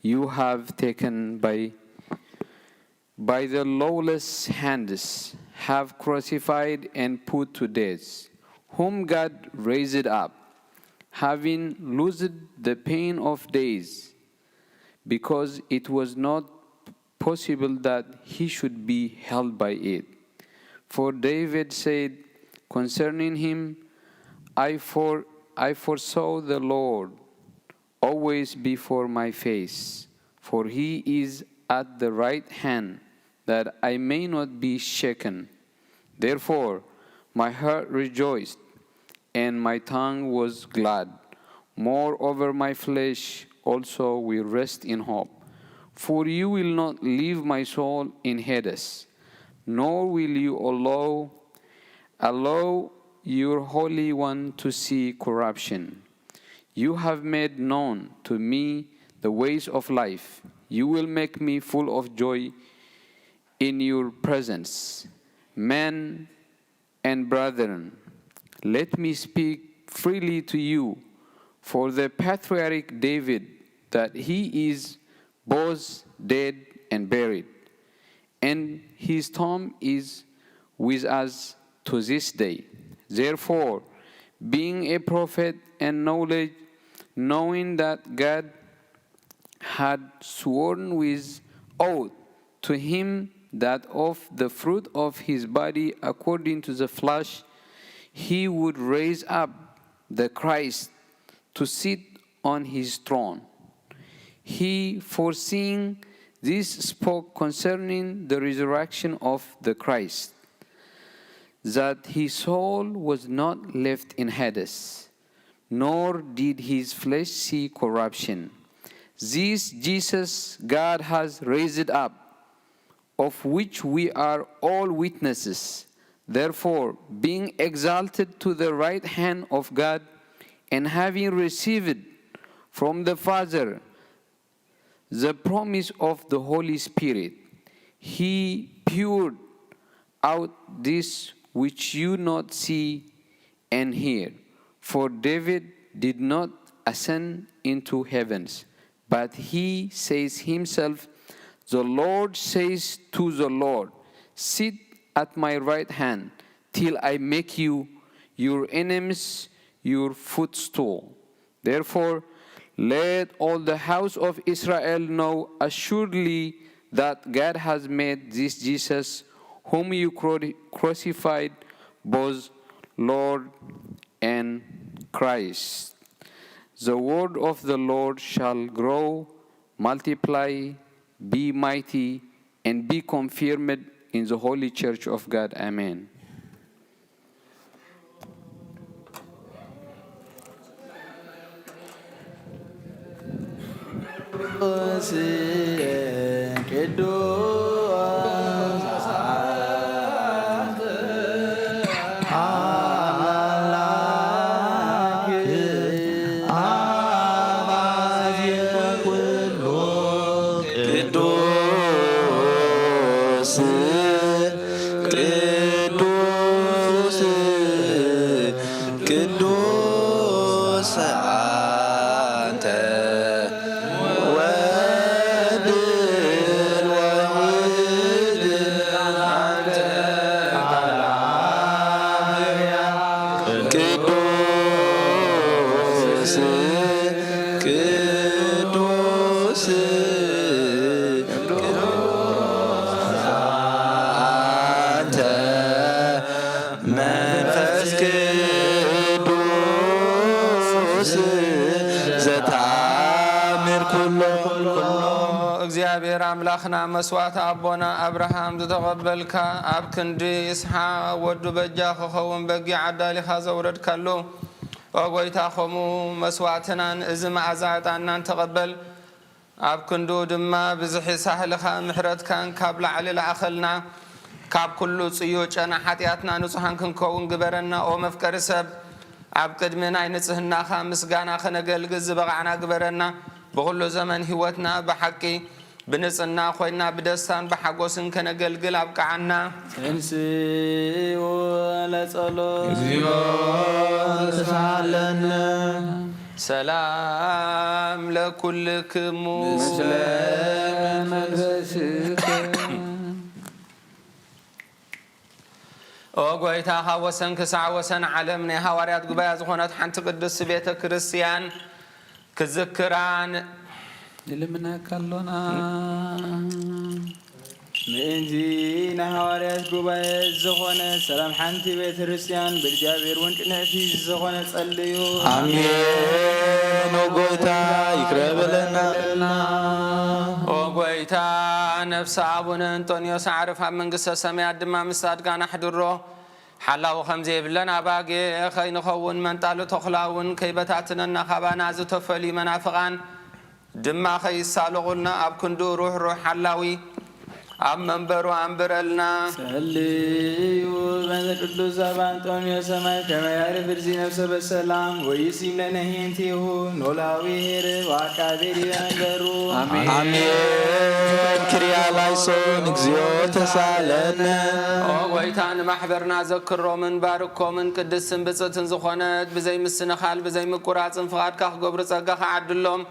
you have taken by by the lawless hands, have crucified and put to death, whom God raised up, having loosed the pain of days, because it was not possible that he should be held by it. For David said concerning him, I, for, I foresaw the Lord always before my face, for he is at the right hand, that I may not be shaken. Therefore, my heart rejoiced, and my tongue was glad. Moreover, my flesh also will rest in hope. For you will not leave my soul in Hades, nor will you allow, allow your Holy One to see corruption. You have made known to me the ways of life. You will make me full of joy in your presence. Men and brethren, let me speak freely to you for the patriarch David, that he is both dead and buried, and his tomb is with us to this day. Therefore, being a prophet and knowledge, knowing that God had sworn with oath to him that of the fruit of his body according to the flesh he would raise up the Christ to sit on his throne. He, foreseeing this, spoke concerning the resurrection of the Christ, that his soul was not left in Hades, nor did his flesh see corruption. This Jesus God has raised up, of which we are all witnesses. Therefore, being exalted to the right hand of God, and having received from the Father the promise of the Holy Spirit, he poured out this which you not see and hear. For David did not ascend into heavens, but he says himself, the Lord says to the Lord, sit at my right hand till I make you your enemies your footstool. Therefore, let all the house of Israel know assuredly that God has made this Jesus, whom you cru- crucified, both Lord and Christ. The word of the Lord shall grow, multiply, be mighty, and be confirmed in the holy church of God. Amen. ቅዱስ ቅዱስ አምላክ አባዜ ኩሉ ቅዱስ ቅዱስ ቅዱስ አንተ ወድ እግዚኣብሔር ኣምላኽና፣ መስዋዕቲ ኣቦና ኣብርሃም ዝተቐበልካ፣ ኣብ ክንዲ ይስሓቅ ወዱ በጃ ክኸውን በጊዕ ኣዳሊኻ ዘውረድካሉ፣ ኦ ጎይታ፣ ከምኡ መስዋዕትናን እዚ መኣዛ ዕጣንናን ተቐበል። ኣብ ክንድኡ ድማ ብዝሒ ሳህልኻ ምሕረትካን ካብ ላዕሊ ለኣኸልና። ካብ ኩሉ ጽዩው ጨና ሓጢኣትና ንጹሃን ክንከውን ግበረና። ኦ መፍቀሪ ሰብ፣ ኣብ ቅድሚ ናይ ንጽህናኻ ምስጋና ከነገልግል ዝበቓዕና ግበረና። ብኹሉ ዘመን ህይወትና ብሓቂ ብንጽህና ኮይና ብደስታን ብሓጎስን ከነገልግል ኣብቅዓና። ተንስኡ ለጸሎት። እግዚኦ ተሳለነ። ሰላም ለኩልክሙ። ምስለ መንፈስከ። ኦ ጎይታ፣ ካብ ወሰን ክሳዕ ወሰን ዓለም ናይ ሃዋርያት ጉባኤ ዝኾነት ሓንቲ ቅድስቲ ቤተ ክርስቲያን ክዝክራን ንልምነካ ኣሎና። ምእንቲ ናይ ሃዋርያት ጉባኤ ዝኾነ ሰላም ሓንቲ ቤተ ክርስቲያን ብእግዚኣብሔር እውን ቅንዕቲ ዝኾነ ጸልዩ። ኣሜን። ኦ ጎይታ፣ ይቅረ በለና። ኦ ጎይታ፣ ነፍሲ ኣቡነ እንጦንዮስ ኣዕርፍ ኣብ መንግስተ ሰማያት ድማ ምስ ጻድቃን ኣሕድሮ። ሓላዊ ከም ዘይብለን ኣባጌ ከይንኸውን መንጣሉ ተኹላ እውን ከይበታትነና ካባና ዝተፈልዩ መናፍቓን ድማ ከይሳለቑልና ኣብ ክንዱ ሩሕሩሕ ሓላዊ ኣብ መንበሩ ኣንብረልና። ጸልዩ በእንተ ቅዱስ ኣባ እንጦንዮስ ሰማይ ከመ ያዕርፍ ርእሲ ነፍሰ በሰላም ወይሲም ለነሂንቲሁ ኖላዊ ሄር ወአቃቤ ዲበ መንበሩ። ኣሜን። ኣሜን። ክሪያ ላይሶን እግዚኦ ተሳለነ። ኦ ጎይታ፣ ንማሕበርና ዘክሮምን ባርኮምን ቅድስትን ብጽእትን ዝኾነት ብዘይ ምስንኻል ብዘይ ምቁራጽን ፍቓድካ ክገብሩ ጸጋ ከዓድሎም።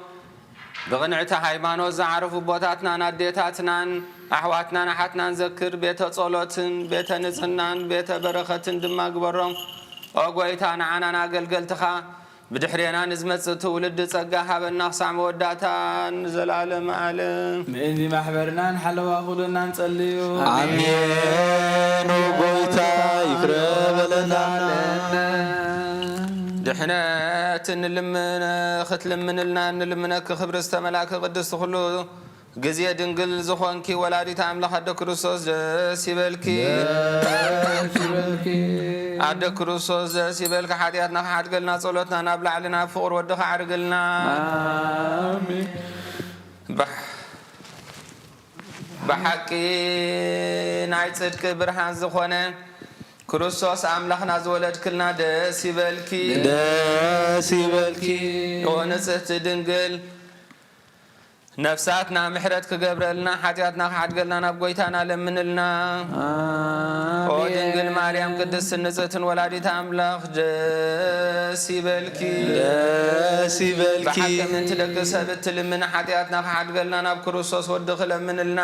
ብቕንዕቲ ሃይማኖት ዝዓረፉ ኣቦታትናን ኣዴታትናን ኣሕዋትናን ኣሓትናን ዘክር። ቤተ ጸሎትን ቤተ ንጽህናን ቤተ በረኸትን ድማ ግበሮም። ኦ ጎይታ፣ ንዓናን ኣገልገልትኻ ብድሕሬና ንዝመጽእ ትውልዲ ጸጋ ሃበና ክሳዕ መወዳእታ ንዘለዓለም ዓለም። ምእንቲ ማሕበርናን ሓለዋ ኩሉናን ጸልዩ። ኣሜን። ኦ ጎይታ ይቅረ በለና። ድሕነት እንልምን ክትልምንልና እንልምነኪ ክብሪ ዝተመላእኪ ቅድስቲ ኩሉ ግዜ ድንግል ዝኾንኪ ወላዲት ኣምላኽ ኣደ ክርስቶስ ደስ ይበልኪ። ደስ ይበልኪ። ኣደ ክርስቶስ ደስ ይበልኪ። ሓጢኣትና ክሓድገልና ጸሎትና ናብ ላዕሊ ናብ ፍቕሪ ወዲ ከዓርግልና። ኣሜን። ብሕ-፣ ብሓቂ ናይ ጽድቂ ብርሃን ዝኾነ ክርስቶስ ኣምላኽና ዝወለድክልና ደስ ይበልኪ። ደስ ይበልኪ። ኦ ንጽህቲ ድንግል ነፍሳትና ምሕረት ክገብረልና ሓጢኣትና ክሓድገልና ናብ ጎይታና ለምንልና። ኣሜን። ኦ ድንግል ማርያም ቅድስትን ንጽህትን ወላዲት ኣምላኽ ደስ ይበልኪ። ደስ ይበልኪ። ብሓቂ ምእንቲ ደቂ ሰብ እትልምኒ ሓጢኣትና ክሓድገልና ናብ ክርስቶስ ወድኺ ለምንልና።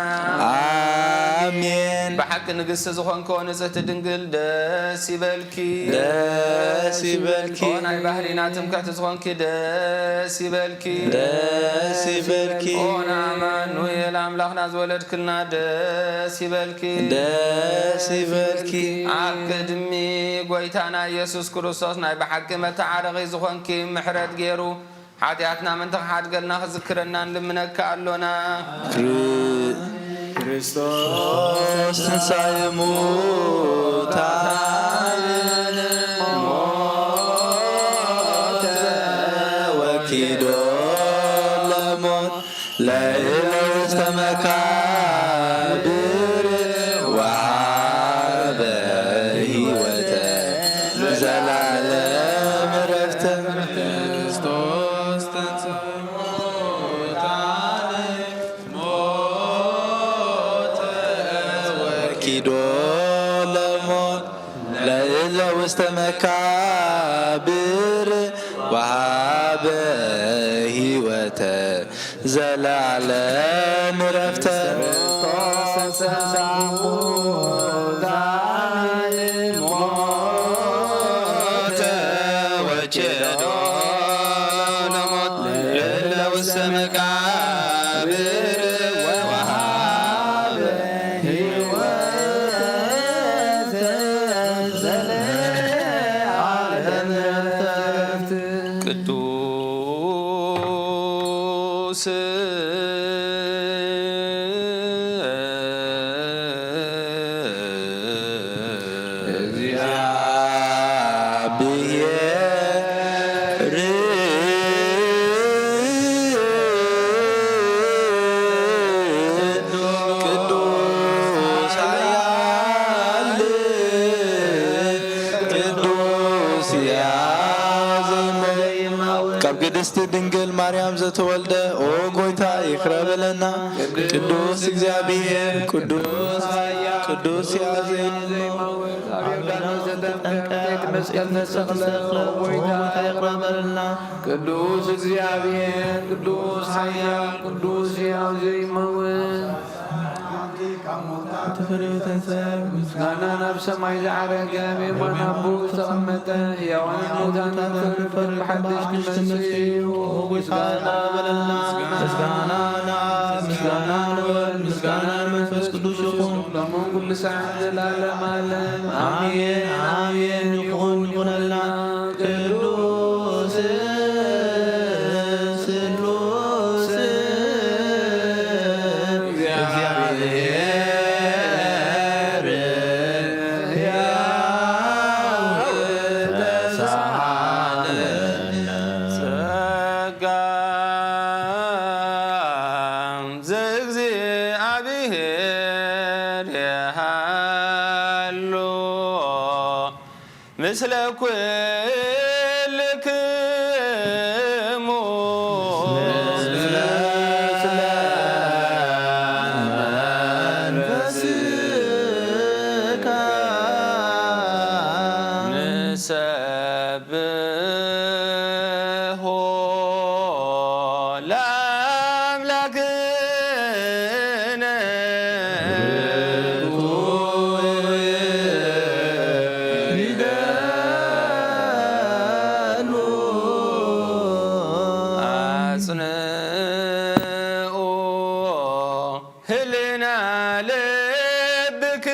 ኣሜን። ብሓቂ ንግስቲ ዝኾንኪ ኦ ንጽህቲ ድንግል ደስ ይበልኪ። ደስ ይበልኪ። ኦ ናይ ባህሪና ትምክሕቲ ዝኾንኪ ደስ ይበልኪ። ደስ ይበልኪ። ኦ ንኣማኑኤል ኣምላኽና ዝወለድክልና ደስ ይበልኪ። ደስ ይበልኪ። ኣብ ቅድሚ ጎይታና ኢየሱስ ክርስቶስ ናይ ብሓቂ መተዓረቒ ዝኾንኪ ምሕረት ገይሩ ሓጢኣትና ምእንቲ ክሓድገልና ክዝክረና ንልምነካ ኣሎና። ክር-፣ ክርስቶስ ተንሳኤ ሙታን ሞተ ወኪዶ ለሞት ለእለ ውስተ መካብር ወሃበ ሕይወተ ዘላለም ዕረፍተ። ክርስቶስ ተንሥአ እሙታን ሞተ ወኪዶ ለሞት ለእለ ውስተ መካብር ወሃበ ሕይወተ ዘላለም ዕረፍተ። ክርስቶስ ተንሥአ እሙታን ሞተ ወኪዶ ለሞት ለእለ ውስተ መቃብር ወሃበ ሕይወተ ዘለዓለም ዕረፍት። ቅዱስ ቅድስት ድንግል ማርያም ዘተወልደ፣ ኦ ጎይታ፣ ይቕረ በለና። ቅዱስ እግዚኣብሔር፣ ቅዱስ፣ ቅዱስ ያዘይመውት፣ ኣብ ዮርዳኖስ ዘጠምቀ፣ መስቀል ተሰቕለ፣ ኦ ጎይታ፣ ይቕረ በለና። ቅዱስ እግዚኣብሔር፣ ቅዱስ ኃያል፣ ቅዱስ ሕያው ዘይመውት፣ ተፈሪው ተንሰብ ምስጋና ናብ ሰማይ ዝዓረገ፣ ኣብ የማን ኣቦኡ ዝተቐመጠ፣ ሕያዋንን ሙታንን ክፈርድ ብሓድሽ ክመጽእ እዩ። ኦ ጎይታ፣ ይቕረ በለልና። ምስጋና ንኣብ፣ ምስጋና ንወልድ፣ ምስጋና ንመንፈስ ቅዱስ ይኹን። ሎምን ኩሉ ሰዓት ዘላለም ዓለም። ኣሜን፣ ኣሜን። ይኹን፣ ይኹነልና። ቅዱስ ስሉስ እግዚኣብሔር ሕያው ተሳሃለነ። ጸጋ ዘእግዚኣብሔር የሃሉ ምስለ ኩልክሙ። ምስለ መንፈስከ። ንሰብሖ ለኣምላክነ። ይደሉ። ኣጽንኡ ህልና ልብክሙ።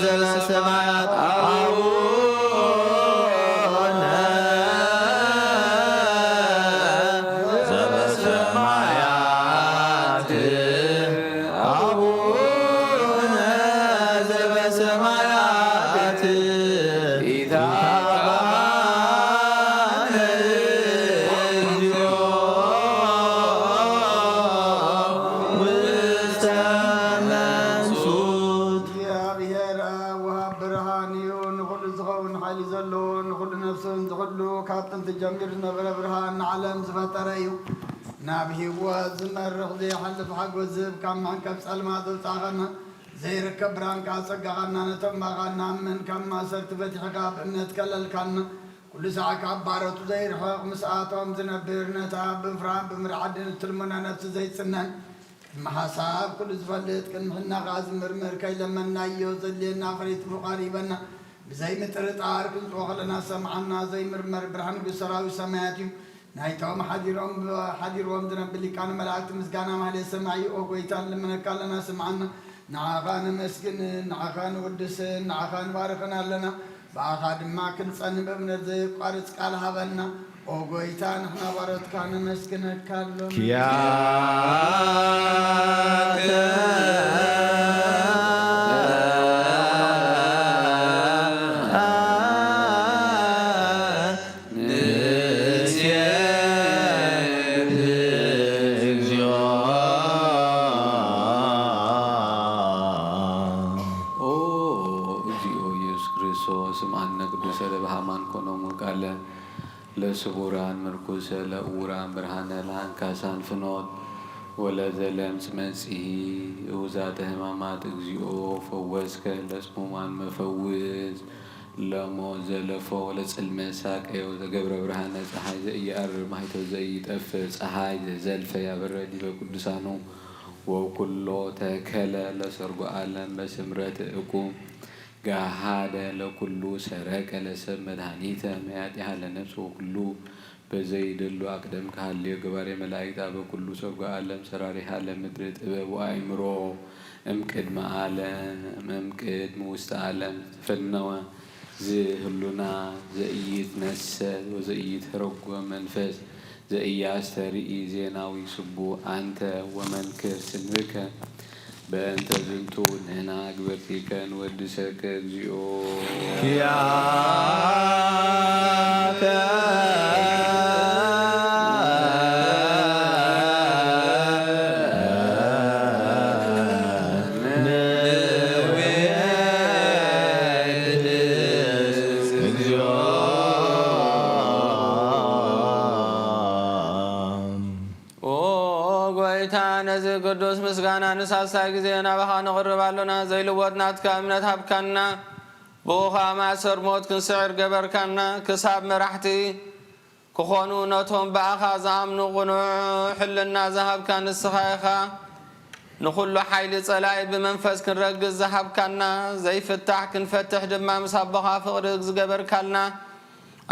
ዘበሰማያት አቡነ ዘበሰማያት ኢታብአነ እግዚኦ ውስተ መንሱት። እግዚኣብሔር ኣብ ወሃብ ብርሃን እዩ። ንኹሉ ዝኸውን ሓይሊ ዘለዎ፣ ንኹሉ ነፍስን ዝኹሉ ካብ ጥንቲ ጀሚሩ ዝነበረ ብርሃን ንዓለም ዝፈጠረ እዩ። ናብ ህይወት ዝመርሕ ዘይሓልፍ ሓጎስ ዝህብ፣ ካብ መሕንከብ ጸልማት ዘውጻእኻና፣ ዘይርከብ ብርሃን ከኣ ጸጋኻና፣ ነቶም ብኣኻ እንኣምን ካብ ማእሰርቲ ፈቲሕካ ብእምነት ከለልካና፣ ኩሉ ሳዕ ካብ ባሮቱ ዘይርሕቕ፣ ምስኣቶም ዝነብር፣ ነታ ብምፍራህን ብምርዓድን እትልምኖ ነፍሲ ዘይጽነን፣ ቅድሚ ሓሳብ ኩሉ ዝፈልጥ፣ ቅድሚ ሕልና ከኣ ዝምርምር፣ ከይለመንናዮ ዘድልየና ፍሬ ጽቡቕ ኣርሂበና፣ ብዘይ ምጥርጣር ክንጽዎ ከለና ዝሰምዓና ዘይምርመር ብርሃን ንጉስ ሰራዊት ሰማያት እዩ። ናይቶም ሓዲሮም፣ ሓዲርዎም ዝነብር ሊቃነ መላእክት ምስጋና ማህሌት ሰማይ እዩ። ኦ ጎይታ፣ ንልምነካ ኣለና፣ ስምዓና። ንዓኻ ነመስግን፣ ንዓኻ ንውድስን፣ ንዓኻ ንባርኽን ኣለና። ብኣኻ ድማ ክንጸንዕ ብእምነት ዘየቋርጽ ቃል ሃበና። ኦ ጎይታ፣ ንሕና ባሮትካ ነመስግነካ ኣሎና። ኪያከ ንሴብህ እግዚኦ። ኦ እግዚኦ ኢየሱስ ክርስቶስ፣ ስምዓነ ቅዱሰ ለበሃማን ኮኖሙ ቃለ ለስቡራን ምርኩሰ ለእውራን ብርሃነ ለአንካሳን ፍኖት ወለዘለምጽ መጽሂ ውዛተ ህማማት እግዚኦ ፈወስከ ለጽሙማን መፈውስ ለሞት ዘለፎ ለጽልመት ሳቀዮ ዘገብረ ብርሃነ ጸሓይ ዘኢየዐርብ ማይቶ ዘኢጠፍእ ጸሓይ ዘዘልፈ ያበረ ዲበ ቅዱሳኑ ወኩሎ ተከለ ለሰርጎ ዓለም በስምረት እቁም ገሃደ ለኩሉ ሰረቀ ለሰብ መድኃኒተ መያጢሃ ለነፍስ ወኩሉ በዘይደሉ አቅደም ከሃልዮ ገባሬ መላእክት አበ ኩሉ ሰርጎ ዓለም ሰራሪሃ ለምድር ጥበብ ወአእምሮ እምቅድመ ዓለም እምቅድም ውስተ ዓለም ዝተፈነወ ዝህሉና ዘኢይትነሰል ወዘኢይትረጎም መንፈስ ዘኢያስተርኢ ዜናዊ ስቡሕ አንተ ወመንክር ስምከ በእንተ ዝንቱ ንሕና ግበርቲከ ንወድሰከ እግዚኦ። ኪያከ ንብየድስ እግዚኦ። ኦ ጎይታ፣ ነዚ ቅዱስ ምስጋና ንሳልሳይ ግዜ ናባኻ ነቕርብ ኣሎና። ዘይልወጥ ናትካ እምነት ሃብካና፣ ብኡ ኸኣ ማእሰር ሞት ክንስዕር ገበርካና። ክሳብ መራሕቲ ክኾኑ ነቶም ብኣኻ ዝኣምኑ ቅኑዕ ሕልና ዝሃብካ ንስኻ ኢኻ። ንኹሉ ሓይሊ ጸላኢ ብመንፈስ ክንረግጽ ዝሃብካና፣ ዘይፍታሕ ክንፈትሕ ድማ ምስ ኣቦኻ ፍቕሪ ዝገበርካልና፣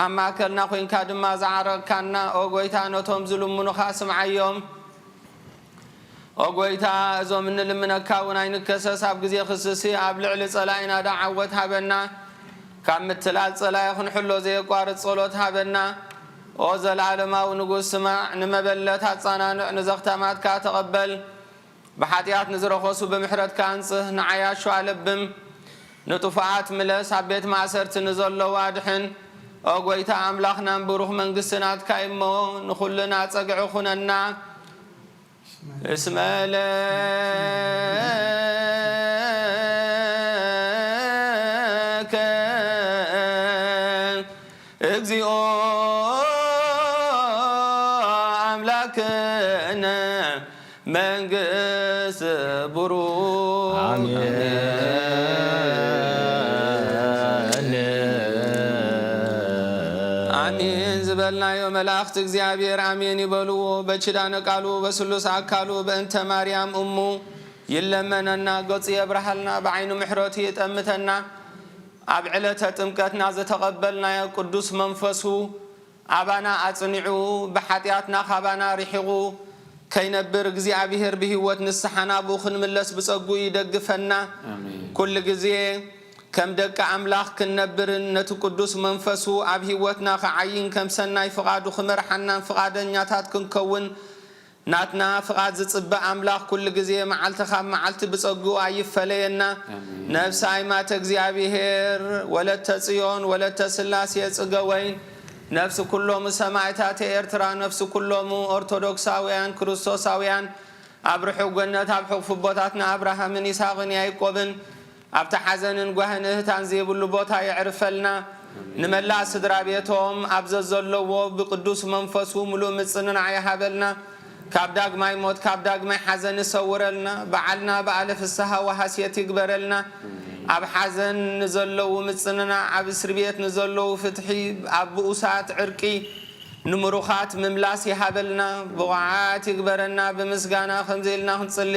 ኣብ ማእከልና ኮንካ ድማ ዝዓረቕካና፣ ኦ ጎይታ፣ ነቶም ዝልምኑኻ ስምዓዮም። ኦ ጎይታ፣ እዞም እንልምነካ እውን ኣይንከሰስ። ኣብ ግዜ ክስሲ ኣብ ልዕሊ ጸላኢና ደኣ ዓወት ሃበና። ካብ ምትላል ጸላኢ ክንሕሎ ዘየቋርጽ ጸሎት ሃበና። ኦ ዘለኣለማዊ ንጉስ፣ ስማዕ፣ ንመበለት ኣጻናንዕ፣ ንዘኽታማትካ ተቐበል። ብሓጢኣት ንዝረኸሱ ብምሕረትካ ኣንጽህ፣ ንዓያሹ ኣለብም፣ ንጥፉኣት ምለስ፣ ኣብ ቤት ማእሰርቲ ንዘለዉ ኣድሕን። ኦ ጎይታ ኣምላኽናን ብሩኽ መንግስቲ ናትካ እሞ፣ ንኹልና ጸግዒ ኩነና። እስመ ለከ እግዚኦ ኣምላክነ መንግስት ብሩክ። ኣሜን ዝበልናዮ መላእኽቲ እግዚኣብሔር ኣሜን ይበልዎ። በኪዳነ ቃሉ በስሉስ ኣካሉ በእንተ ማርያም እሙ ይለመነና፣ ገጹ የብርሃልና፣ ብዓይኑ ምሕረቱ ይጠምተና። ኣብ ዕለተ ጥምቀትና ዝተቐበልናዮ ቅዱስ መንፈሱ ኣባና ኣጽኒዑ፣ ብሓጢኣትና ካባና ርሒቑ ከይነብር እግዚኣብሔር ብህይወት ንስሓ ናብኡ ክንምለስ ብጸግኡ ይደግፈና። ኣሜን። ኩሉ ግዜ ከም ደቂ ኣምላኽ ክንነብርን ነቲ ቅዱስ መንፈሱ ኣብ ህይወትና ክዓይን ከም ሰናይ ፍቓዱ ክመርሓናን ፍቓደኛታት ክንከውን ናትና ፍቓድ ዝጽበ ኣምላኽ ኩሉ ግዜ መዓልቲ ካብ መዓልቲ ብጸግኡ ኣይፈለየና። ኣሜን። ነፍሲ ኣይማተ እግዚኣብሔር ወለተ ጽዮን ወለተ ስላሴ ጽገወይን ነፍሲ ኩሎም ሰማዕታተ ኤርትራ ነፍሲ ኩሎም ኦርቶዶክሳውያን ክርስቶሳውያን ኣብ ርሑቕ ገነት ኣብ ሕቑፉ ኣቦታትና ኣብርሃምን ይስሐቅን ያዕቆብን ኣብቲ ሓዘንን ጓህን እህታን ዘይብሉ ቦታ የዕርፈልና። ንመላእ ስድራ ቤቶም ኣብ ዘዘለዎ ብቅዱስ መንፈሱ ምሉእ ምጽንናዕ ይሃበልና። ካብ ዳግማይ ሞት ካብ ዳግማይ ሓዘን ይሰውረልና። በዓልና በዓለ ፍስሃ ወሃሴት ይግበረልና። ኣብ ሓዘን ንዘለዉ ምጽንናዕ፣ ኣብ እስር ቤት ንዘለዉ ፍትሒ፣ ኣብ ብኡሳት ዕርቂ፣ ንምሩኻት ምምላስ ይሃበልና። ብቑዓት ይግበረና። ብምስጋና ከምዚ ኢልና ክንጽሊ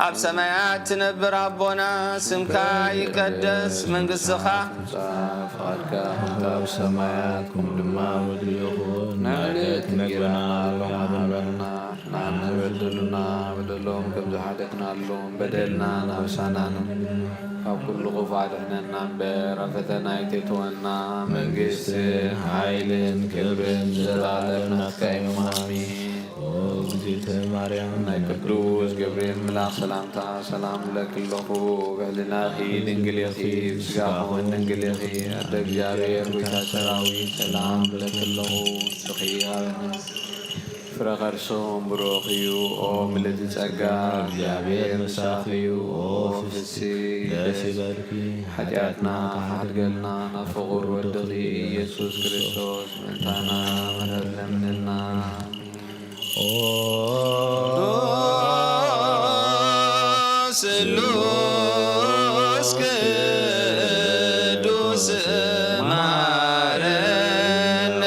ኣብ ሰማያት ትነብር ኣቦና፣ ስምካ ይቀደስ፣ መንግስትኻ ትምጻእ፣ ፍቓድካ ከምቲ ኣብ ሰማያት ከምኡ ድማ ኣብ ምድሪ ይኹን። ናይ ዕለት መግብና ሎሚ ሃበና፣ ንሕና ንበደሉና በደሎም ከም ዝሓለፍናሎም በደልና ናብሳና፣ ካብ ኩሉ ክፉእ ኣድሕነና እምበር፣ ኣብ ፈተና ኣይተእትወና። መንግስትን ሓይልን ክብርን ንዘለኣለም ናትካ እዩ። ኣሜን። ኦ እግዝእተ ማርያም ናይ ቅዱስ ገብርኤል መልኣኽ ሰላምታ ሰላም እብለኪ ኣለኹ። ብሕልናኺ ድንግል ኢኺ፣ ብስጋኺ እውን ድንግል ኢኺ። ኣደ እግዚኣብሔር ጎይታ ሰራዊት ሰላም እብለኪ ኣለኹ። ንስኺ ኣብ ፍረ ከርሶም ብሩኽ እዩ። ኦ ምልእቲ ጸጋ እግዚኣብሔር ምሳኺ እዩ። ኦ ፍስቲ ደስ ይበልኪ። ሓጢኣትና ክሓድገልና ናብ ፍቑር ወድኺ ኢየሱስ ክርስቶስ ምእንታና ምሕረት ለምንልና። ኦ ስሉስ ቅዱስ ማረን፣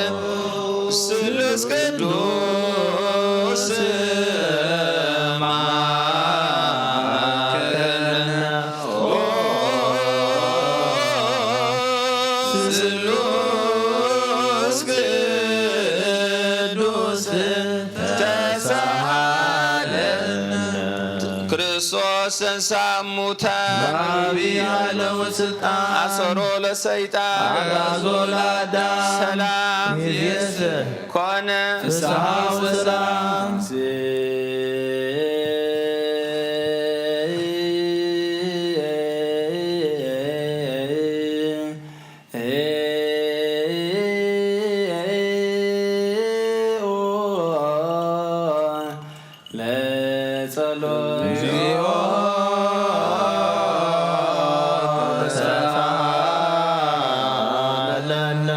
ስሉስ ቅዱስ ማረን። ኦ ስሉስ ቅዱስ ተሳሃለን። ክርስቶስ ተንሥአ እሙታን በአቢይ ኃይለ ወሥልጣን አሰሮ ለሰይጣን አግዓዞ ለአዳም ሰላም ይእዜሰ ኮነ ፍስሐ ወሰላም። ጸሎት። እግዚኦ ተሳሃለነ።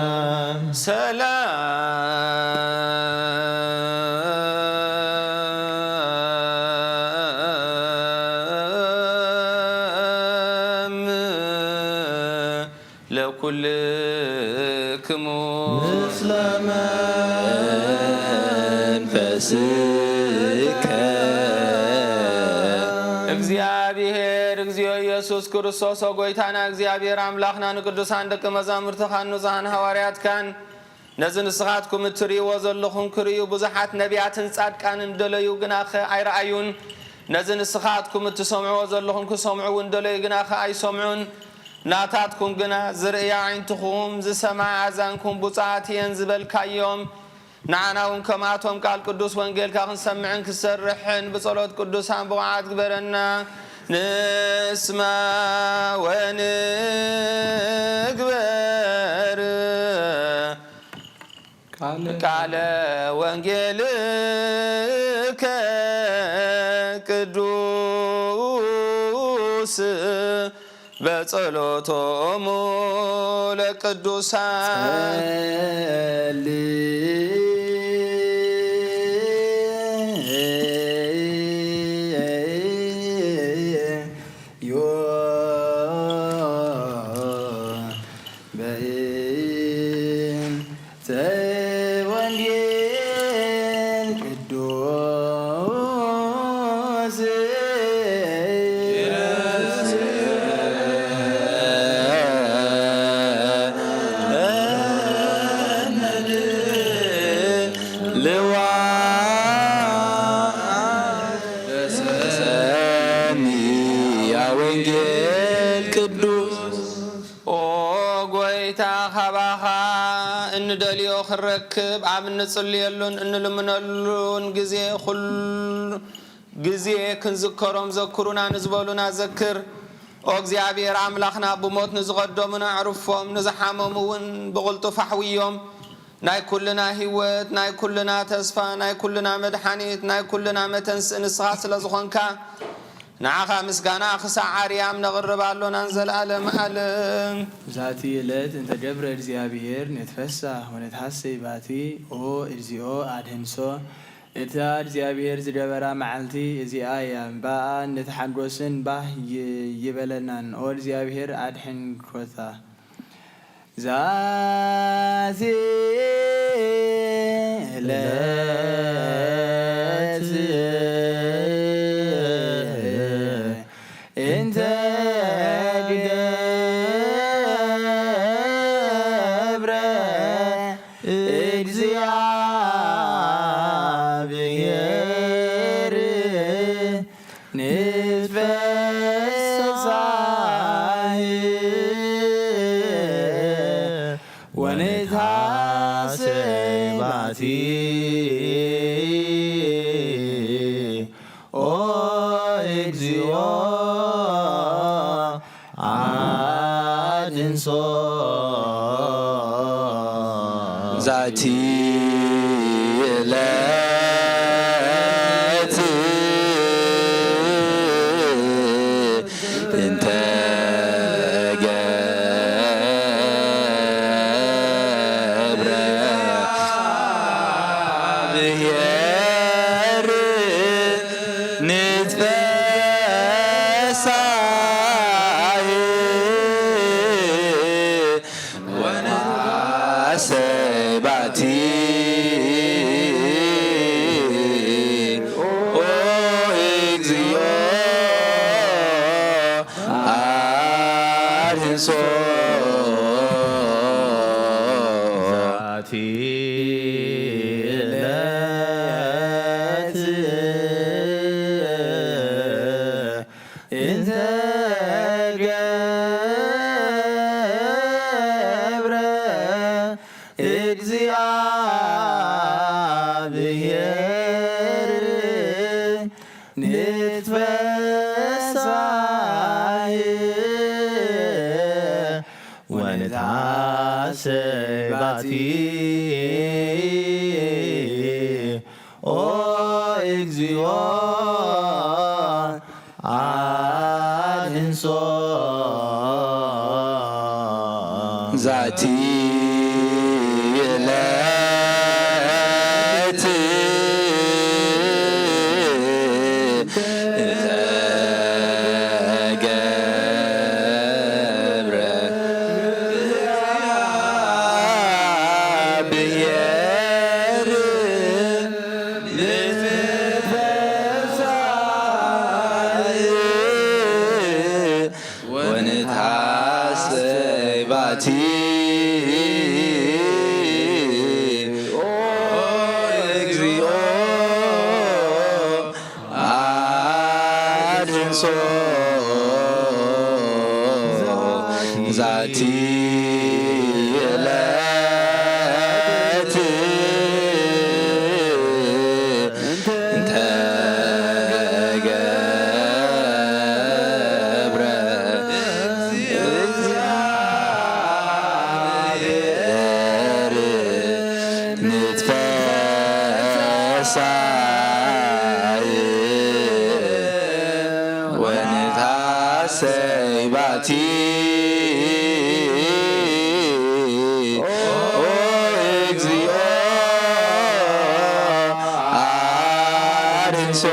ሰላም ለኩልክሙ። ምስለ መንፈስከ። እግዚኣብሔር እግዚኦ ኢየሱስ ክርስቶስ፣ ኦ ጎይታና እግዚኣብሔር ኣምላኽና፣ ንቅዱሳን ደቂ መዛሙርትኻን ንጹሓን ሃዋርያትካን፣ ነዚ ንስኻትኩም እትርእይዎ ዘለኹም ክርእዩ ብዙሓት ነቢያትን ጻድቃንን ደለዩ፣ ግናኸ ኣይረኣዩን። ነዚ ንስኻትኩም እትሰምዕዎ ዘለኹም ክሰምዑ እውን ደለዩ፣ ግናኸ ኣይሰምዑን። ናታትኩም ግና ዝርእያ ኣዒንትኹም፣ ዝሰምዓ ኣእዛንኩም ብፁዓት እየን ዝበልካዮም፣ ንዓና እውን ከምኣቶም ቃል ቅዱስ ወንጌልካ ክንሰምዕን ክሰርሕን ብጸሎት ቅዱሳን ብቑዓት ግበረና። ንስማ ወንግበር ቃለ ቃለ ወንጌልከ ቅዱስ በጸሎቶሙ ለቅዱሳን። ጸልዮ በእንተ ወንጌል ቅዱስ። ልዋ ሰሚያ ወንጌል ቅዱስ። ኦ ጎይታ፣ ካባኻ እንደልዮ ክንረክብ ኣብ እንጽልየሉን እንልምነሉን ግዜ፣ ኩሉ ግዜ ክንዝከሮም ዘክሩና ንዝበሉና ዘክር። ኦ እግዚኣብሔር ኣምላኽና፣ ብሞት ንዝቐደሙና ኣዕርፎም፣ ንዝሓመሙ እውን ብቕልጡፍ ኣሕውዮም። ናይ ኩልና ህይወት፣ ናይ ኩልና ተስፋ፣ ናይ ኩልና መድሓኒት፣ ናይ ኩልና መተንስኢ ንስኻ ስለ ዝኾንካ፣ ንዓኻ ምስጋና ክሳዕ ኣርያም ነቕርብ ኣሎና ንዘለኣለም ዓለም። ዛቲ ዕለት እንተ ገብረ እግዚኣብሔር ንትፈሳህ ወነትሐሰይ ባቲ። ኦ እግዚኦ አድህንሶ። እታ እግዚኣብሔር ዝገበራ መዓልቲ እዚኣ እያ፣ ብኣኣ ንትሓጎስን ባህ ይ-፣ ይበለናን። ኦ እግዚኣብሔር ኣድሕንኮታ። ዛቲ ዕለት እንተ ገብረ እግዚኣብሔር ንትፈሳህ ወንትሐሰይ ባቲ። ኦ እግዚኦ አድህንሶ። ዛቲ ዕለት እንተ ገብረ እግዚኣብሔር ንትፈሳህ ወንትሐሰይ ባቲ። ኦ እግዚኦ አድህንሶ። ዛቲ ዕለት እንተ ገብረ እግዚኣብሔር ንትፈሳህ ወንትሐሰይ ባቲ። ኦ እግዚኦ ኣድህንሶ ዛቲ ዕለት ተገብረ ብሔር ንትፈሳይ ወንትሐሰይ ባቲ ኦ እግዚኦ ኣድህንሶ ዛቲ ዕለት እንተ ገብረ እግዚአብሔር ንትፈሳይ ወንትሐሰይ ባቲ ኦ እግዚኦ ኣድህንሶ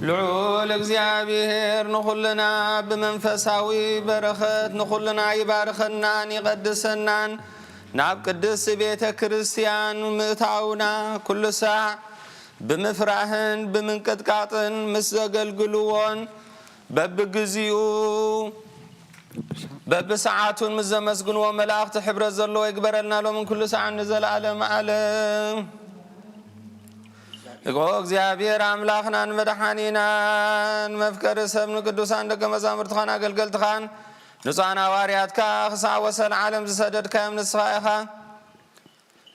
ልዑል እግዚኣብሔር ንኹልና ብመንፈሳዊ በረኸት ንኹልና ይባርኸናን ይቐድሰናን። ናብ ቅድስት ቤተ ክርስቲያን ምእታውና ኩሉ ሳዕ ብምፍራህን ብምንቅጥቃጥን ምስ ዘገልግልዎን በብግዚኡ በብሰዓቱን ምስ ዘመስግንዎ መላእኽቲ ሕብረት ዘለዎ ይግበረልና ሎምን ኩሉ ሳዕን ንዘለዓለም ዓለም። እጎ እግዚኣብሔር ኣምላኽናን መድሓኒናን መፍቀሪ ሰብ ንቅዱሳን ደቀ መዛሙርትኻን ኣገልገልትኻን ንጹሓን ሃዋርያትካ ክሳዕ ወሰን ዓለም ዝሰደድካዮም ንስኻ ኢኻ።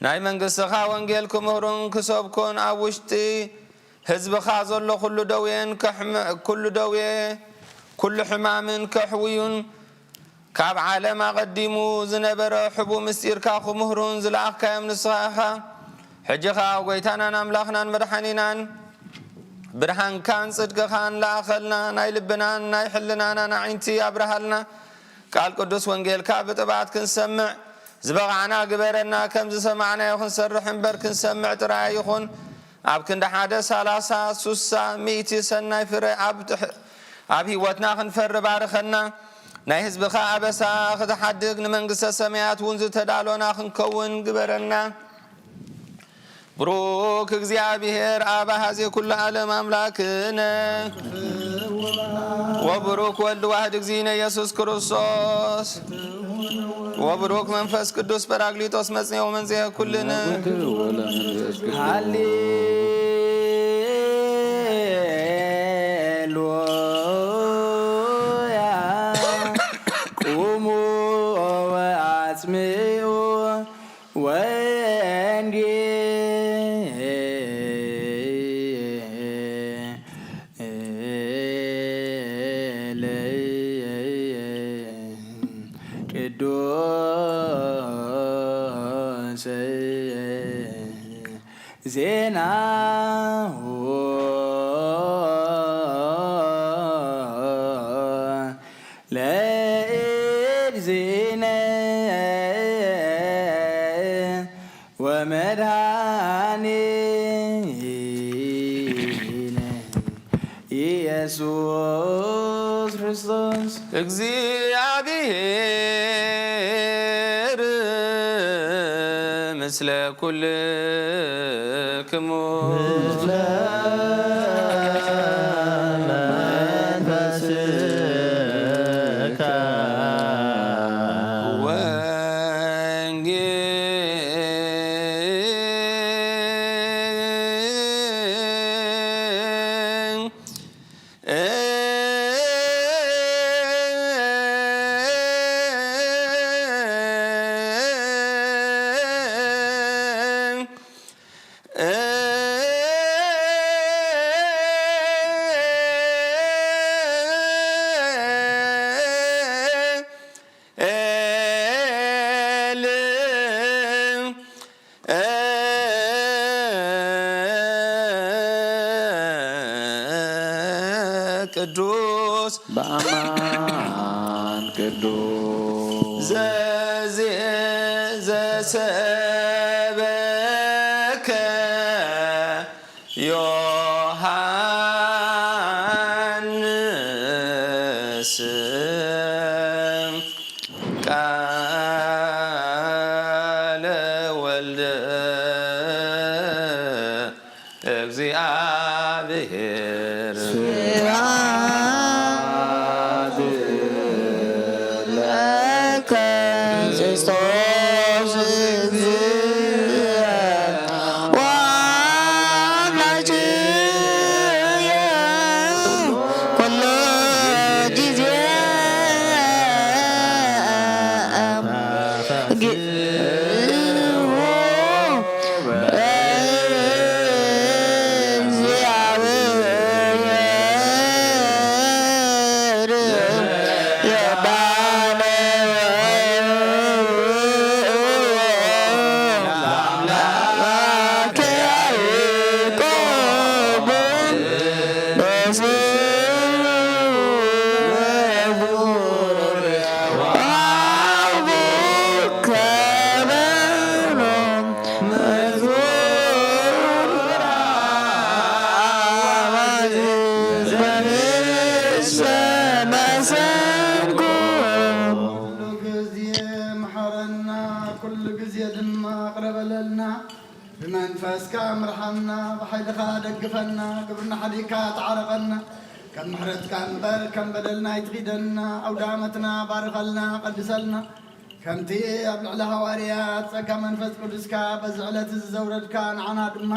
ናይ መንግስትኻ ወንጌል ክምህሩን ክሰብኩን ኣብ ውሽጢ ህዝብኻ ዘሎ ኩሉ ደዌን ከሕም-፣ ኩሉ ደዌ፣ ኩሉ ሕማምን ከሕውዩን ካብ ዓለም ኣቐዲሙ ዝነበረ ሕቡእ ምስጢርካ ክምህሩን ዝለኣኽካዮም ንስኻ ኢኻ። ሕጂ ኸኣ ጎይታናን ኣምላኽናን መድሓኒናን ብርሃንካን ጽድቅኻን ለኣኸልና፣ ናይ ልብናን ናይ ሕልናናን ኣዒንቲ ኣብርሃልና። ቃል ቅዱስ ወንጌልካ ብጥብዓት ክንሰምዕ ዝበቓዕና ግበረና። ከም ዝሰማዕናዮ ክንሰርሕ እምበር ክንሰምዕ ጥራይ ኣይኹን። ኣብ ክንዲ ሓደ ሰላሳ፣ ሱሳ፣ ሚእቲ ሰናይ ፍረ ኣብ ትሕ-፣ ኣብ ህይወትና ክንፈሪ ባርኸና። ናይ ህዝብኻ ኣበሳ ክትሓድግ ንመንግስተ ሰማያት እውን ዝተዳሎና ክንከውን ግበረና። ብሩክ እግዚኣብሔር ኣብ ኣሃዜ ኩሉ ዓለም ኣምላክነ ወብሩክ ወልድ ዋህድ እግዚእነ ኢየሱስ ክርስቶስ ወብሩክ መንፈስ ቅዱስ ጳራቅሊጦስ መጽንኤ ወመንጽኤ ኩልነ። ሃሌሉያ። ቁሙ ወአጽምዑ ወንጌለ ቅዱስ ዜናሁ ለእግዚእነ ወመድኃኒነ ኢየሱስ ክርስቶስ። እግዚኣብሔር ምስለ ኩልክሙ። ምስለ መንፈስከ። ወንጌል ቅዱስ በአማን ቅዱስ ዘዜ ዘሰበከ ዮሐንስ ቃለ ወልድ እግዚአብሔር ስብሐት ለከ ክርስቶስ እግዚእ ወአምላክየ ኩሉ ጊዜ ኩሉ ግዜ መሓረና፣ ኩሉ ግዜ ድማ ይቕረ በለልና። ብመንፈስካ ምርሓና፣ ብሓይልኻ ደግፈና፣ ግብርና ሓዲግካ ተዓረቐና። ከም ምሕረትካ እምበር ከም በደልና ኣይትኺደና። ኣውደ ዓመትና ባርኸልና፣ ቀድሰልና። ከምቲ ኣብ ልዕሊ ሃዋርያት ጸጋ መንፈስ ቅዱስካ በዚ ዕለት እዚ ዘውረድካ፣ ንዓና ድማ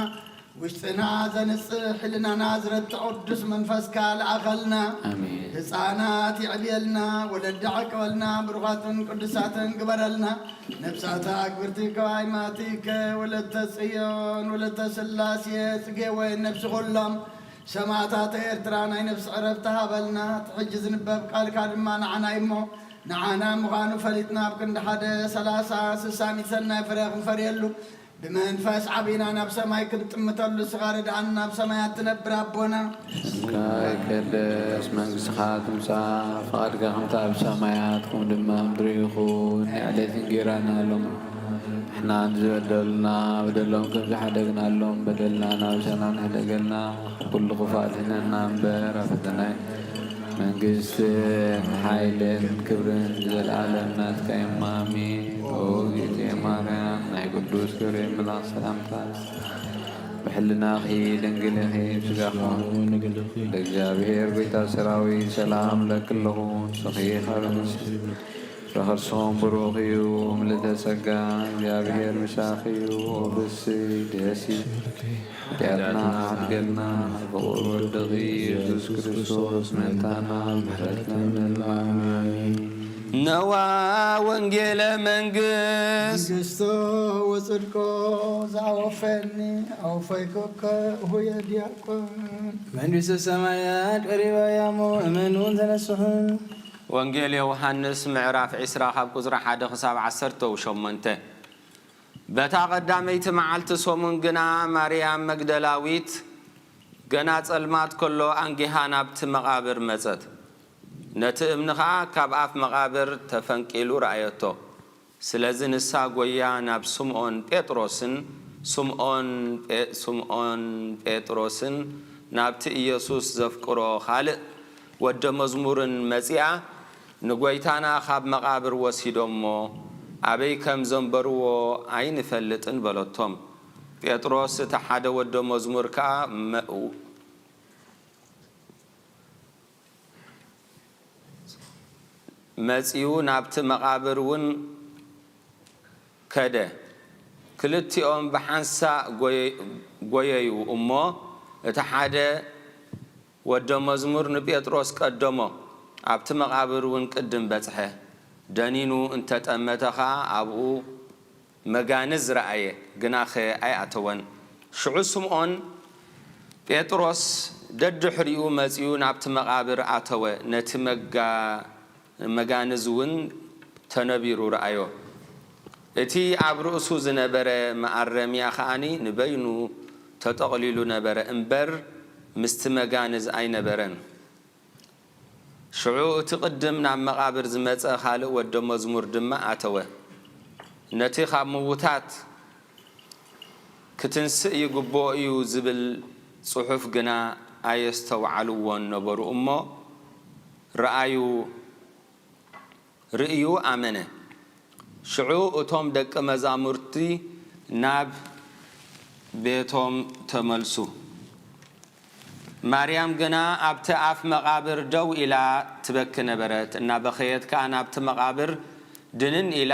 ውሽጥና ዘንጽህ፣ ሕልናና ዝረትዕ ቅዱስ መንፈስካ ለኣኸልና። ኣሜን። ህፃናት የዕብየልና፣ ወለዲ ዓቀበልና፣ ብሩኻትን ቅዱሳትን ግበረልና። ነብሳታ ኣግብርቲ ከዋይማቲከ ወለተ ጽዮን ወለተ ስላሴ ጽጌ ወይን ነብሲ ኩሎም ሰማዕታት ኤርትራ ናይ ነብሲ ዕረፍቲ ሃበልና። እቲ ሕጂ ዝንበብ ቃልካ ድማ ንዓና እዩ እሞ፣ ንዓና ምዃኑ ፈሊጥና፣ ኣብ ክንዲ ሓደ፣ ሰላሳ፣ ስሳ፣ ሚእቲ ሰናይ ፍረ ክንፈርየሉ፣ ብመንፈስ ዓቢና ናብ ሰማይ ክንጥምተሉ፣ ንስኻ ርድኣና፣ ኣብ ሰማያት ትነብር ኣቦና። ስምካ ይቀደስ፣ መንግስትኻ ትምጻእ፣ ፍቓድካ ከምቲ ኣብ ሰማያት ከምኡ ድማ ኣብ ምድሪ ይኹን። ንዕለት እንጌራና ሎሚ ንሕና ንዝበደሉና በደሎም ከም ዝሓደግናሎም በደልና ናብ ሰላም ንሕደገልና፣ ኩሉ ክፉእ ኣድሕነና እምበር፣ ኣብ ፈተና መንግስትን ሓይልን ክብርን ንዘለኣለም ናትካ እዮም። ኣሜን። ኦ እግዝእትየ ማርያም፣ ናይ ቅዱስ ገብርኤል መልኣኽ ሰላምታ፣ ብሕልናኺ ድንግል ኢኺ፣ ብስጋኺ እውን ድንግል ኢኺ። ለእግዚኣብሔር ጎይታ ሰራዊት ሰላም እለኪ ኣለኹ፣ ንስኺ ካብ ኣንስቲ ፍረ ከርስኹም ብሩኽ እዩ፣ ምልዕተ ጸጋ፣ እግዚኣብሔር ምሳኺ እዩ። ኦ ብስይ ደስ ይበልኪ። ኃጢአትና ሓድገልና፣ ፍቕር ወድኺ ኢየሱስ ክርስቶስ መታና ምሕረት ለምንና። ኣሜን። ነዋ ወንጌለ መንግስት። መንግስቶ ወጽድቆ ዘአወፈኒ፣ አወፈይኩከ ሁየ ዲያቆን። መንግስተ ሰማያት ቀሪባ ያሞ እመኑ ተነስሑ። ወንጌል ዮሃንስ ምዕራፍ ዕስራ ካብ ቁጽሪ ሓደ ክሳብ ዓሰርተ ሸሞንተ። በታ ቐዳመይቲ መዓልቲ ሰሙን ግና ማርያም መግደላዊት ገና ጸልማት ከሎ ኣንጊሃ ናብቲ መቓብር መጸት። ነቲ እምኒ ኸኣ ካብ ኣፍ መቓብር ተፈንቂሉ ረኣየቶ። ስለዚ ንሳ ጐይያ ናብ ስምዖን ጴጥሮስን ስምዖን ጴ-፣ ስምዖን ጴጥሮስን ናብቲ ኢየሱስ ዘፍቅሮ ካልእ ወደ መዝሙርን መጺኣ፣ ንጐይታና ኻብ መቓብር ወሲዶሞ፣ ኣበይ ከም ዘንበርዎ ኣይንፈልጥን በለቶም። ጴጥሮስ እቲ ሓደ ወደ መዝሙር ከኣ መ-፣ መጺኡ ናብቲ መቓብር እውን ከደ። ክልቲኦም ብሓንሳእ ጐየ-፣ ጐየዩ እሞ፣ እቲ ሓደ ወደ መዝሙር ንጴጥሮስ ቀደሞ፣ ኣብቲ መቓብር እውን ቅድም በጽሐ። ደኒኑ እንተ ጠመተ ኸኣ ኣብኡ መጋንዝ ረኣየ፣ ግናኸ ኣይኣተወን። ሽዑ ስምዖን ጴጥሮስ ደድሕሪኡ መጺኡ ናብቲ መቓብር ኣተወ፣ ነቲ መጋ-፣ መጋንዝ እውን ተነቢሩ ረኣዮ። እቲ ኣብ ርእሱ ዝነበረ መኣረምያ ከኣ ንበይኑ ተጠቕሊሉ ነበረ እምበር፣ ምስቲ መጋንዝ ኣይነበረን። ሽዑ እቲ ቅድም ናብ መቓብር ዝመጸ ካልእ ወደ መዝሙር ድማ ኣተወ። ነቲ ካብ ምዉታት ክትንስእ ይግብኦ እዩ ዝብል ጽሑፍ ግና ኣየስተውዓልዎን ነበሩ እሞ፣ ረኣዩ፣ ርእዩ ኣመነ። ሽዑ እቶም ደቂ መዛሙርቲ ናብ ቤቶም ተመልሱ። ማርያም ግና ኣብቲ ኣፍ መቓብር ደው ኢላ ትበኪ ነበረት። እናበኸየት ከኣ ናብቲ መቓብር ድንን ኢላ፣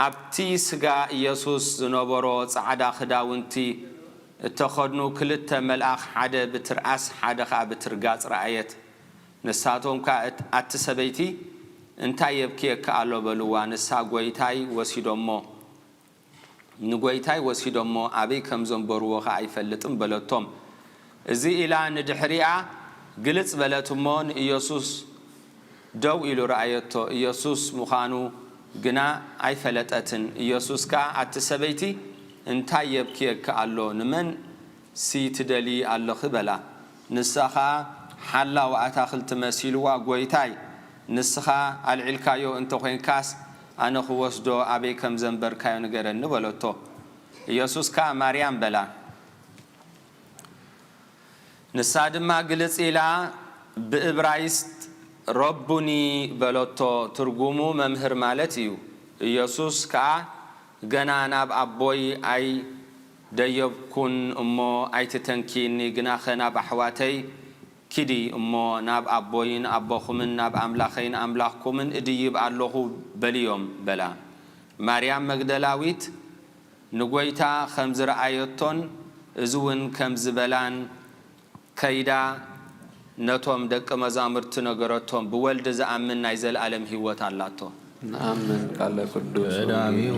ኣብቲ ስጋ ኢየሱስ ዝነበሮ ጻዕዳ ክዳውንቲ እተኸድኑ ክልተ መልኣኽ፣ ሓደ ብትርኣስ ሓደ ኸኣ ብትርጋጽ ረኣየት። ንሳቶም ከኣ፣ "ኣቲ ሰበይቲ፣ እንታይ የብክየኪ ኣሎ?" በልዋ። ንሳ፣ "ጐይታይ ወሲዶሞ፣ ንጐይታይ ወሲዶሞ፣ ኣበይ ከም ዘንበርዎ ኸኣ ኣይፈልጥን" በለቶም። እዚ ኢላ ንድሕሪኣ ግልጽ በለት እሞ ንኢየሱስ ደው ኢሉ ረኣየቶ። ኢየሱስ ምዃኑ ግና ኣይፈለጠትን። ኢየሱስ ከኣ፣ "ኣቲ ሰበይቲ፣ እንታይ የብክየኪ ኣሎ? ንመን ሲ ትደልዪ ኣለኺ?" በላ። ንሳ ኸኣ ሓላው ኣታኽልቲ መሲልዋ፣ "ጐይታይ፣ ንስኻ ኣልዒልካዮ እንተ ኾይንካስ፣ ኣነ ኽወስዶ ኣበይ ከም ዘንበርካዮ ንገረኒ" በለቶ። ኢየሱስ ከኣ፣ "ማርያም" በላ። ንሳ ድማ ግልጽ ኢላ ብእብራይስጥ "ረቡኒ" በለቶ፣ ትርጉሙ "መምህር" ማለት እዩ። ኢየሱስ ከኣ፣ "ገና ናብ ኣቦይ ኣይደየብኩን እሞ ኣይትተንክይኒ፣ ግናኸ ናብ ኣሕዋተይ ኪዲ እሞ፣ ናብ ኣቦይን ኣቦኹምን ናብ ኣምላኸይን ኣምላኽኩምን እድይብ ኣለኹ በልዮም" በላ። ማርያም መግደላዊት ንጐይታ ከም ዝረኣየቶን እዚ እውን ከም ዝበላን ከይዳ ነቶም ደቂ መዛሙርቲ ነገረቶም፣ "ብወልድ ዝኣምን ናይ ዘለኣለም ህይወት ኣላቶ።" ንኣምን ቃለ ቅዱስ ቀዳሚሁ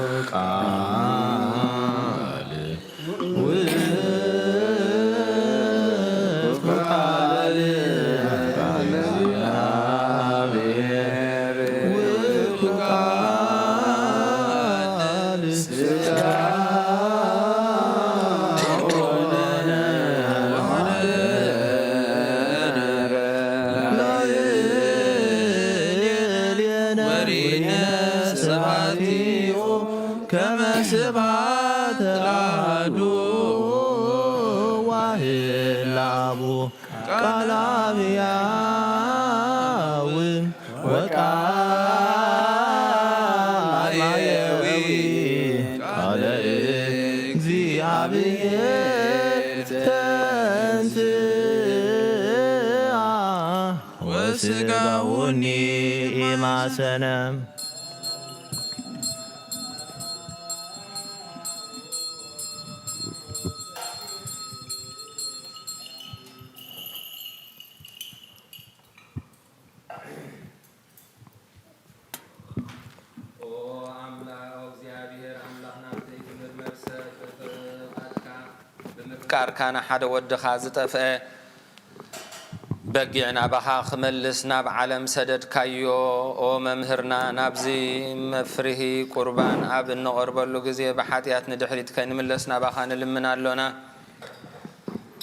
ወንጌል። ቃል ውእቱ ቃል፣ ቃል እግዚአብሔር ውእቱ ቃል ሥጋ ሆነ ወርእየነ ስብሐቲሁ ከመ ስብሐት ለአሐዱ ዋህድ ለአቡ ቃለ አብ ሕያው ወቃለ ማየዊ ቃለ እግዚአብሔር ተንሥአ ወስጋሁኒ ኢማሰነ። ኦ ኣምላኽ፣ ኦ እግዚኣብሔር ኣምላኽና፣ ብዘይትምርመር ሰብ ብፍቓድካ፣ ብምፍቃርካ ንሓደ ወድኻ ዝጠፍአ በጊዕ ናባኻ ክመልስ ናብ ዓለም ሰደድካዮ። ኦ መምህርና፣ ናብዚ መፍርሂ ቁርባን ኣብ እንቐርበሉ ግዜ ብሓጢኣት ንድሕሪት ከይንምለስ ናባኻ ንልምን ኣሎና።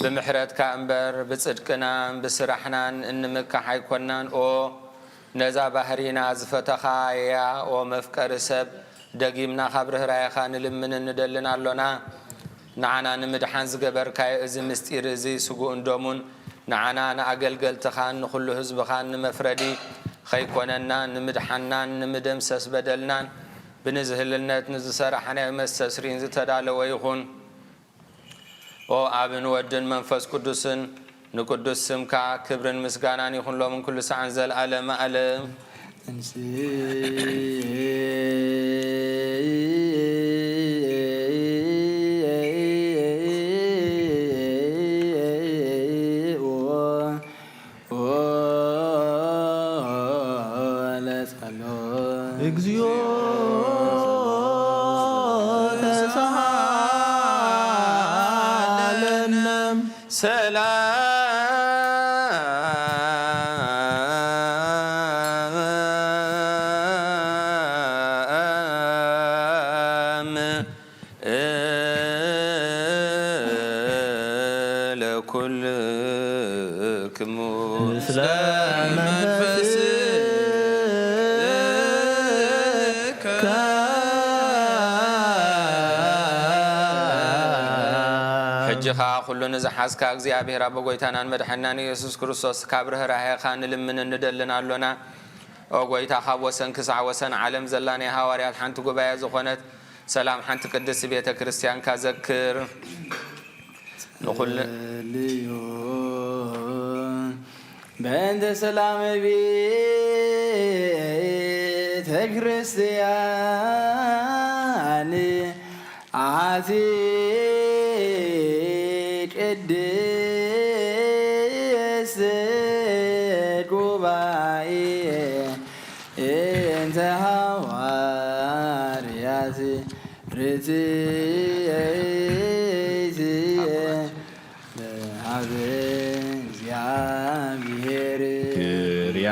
ብምሕረትካ እምበር ብጽድቅናን ብስራሕናን እንምካሕ ኣይኮናን። ኦ ነዛ ባህሪና ዝፈተኻያ፣ ኦ መፍቀሪ ሰብ፣ ደጊምና ካብ ርህራሄኻ ንልምንን ንደልን ኣሎና። ንዓና ንምድሓን ዝገበርካዮ እዚ ምስጢር እዚ ስጉኡን ደሙን ንዓና ንኣገልገልትኻን ንኹሉ ህዝብኻን ንመፍረዲ ኸይኮነና፣ ንምድሓናን ንምደምሰስ በደልናን ብንዝህልነት ንዝሰራሕናዮ መስተስሪን ዝተዳለወ ይኹን። ኦ ኣብን ወድን መንፈስ ቅዱስን፣ ንቅዱስ ስምካ ክብርን ምስጋናን ይኹን ሎምን ኩሉ ሰዓን ዘልኣለመ ኣለም። እግዚኦ ተሳሃለነ። ሰላም ለኩልክሙ። ክሙ ምስለ መንፈስከ። ሕጂ ኸኣ ኩሉ ንዝሓዝካ እግዚኣብሔር ኣቦ ጐይታናን መድሓኒናን ኢየሱስ ክርስቶስ ካብ ርህራሄኻ ንልምንን ንደልን ኣሎና። ኦ ጐይታ፣ ካብ ወሰን ክሳዕ ወሰን ዓለም ዘላ ናይ ሃዋርያት ሓንቲ ጉባኤ ዝኾነት ሰላም ሓንቲ ቅድስቲ ቤተ ክርስቲያንካ ዘክር። ንኹል- ጸልዩ በእንተ ሰላም ቤተ ክርስቲያን ኣቲ ቅድስት ጉባኤ እንተ ሃዋርያት ርትዕት በሃበ እግዚኣብሔር። ክርያ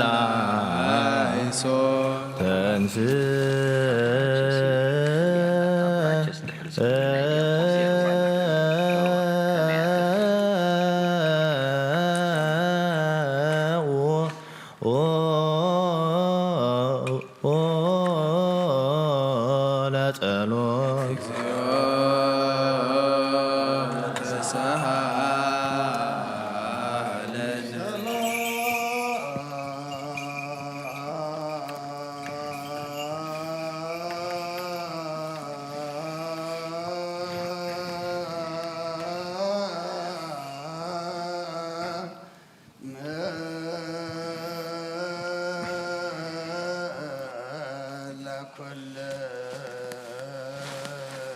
ላይሶ ተንስ ለጸሎት።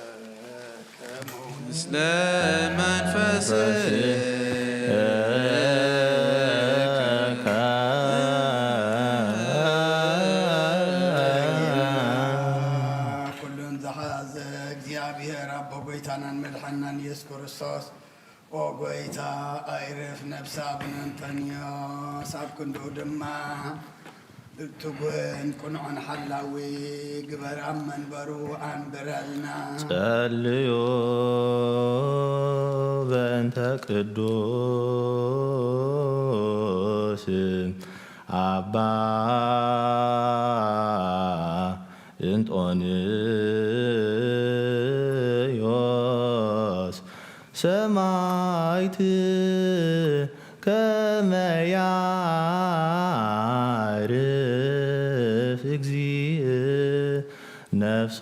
ለኩልክሙ ምስለ መንፈስከ። ኩሉን ዝሓዘ እግዚኣብሔር ኣቦ ጐይታናን መድሓናን ኢየሱስ ክርስቶስ ኦ ጐይታ፣ ኣይርፍ ነፍሲ ኣቡነ እንጠንዮስ፣ ኣብ ክንድኡ ድማ ትጉህን ቅኑዕን ሓላዊ ግበር፣ ኣብ መንበሩ ኣንብረልና። ጸልዩ በእንተ ቅዱስ ኣባ እንጦንዮስ ሰማይት ከመ ያዕርፍ እግዚእ ነፍሶ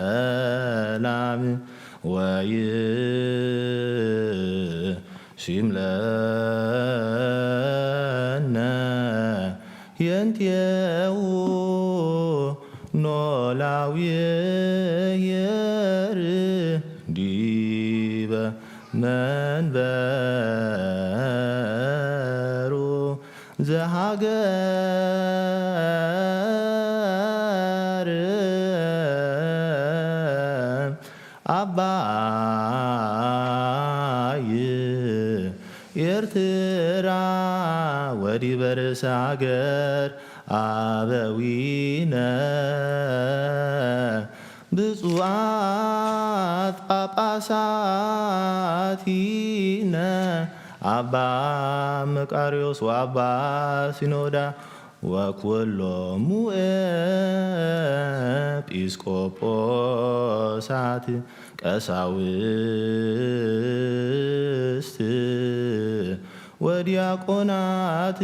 በሰላም ወይ ሲምለነ የንቴው ኖላዊ የር ዲበ መንበሩ ዘሃገር ኣባይ ኤርትራ ወዲበ ርእሰ ሃገር ኣበዊነ ብፁዓት ጳጳሳቲነ ኣባ መቃርዮስ ወኣባ ሲኖዳ ወኩሎሙ ኤጲስቆጶሳት ቀሳውስት ወዲያቆናት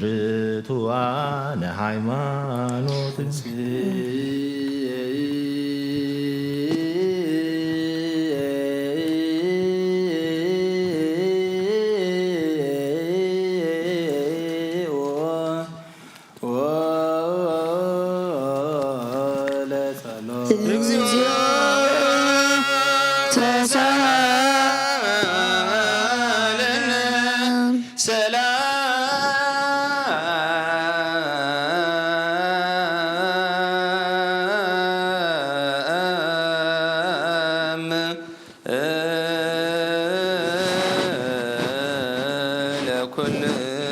ርቱዓነ ሃይማኖት።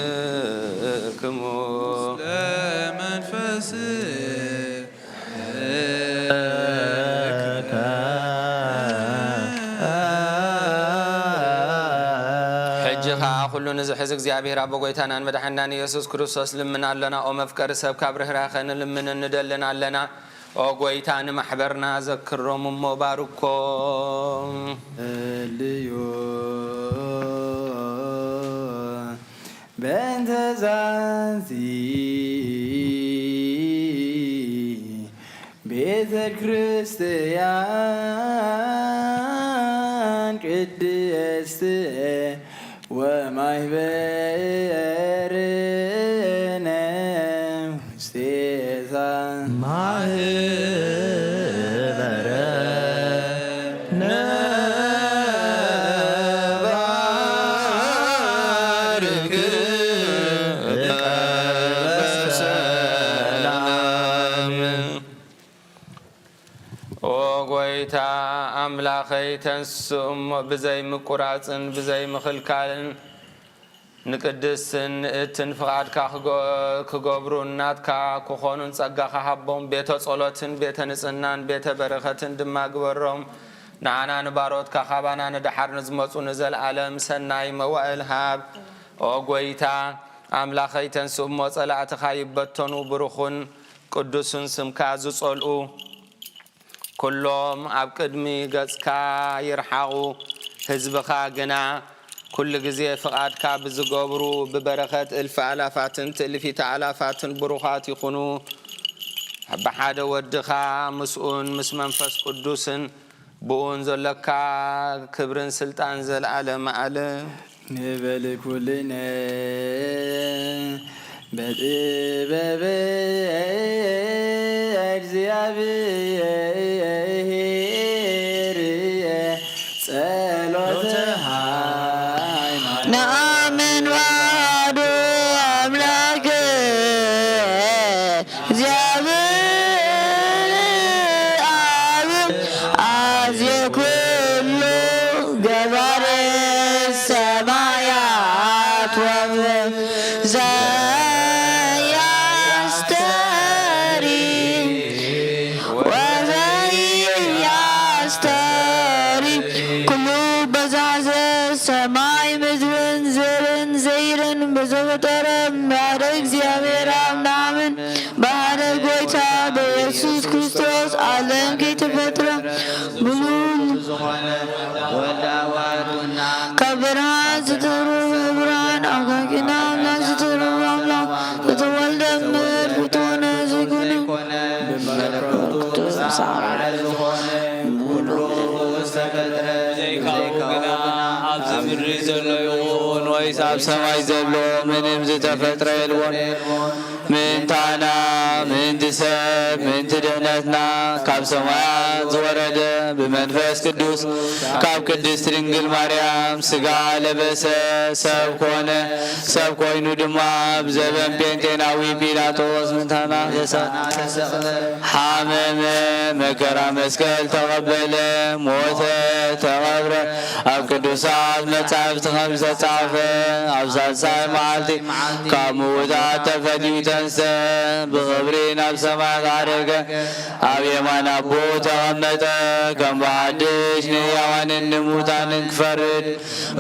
ለኩልክሙ ለመንፈስ ኩሉ ንዝሕዝ እግዚኣብሔር ኣቦ ጎይታናን መድሓንናን ኢየሱስ ክርስቶስ ልምን ኣለና። ኦ መፍቀሪ ሰብ ካብ ርህራኸ ንልምንን ንደልን ኣለና። ኦ ጎይታ ንማሕበርና ዘክሮም እሞ ባርኮም። ልዩ በእንተ ዛቲ ቤተ ክርስቲያን ቅድስት ወማይበርነ ውስቴታ ማህበረ ነባርክ በሰላም። ኦ ጎይታ ኣምላኸይ፣ ተንስእ እሞ ብዘይ ምቁራጽን ብዘይ ምኽልካልን ንቅድስትን ንእትን ፍቓድካ ክገ-፣ ክገብሩን ናትካ ክኾኑን ጸጋኻ ሃቦም። ቤተ ጸሎትን ቤተ ንጽህናን ቤተ በረኸትን ድማ ግበሮም። ንዓና ንባሮትካ ካባና ንደሓር ንዝመጹ ንዘለኣለም ሰናይ መዋእል ሃብ። ኦ ጎይታ ኣምላኸይ፣ ተንስእ እሞ ጸላእትኻ ይበተኑ፣ ብሩኹን ቅዱስን ስምካ ዝጸልኡ ኩሎም ኣብ ቅድሚ ገጽካ ይርሓቑ። ህዝብኻ ግና ኩሉ ግዜ ፍቓድካ ብዝገብሩ ብበረኸት እልፊ ኣላፋትን ትእልፊተ ኣላፋትን ብሩኻት ይኹኑ። ብሓደ ወድኻ ምስኡን ምስ መንፈስ ቅዱስን ብኡን ዘሎካ ክብርን ስልጣን ዘለዓለም ዓለም። ንበል ኩልነ በጥበበ እግዚኣብሔር ጸሎተ ሃይማኖት ነኣምን ባዶ ኣምላክ እግዚኣብሔር ኣብ ኣዝየ ኩሉ ገባሬ ሰማያት ወምድር ዘያስተሪ ወዘያስተሪ ኩሉ በዛዘ ሰማይ ምድርን ዝርን ዘይርን ብዝፈጠረ ብሓደ እግዚኣብሔር ኣብ ንኣምን ብሓደ ጎይታ በኢየሱስ ክርስቶስ ዓለም ከይተፈጥረ ብሉል ካብ ብርሃን ዝተረፈ ብርሃን ኣካኪና ኣምላኽ ዝተረፈ ኣምላኽ ዝተወልደ እምበር ፍጡር ዘይኮነ ብመለኮቱ ብዛዕባ ዝኾነ ኩሉ ዝተፈጥረ ዘይካኡ ግና ኣብዚ ምድሪ ዘሎ ይኹን ወይስ ኣብ ሰማይ ዘሎ ምንም ዝተፈጥረ የልቦን። ምእንታና፣ ምእንቲ ሰብ፣ ምእንቲ ድሕነትና ካብ ሰማያት ዝወረደ ብመንፈስ ቅዱስ ካብ ቅድስት ድንግል ማርያም ስጋ ለበሰ፣ ሰብ ኮነ። ሰብ ኮይኑ ድማ ብዘበን ጴንጤናዊ ጲላጦስ ምእንታና ተሰ-፣ ሓመመ፣ መከራ መስቀል ተቐበለ፣ ሞተ፣ ተቐብረ። ኣብ ቅዱሳት መጻሕፍቲ ከም ዝተጻሕፈ ኣብ ሳልሳይ መዓልቲ ካብ ምዉታት ተፈልዩ ተንስአ፣ ብኽብሪ ናብ ሰማያት ዓረገ፣ ኣብ የማን ኣቦ ተቐመጠ። ከም ብሓድሽ ንህያዋንን ንሙታንን ክፈርድ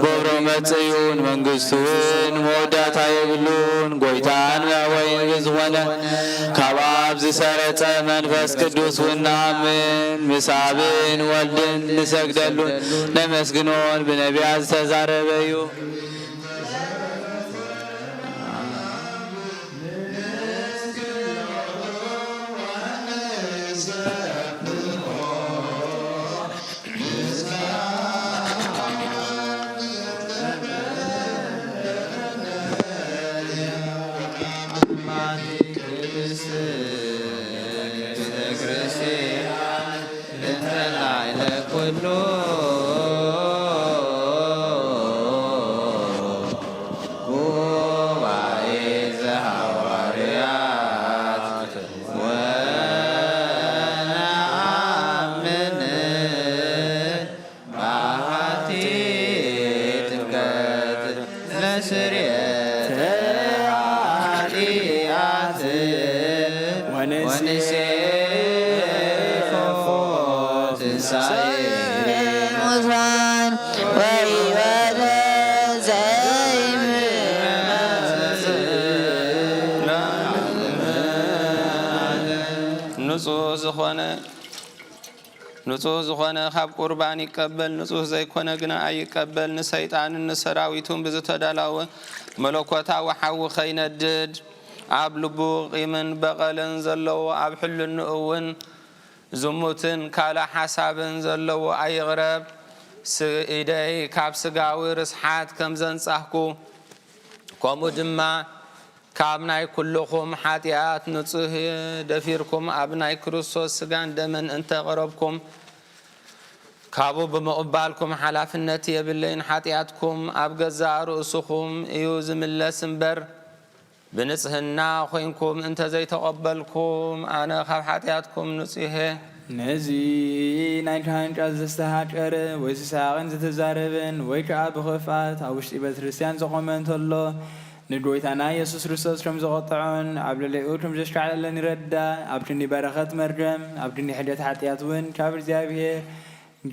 ገብሮ መጽእ እዩ። ንመንግስቱ እውን መወዳእታ የብሉን። ጎይታን መዕወይን ብዝኾነ ካብ ኣብ ዝሰረጸ መንፈስ ቅዱስ እውን ንኣምን። ምስ ኣብን ወልድን ንሰግደሉን ነመስግኖን ብነቢያት ዝተዛረበ እዩ። ጉባኤ ዘሐዋርያት ወነአምን በአሐቲ ጥምቀት ለስርየተ ኃጢአት ወንሴፎ ትንሣኤ ሙታን ወሕይወተ ዘእም ንጹህ ዝኾነ ንጹህ ዝኾነ ካብ ቁርባን ይቀበል፣ ንጹህ ዘይኮነ ግና ኣይቀበል። ንሰይጣንን ንሰራዊቱን ብዝተዳለወ መለኮታዊ ሓዊ ከይነድድ፣ ኣብ ልቡ ቂምን በቐልን ዘለዎ፣ ኣብ ሕልንኡ እውን ዝሙትን ካልእ ሓሳብን ዘለዎ ኣይቕረብ። ስ-፣ ኢደይ ካብ ስጋዊ ርስሓት ከም ዘንጻህኩ፣ ከምኡ ድማ ካብ ናይ ኩልኹም ሓጢኣት ንጹህ ደፊርኩም ኣብ ናይ ክርስቶስ ስጋን ደምን እንተ ቀረብኩም፣ ካብኡ ብምቕባልኩም ሓላፍነት የብለይን። ሓጢኣትኩም ኣብ ገዛእ ርእስኹም እዩ ዝምለስ እምበር፣ ብንጽህና ኮይንኩም እንተ ዘይተቐበልኩም፣ ኣነ ካብ ሓጢኣትኩም ንጹህ እየ። ነዚ ናይ ካህን ቃል ዘስተሃቀረ ወይ ዝሰሓቕን ዝተዛረበን ወይ ከኣ ብኽፍኣት ኣብ ውሽጢ ቤተ ክርስቲያን ዝቖመ እንተሎ፣ ንጎይታና ኢየሱስ ክርስቶስ ከም ዘቖጥዖን ኣብ ልዕሊኡ ከም ዘሽካዕለለን ይረዳእ። ኣብ ክንዲ በረኸት መርገም፣ ኣብ ክንዲ ሕድገት ሓጢኣት እውን ካብ እግዚኣብሔር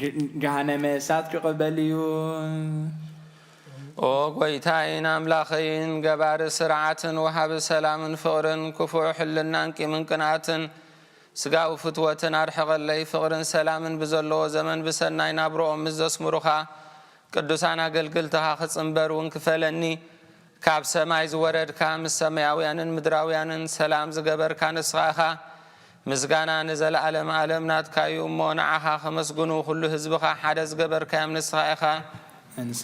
ግ-፣ ገሃነመ እሳት ክቕበል እዩ። ኦ ጎይታይን ኣምላኸይን፣ ገባሪ ስርዓትን ወሃቢ ሰላምን ፍቕርን፣ ክፉእ ሕልናን ቂምን ቅንኣትን ስጋዊ ፍትወትን ኣርሕቐለይ። ፍቕርን ሰላምን ብዘለዎ ዘመን ብሰናይ ናብርኦም ምስ ዘስምሩኻ ቅዱሳን ኣገልግልትኻ ክጽንበር እውን ክፈለኒ። ካብ ሰማይ ዝወረድካ፣ ምስ ሰማያውያንን ምድራውያንን ሰላም ዝገበርካ ንስኻ ኢኻ። ምስጋና ንዘለኣለም ኣለም ናትካ እዩ እሞ፣ ንዓኻ ከመስግኑ ኩሉ ህዝብኻ ሓደ ዝገበርካዮም ንስኻ ኢኻ። እንስ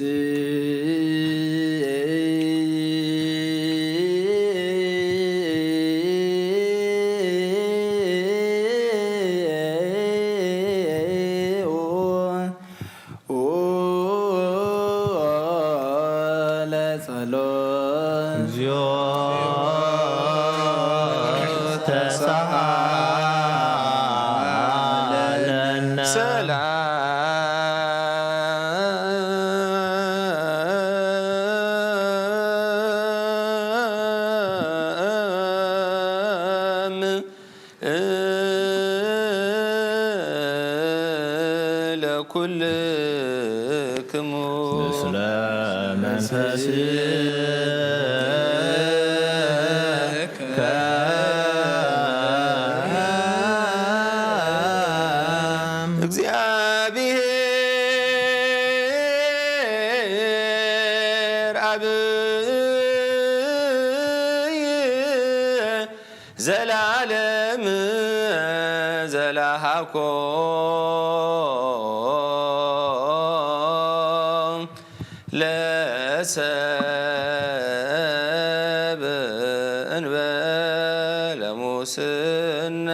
ለጸሎት እግዚኦ ተሳሃለነ። ሰላም ለኩልክሙ። ምስለ መንፈስከ። እግዚአብሔር አብ ዘላለም ዘላሃኮ ለሰብ እንበለ ሙስና።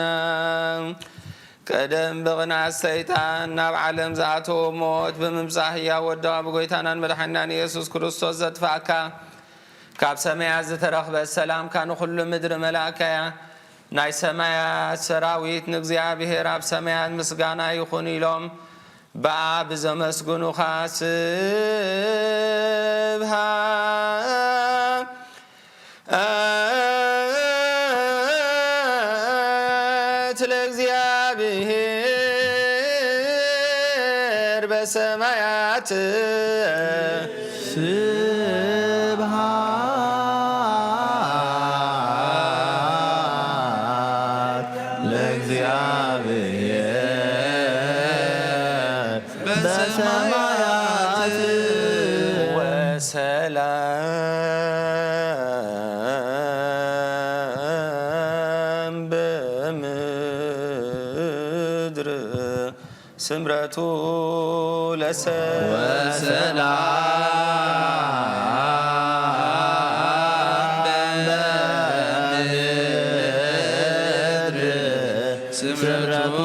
ቀደም ብቕንኣት ሰይጣን ናብ ዓለም ዝኣተወ ሞት ብምምጻእ ህያው ወድኻ ብጎይታናን መድሓኒናን ኢየሱስ ክርስቶስ ዘጥፋእካ፣ ካብ ሰማያት ዝተረኽበ ሰላምካ ንኹሉ ምድሪ መላእካያ። ናይ ሰማያት ሰራዊት ንእግዚኣብሔር ኣብ ሰማያት ምስጋና ይኹን ኢሎም ብኣ ብዘመስግኑኻ፣ ስብሃት ለእግዚኣብሔር በሰማያት። ስብሃት ለእግዚኣብሔር በሰማያት። ወሰላም በምድር ስምረቱ ለሰብ። ወሰላም በምድር ስምረቱ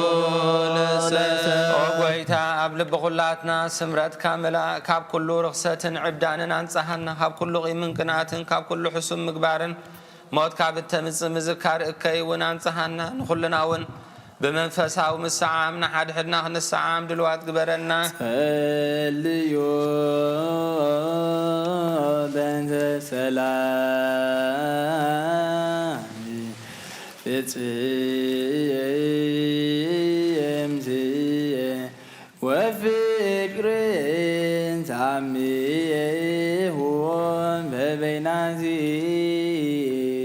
ለሰብ። ኦ ጎይታ፣ ኣብ ልቢ ኩላትና ስምረትካ ምላእ። ካብ ኩሉ ርኽሰትን ዕብዳንን ኣንጽሃና። ካብ ኩሉ ቂምን ቅንኣትን፣ ካብ ኩሉ ሕሱም ምግባርን ሞት ካብ እተምጽእ ምዝካር እከይ እውን ኣንጽሃና። ንኹልና እውን ብመንፈሳዊ ምስዓም ንሓድሕድና ክንስዓም ድልዋት ግበረና። ጸልዩ በእንተ ሰላም ፍጽምቲ ወፍቅር ታምየሆም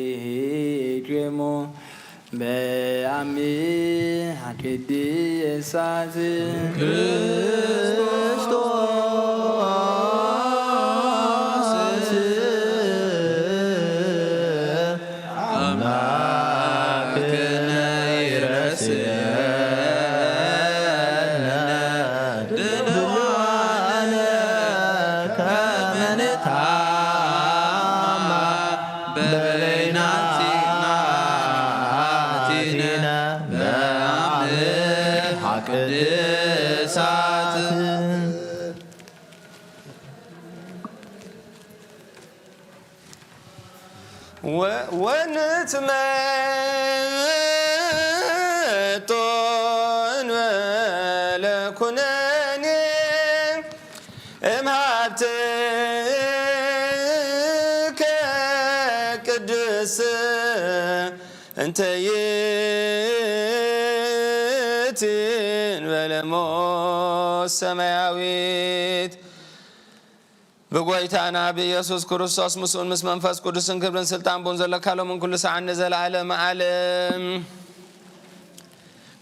በበይናቲክሙ በ ኣሜን። ቅድሳት ክርስቶስ ኣምላክነ ይረስየነ ድልዋነ ከመ ንታማ በበይናቲና ኣቲነ በአምሃ ቅድሳት። ወ-፣ ወንትመጦ እንበለ ኩነኔ እምሃብትከ ቅድስት እንተ ይእቲ እንበለ ሞት ሰማያዊት። ብጎይታና ብኢየሱስ ክርስቶስ ምስኡን ምስ መንፈስ ቅዱስን ክብርን ስልጣን ብኡን ዘለካ ሎምን ኩሉ ሰዓት ንዘለዓለም ዓለም።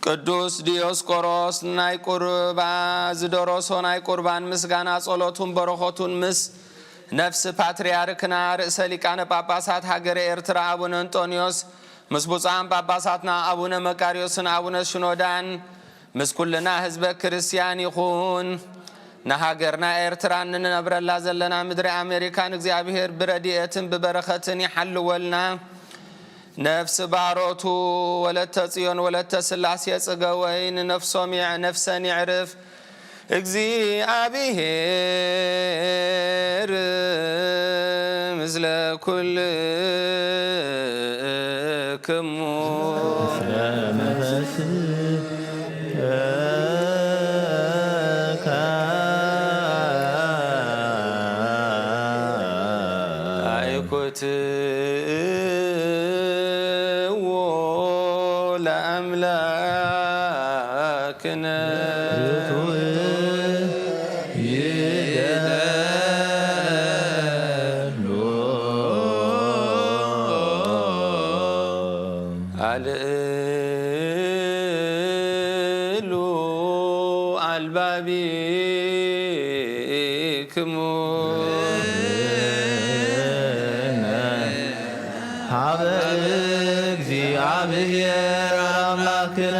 ቅዱስ ዲዮስቆሮስ ናይ ቁርባ ዝደረሶ ናይ ቁርባን ምስጋና ጸሎቱን በረኸቱን ምስ ነፍሲ ፓትርያርክና ርእሰ ሊቃነ ጳጳሳት ሃገረ ኤርትራ ኣቡነ እንጦንዮስ ምስ ብፁዓን ጳጳሳትና ኣቡነ መቃርዮስን ኣቡነ ሽኖዳን ምስ ኩልና ህዝበ ክርስቲያን ይኹን። ንሃገርና ኤርትራን ንነብረላ ዘለና ምድሪ ኣሜሪካን እግዚኣብሔር ብረድኤትን ብበረኸትን ይሓልወልና። ነፍሲ ባሮቱ ወለተ ጽዮን ወለተ ስላሴ ጽገወይን ነፍሶም ይዕ-፣ ነፍሰን ይዕርፍ። እግዚኣብሔር ምስለ ኩልክሙ። ኣይኩትዎ ለኣምላክነ። ኣልዕሉ ኣልባቢክሙ። ሀበ እግዚአብሔር አምላክነ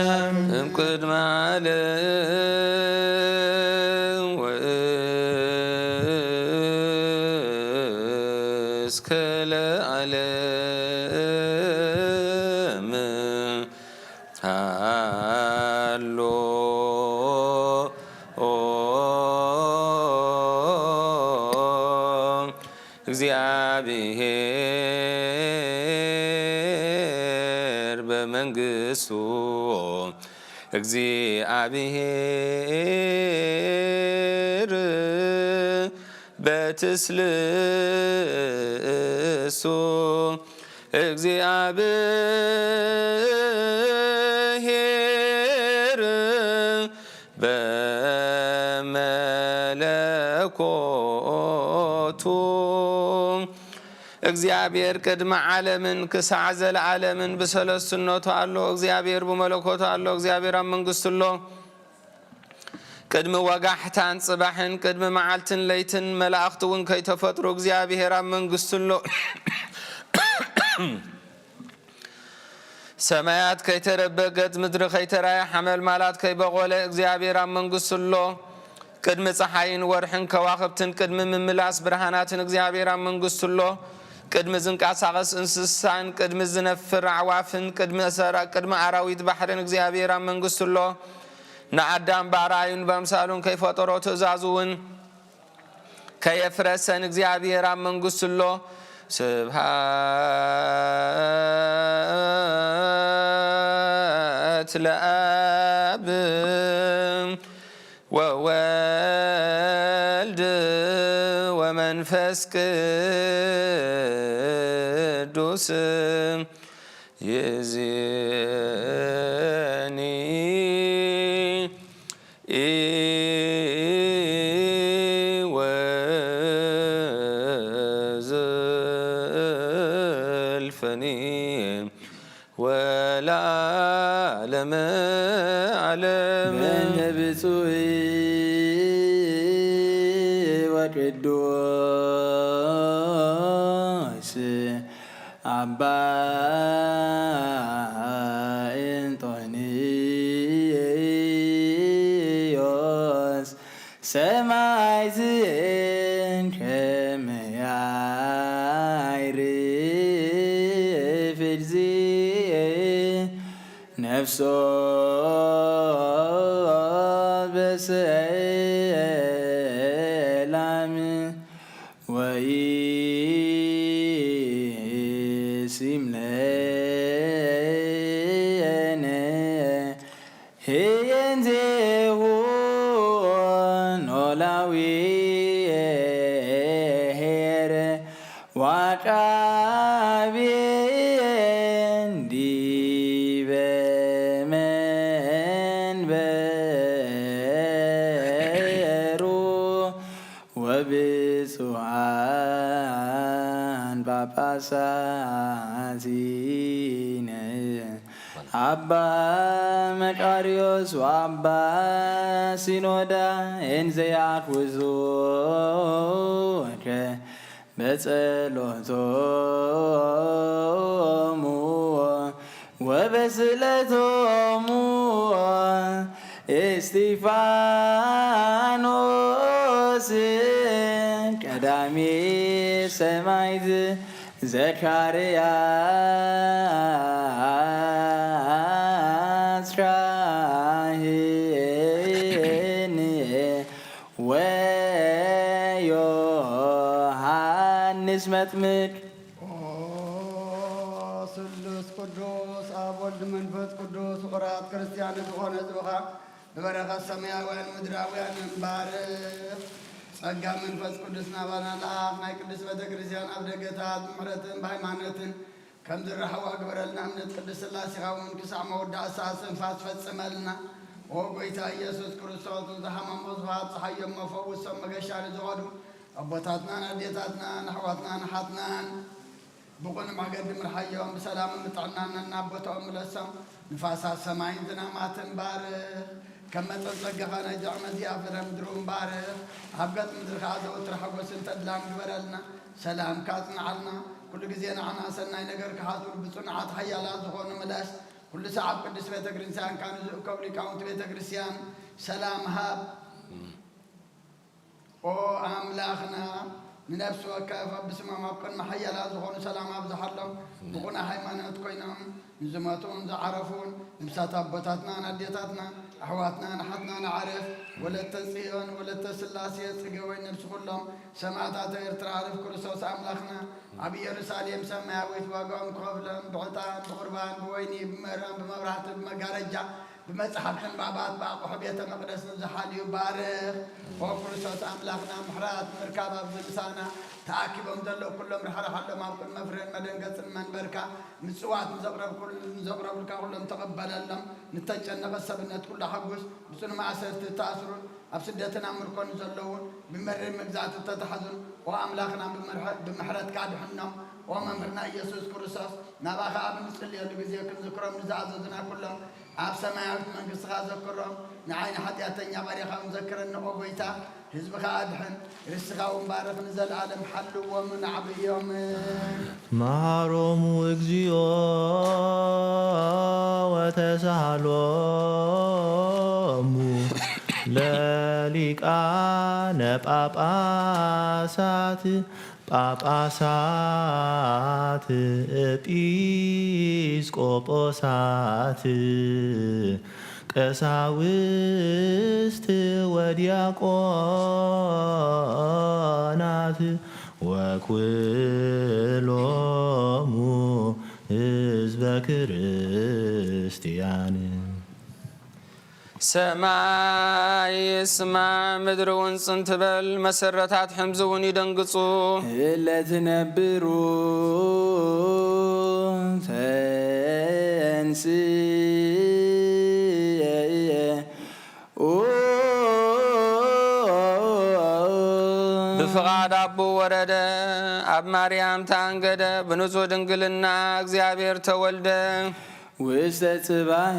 እምቅድመ ዓለም ወእስከ ለዓለም ሃሎ። እግዚአብሔር በመንግስቱ፣ እግዚአብሔር በትስልስቱ፣ እግዚአብሔር በመለኮቱ። እግዚኣብሔር ቅድሚ ዓለምን ክሳዕ ዘለዓለምን ብሰለስትነቱ ኣሎ። እግዚኣብሔር ብመለኮቱ ኣሎ። እግዚኣብሔር ኣብ መንግስቱ ኣሎ። ቅድሚ ወጋሕታን ጽባሕን፣ ቅድሚ መዓልትን ለይትን፣ መላእኽቲ እውን ከይተፈጥሩ እግዚኣብሔር ኣብ መንግስቱ ኣሎ። ሰማያት ከይተደበገት፣ ምድሪ ከይተራየ፣ ሓመልማላት ከይበቖለ እግዚኣብሔር ኣብ መንግስቱ ኣሎ። ቅድሚ ጸሓይን ወርሕን ከዋኽብትን፣ ቅድሚ ምምላስ ብርሃናትን እግዚኣብሔር ኣብ መንግስቱ ኣሎ። ቅድሚ ዝንቀሳቐስ እንስሳን፣ ቅድሚ ዝነፍር ኣዕዋፍን፣ ቅድሚ ሰራ-፣ ቅድሚ ኣራዊት ባሕርን እግዚኣብሔር ኣብ መንግስቱ ኣሎ። ንኣዳም ብኣርኣዩን በምሳሉን ከይፈጠሮ፣ ትእዛዙ እውን ከየፍረሰን እግዚኣብሔር ኣብ መንግስቱ ኣሎ። ስብሐት ለአብ ወወልድ ወመንፈስ ቅዱስ ይእዜኒ ወዘልፈኒ ወላ ዓለመ ዓለም። በእንተ ብፁዕ ወቅዱስ ኣባ እንጦንዮስ ሰማይ ዝእንከ መያይር ፍልዚ ነፍሶ በሰላም ወኢሲምለነ ህየንዜሁ ኖላዊ ሄር ዋቃቤ ዲበ መንበሩ ወብፁዓን ጳጳሳቲነ ኣባ መቃርዮስ ወኣባ ሲኖዳ እንዘያኩዙከ በጸሎቶሙ ወበስእለቶሙ እስጢፋኖስ ቀዳሚ ሰማዕት ዘካርያስ ካህን ወዮሃንስ መጥምቅ። ኦ ስሉስ ቅዱስ ኣብ ወልድ መንፈስ ቅዱስ ፍቑራት ክርስቲያን ዝኾነ ህዝብኻ ብበረኸት ሰማያውያን ምድራውያን ባርኽ። ጸጋ መንፈስ ቅዱስ ናባና ለኣኽ። ናይ ቅድስት ቤተ ክርስቲያን ኣብ ደገታት ብምሕረትን ብሃይማኖትን ከም ዝረኸቦ ግበረልና። እምነት ቅድስት ሥላሴኻ እውን ክሳዕ መወዳእታ እስትንፋስ ፈጽመልና። ኦ ጐይታ ኢየሱስ ክርስቶስ፣ ንዝሓመሙ ዝሃብ ጸሓዮም መፈውሶም መገሻ ንዝኸዱ ኣቦታትናን ኣዴታትናን ኣሕዋትናን ኣሓትናን ብቕኑዕ መገዲ ምርሓዮም፣ ብሰላምን ብጥዕናን ናብ ቦታኦም ምለሶም። ንፋሳት ሰማይን ዝናማትን ባርኽ። ከም መጠን ጸጋኻ ናይ ዚኣ መዚኣ ፍረ ምድሪ እውን ባርኽ። ኣብ ገጽ ምድሪ ከኣ ዘወትር ሓጎስን ተድላን ግበረልና። ሰላምካ ኣጽንዓልና። ኩሉ ግዜ ንዓና ሰናይ ነገር ክሓስቡ ብጽኑዓት ሓያላት ዝኾኑ ምለስ። ኩሉ ሰዓብ ቅድስት ቤተ ክርስቲያንካ ንዝእከቡ ሊቃውንቲ ቤተ ክርስቲያን ሰላም ሃብ። ኦ ኣምላኽና፣ ንነፍሲ ወከፍ ኣብ ብስሞም ኣብ ቅድሚ ሓያላት ዝኾኑ ሰላም ኣብዝሓሎም። ብቑኑዕ ሃይማኖት ኮይኖም ንዝሞቱን ዝዓረፉን ነብሳት ኣቦታትናን ኣዴታትና፣ ኣሕዋትናን ኣሓትናን ኣዕርፍ። ወለተ ጽዮን፣ ወለተ ስላሴ፣ ጽገወይ ነብሲ ኩሎም ሰማዕታት ኤርትራ፣ ኣዕርፍ ክርስቶስ ኣምላኽና፣ ኣብ ኢየሩሳሌም ሰማያዊት ዋጋኦም ክኸፍሎም ብዕጣን፣ ብቑርባን፣ ብወይኒ፣ ብመረም፣ ብመብራህቲ፣ ብመጋረጃ፣ ብመጽሓፍ ምንባባት፣ ብኣቑሑ ቤተ መቕደስ ንዝሓልዩ ባርኽ። ኦ ክርስቶስ ኣምላኽና፣ ምሕረት ምርካብ ኣብዚ ምሳና ተኣኪቦም ዘለዉ ኩሎም ርሓርሓሎም፣ ኣብ ቅድመ ፍሬን መደንገጽን መንበርካ ምጽዋት ንዘቕረብኩል-፣ ንዘቕረቡልካ ኩሎም ተቐበለሎም። ንተጨነቐ ሰብነት ኩሉ ሓጉስ፣ ብጽኑ ማእሰርቲ እተኣስሩን ኣብ ስደትን ኣብ ምርኮን ዘለዉን ብመሪር መግዛእቲ እተታሕዙን፣ ኦ ኣምላኽና፣ ብምርሐ-፣ ብምሕረትካ ኣድሕኖም። ኦ መምህርና ኢየሱስ ክርስቶስ፣ ናባኻ ኣብ እንጽልየሉ ግዜ ክንዝክሮም ንዝኣዘዙና ኩሎም ኣብ ሰማያዊት መንግስትኻ ዘክሮም። ንዓይ ንሓጢኣተኛ ባርያኻ እውን ዘክረኒ ኦ ጐይታ። ህዝብኻ ኣድሕን፣ ርስትኻ እውን ባርኽ፣ ንዘለኣለም ሓልዎምን ኣዕብዮምን። መሃሮሙ እግዚኦ ወተሳሃሎሙ ለሊቃነ ጳጳሳት ጳጳሳት ኤጲስቆጶሳት ቀሳውስት ወዲያቆናት ወኩሎሙ ህዝበ ክርስቲያን። ሰማይ ይስማዕ፣ ምድሪ እውን ጽን ትበል፣ መሰረታት ሕምዚ እውን ይደንግጹ። እለ ትነብሩ ተንስ ብፍቓድ ኣቦ ወረደ፣ ኣብ ማርያም ተኣንገደ፣ ብንጹህ ድንግልና እግዚኣብሔር ተወልደ። ውስተ ጽባሕ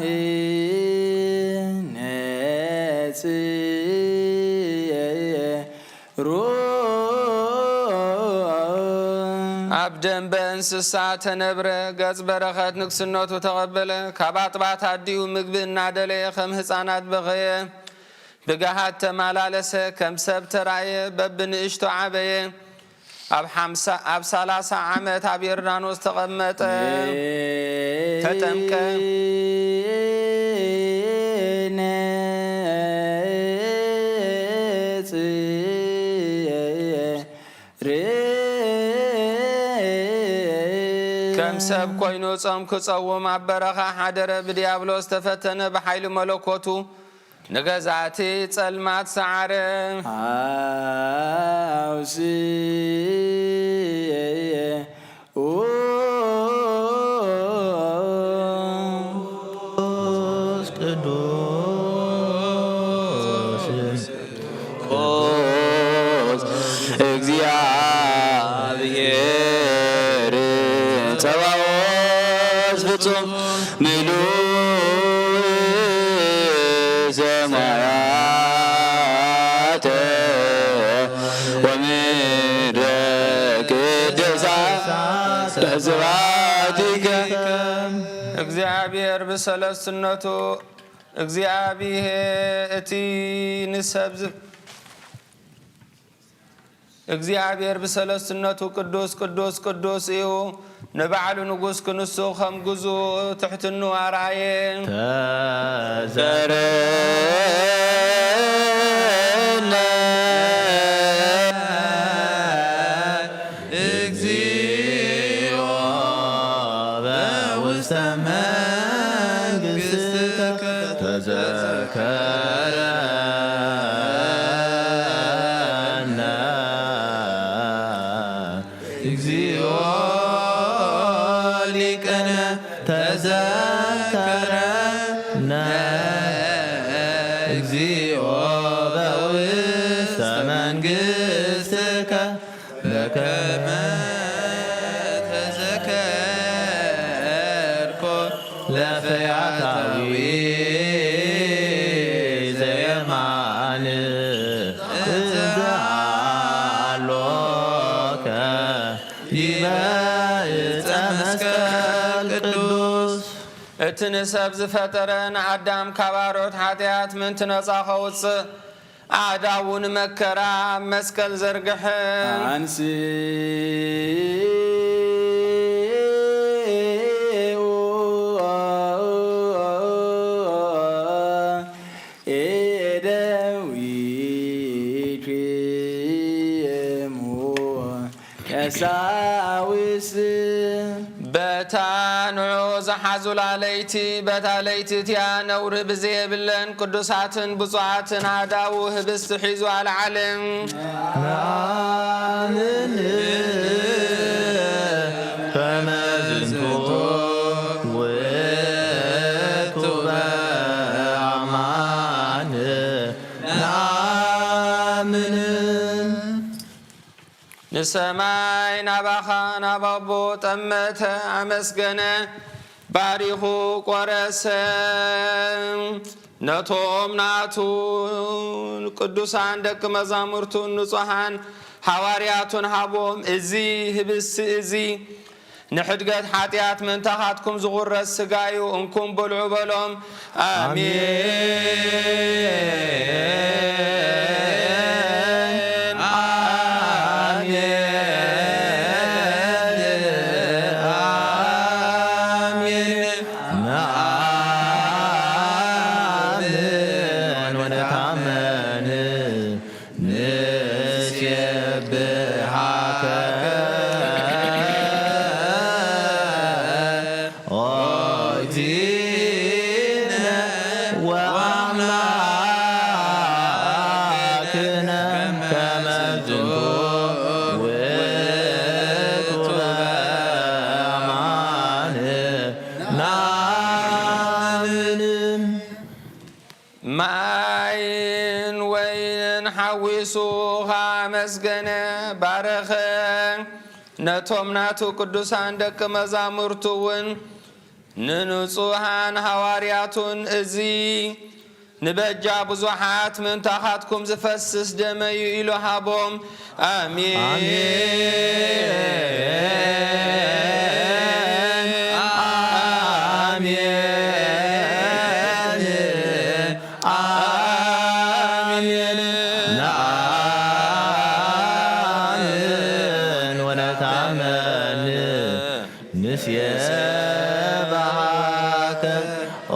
ነጽሩ። ኣብ ደንበ እንስሳ ተነብረ፣ ገጽ በረኸት ንግስነቱ ተቐበለ። ካብ ኣጥባት ኣዲኡ ምግቢ እናደለየ ከም ህፃናት በኸየ። ብገሃድ ተመላለሰ፣ ከም ሰብ ተራእየ፣ በብንእሽቶ ዓበየ። ኣብ ሓምሳ ኣብ ሠላሳ ዓመት ኣብ ዮርዳኖስ ተቐመጠ፣ ተጠምቀ። ከም ሰብ ኮይኑ ጾም ክጸውም ኣብ በረኻ ሓደረ። ብዲያብሎስ ተፈተነ፣ ብሓይሊ መለኮቱ ንገዛእቲ ጸልማት ሰዓረ። ኣውስየ ቅዱስ ቅዱስ እግዚኣብሔር ጸባኦት ፍጹም ምሉእ ሰማያተ ወምድረ ቅዱሳን ስብሐቲከ። እግዚኣብሔር ብሰለስትነቱ እግዚኣብሔር እቲ ንሰብ ዝ- እግዚኣብሔር ብሰለስትነቱ ቅዱስ ቅዱስ ቅዱስ እዩ። ንባዕሉ ንጉስ ክንሱ ከም ግዙእ ትሕትኑ ኣርኣየ። ተዘከረነ እግዚኦ በውስተ መንግሥትከ ተዘከረነ እግዚኦ ሊቀነ ተዘከረነ እግዚኦ በውስተ መንግሥትከ በከመ ተዘከርኮ ለፈያታዊ ዘየማን እንዘ ሃሎከ ዲበ ዕፀ መስቀል ቅዱስ። እቲ ንሰብ ዝፈጠረ ንኣዳም ካብ ኣሮት ሓጢኣት ምእንቲ ነጻ ከውፅእ ኣእዳዉ ንመከራ ኣብ መስቀል ዘርግሐ። ኣንስኡ እደዊክሙ ቀሳውስት። በታ ንዑ ዝሓዙላ ለይቲ፣ በታ ለይቲ እቲኣ ነውሪ ብዘየብለን ቅዱሳትን ብፁዓትን ኣእዳዉ ህብስቲ ሒዙ ኣልዓለ። ነአምን ከመ ዝንቱ ውእቱ በአማን ነአምን። ንሰማይ ናባኻ ናብ ኣቦ ጠመተ፣ ኣመስገነ፣ ባሪኹ ቆረሰ። ነቶም ናቱ ቅዱሳን ደቂ መዛሙርቱን ንጹሓን ሃዋርያቱን ሃቦም። እዚ ህብስቲ እዚ ንሕድገት ሓጢኣት ምእንታኻትኩም ዝቑረስ ሥጋዩ፣ እንኩም ብልዑ በሎም። ኣሜን። ኣሜን። ኣሜን። ነአምን ወነታመን ንሴብሐከ ኦ እግዚእነ ወአምላክነ ከመ ዝንቱ ውእቱ በአማን ነአምን። ማይን ወይንን ሓዊሱ ኸኣመስገነ፣ ባረኸ። ነቶም ናቱ ቅዱሳን ደቂ መዛሙርቱ እውን ንንጹሃን ሃዋርያቱን እዚ ንበጃ ብዙሓት ምእንታኻትኩም ዝፈስስ ደመዩ ኢሉ ሃቦም። ኣሜን። ኣሜን። ኣሜን። ኣሜን። ንኣምን ወነታመን ንሴባሃከ ኦ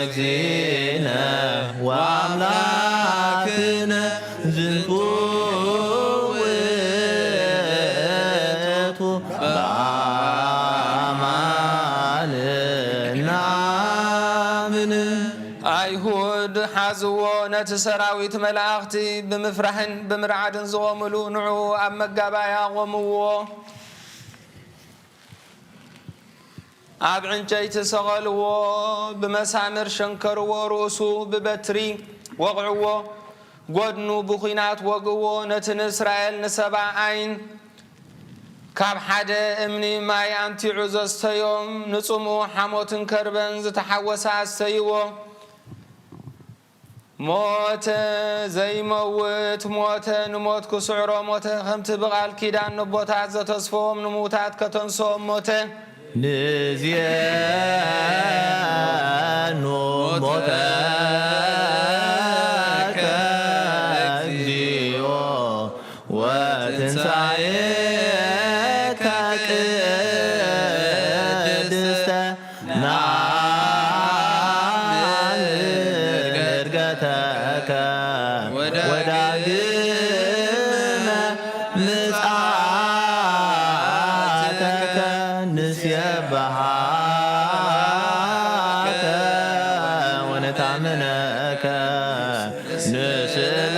እግዚእነ ወአምላክነ ዝንቱ ውእቱ በአማን ናምን። ኣይሁድ ሓዝዎ፣ ነቲ ሰራዊት መላእኽቲ ብምፍራህን ብምርዓድን ዝቖምሉ ንዕኡ ኣብ መጋባእያ ኣቖምዎ። ኣብ ዕንጨይቲ ሰቐልዎ፣ ብመሳምር ሸንከርዎ፣ ርእሱ ብበትሪ ወቕዕዎ፣ ጐድኑ ብኲናት ወግእዎ። ነቲ ንእስራኤል ንሰባ ኣይን ካብ ሓደ እምኒ ማይ ኣምቲዑ ዘስተዮም፣ ንጽምኡ ሓሞትን ከርበን ዝተሓወሰ ኣስተይዎ። ሞተ ዘይመውት ሞተ፣ ንሞት ክስዕሮ ሞተ። ከምቲ ብቓል ኪዳን ነቦታት ዘተስፈዎም ንምዉታት ከተንስኦም ሞተ። ንዜኑ ሞተከ እግዚኦ ወትንሳኤከ ቅድስተ ነአምን እድገተከ ወዳግመ ምጽኣተከ። ንሴብሃከ ወነታምነከ ንስእለከ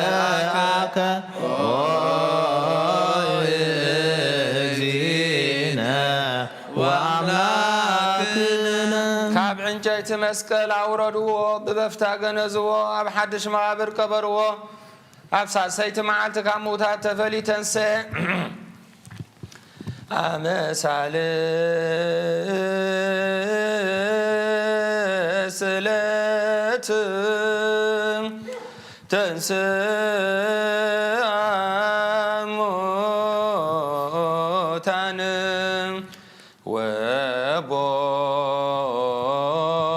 ወናስተበቅዓከ ኦ እግዚእነ ወአምላክነ። ካብ ዕንጨይቲ መስቀል ኣውረድዎ፣ ብበፍታ ገነዝዎ፣ ኣብ ሓድሽ መቓብር ቀበርዎ። ኣብ ሳልሰይቲ መዓልቲ ካብ ምዉታት ተፈልዩ ተንስአ። ኣመ ሳልስት ዕለት ተንስአ እሙታን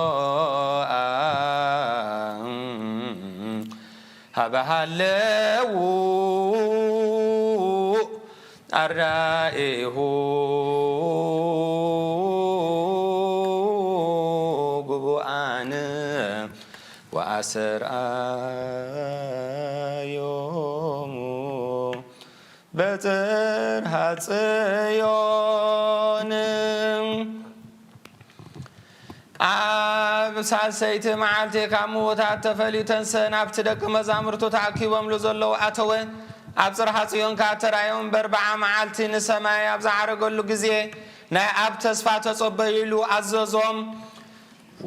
ወቦአ ሀበ ሃለው ኣራኢሁ ግቡኣን ወኣሰርኣዮሙ በጽርሃ ጽዮን። ኣብ ሳልሰይቲ መዓልቲ ካብ ምዉታት ተፈልዩ ተንሰ፣ ናብቲ ደቂ መዛሙርቱ ተኣኪቦምሉ ዘለዉ ኣተወ። ኣብ ጽርሃ ጽዮን ከኣ ተራእዮም፣ በርብዓ መዓልቲ ንሰማይ ኣብ ዝዓረገሉ ግዜ፣ ናይ ኣብ ተስፋ ተጸበዩ ኢሉ ኣዘዞም።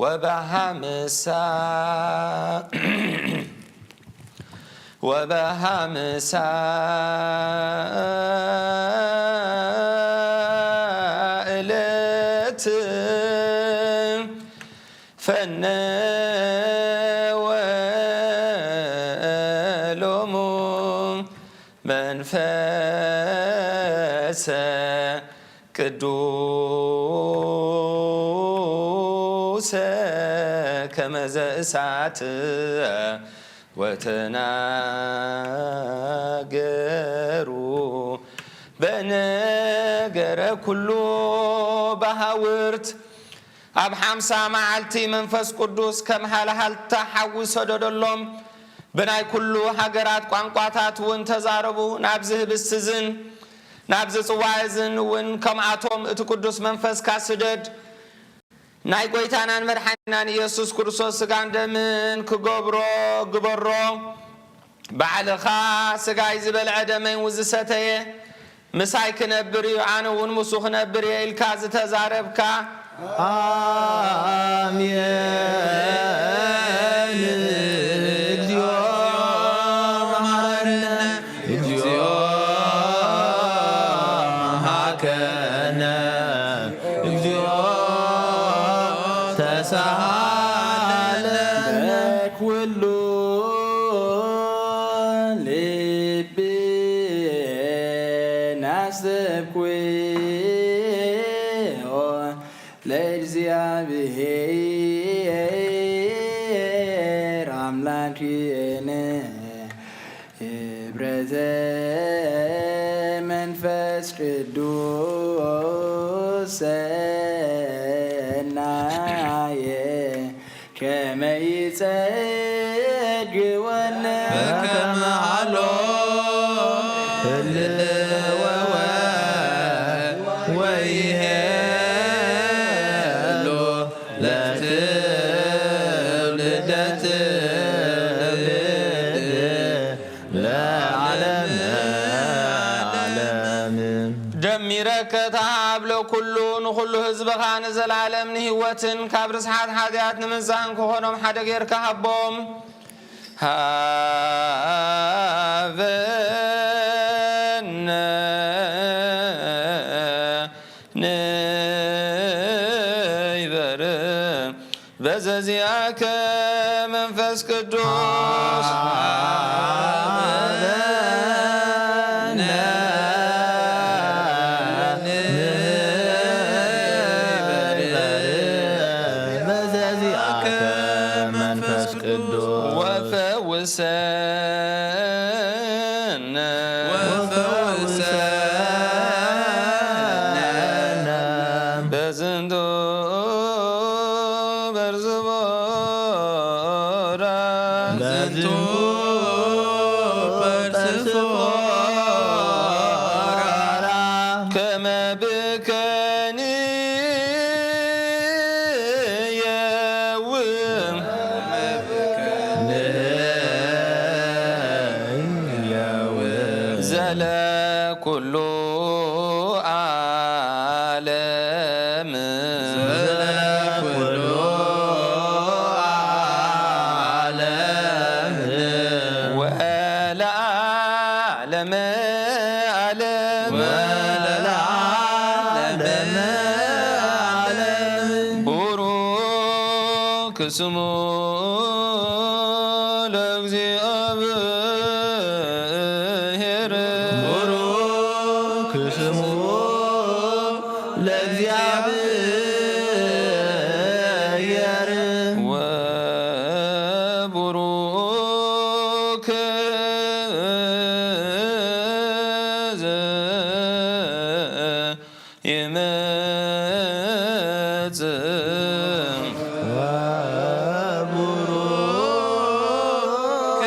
ወበሃ ምሳ ወበሃ ምሳ እለት ፈነወ ሎሙ መንፈሰ ቅዱሰ ከመ ዘእሳት ወተናገሩ በነገረ ኩሉ በሃውርት። ኣብ ሓምሳ መዓልቲ መንፈስ ቅዱስ ከም ሃልሃልታ ሓዊ ሰደደሎም። ብናይ ኩሉ ሃገራት ቋንቋታት እውን ተዛረቡ። ናብዚ ህብስቲ እዝን ናብዚ ጽዋእ እዝን እውን ከምኣቶም እቲ ቅዱስ መንፈስካ ስደድ። ናይ ጐይታናን መድሓኒናን ኢየሱስ ክርስቶስ ስጋን ደምን ክገብሮ ግበሮ። ባዕልኻ ስጋይ ዝበልዐ ደመይ እውን ዝሰተየ ምሳይ ክነብር እዩ፣ ኣነ እውን ምስኡ ክነብር እየ ኢልካ ዝተዛረብካ። ኣሜን። እግዚኦ መሐረነ ከነ እግዚኦ ተሳሃለነ። በኩሉ ልብና አስተብኩዮ ለእግዚአብሔር አምላክነ። ህብረተ መንፈስ ቅዱስ ሰናየ ከመ ይጸግወነ። በከመ ሀሎ ህልወ ወይሄሎ ለትውልደ ትውልድ ለዓለመ ዓለም። ደሚረከ ተሃብ ለኩሉ፣ ንኹሉ ህዝብኻ ንዘለዓለም ንህይወትን ካብ ርስሓት ሓጢኣት ንምንጻህን ክኾኖም ሓደ ጌርካ ሃቦም። ሃበነ ንይበር በዘዚአከ መንፈስ ቅዱስ። ሃበነ ንበርህ በዘዚአከ መንፈስ ቅዱስ። ወፈውሰነ ወፈውሰነ በዝንቱ በርዝቦራ። በዝንቱ በርዝቦራ። ከመ ብከኒ የውም ዘለ ኩሉ ዓለም። ዘለ ኩሉ ዓለም። ወለዓለመ ዓለም። ወለዓለመ ዓለም። ቡሩክ ስሙ ለእግዚአብሔር። ቡሩክ ስሙ ለእግዚአብሔር። ወቡሩክ ዘ ይመጽእ። ወቡሩክ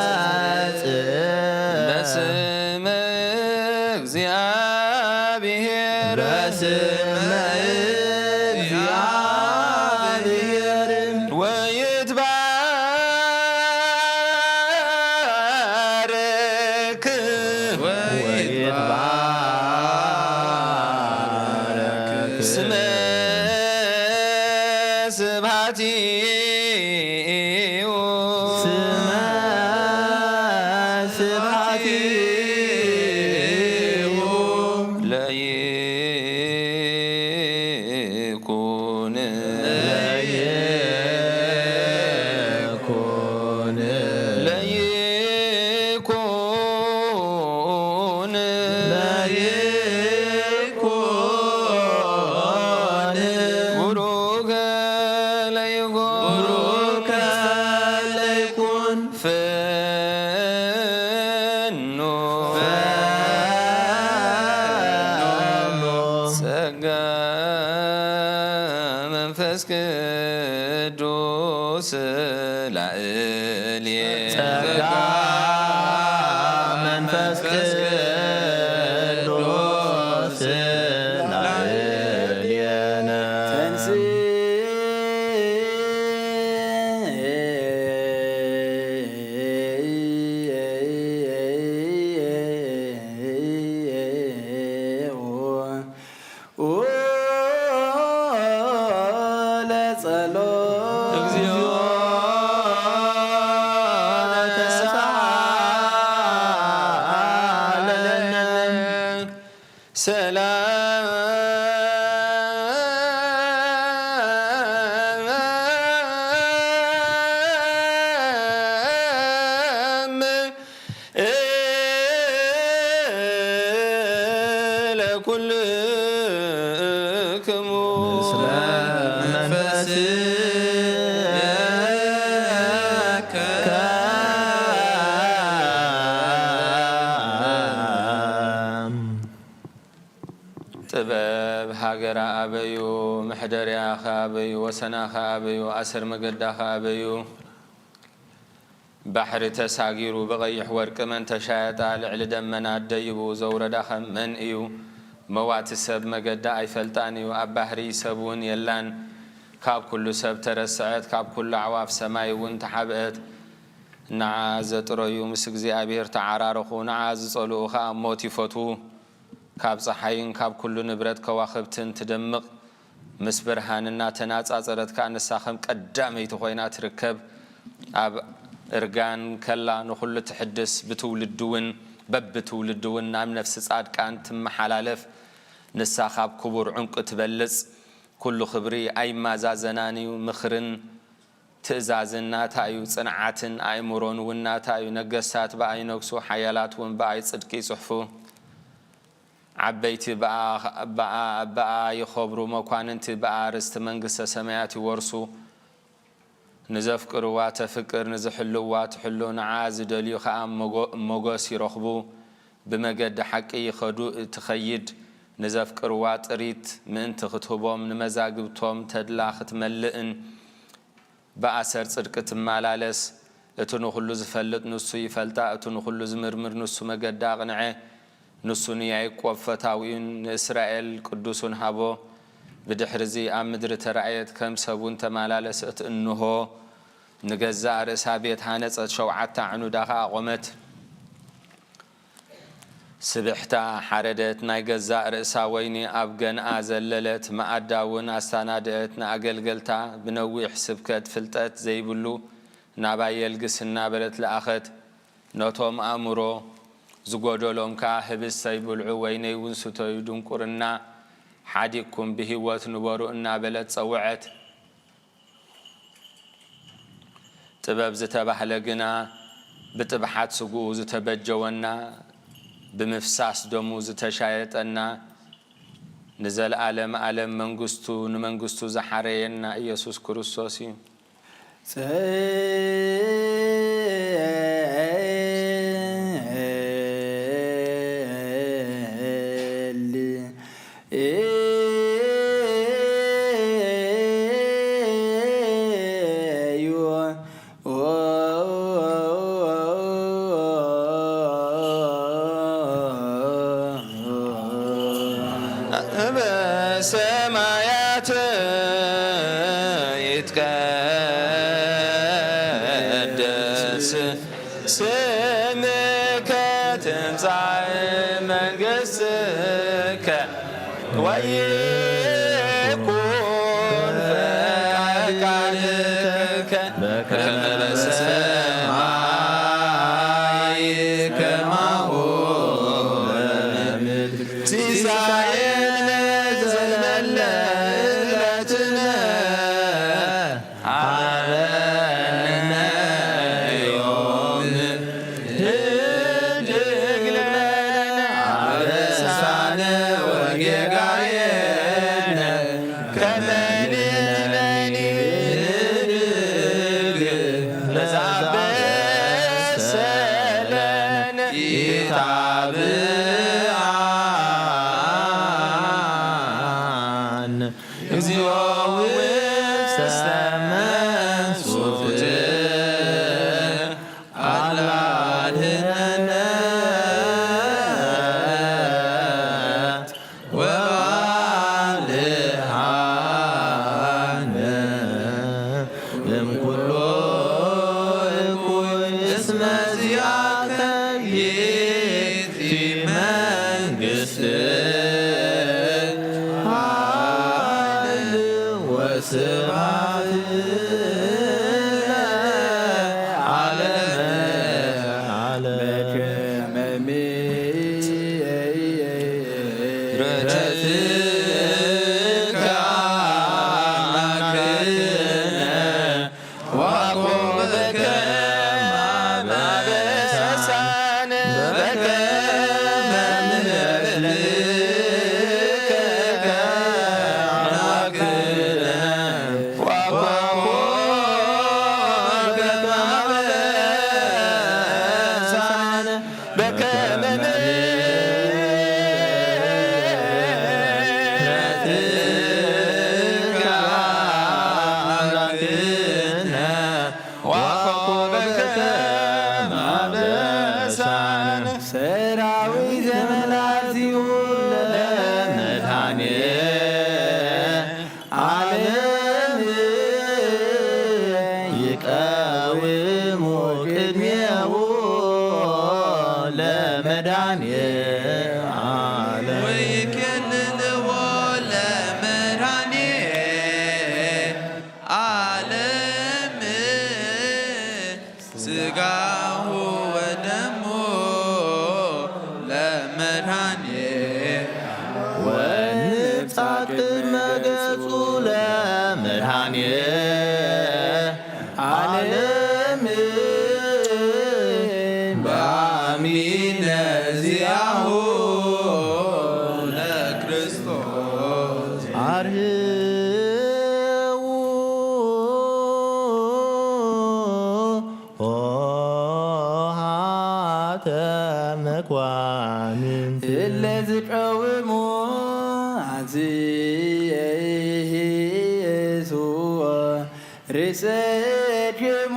ዘይመጽእ። በስመ እግዚአብሔር። በስመ እግዚአብሔር። ወይትባረክ። ወይትባረክ። ስመ ስብሐቲሁ። ስመ ስብሐቲሁ። ለይኩን። ለይኩን። ለይኩን። ለይኩን። ቡሩከ ለይኩን። ቡሩከ ለይኩን። ፈኑ። ፈኑ። ጸጋ መንፈስ ቅዱስ ላዕሌነ። ጸጋ መንፈስ ቅዱስ ላዕሌነ። ተንሥእ። ለጸሎት። እግዚኦ። ኣበዩ፣ መሕደርያኸ ኣበዩ፣ ወሰናኸ ኣበዩ፣ ኣሰር መገዳኸ ኣበዩ። ባሕሪ ተሳጊሩ ብቐይሕ ወርቂ መን ተሻየጣ፣ ልዕሊ ደመናት ደይቡ ዘውረዳኸ መን እዩ? መዋቲ ሰብ መገዳ ኣይፈልጣን እዩ፣ ኣብ ባሕሪ ሰብ እውን የላን። ካብ ኩሉ ሰብ ተረስዐት፣ ካብ ኩሉ ኣዕዋፍ ሰማይ እውን ተሓብአት። ንዓ ዘጥረዩ ምስ እግዚኣብሔር ተዓራረኹ፣ ንዓ ዝጸልኡ ኸኣ ሞት ይፈትዉ። ካብ ጸሓይን ካብ ኩሉ ንብረት ከዋኽብትን ትደምቕ፣ ምስ ብርሃን እናተናጻጸረት ከኣ ንሳ ከም ቀዳመይቲ ኮይና ትርከብ። ኣብ እርጋን ከላ ንኹሉ ትሕድስ፣ ብትውልዲ እውን፣ በብትውልዲ እውን ናብ ነፍሲ ጻድቃን ትመሓላለፍ። ንሳ ካብ ክቡር ዕንቁ ትበልጽ። ኩሉ ክብሪ ኣይማዛዘናን እዩ። ምኽርን ትእዛዝን ናታ እዩ፣ ጽንዓትን ኣእምሮን እውን ናታ እዩ። ነገስታት ብኣ ይነግሱ፣ ሓያላት እውን ብኣ ጽድቂ ይጽሕፉ። ዓበይቲ ብኣ፣ ብኣ፣ ብኣ ይኸብሩ፣ መኳንንቲ ብኣ ርስቲ መንግስተ ሰማያት ይወርሱ። ንዘፍቅርዋ ተፍቅር፣ ንዝሕልዋ ትሕሉ፣ ንዓ ዝደልዩ ኸኣ ሞጎ-፣ ሞገስ ይረኽቡ። ብመገዲ ሓቂ ይኸዱ፣ ትኸይድ። ንዘፍቅርዋ ጥሪት ምእንቲ ክትህቦም፣ ንመዛግብቶም ተድላ ክትመልእን ብኣሰር ጽድቂ ትመላለስ። እቲ ንኹሉ ዝፈልጥ ንሱ ይፈልጣ፣ እቲ ንኹሉ ዝምርምር ንሱ መገዳ ኣቕንዐ። ንሱ ንያዕቆብ ፈታዊኡን ንእስራኤል ቅዱሱን ሃቦ። ብድሕርዚ ኣብ ምድሪ ተራእየት፣ ከም ሰብ እውን ተመላለሰት። እንሆ፣ ንገዛእ ርእሳ ቤት ሃነጸት፣ ሸውዓተ ኣዕኑዳ ኸኣ ኣቖመት። ስብሕታ ሓረደት፣ ናይ ገዛእ ርእሳ ወይኒ ኣብ ገንኣ ዘለለት፣ መኣዳ እውን ኣሰናድአት። ንኣገልገልታ ብነዊሕ ስብከት ፍልጠት ዘይብሉ ናባይ የልግስ እናበለት ለኣኸት። ነቶም ኣእምሮ ዝጎደሎም ከኣ፣ ህብስተይ ብልዑ፣ ወይነይ እውን ስተዩ፣ ድንቁርና ሓዲግኩም ብህይወት ንበሩ እናበለት ጸውዐት። ጥበብ ዝተባህለ ግና ብጥብሓት ስግኡ ዝተበጀወና፣ ብምፍሳስ ደሙ ዝተሻየጠና፣ ንዘለኣለም ኣለም መንግስቱ፣ ንመንግስቱ ዝሓረየና ኢየሱስ ክርስቶስ እዩ። ጸሊ እዩ። በሰማያት ይትቀደስ ስምከ ትምጻእ መንግስትከ ወይኩን ፈቃድከ በከመ በሰማይ ከማሁ በምድር። ሲሳየነ ዘለለ ዕለትነ ሀበነ ዮም ህድግ ለነ አበሳነ ወጌጋየነ ከመ ንሕነኒ ንህድግ ለዘአበሰ ለነ ኢታብአነ። እግዚኦ ውስተ መንሱት አድህነነ ወአድሃነ እምኩሉ እኩይ እስመ ዚአከ ይእቲ መንግስት ኃይል ወስብሐት ለዓለመ ዓለም። ምሕረትከ አምላክነ ይቀውሙ ቅድሜሁ ለመድኃኔ ዓለም። ወይኬልልዎ ለመድኃኔ ዓለም ሥጋሁ ወደሙ ለመድኃኔ ወንብጻሕ ቅድመ ገጹ ለመድኃኔ ዓለም በአሚነ ዚአሁ ለክርስቶስ አርህዉ ሆሃተ መኳንንት እለ ዝቀውሙ አዝየይህስዎ ርእሰ ኤድየሙ።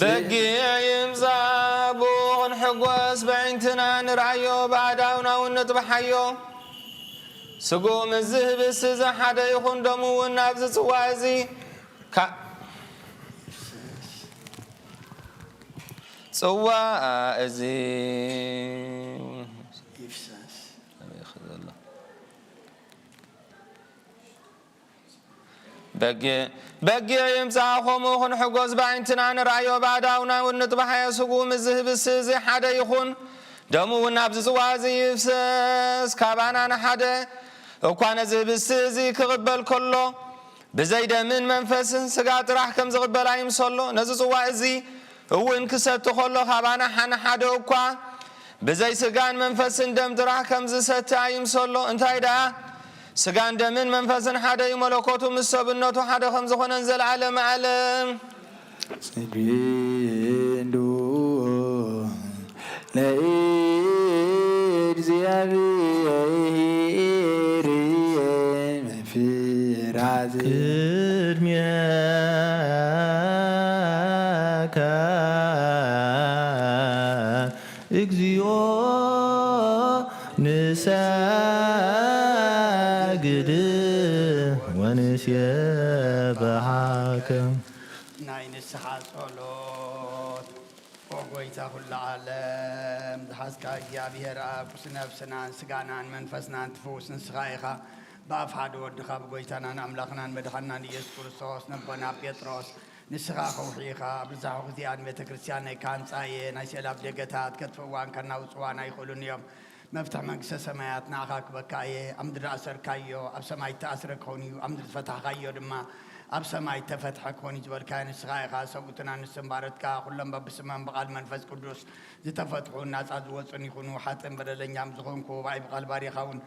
በጊዕ ይምጻእ ብኡ ክንሕጎስ በዒንትና ንርኣዮ ብኣእዳውና እውን ንጥብሓዮ። ስግኡ ምስዚ ህብስቲ እዚ ሓደ ይኹን፣ ደሙ እውን ናብዚ ጽዋ እዚ ካ-፣ ጽዋ እዚ ይፍሰስ። ኣበይ ከ ዘሎ? በጊዕ፣ በጊዕ ይምጻእ፣ ከምኡ ክንሕጎስ ብኣዒንትና ንርኣዮ፣ ብኣእዳውና እውን ንጥባሓዮ። ስግኡ ምስዚ ህብስቲ እዚ ሓደ ይኹን፣ ደሙ እውን ኣብዚ ጽዋ እዚ ይፍሰስ። ካባና ንሓደ እኳ ነዚ ህብስቲ እዚ ክቕበል ከሎ፣ ብዘይ ደምን መንፈስን ስጋ ጥራሕ ከም ዝቕበል ኣይምሰሎ። ነዚ ጽዋ እዚ እውን ክሰቲ ከሎ፣ ካባና ሓ-፣ ንሓደ እኳ ብዘይ ስጋን መንፈስን ደም ጥራሕ ከም ዝሰቲ ኣይምሰሎ። እንታይ ደኣ? ስጋን ደምን መንፈስን ሓደ እዩ፣ መለኮቱ ምስ ሰብነቱ ሓደ ከም ዝኾነን ዘለዓለመ ዓለም። ጽጌንዱ ለእግዚኣብሔር መፍራዝ ቅድሜከ እግዚኦ ንሰግድ ወንሴብሐከ። ናይ ንስሓ ጸሎት። ኦ ጎይታ ኩሉ ዓለም ዝሓዝካ እግዚኣብሔር ኣብ፣ ቁስ ነፍስናን ስጋናን መንፈስናን ትፍውስ ንስኻ ኢኻ። ብኣፍ ሓደ ወድኻ ብጎይታናን ኣምላኽናን መድሓንናን ኢየሱስ ክርስቶስ ነቦና ጴጥሮስ ንስኻ ከውሒ ኢኻ፣ ኣብ ርዛኹ እዚኣ ንቤተ ክርስቲያን ናይ ካህን ጻየ ናይ ስእሊ ኣብ ደገታት ከጥፍእዋን ከናውጽዋን ኣይኽእሉን እዮም። መፍትሕ መንግስተ ሰማያት ንኣኻ ክበካ እየ። ኣብ ምድሪ ኣሰርካዮ ኣብ ሰማይ እተኣስረ ክኸውን እዩ፣ ኣብ ምድሪ ዝፈታሕካዮ ድማ ኣብ ሰማይ እተፈትሐ ክኾን እዩ ዝበልካዮ ንስኻ ኢኻ። ሰብኡትን ኣንስትን ባረትካ፣ ኩሎም በብስመም ብቓል መንፈስ ቅዱስ ዝተፈትሑን ናጻ ዝወጹን ይኹኑ። ሓጥእን በደለኛም ዝኾንኩ ብኣይ ብቓል ባሪኻ እውን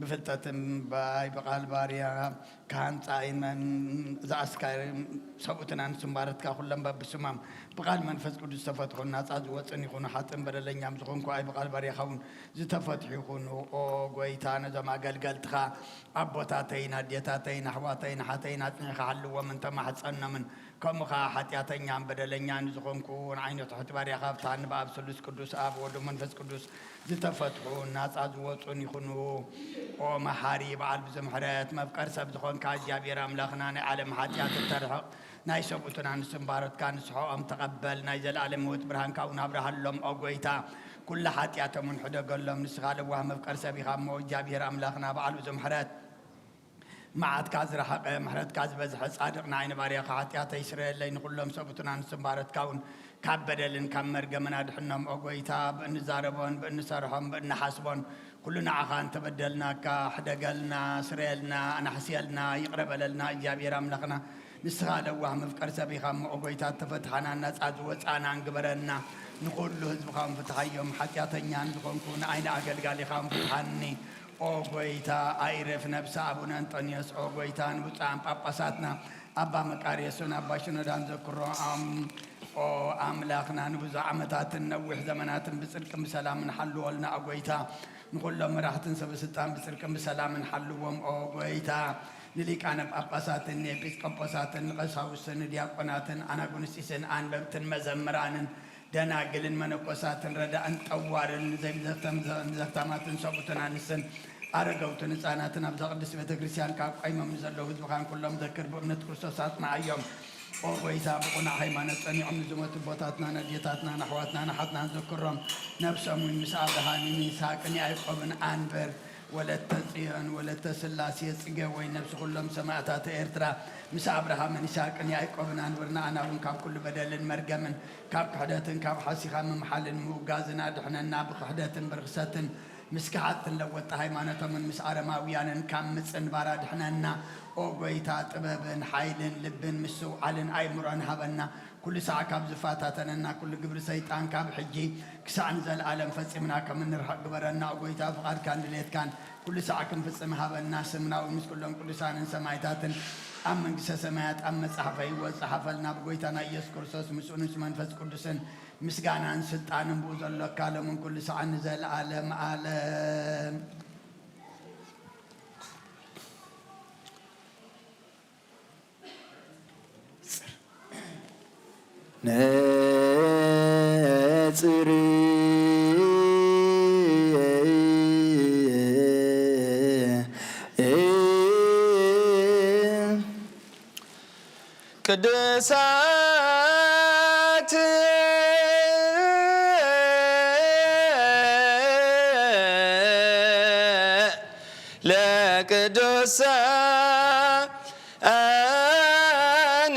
ብፍልጠትን ብኣይ ብቓል ባርያ ካህን ጻይመን ዝኣስካሪ ሰብኡትን ኣንስትን ባረትካ፣ ኩሎም በብስመም ብቓል መንፈስ ቅዱስ ዝተፈትሑን ናጻ ዝወጹን ይኹኑ። ሓጥእን በደለኛም ዝኾንኩ ኣይ ብቓል ባሪኻ እውን ዝተፈትሑ ይኹኑ። ኦ ጎይታ፣ ነዞም ኣገልገልትኻ ኣቦታተይን ኣዴታተይን ኣሕዋተይን ኣሓተይን ኣጽኒዕኻ ሓልዎም እንተማሕጸኖምን፣ ከምኡ ኸኣ ሓጢኣተኛን በደለኛን ዝኾንኩ ንዓይኑ ትሕቲ ባርያኻ ፍትሓኒ። ብኣብ ስሉስ ቅዱስ ኣብ ወዱ መንፈስ ቅዱስ ዝተፈትሑ ናጻ ዝወጹን ይኹኑ። ኦ መሓሪ በዓል ብዙ ምሕረት መፍቀር ሰብ ዝኾንካ እግዚኣብሔር ኣምላኽና ናይ ዓለም ሓጢኣት እተርሕቕ ናይ ሰብኡትን ኣንስትን ባሮትካ ንስሖኦም ተቐበል። ናይ ዘለኣለም ህይወት ብርሃንካ እውን ኣብርሃሎም ኦ ጎይታ። ኩሉ ሓጢኣቶም እውን ሕደገሎም። ንስኻ ለዋህ መፍቀር ሰብ ኢኻ እሞ እግዚኣብሔር ኣምላኽና በዓል ብዙ ምሕረት መዓትካ ዝረሓቐ ምሕረትካ ዝበዝሐ ጻድቕ ንዓይኒ ባርያኻ ሓጢኣተይ ስረየለይ። ንኹሎም ሰብኡትን ኣንስትን ባሮትካ እውን ካብ በደልን ካብ መርገምን ኣድሕኖም ኦ ጎይታ። ብእንዛረቦን ብእንሰርሖን ብእንሓስቦን ኩሉ ንዓኻ እንተበደልናካ ሕደገልና፣ ስረየልና፣ ኣናሕስየልና፣ ይቕረ በለልና እግዚኣብሔር ኣምላኽና። ንስኻ ለዋህ መፍቀር ሰብ ኢኻ እሞ ኦ ጎይታ፣ እተፈትሓናን ናጻ ዝወጻናን ግበረና። ንኹሉ ህዝብኻ እውን ፍትሓዮም። ሓጢኣተኛ ንዝኾንኩ ንዓይኒ ኣገልጋሊኻ እውን ፍትሓኒ። ኦ ጎይታ፣ ኣይርፍ ነብሲ ኣቡነ እንጦንዮስ፣ ኦ ጎይታ፣ ንብፁዓን ጳጳሳትና ኣባ መቃርዮስን ኣባ ሽኖዳን ዘክሮም። ኦ ኣምላኽና፣ ንብዙሕ ዓመታትን ነዊሕ ዘመናትን ብጽድቅን ብሰላምን ሓልወልና፣ ኦ ጎይታ። ንኹሎም መራሕትን ሰበ ስልጣን ብጽድቅን ብሰላምን ሓልዎም፣ ኦ ጎይታ። ንሊቃነ ጳጳሳትን ንኤጲስቆጶሳትን ንቐሳውስትን ንዲያቆናትን ኣናጉንስጢስን ኣንበብትን መዘምራንን ደናግልን መነኮሳትን ረዳእን ጠዋርን ንዘይዘተም-፣ ንዘኽታማትን ሰብኡትን ኣንስትን ኣረገውትን ህፃናትን ኣብዛ ቅድስት ቤተ ክርስቲያን ካብ ቆይሞም ንዘለዉ ህዝብኻን ኩሎም ዘክር፣ ብእምነት ክርስቶስ ኣጽንዓዮም። ኦ ጎይታ፣ ብቑኑዕ ሃይማኖት ጸኒዖም ንዝሞቱ ኣቦታትናን ኣዴታትናን ኣሕዋትናን ኣሓትናን ዘክሮም። ነብሶም እውን ምስ ኣብርሃምን ይስሐቅን ያዕቆብን ኣንብር። ወለተ ጽዮን፣ ወለተ ስላሴ፣ ጽጌ ወይ ነብሲ ኩሎም ሰማእታት ኤርትራ ምስ ኣብርሃምን ይስሐቅን ያዕቆብን ኣንብር። ንኣና እውን ካብ ኩሉ በደልን መርገምን ካብ ክሕደትን ካብ ሓሲኻ ምምሓልን ምውጋዝን ኣድሕነና። ብክሕደትን ብርኽሰትን ምስ ከሓድትን ለወጥቲ ሃይማኖቶምን ምስ ኣረማውያንን ካብ ምጽንባር ኣድሕነና። ኦ ጎይታ፣ ጥበብን ሓይልን ልብን ምስትውዓልን ኣእምሮን ሃበና። ኩሉ ሳዕ ካብ ዝፈታተነና ኩሉ ግብሪ ሰይጣን ካብ ሕጂ ክሳዕ ንዘለኣለም ፈጺምና ከም እንርሕቕ ግበረና። ኦ ጎይታ፣ ፍቓድካን ድሌትካን ኩሉ ሳዕ ክንፍጽም ሃበና። ስምና እውን ምስ ኩሎም ቅዱሳንን ሰማይታትን ኣብ መንግስተ ሰማያት ኣብ መጽሓፈ ህይወት ጸሓፈልና። ብጎይታና ኢየሱስ ክርስቶስ ምስኡ ምስ መንፈስ ቅዱስን ምስጋናን ስልጣንን ብኡ ዘሎካ ሎምን ኩሉ ሰዓን ንዘለዓለም ዓለም። ነጽር ቅዱሳት ለቅዱሳን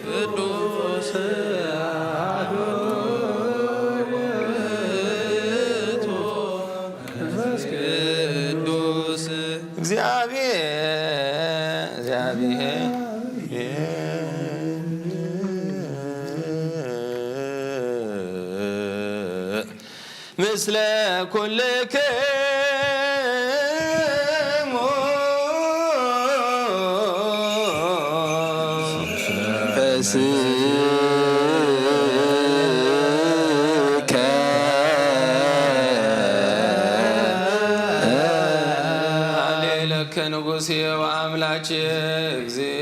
ቅዱስ አሐዱ ውእቱ መንፈስ ቅዱስ። እግዚአብሔር፣ እግዚአብሔር ምስለ ኩልክሙ። ፈስከ ሃሌለከ ንጉሴ ወአምላኬ እግዚእ።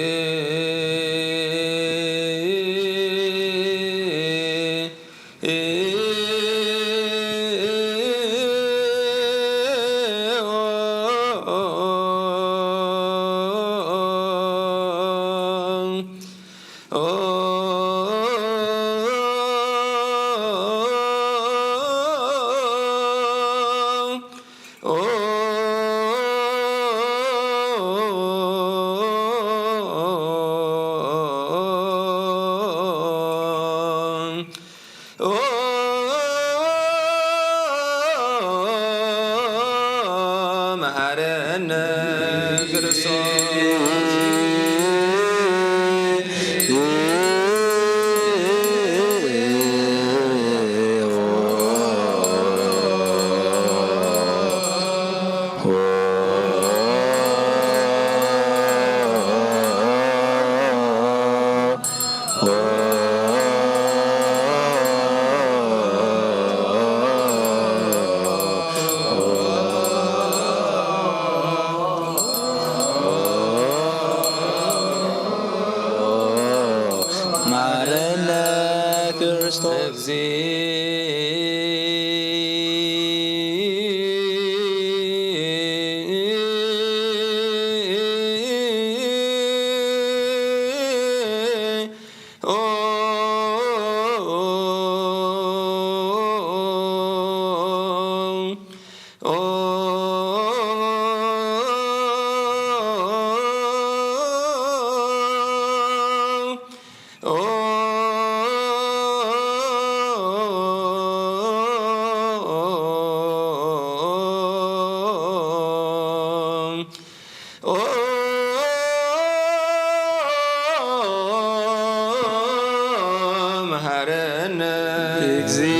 መሐረነ ክርስቶስ። ማረነ ክርስቶስ እግዚእ። ኦ ኦ መሐረነ እግዚእ።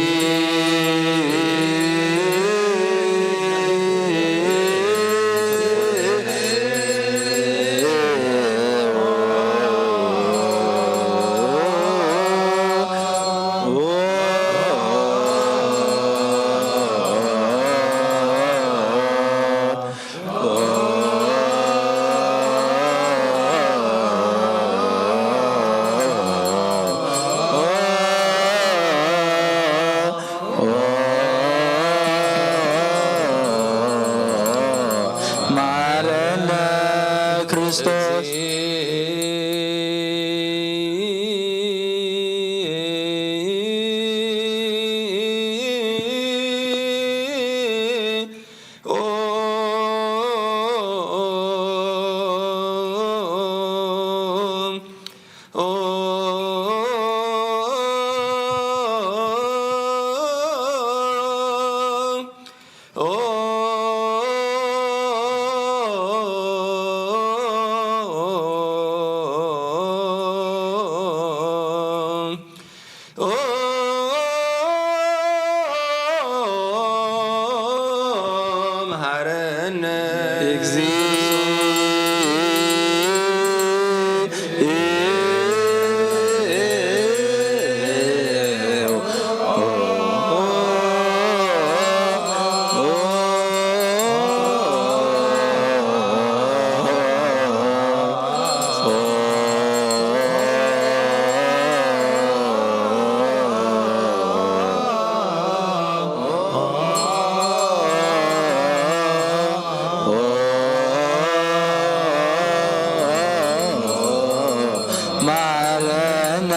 መሓረነ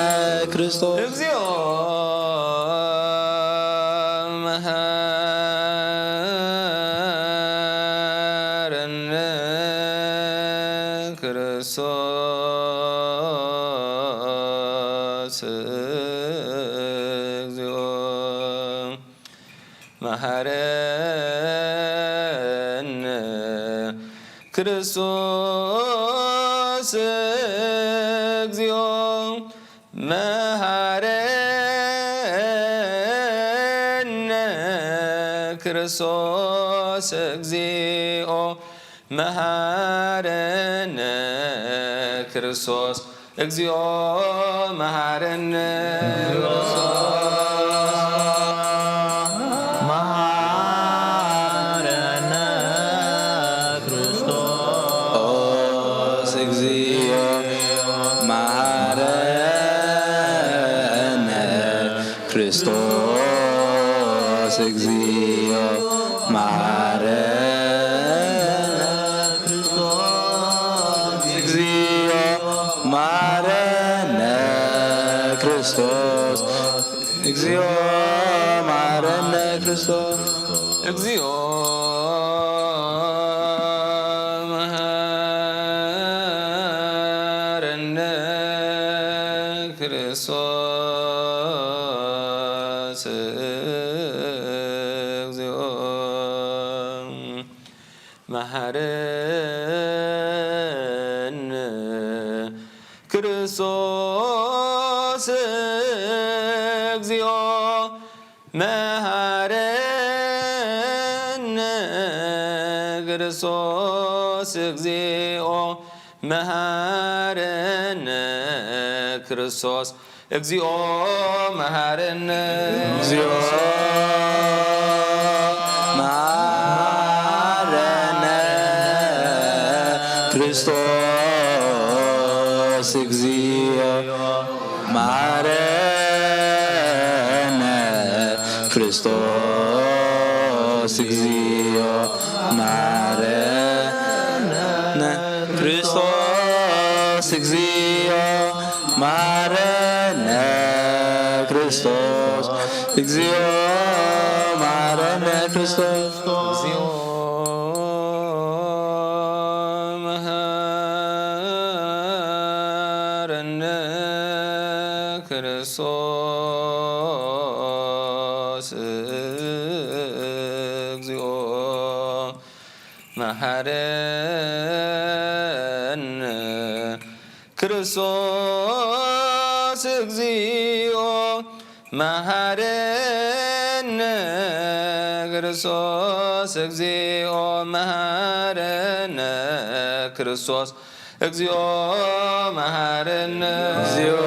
ክርስቶስ። እግዚኦ መሓረነ ክርስቶስ። እግዚኦ መሓረነ ክርስቶስ። እግዚኦ መሓረነ ክርስቶስ። እግዚኦ መሓረነ ክርስቶስ። እግዚኦ መሓረነ። መሓረነ ክርስቶስ። እግዚኦ መሓረነ ክርስቶስ። እግዚኦ መሓረነ ክርስቶስ። እግዚኦ መሓረነ ክርስቶስ። እግዚኦ መሓረነ ክርስቶስ። እግዚኦ መሓረነ ክርስቶስ። እግዚኦ መሓረነ ክርስቶስ። እግዚኦ መሓረነ ክርስቶስ። እግዚኦ መሓረነ ክርስቶስ። እግዚኦ መሓረነ። እግዚኦ መሓረነ ክርስቶስ። እግዚኦ መሓረነ ክርስቶስ። እግዚኦ መሓረነ ክርስቶስ። እግዚኦ መሓረነ ክርስቶስ። እግዚኦ መሓረነ ክርስቶስ። እግዚኦ መሓረነ ክርስቶስ። እግዚኦ መሓረነ ክርስቶስ። እግዚኦ መሓረነ ክርስቶስ። እግዚኦ መሓረነ ክርስቶስ። እግዚኦ መሓረነ። እግዚኦ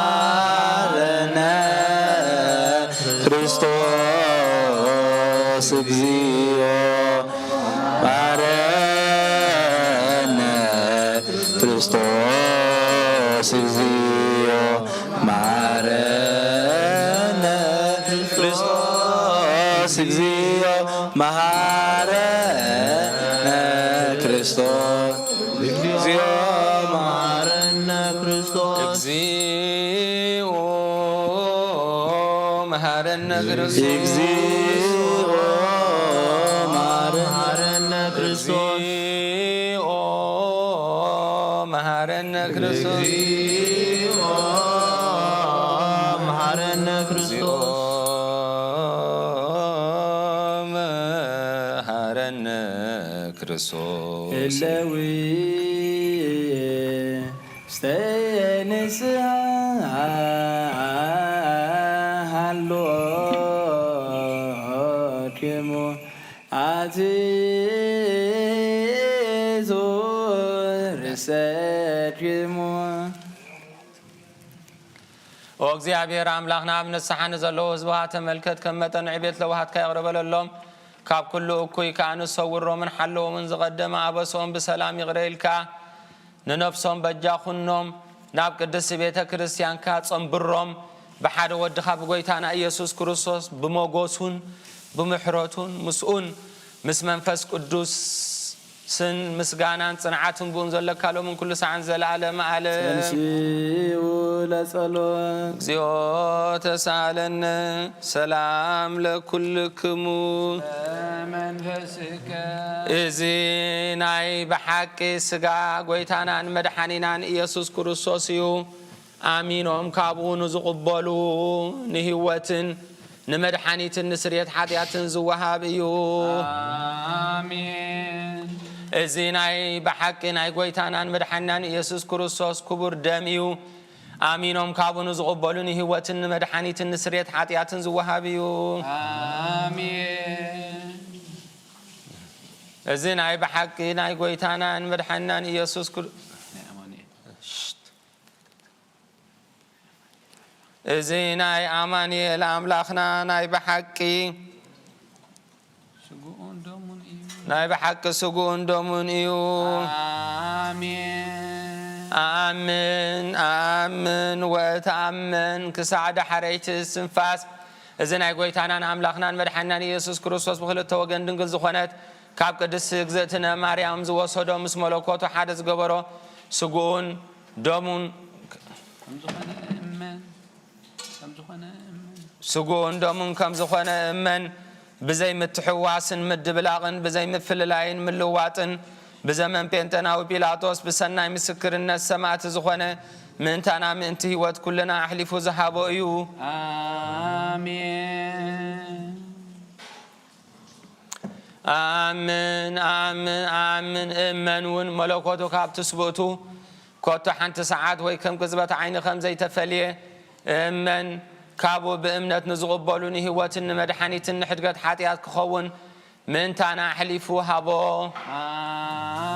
መሓረነ ክርስቶስ። እግዚኦ መሓረነ ክርስቶስ። እግዚኦ መሓረነ ክርስቶስ። እግዚኦ መሓረነ ክርስቶስ። እግዚኦ መሓረነ ክርስቶስ። እግዚኦ መሓረነ ክርስቶስ። እግዚኦ መሓረነ ክርስቶስ። እግዚኦ መሓረነ ክርስቶስ። እግዚኦ መሓረነ ክርስቶስ። መሓረነ ክርስቶስ። እለዊ ውስተ ንስሓ ሃሎ ኪሙ። ዚዙር ሰኪሙ። ኦ እግዚኣብሔር ኣምላኽና፣ ኣብ ንስሓ ንዘለዉ ህዝብኻ ተመልከት፣ ከም መጠን ዕቤት ለዋሃትካ ይቕረ በለሎም። ካብ ኩሉ እኩይ ከኣ ንሰውሮምን ሓለዎምን፣ ዝቐደመ ኣበስኦም ብሰላም ይቕረ ኢልካ፣ ንነፍሶም በጃ ኩኖም፣ ናብ ቅድስቲ ቤተ ክርስቲያንካ ጸንብሮም፣ ብሓደ ወድኻ ብጎይታና ኢየሱስ ክርስቶስ ብመጎሱን ብምሕረቱን ምስኡን ምስ መንፈስ ቅዱስን ምስጋናን ጽንዓትን ብኡን ዘለካ ሎምን ኩሉ ሰዓን ዘለዓለም ዓለም። ተንሥኡ ለጸሎት። እግዚኦ ተሳለነ ሰላም ለኩልክሙ። መንፈስከ። እዚ ናይ ብሓቂ ስጋ ጎይታናን መድሓኒናን ኢየሱስ ክርስቶስ እዩ። ኣሚኖም ካብኡ ንዝቕበሉ ንህይወትን ንመድሓኒትን ንስርየት ሓጢኣትን ዝወሃብ እዩ። ኣሜን። እዚ ናይ ብሓቂ ናይ ጎይታናን መድሓኒናን ኢየሱስ ክርስቶስ ክቡር ደም እዩ። ኣሚኖም ካብኡ ንዝቕበሉ ንህይወትን ንመድሓኒትን ንስርየት ሓጢኣትን ዝወሃብ እዩ። ኣሜን። እዚ ናይ ብሓቂ ናይ ጎይታናን መድሓኒናን ኢየሱስ ክር-፣ ናይ ኣማኑኤል። ሽት። እዚ ናይ ኣማኑኤል ኣምላኽና ናይ ብሓቂ ስግኡን ደሙን እዩ። ናይ ብሓቂ ስግኡን ደሙን እዩ። ኣሜን። ኣኣምን፣ ኣኣምን ወእተኣመን ክሳዕ ዳሕረይቲ እስትንፋስ፣ እዚ ናይ ጎይታናን ኣምላኽናን መድሓኒናን ኢየሱስ ክርስቶስ ብኽልተ ወገን ድንግል ዝኾነት ካብ ቅድስቲ እግዝእትነ ማርያም ዝወሰዶ፣ ምስ መለኮቱ ሓደ ዝገበሮ ስግኡን ደሙን ከም ዝኾነ እመን፣ ከም ዝኾነ እመን። ስግኡን ደሙን ከም ዝኾነ እመን። ብዘይ ምትሕዋስን ምድብላቕን ብዘይ ምፍልላይን ምልዋጥን ብዘመን ጴንጠናዊ ጲላጦስ ብሰናይ ምስክርነት ሰማዕቲ ዝኾነ ምእንታና ምእንቲ ህይወት ኩልና ኣሕሊፉ ዝሃቦ እዩ። ኣሜን። ኣምን፣ ኣምን፣ ኣምን። እመን እውን መለኮቱ ካብ ትስብእቱ ኮቶ ሓንቲ ሰዓት ወይ ከም ቅጽበት ዓይኒ ከም ዘይተፈልየ እመን። ካብኡ ብእምነት ንዝቕበሉ ንህይወትን ንመድሓኒትን ንሕድገት ሓጢኣት ክኸውን ምእንታና ኣሕሊፉ ሃቦ።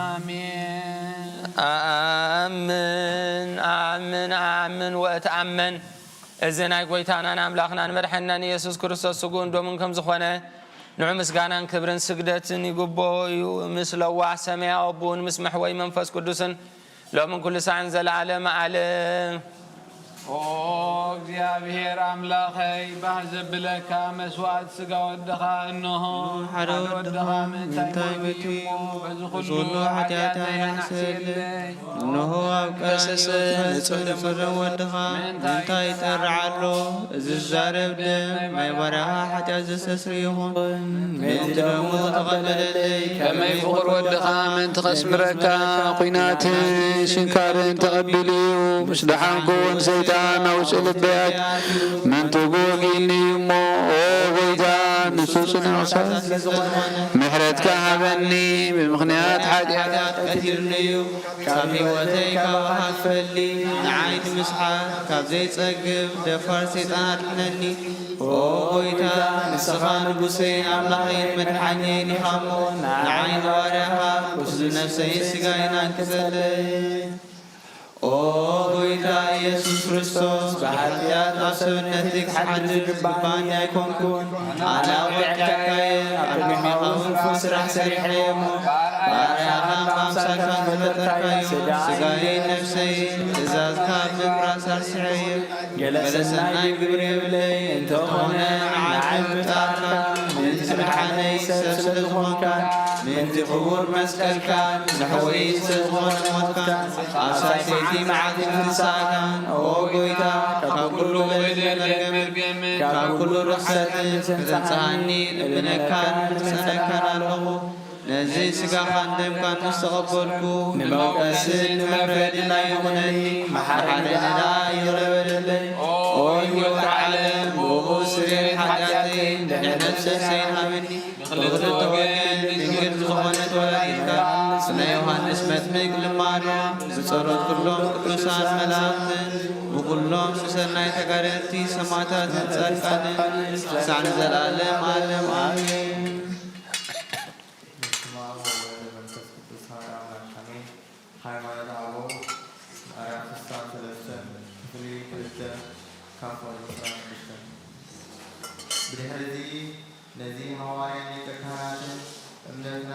ኣሜን። ኣምን፣ ኣምን፣ ኣምን ወእትኣመን። እዚ ናይ ጎይታናን ኣምላኽናን መድሓኒናን ኢየሱስ ክርስቶስ ስግኡን ደሙን ከም ዝኾነ ንዑ ምስጋናን ክብርን ስግደትን ይግብኦ እዩ። ምስ ለዋህ ሰማያዊ ኣቦኡን ምስ መሕወይ መንፈስ ቅዱስን ሎምን ኩሉ ሳዕን ዘለዓለም ዓለም። ኦ እግዚኣብሔር ኣምላኸይ፣ ባህ ዘብለካ መስዋዕት ስጋ ወድኻ እንሆ። ሓደ ሓደ ወድኻ ወድኻ ምእንታይ ምእንታይ ሞይቱ ሞይቱ እሞ፣ እሞ፣ በዚ በዚ ኩሉ ኩሉ ኃጢአት ኃጢአት ኣይናሕስየለይ። ኣይናሕስየለይ። እንሆ ኣብ ቀራንዮ ፈሰሰ ንጹሕ ንጹሕ ደም ደም ወድኻ ወድኻ ምእንታይ ምእንታይ ይጠርዕ ይጠርዕ ኣሎ? ኣሎ? እዚ ዝዛረብ ደም ናይ ባርያኻ ኃጢአት ዘስተስሪ ይኹን። ምእንቲ ደሙ ተቐበለለይ። ከመይ ፍቑር ወድኻ ምእንቲ ከስምረካ፣ ኲናትን ሽንካርን ተቐቢሉ እዩ። ምስ ደሓንኩ እውን ሰይጣን ኣብ ውሽጢ ልበይ ኣትዩ። ምእንቲ ወጊእኒ እዩ እሞ፣ ኦ ጐይታ፣ ንሱ ጽኑዕ ክሳብ ምሕረትካ ሃበኒ፣ ብምኽንያት ሓጢኣት ቀቲሉኒ እዩ። ካብ ህይወተይ ካባኻ ክፈሊ፣ ንዓይ ንምስሓት ካብ ዘይጸግብ ደፋር ሰይጣን ኣድሕነኒ። ኦ ጐይታ፣ ንስኻ ንጉሰይን ኣምላኸይን መድሓኒየይን ኢኻ እሞ፣ ንዓይ ንባርያኻ ቁስሊ ነፍሰይን ስጋይን ኣንቅጸለይ። ኦ ጐይታ ኢየሱስ ክርስቶስ፣ ብኃጢኣት ኣብ ሰብነተይ ክሓድር ዝግባኒ ኣይኮንኩን። ኣነ ኣውዒዕካየ፣ ኣብ ቅድሜኻ እውን ክፉእ ስራሕ ሰሪሐየ እሞ፣ ባርያኻን ብኣምሳልካ ዝፈጠርካዮ ስጋየይን ነፍሰይን ትእዛዝካ ኣብ ምግባር ሳርሲሐየ። ገለ ሰናይ ግብሪ የብለይ፣ እንተኾነ ንዓይ ብምፍጣርካ፣ ምእንቲ ምድሓነይ ሰብ ስለ ዝኾንካ፣ ምእንቲ ክቡር መስቀልካ፣ ንሕወይ ስለ ዝኾነ ሞትካ፣ ኣብ ሳልሰይቲ መዓልቲ ምትንሳእካን፣ ኦ ጐይታ፣ ካብ ኩሉ በደልን መርገምን፣ ካብ ኩሉ ርኽሰትን ከተንጽሃኒ እልምነካን እምጸነካን ኣለኹ። ነዚ ሥጋኻን ደምካን ምስ ተቐበልኩ፣ ንመውቀስን ንመፍረድን ኣይኹነኒ፣ መሓረኒ ደኣ ይቕረ በለለይ። ኦ ህይወት ዓለም፣ ብእኡ ስርየት ሓጢኣተይን ድሕነት ነፍሰይን ሃበኒ። ብኽልተ ወገን ድንግል ዝኾነት ወላዲትካ፣ ስመ ዮሃንስ መጥምቅ ልማዶ፣ ብጸሎት ኩሎም ቅዱሳን መላእክትን፣ ብኩሎም ብሰናይ ተጋደልቲ ሰማዕታትን ጻድቃንን፣ ክሳዕ ንዘለዓለም ዓለም ኣሜን። ካብ ቁጽሪ ዕስራን ሽዱሽተን። ብድሕሪ እዚ ነዚ ሃዋርያን ሊቀ ካህናትን እምነትና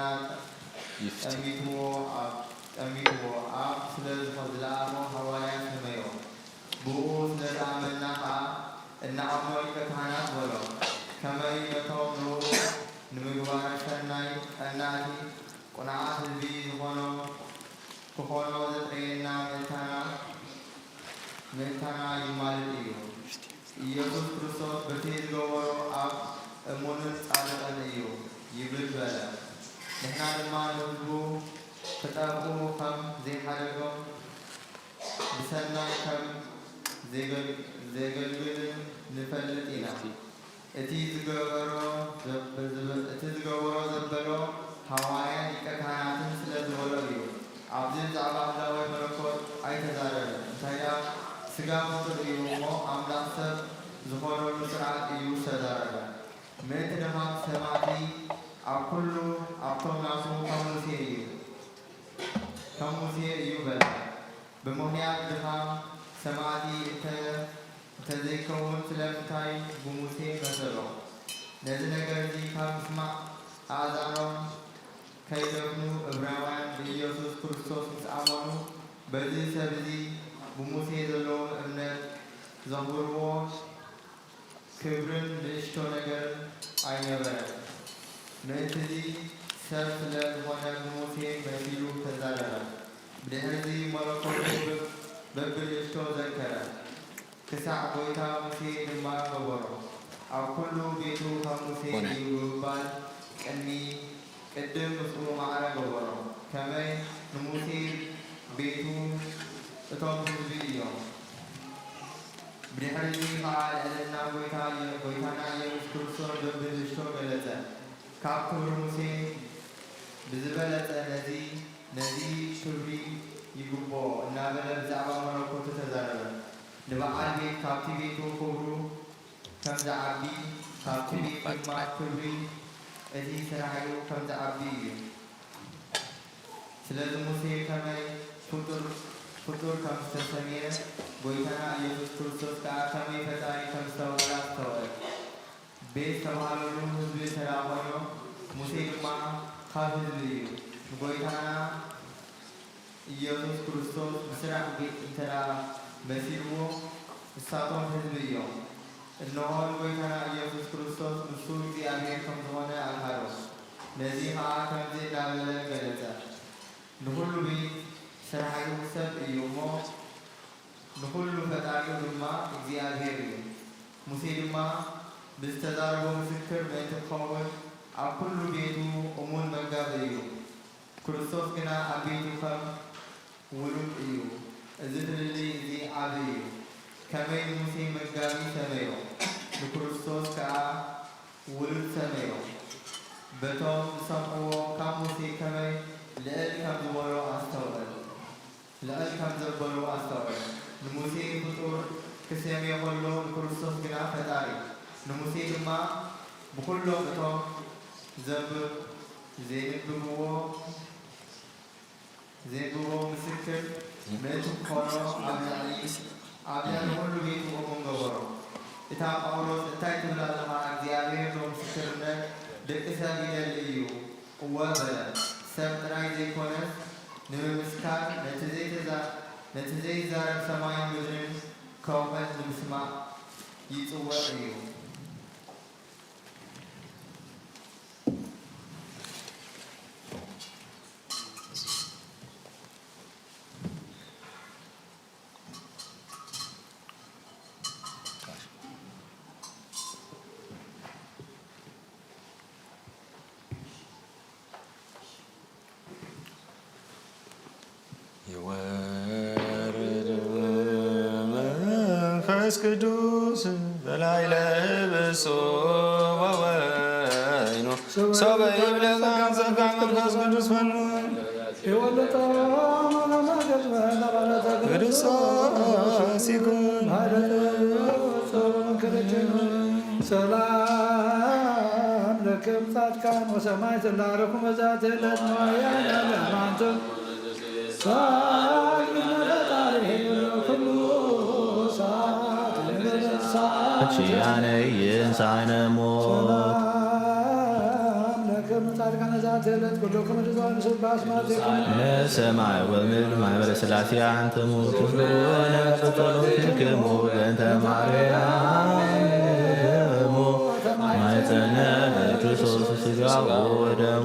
ይፍትሕ። ጠሚትዎ ኣብ-፣ ጠሚትዎ ኣብ ስለ ዝኾ-፣ ዝለኣኾ ሃዋርያ ሰመዮ። ብኡ ስለ ዝኣመንና ኸኣ እንዓሞ ሊቀ ካህናት በሎ። ከመይ ነቶም ንኡ ንምግባር ሰናይ ቀናእቲ ቁኑዓት ህዝቢ ዝኾኖ፣ ክኾኖ ዘጥረየና ምእንታና፣ ምእንታና ይማልድ እዩ። ኢየሱስ ክርስቶስ በቲ ዝገበሮ ኣብ እሙንን ጻድቕን እዩ ይብል በለ። ንሕና ድማ ንህዝቡ ክጠፍኡ ከም ዘይሓደጎም ብሰናይ ከም ዘየገል-፣ ዘየገልግልን ንፈልጥ ኢና። እቲ ዝገበሮ ዘ-፣ እቲ ዝገበሮ ዘበሎ ሃዋርያን ሊቀ ካህናትን ስለ ዝበሎ እዩ። ኣብዚ ብዛዕባ ህላዌ መለኮት ኣይተዛረበን። እንታይ ደኣ፣ ስጋ ፍጡር እዩ እሞ ኣምላኽ ሰብ ዝኾነሉ ስርዓት እዩ ዝተዛረበ። ምእንቲ ድኻም ሰማዕቲ ኣብ ኩሉ ኣብቶም ናቱ ከም ሙሴ እዩ፣ ከም ሙሴ እዩ በለ። ብምኽንያት ድኻም ሰማዕቲ እንተ-፣ እንተዘይከውን ስለምንታይ ብሙሴ መሰሎ? ነዚ ነገር እዚ ካብ ምስማዕ ኣእዛኖም ከይደፍኑ፣ ዕብራውያን ብኢየሱስ ክርስቶስ ምስ ኣመኑ፣ በዚ ሰብ እዚ ብሙሴ ዘለዎም እምነት ዘኽብርዎ ክብርን ንእሽቶ ነገርን ኣይነበረን። ምእንትዚ ሰብ ስለ ዝኾነ ብሙሴ መሲሉ ተዛረበ። ብድሕርዚ መለኮቱ በብ-፣ በብንእሽቶ ዘከረ። ክሳዕ ጐይታ ሙሴ ድማ ገበሮ። ኣብ ኩሉ ቤቱ ከም ሙሴ እዩ ብምባል ቅድሚ ቅድም ምስኡ ማዕረ ገበሮ። ከመይ ንሙሴ ቤቱ እቶም ህዝቢ እዮም። ብድሕሪ እዚ ኸኣ ልዕልና ጐይታ፣ ጐይታና ኢየሱስ ክርስቶስ በብንእሽቶ ገለጸ። ካብ ክብሪ ሙሴ ብዝበለጸ ነዚ፣ ነዚ ክብሪ ይግብኦ እናበለ ብዛዕባ መለኮቱ ተዛረበ። ንበዓል ቤት ካብቲ ቤቱ ክብሩ ከም ዝዓቢ፣ ካብቲ ቤት ድማ ክብሪ እቲ ስራሒኡ ከም ዝዓቢ እዩ። ስለዚ ሙሴ ከመይ ፍጡር፣ ፍጡር ከም ዝተሰምየ፣ ጐይታና ኢየሱስ ክርስቶስ ከኣ ከመይ ፈጣሪ ከም ዝተባህለ ኣስተውዕል። ቤት ዝተባህለሉ ህዝቢ እንተ ደኣ ኾይኖም፣ ሙሴ ድማ ካብ ህዝቢ እዩ። ንጐይታና ኢየሱስ ክርስቶስ ብስራሕ ቤት እንተ ደኣ መሲልዎ፣ ንሳቶም ህዝቢ እዮም። እንሆ፣ ንጐይታና ኢየሱስ ክርስቶስ ንሱ እግዚኣብሔር ከም ዝኾነ ኣምሃሮ። ነዚ ኸኣ ከምዚ እናበለ ገለጸ፣ ንኹሉ ቤት ሰራሒኡ ሰብ እዩ እሞ፣ ንኹሉ ፈጣሪኡ ድማ እግዚኣብሔር እዩ። ሙሴ ድማ ብዝተዛረቦ ምስክር ምእንቲ ክኸውን፣ ኣብ ኩሉ ቤቱ እሙን መጋቢ እዩ። ክርስቶስ ግና ኣብ ቤቱ ከም ውሉድ እዩ። እዚ ፍልልይ እዚ ዓቢ እዩ። ከመይ ንሙሴ መጋቢ ሰመዮ፣ ንክርስቶስ ከኣ ውሉድ ሰመዮ። በቶም ዝሰምዕዎ ካብ ሙሴ ከመይ ልዕል ከም ዝበሎ ኣስተውዕል። ልዕል ከም ዘበሎ ኣስተውዕል። ንሙሴ ፍጡር ክሰምዮ ከሎ፣ ንክርስቶስ ግና ፈጣሪ። ንሙሴ ድማ ብኹሎም እቶም ዘንብብ-፣ ዘይንብብዎ፣ ዘይንብብዎ ምስክር ምእንቲ ክኾኖ ኣብ ልዕሊ፣ ኣብ ልዕሊ ኩሉ ቤቱ እሙን ገበሮ። እታ ጳውሎስ እንታይ ትብል ኣለኻ? እግዚኣብሔር ዶ ምስክርነት ደቂ ሰብ ይደሊ እዩ? እወ በለ። ሰብ ጥራይ ዘይኮነስ፣ ንምምስካር፣ ነቲ ዘይተዛ-፣ ነቲ ዘይዛረብ ሰማይን ምድርን ከውሕስ ንምስማዕ ይጽውዕ እዩ። ይወርድ መንፈስ ቅዱስ በላዕለ ብሶ ወወይኑ ሶበ ይብለካ ጸጋ መንፈስ ቅዱስ ፈኑ ክርስቶስ ይኩን። ሰላም ለክም ጻድቃን ወሰማዕት ላረኩም በዛቲ ዕለት መዋያን ለማንቱ ሳል መለጣሪ ኩሉ ሳት ኪያነ ይንሳነ ሞት። ሰላም ለክሙ ጻድቃነ ዛቲ ዕለት ኩልክሙ ርዙቃነ ስብሐት ስማዕቲክሙ። ሰማይ ወምድር ማህበረ ሥላሴ አንትሙ ትፍልዎ ነፍስ ጸሎትክሙ በእንተ ማርያም ማይጸነ ክርስቶስ ስጋው ወደሙ።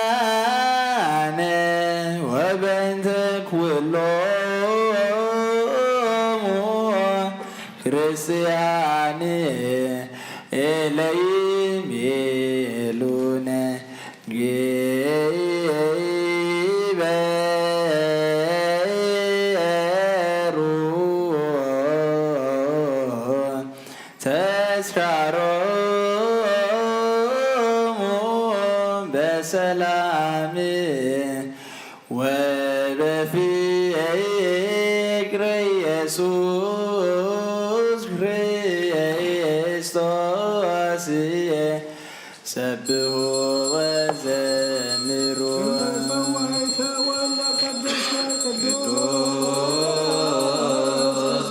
በእንቲአነ ወበእንተ ኩሎሙ ክርስቲያን ለይሜሉነ ግበሩ ተስካሮሙ በሰላም ወበፍቅር ኢየሱስ ክርስቶስ ሰብሑ ወዘምሩ። ቅዱስ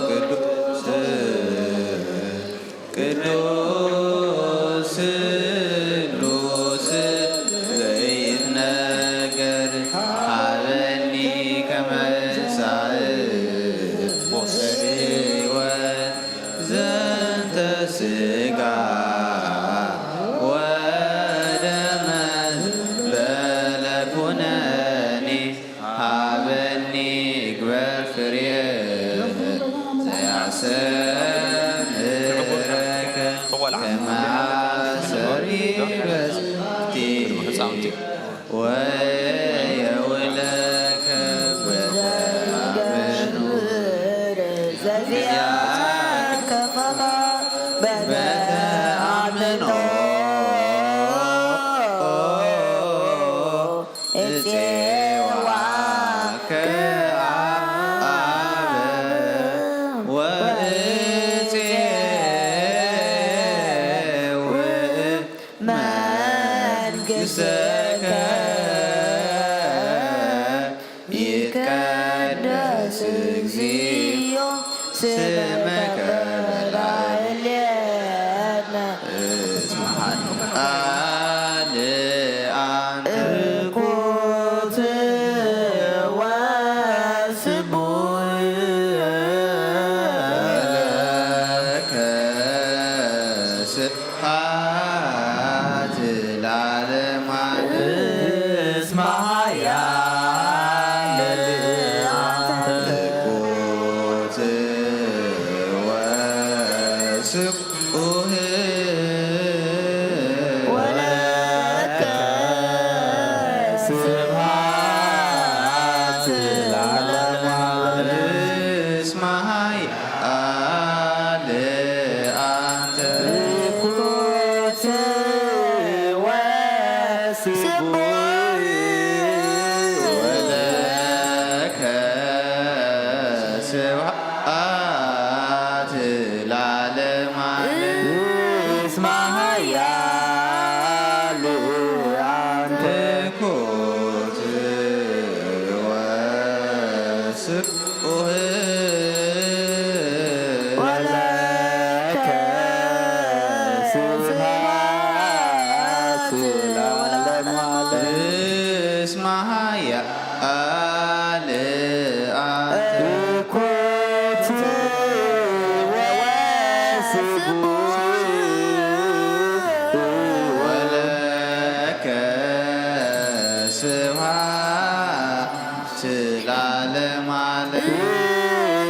ቅዱስ ቅዱስ ስሉስ ዘይትነገር ሃበኒ ከመ ሳእ ሕይወት ዘንተ ስጋ ወደመ ለለኩነኒ ሃበኒ ግበር ፍሬ ዘያሰምረከ ከመ አሰሪ በስቲ ወየውለከ በተአምኖ ዘዚአከ በተአምኖ እጼዋከ አበ ወእጼው መንግሥትከ ይትቀደስ እግዚኦ ስምከ በላዕሌነ እስመ ቃል አንተ እኩት ወስቡሕ ለከ ስብሐት ለዓለመ ዓለም እስመ ኃያል አንተ እኩት ስቡህ ወለከ ስብሐት ለዓለመ ዓለም። እስመ ኃያል አንተ። ትኩት ወስቡህ ወለከ ስብሐት ለዓለመ ዓለም። እስመ ኃያል አንተ። ትኩት ወስቡህ ወለከ ስብሐት ለዓለመ ዓለም። እስመ ኃያል አንተ። ትኩት ወስቡህ ወለከ ስብሐት ለዓለመ ዓለም።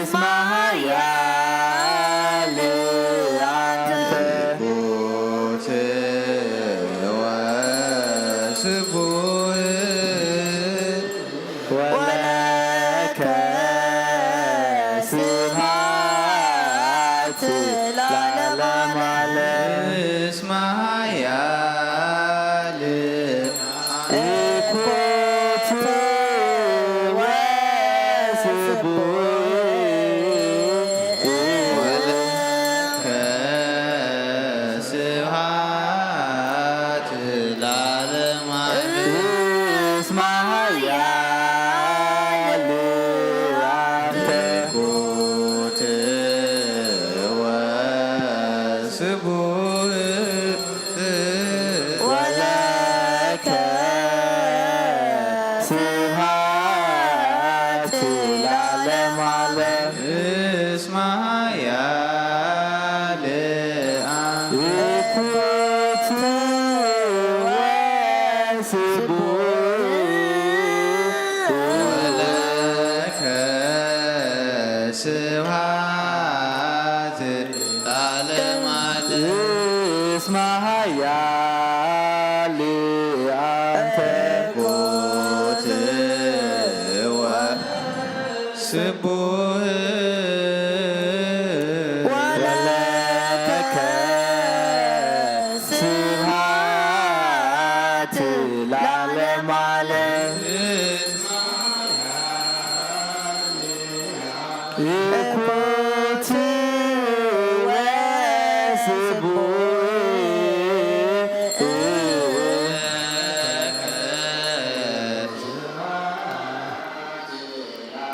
እስመ ኃያል አንተ። ትኩት ወስቡህ ወለከ ስብሐት ለዓለመ ዓለም። እስመ ኃያል ትኩት ወስቡህ ወለከ ስብሐት ለዓለመ ዓለም። እስመ ኃያል አንተ። ትኩት ወስቡህ ወለከ ስብሐት ለዓለመ ዓለም። እስመ ኃያል አንተ። ትኩት ወስቡህ ወለከ ስብሐት ለዓለመ ዓለም። እስመ ኃያል አንተ። ትኩት ወስቡህ ወለከ ስብሐት ለዓለመ ዓለም። ትኩት ወስቡህ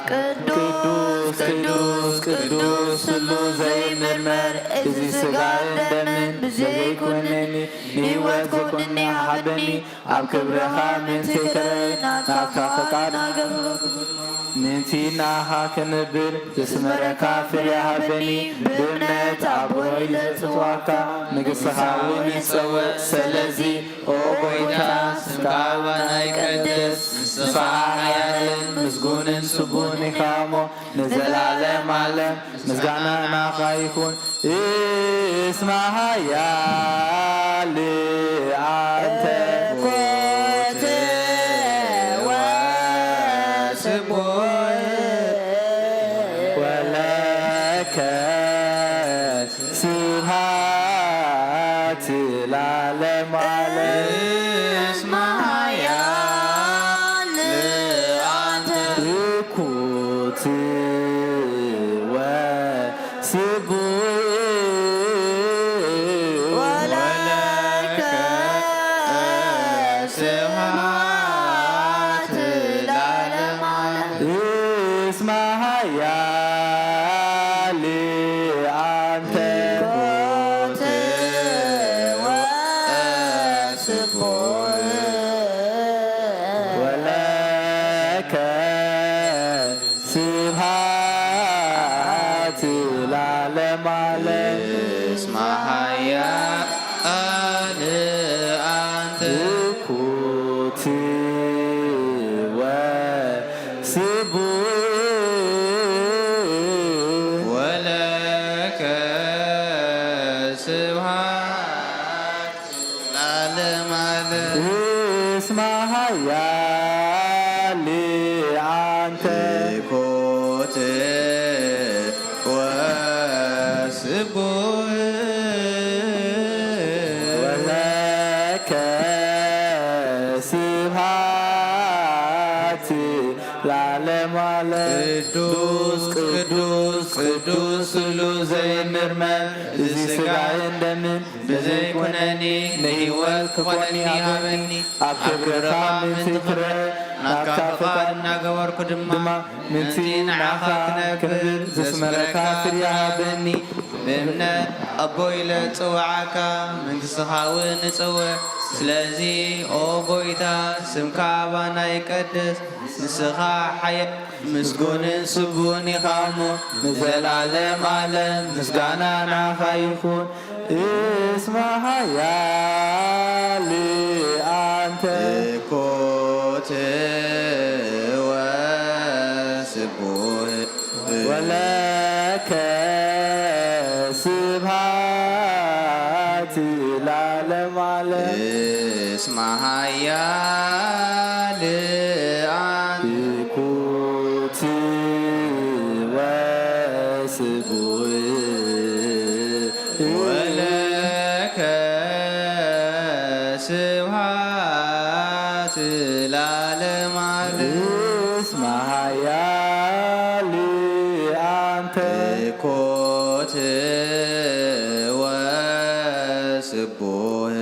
ቅዱስ ቅዱስ ቅዱስ ስሉስ ዘይምርመር፣ እዚ ሥጋን ደምን ብዘይኩነኒ ንሕይወት ኩነኒ ሃበኒ። ኣብ ክብርኻ ምእንቲ ክርኢ ናትካ ፈቃድ ምእንቲ ንዓኻ ክንብል ዘስመረካ ፍርያ ሃበኒ። ብእምነት ኣቦይ ዘጽዋዕካ ንግስኻ እውን ይጸውዕ። ስለዚ ኦ ጐይታ ስምካ ባና ይቀደስ፣ ንስኻ ሓያልን ምስጉንን ስቡሕን ኢኻ እሞ ንዘለዓለም ዓለም ምስጋና ናኻ ይኹን። እስመ ኃያል አንተ ኮት ወስቡሕ ወለከ ስብሐት ለዓለመ ዓለም። እስመ ኃያል አንተ ትኩት ወስቡሕ ወለከ ስብሐት ለዓለመ ዓለም። እስመ ኃያል አንተ ኮት ወስቡሕ ወለከ ስብሐት ለዓለመ ዓለም። እስመ ኃያል አንተ ትኩት ወስቡሕ ወለከ ያሊ ኣንተ ኮት ወስቡህ ወለከ ስብሃት ላለም ኣለ ቅዱስ ቅዱስ ቅዱስ ስሉ ዘይምርመር እዚ ስጋይን ደምን ብዘይኮነኒ ንህይወት ክኾነኒ ሃበኒ። ኣብ ክብርኻ ምእንቲ ክረአ ናትካ ፍቓድ እናገበርኩ ድማ ምእንቲ ንዓኻ ክነብር ዘስመረካ ፍርያ ሃበኒ። ብእምነት ኣቦ ኢለ ጽውዓካ መንግስትኻ እውን ንጽውዕ። ስለዚ ኦ ጎይታ ስምካ ኣባና ይቀደስ። ንስኻ ሓያል ምስጉንን ስቡን ኢኻ እሞ ንዘላለም ዓለም ምስጋና ንዓኻ ይኹን። እስመ ኃያል አንተ እኮ ትወስቡህ ወለከ ስብሐት ለዓለመ ዓለም። እስመ ኃያል አንተ ኩት ወስቡህ ወለከ ስብሐት ለዓለመ ዓለም። እስመ ኃያል አንተ ኮት ወስቡህ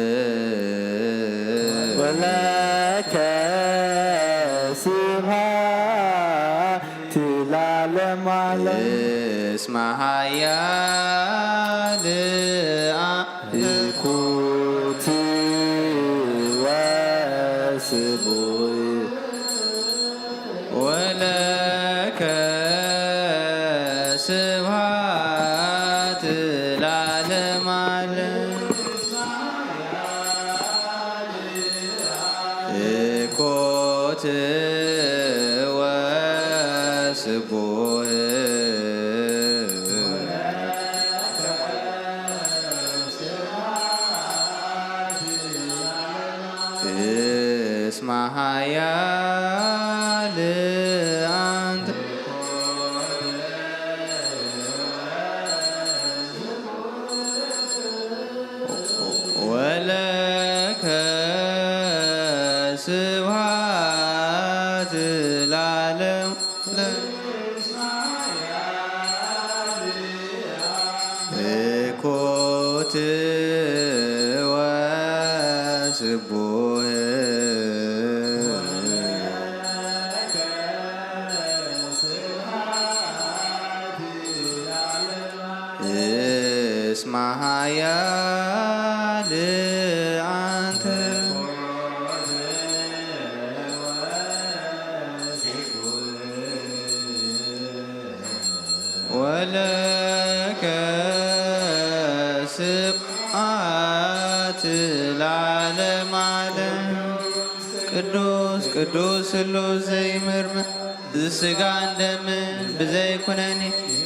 ወለከ ስብሐት ለዓለመ ዓለም። እስመ ኃያል አ- ኩት ወስቡህ ወለከ ስብሐት ለዓለመ ዓለም። ኮት ወስቡህ እስመ ኃያል አንተ ወለከ ስብሐት ለዓለመ ዓለም። ኮት ወስቡህ እስመ ኃያል አንተ ወለከ ስብሐት ለዓለመ ዓለም። ቅዱስ ቅዱስ ስሉስ ዘይምርመር ዝስጋን ደምን ብዘይኩነኒ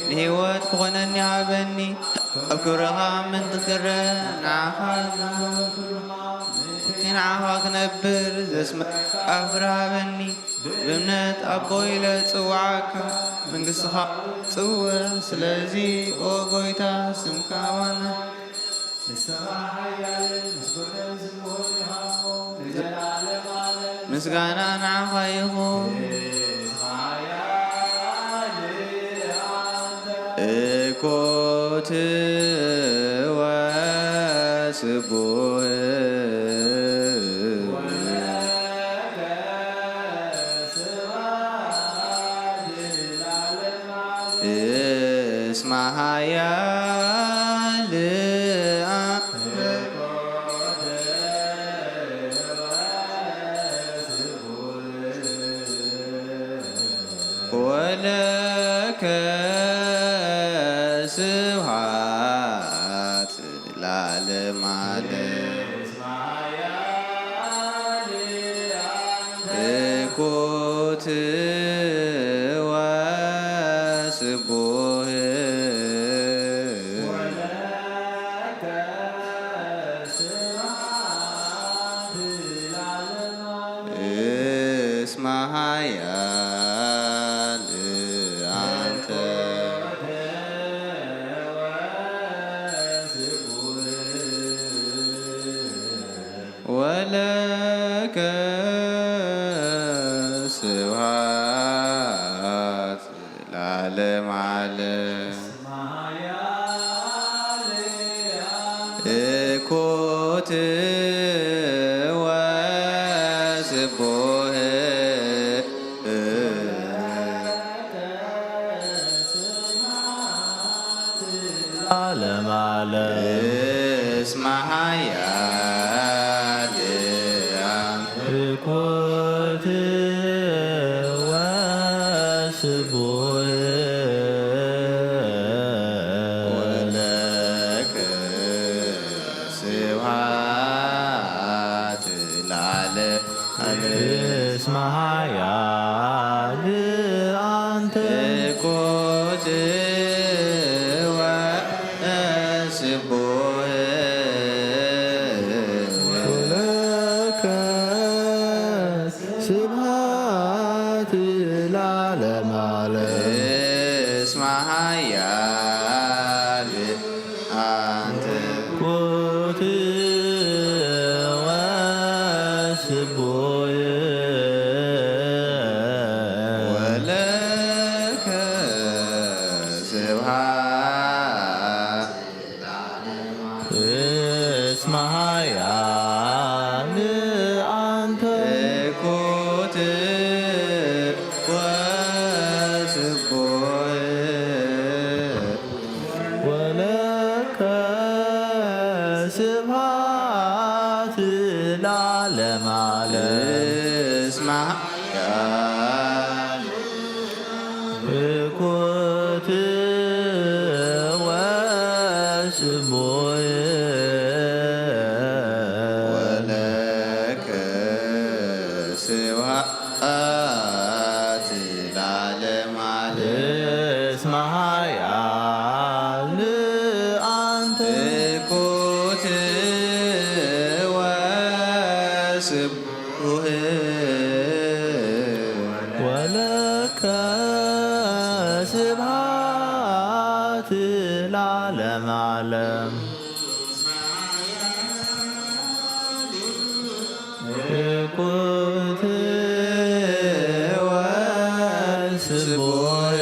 ንህይወት ክኾነኒ ሃበኒ። ኣብ ክብርኻ ምእንቲ ክረአ ንዓኻ ንዓኻ ክነብር ዘስመካ ፍረ ሃበኒ። ብእምነት ኣቦ ኢለ ጽውዓካ መንግስትኻ ጽውዕ። ስለዚ ኦ ጎይታ ስምካ ኣባና ንስኻ ሓያልን ምስጉንን ዝምሁር ኢኻ እሞ ንዘለዓለም ዓለም ምስጋና ንዓኻ ይኹን። እኮት ወስቡህ እስመ ኃያል ወለከ ስብሐት ለዓለመ ዓለም። እኩት ወስቡህ እኩት ወስቡህ ዓለም ዓለም። እስመ ኃያል እኩት ወስቡህ ወለከ ስብሐት ለዓለም። እስመ ኃያል አንተ እኩት ወስቡህ ወለከ ስብሐት ለዓለም ዓለም። እስመ ኃያል አንተ እኩት ወስቡህ ወለከ ስብሐት። እስመ ኃያል አንተ እኩት ወስቡህ ወለከ ስብሐት ለዓለም ዓለም። እስመ ኃያል እኩት ወስቡህ ወለከ ስብሐት ለዓለም ዓለም። እስመ ኃያል አንተ እኩት ወስቡህ ወለከ ስብሐት ለዓለም ዓለም። እኩት ወስቡህ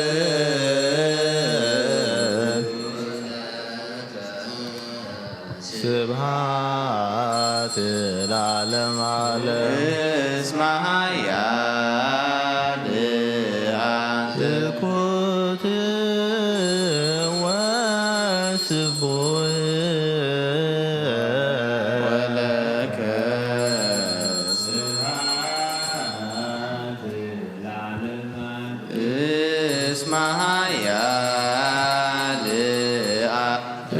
ስብሐት ለዓለም ዓለም። እስመ ኃያል አንተ እኩት ወስቡህ ወለከ ስብሐት ለዓለም ዓለም። እስመ ኃያል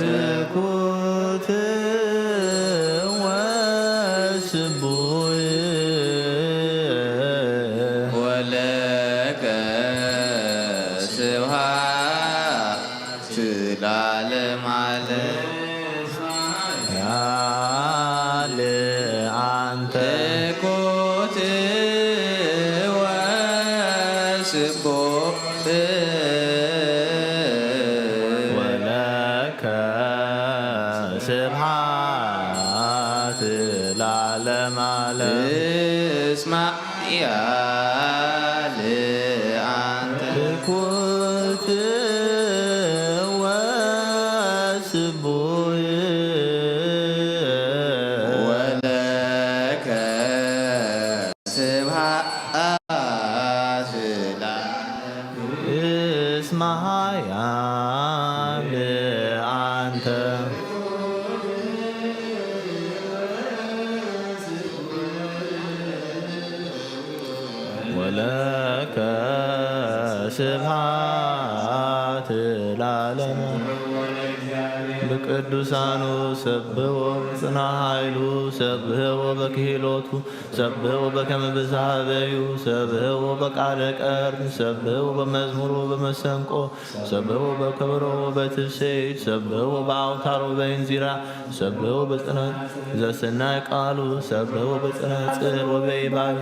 እኩት ወስቡህ ወለከ ስብሐት ለዓለም ዓለም። ኃያል አንተ እኩት ወስቡህ ወለከ ስብሐት ለዓለም ዓለም። እስመ ኃያል አንተ እኩት ወስቡህ ወለከ ስብሐት ለዓለም። እስመ ኃያል አንተ ወለከ ስብሐት ለዓለም። በቅዱሳኑ ሰብሕዎ በጽንዓ ኃይሉ ሰብሕዎ በክህሎቱ ሰብሕዎ በከመ ብዝሃ በዩ ሰብሕዎ በቃለ ቀርን ሰብሕዎ በመዝሙር ወበመሰንቆ ሰብሕዎ በከበሮ ወበትስብእት ሰብሕዎ በአውታር ወበእንዚራ ሰብሕዎ በጽናጽል ዘሰናይ ቃሉ ሰብሕዎ በጸናጽል ወበይባቤ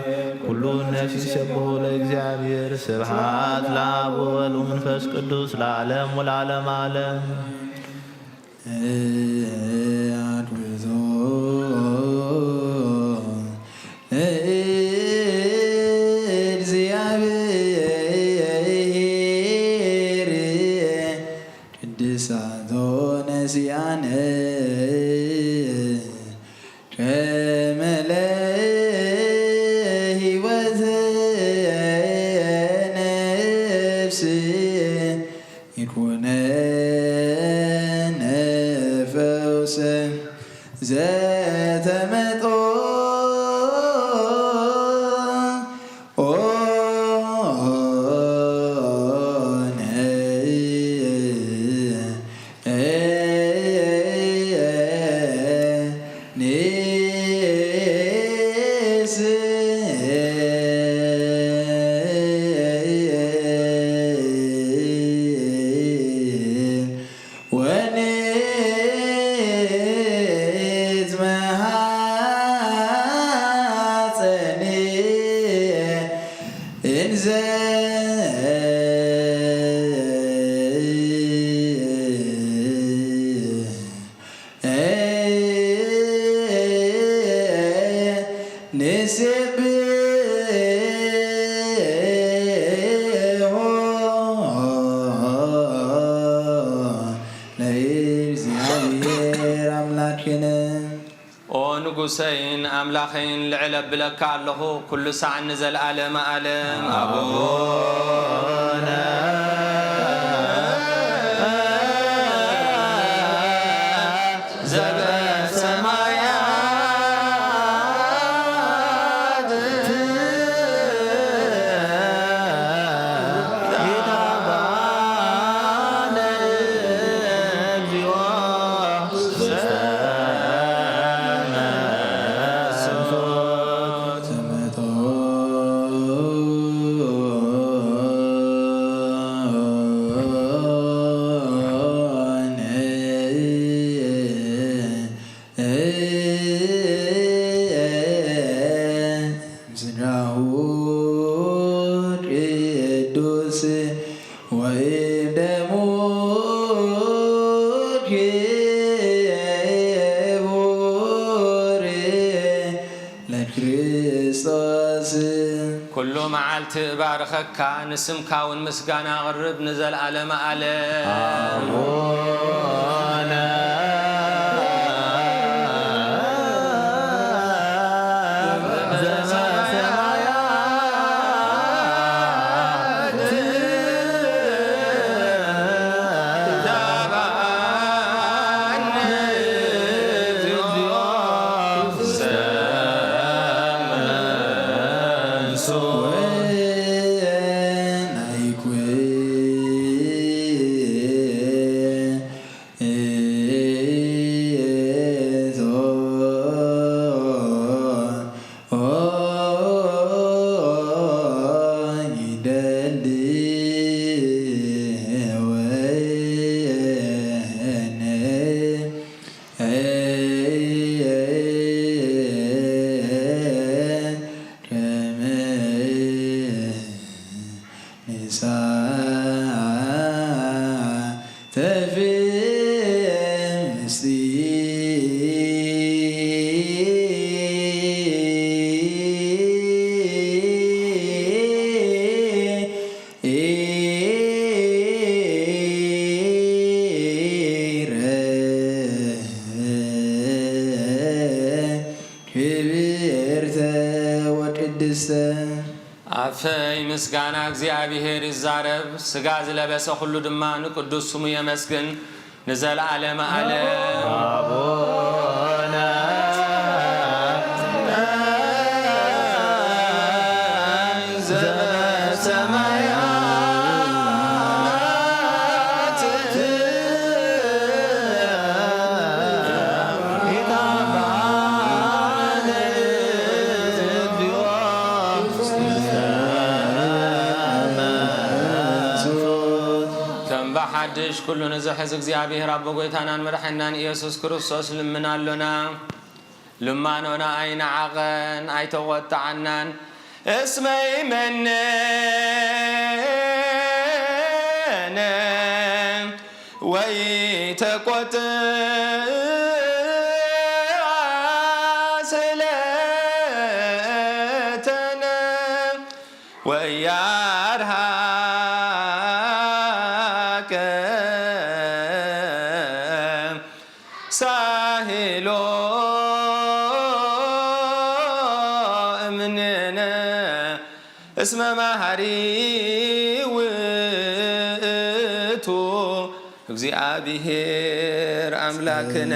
ኩሉ ነፍስ ይሰብሖ ለእግዚአብሔር። ስብሐት ለአብ ወወልድ ወመንፈስ ቅዱስ ለዓለም ወለዓለመ ዓለም። አድብዞ እግዚአብሔር ዚኣነ ከመለ ሕይወት ነፍስ ይኩነነ ፈውሰ ዘተመጦ ኦነ ኔስ ወኔት መሃፀኒ እንዘ ንሴብሖ ለእግዚኣብሔር ኣምላክነ። ኦ ንጉሰይን ኣምላኸይን፣ ልዕል ኣብለካ ኣለኹ፣ ኩሉ ሳዕ ንዘለኣለመ ኣለም። ኣቡነ ዘበሰማያት ይትባረክ ስምከ። ምስጋሁ ቅዱስ ወይደሙ ክቡር ለክርስቶስ። ኩሉ መዓልቲ እባርኸካ፣ ንስምካ እውን ምስጋና ኣቕርብ ንዘለኣለመ ኣለም። ኣቡነ ንሳተፍ ምስጢረ ክብርተ ወቅድስተ። ኣፈይ ምስጋና እግዚኣብሔር ይዛረብ፣ ሥጋ ዝለበሰ ኩሉ ድማ ንቅዱስ ስሙ የመስግን ንዘለዓለመ ዓለም። ኣቡነ ዘበሰማያት ከም ብሓድሽ ኩሉ ንዝሕዝ እግዚኣብሔር ኣቦ ጎይታናን መድሓኒናን ኢየሱስ ክርስቶስ ልምና ኣሎና። ልማኖና ኣይነዓቐን፣ ኣይተቖጥዓናን። እስመ ይመንን ወይተቆጥዓ ስለተነ ወያርሃቀ እስመ መሃሪ ውእቱ እግዚኣብሔር ኣምላክነ።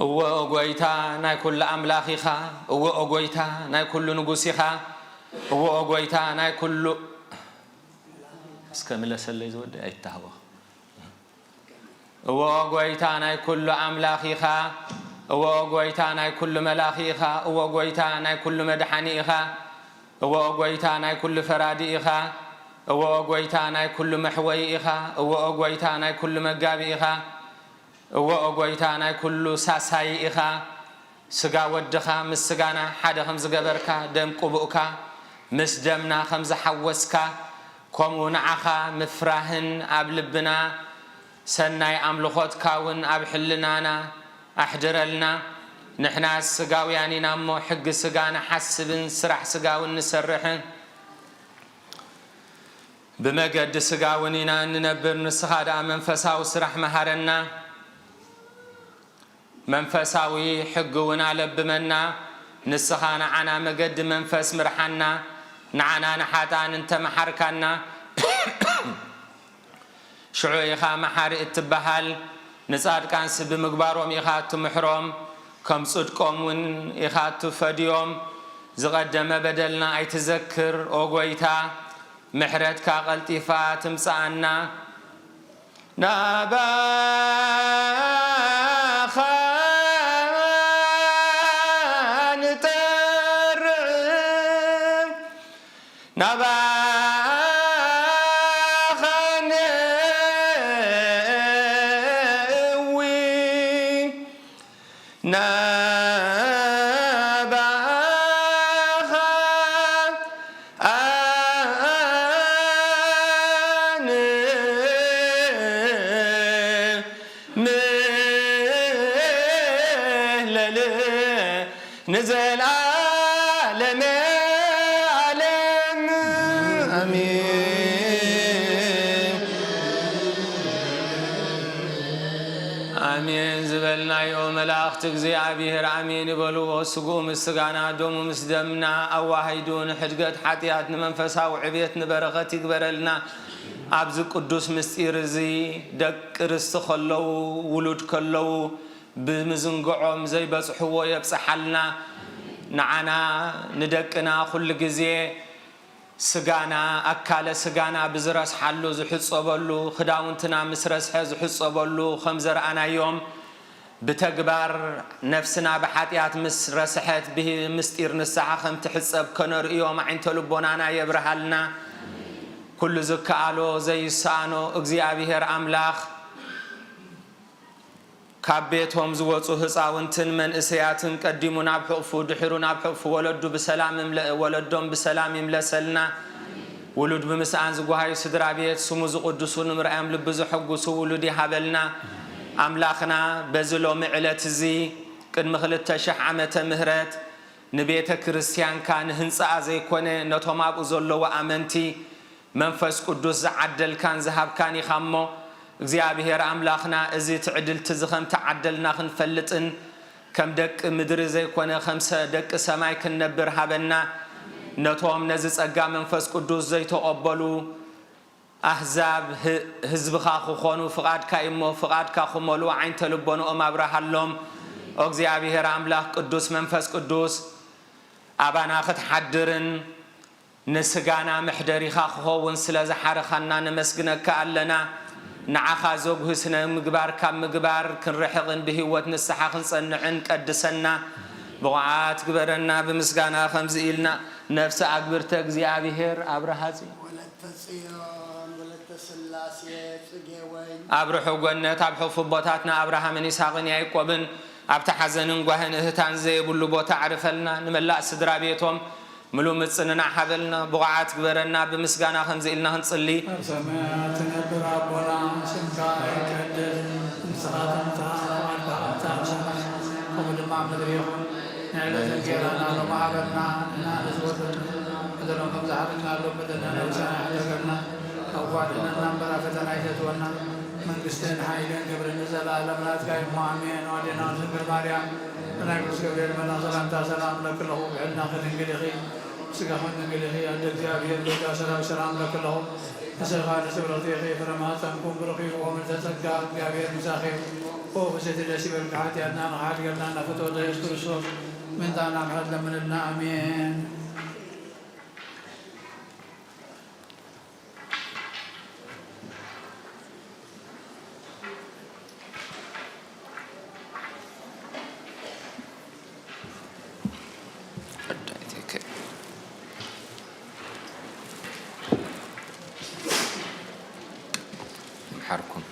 እወ ኦ ጐይታ ናይ ኵሉ ኣምላኽ ኢኻ። እወ ኦ ጐይታ ናይ ኵሉ ንጉስ ኢኻ። እወ ኦ ጐይታ ናይ ኵሉ፣ እስከ ምለሰለይ ዝወደ ኣይተሃወኽ። እወ ጐይታ ናይ ኵሉ ኣምላኽ ኢኻ። እወ ጐይታ ናይ ኵሉ መላኺ ኢኻ። እወ ጐይታ ናይ ኵሉ መድሓኒ ኢኻ። እወ ጐይታ ናይ ኵሉ ፈራዲ ኢኻ። እወ ጐይታ ናይ ኵሉ መሕወዪ ኢኻ። እወ ጐይታ ናይ ኵሉ መጋቢ ኢኻ። እወ ጐይታ ናይ ኵሉ ሳሳዪ ኢኻ። ስጋ ወድኻ ምስ ስጋና ሓደ ከም ዝገበርካ፣ ደም ቅቡእካ ምስ ደምና ከም ዝሓወስካ፣ ከምኡ ንዓኻ ምፍራህን ኣብ ልብና ሰናይ ኣምልኾትካ እውን ኣብ ሕልናና ኣሕድረልና። ንሕናስ ስጋውያን ኢና እሞ፣ ሕጊ ስጋ ንሓስብን ስራሕ ስጋ እውን ንሰርሕን፣ ብመገዲ ስጋ እውን ኢና እንነብር። ንስኻ ደኣ መንፈሳዊ ስራሕ መሃረና። መንፈሳዊ ሕጊ እውን ኣለብመና። ንስኻ ንዓና መገዲ መንፈስ ምርሓና። ንዓና ንሓጥኣን እንተ መሓርካና፣ ሽዑ ኢኻ መሓሪ እትበሃል። ንጻድቃንስ ብምግባሮም ኢኻ እትምሕሮም፣ ከም ጽድቆም እውን ኢኻ እትፈድዮም። ዝቐደመ በደልና ኣይትዘክር ኦ ጐይታ። ምሕረትካ ቀልጢፋ ትምጽኣና። ናባኻ ንጠርዕ፣ ናባኻ ንእዊ፣ ናባኻ ኣነ ምህለል ንዘለዓለመ ዓለም። ኣሜን። ኣሜን ዝበልናዮ መላእኽቲ እግዚኣብሔር ኣሜን ይበልዎ። ስግኡ ምስ ስጋና፣ ደሙ ምስ ደምና ኣዋሃይዱ ንሕድገት ሓጢኣት፣ ንመንፈሳዊ ዕቤት፣ ንበረኸት ይግበረልና። ኣብዚ ቅዱስ ምስጢር እዚ ደቂ ርስቲ ከለዉ፣ ውሉድ ከለዉ፣ ብምዝንግዖም ዘይበጽሕዎ የብጽሓልና። ንዓና ንደቅና ኩሉ ግዜ ስጋና፣ ኣካለ ስጋና ብዝረስሓሉ ዝሕጸበሉ፣ ክዳውንትና ምስ ረስሐ ዝሕጸበሉ ከም ዘርኣናዮም፣ ብተግባር ነፍስና ብሓጢኣት ምስ ረስሐት፣ ብምስጢር ንስሓ ከም ትሕጸብ ከነርእዮም ኣዒንተ ልቦናና የብርሃልና። ኩሉ ዝከኣሎ ዘይሰኣኖ እግዚኣብሔር ኣምላኽ፣ ካብ ቤቶም ዝወጹ ህጻውንትን መንእሰያትን ቀዲሙ ናብ ሕቕፉ፣ ድሒሩ ናብ ሕቕፉ ወለዱ ብሰላም እምለ-፣ ወለዶም ብሰላም ይምለሰልና። ውሉድ ብምስኣን ዝጓሃዩ ስድራ ቤት፣ ስሙ ዝቕድሱ፣ ንምርኣዮም ልቢ ዘሐጉሱ ውሉድ ይሃበልና። ኣምላኽና በዚ ሎሚ ዕለት እዚ ቅድሚ ክልተ ሽሕ ዓመተ ምህረት ንቤተ ክርስቲያንካ ንህንጻኣ ዘይኮነ ነቶም ኣብኡ ዘለዉ ኣመንቲ መንፈስ ቅዱስ ዝዓደልካን ዝሃብካን ኢኻ እሞ፣ እግዚኣብሔር ኣምላኽና፣ እዚ ትዕድልቲ እዚ ከም ተዓደልና ክንፈልጥን ከም ደቂ ምድሪ ዘይኮነ ከም ሰ-፣ ደቂ ሰማይ ክንነብር ሃበና። ነቶም ነዚ ጸጋ መንፈስ ቅዱስ ዘይተቐበሉ ኣህዛብ ህ-፣ ህዝብኻ ክኾኑ ፍቓድካ እዩ እሞ፣ ፍቓድካ ክመልኡ ዓይንተ ልቦንኦም ኣብርሃሎም። ኦ እግዚኣብሔር ኣምላኽ ቅዱስ መንፈስ ቅዱስ፣ ኣባና ክትሓድርን ንስጋና መሕደሪኻ ክኸውን ስለ ዝሓረኻና ነመስግነካ ኣለና። ንዓኻ ዘጉሂ ስነ ምግባር ካብ ምግባር ክንርሕቕን ብህይወት ንስሓ ክንጸንዕን ቀድሰና፣ ብቑዓት ግበረና። ብምስጋና ከምዚ ኢልና፣ ነፍሲ ኣግብርተ እግዚኣብሔር ኣብርሃ ጽዮን። ወለተ ጽዮን ወለተ ስላሴ ጽጌ ወይን። ኣብ ርሑቕ ገነት ኣብ ሕፉ ቦታትና ኣብርሃምን ይስሐቅን ያዕቆብን ኣብቲ ሓዘንን ጓህን እህታን ዘየብሉ ቦታ ኣዕርፈልና። ንመላእ ስድራ ቤቶም ምሉእ ምጽንናዕ ሃበልና፣ ብቑዓት ግበረና። ብምስጋና ከምዚ ኢልና ክንጽሊ። ኣብ ሰማያት ትነብር ኣቦና፣ ስምካ ይቀደስ፣ ምሳኻ ትምጻእ፣ ፍቓድካ ከም ንዕለት እንጀራና ሎሚ ሃበና፣ ንሕና ንዝወደና በደሎም ከም ዝሓረና ኣሎ በደልና ነውሳና ይሕደገና፣ ካብ ክፉእ ኣድሕነና እምበር ኣብ ፈተና ኣይተእትወና፣ መንግስትን ሓይልን ክብርን ንዘለኣለም ናትካ እዩ እሞ ኣሜን። ኣዴና ድንግል ማርያም፣ ብናይ ቅዱስ ገብርኤል መልኣኽ ሰላምታ ሰላም እብለኪ ኣለኹ፣ ብሕልናኺ ድንግል ኢኺ፣ ብስጋኺ ድንግል ኢኺ፣ ኣደ እግዚኣብሔር፣ ጎይታ ሰራዊት ሰላም እብለኪ ኣለኹ። ንስኻ ንስብረቱ ኢኺ፣ ፍረ ማህፀንኩም ብሩኽ እዩ። ኦ ምልዕተ ጸጋ፣ እግዚኣብሔር ምሳኺ እዩ። ኦ ፍስሕቲ ደስ ይበልኪ፣ ሓጢኣትና ንኽሓድገልና እናፈተወ ኢየሱስ ክርስቶስ ምእንታና ምሕረት ለምንልና። ኣሜን። ይምሓርኩም።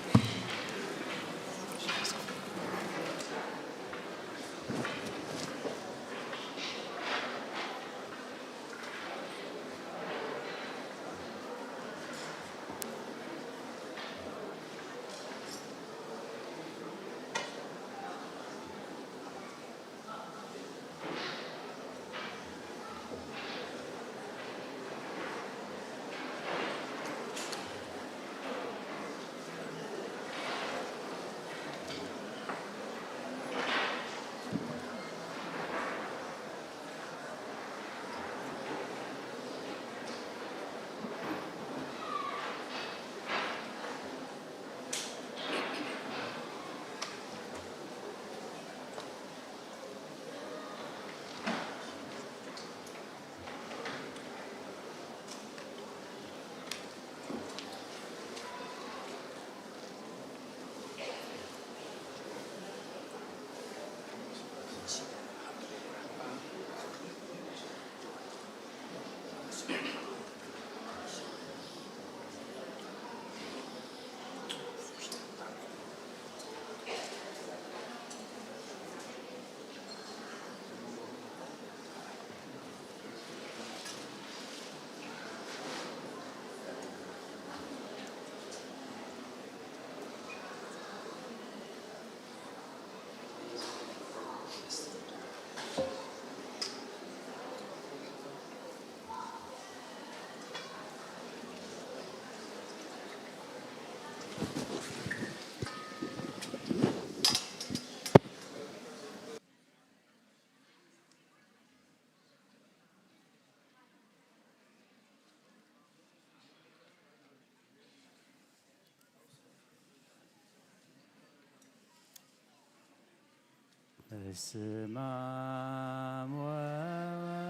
በስመ አብ ወወልድ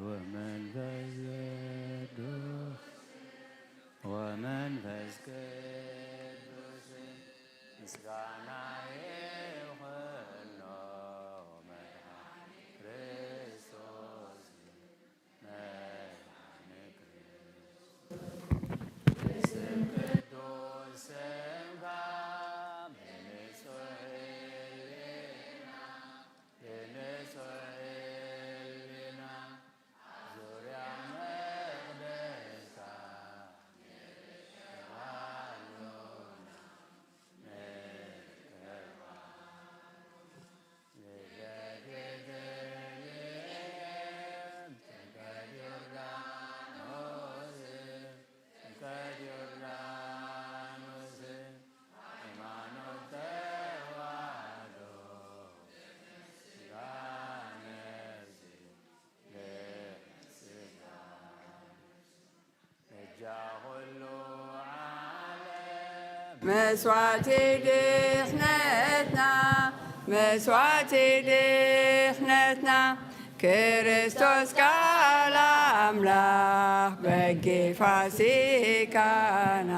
ወመንፈስ ቅዱስ፣ ወመንፈስ ቅዱስ ምስጋና ይኹኖ መድኃኒ ክርስቶስ። መስዋዕቲ ድሕነትና፣ መስዋዕቲ ድሕነትና፣ ክርስቶስ ቃል ኣምላኽ በጊ ፋሲካና፣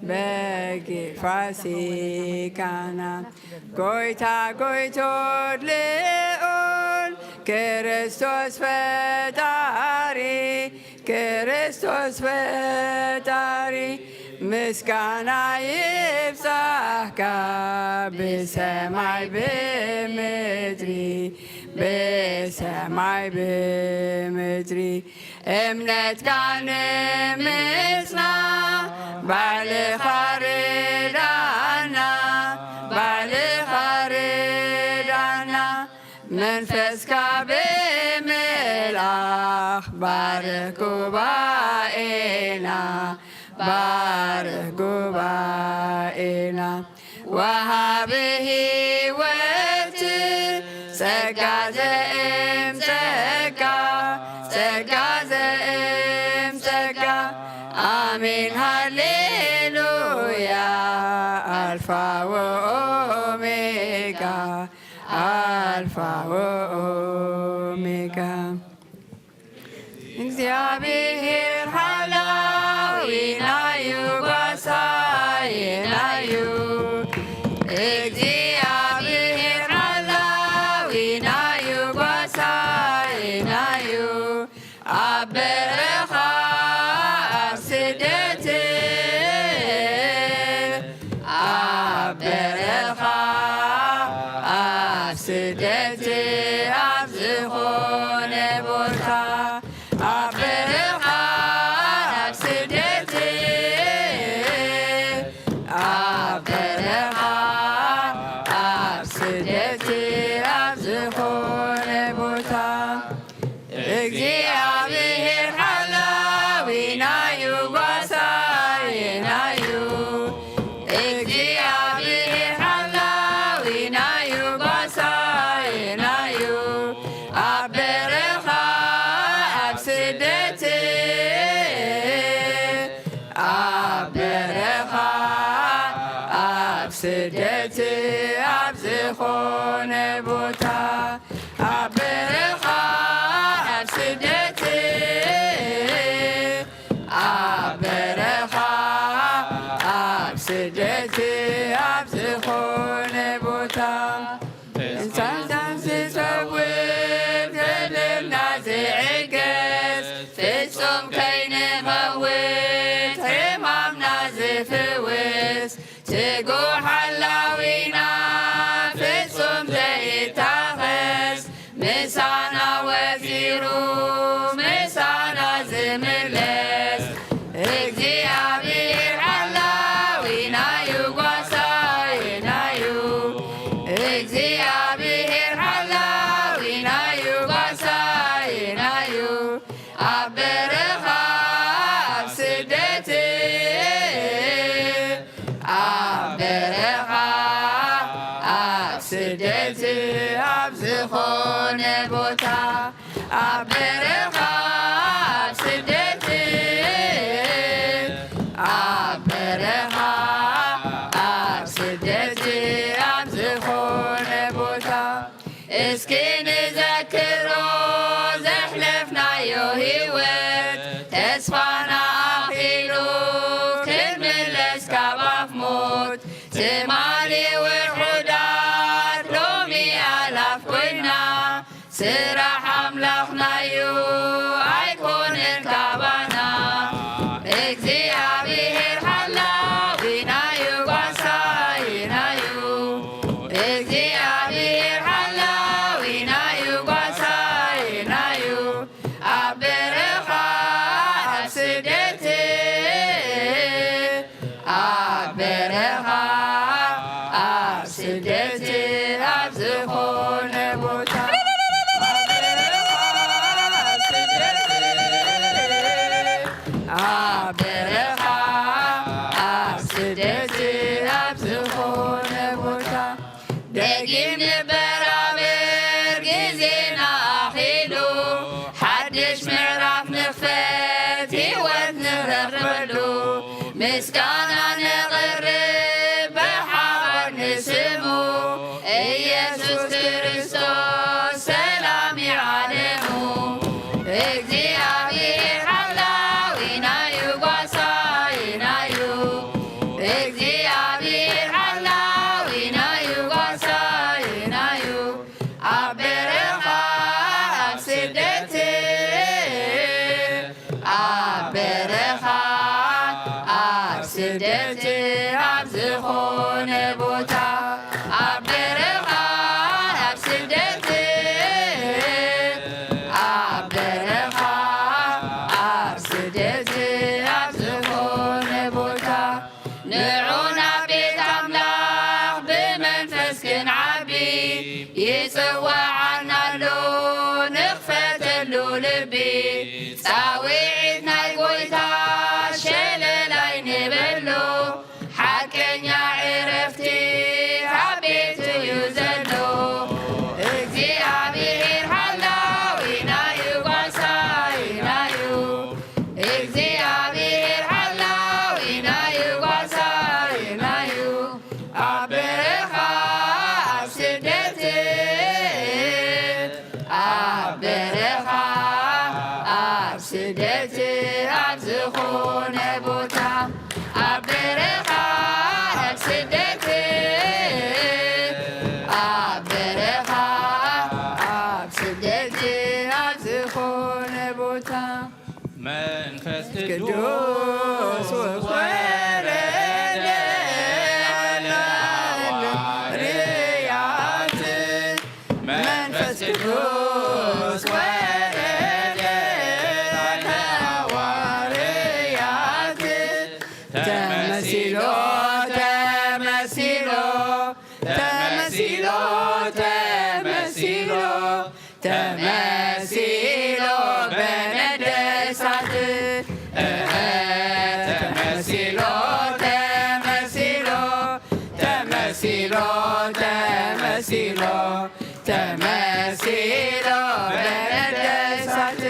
በጊ ፋሲካና። ጎይታ ጎይቶት ልዑል ክርስቶስ ፈጣሪ፣ ክርስቶስ ፈጣሪ፣ ምስጋና ይብጻሕካ ብሰማይ ብምድሪ፣ ብሰማይ ብምድሪ። እምነትካ ንምጽና ባዕልኻ ርዳና፣ ባዕልኻ ርዳና። መንፈስ ባርኽ ጉባኤና፣ ባርኽ ጉባኤና። ወሃቢ ህይወት ጸጋ ዘእም ጸጋ፣ ጸጋ ዘእም ጸጋ። ኣሜን ሃሌሉያ። ኣልፋ ወኦሜጋ፣ ኣልፋ ወኦሜጋ። እግዚኣብሔር ሓላዊናዩ፣ ጓሳይናዩ። እግዚኣብሔር ሓላዊናዩ፣ ጓሳይናዩ። ኣብ በረኻ ኣብ ስደት፣ ኣብ በረኻ ኣብ ስደት፣ ኣብ ዝኾነ ቦታ፣ ኣብ በረኻ ኣብ ስደት፣ ኣብ በረኻ ኣብ ስደት፣ ኣብ ዝኾነ ቦታ እግዚኣብሔር ሓላዊናዩ፣ ጓሳይናዩ። እግዚኣብሔር ሓላዊናዩ፣ ጓሳይናዩ። ኣብ በረኻ ኣብ ስደት፣ ኣብ በረኻ ኣብ ስደት፣ ኣብ ዝኾነ ቦታ፣ ኣብ በረኻ ኣብ ስደት፣ ኣብ በረኻ ኣብ ስደት፣ ኣብ ዝኾነ ቦታ፣ እንሳንሳን ዝጸውር፣ ገድልና ዝዕገስ፣ ፍጹም ከይንመውት፣ ሕማምና ዝፍውስ፣ ትጉሕ ሓላዊና፣ ፍጹም ዘይታኸስ፣ ምሳና ወፊሩ፣ ምሳና ዝምለስ፣ እግዚኣብሔር ሓላዊናዩ፣ ጓሳይናዩ። እግዚኣብሔር ሓላዊናዩ፣ ጓሳይናዩ። ኣብ በረኻ ኣብ ስደት፣ ኣብ በረኻ ኣብ ስደት፣ ኣብ ዝኾነ ቦታ፣ ኣብ በረኻ ኣብ ስደት፣ ኣብ በረኻ ኣብ ስደት፣ ኣብ ዝኾነ ቦታ፣ እስኪ ንዘክሮ ዘሕለፍናዮ ህይወት፣ ተስፋና ኣኺሉ ክንምለስ ካብ ኣፍ ሞት። ትማሊ ውሑዳት ሎሚ ኣላፍ ኮይና፣ ስራሕ ኣምላኽናዩ ኣይኮነን ካባና። እግዚኣብሔር ሓላዊናዩ፣ ጓሳይናዩ። እግዚኣብሔር ሓላዊናዩ፣ ጓሳይናዩ። ኣብ በረኻ ኣብ ስደት፣ ኣብ በረኻ ኣብ ስደት፣ ኣብ ዝኾነ ቦታ፣ ኣብ በረኻ ኣብ ስደት፣ ኣብ በረኻ ኣብ ስደት፣ ኣብ ዝኾነ ቦታ፣ ደጊም ንበራበር፣ ግዜና ኣኺሉ፣ ሓድሽ ምዕራፍ ንኽፈት፣ ህይወት ንረኽበሉ። ምስጋና ነቕርብ ብሓባር ንስሙ፣ ኢየሱስ ክርስቶስ ሰላም ዓለሙ። እግዚኣብሔር ሓላዊናዩ፣ ጓሳይናዩ። እግዚኣብሔር ሓላዊናዩ፣ ጓሳይናዩ። ኣብ በረኻ ኣብ ስደት፣ ጻውዒት ናይ ጎይታ ሸለል ኣይንበሎ፣ ሓቀኛ ዕረፍቲ ኣብ ቤቱ እዩ ዘሎ። እግዚኣብሔር ሓላዊና እዩ፣ ጓሳይና እዩ። እግዚኣብሔር ሓላዊና እዩ፣ ጓሳይና እዩ። ኣብ በረኻ ኣብ ስደት፣ ኣብ በረኻ ኣብ ስደት ኣብ ዝኾነ ቦታ፣ ኣብ በረኻ ኣብ ስደት፣ ኣብ በረኻ ኣብ ስደት ኣብ ዝኾነ ቦታ መንፈስ ቅዱስ ወረደ ላዕለ ሃዋርያት። መንፈስ ቅዱስ ወረደ ላዕለ ሃዋርያት። ተመሲሎ፣ ተመሲሎ፣ ተመሲሎ፣ ተመሲሎ፣ ተመሲሎ በነደ እሳት። እኸ ተመሲሎ፣ ተመሲሎ፣ ተመሲሎ፣ ተመሲሎ፣ ተመሲሎ በነደ እሳት።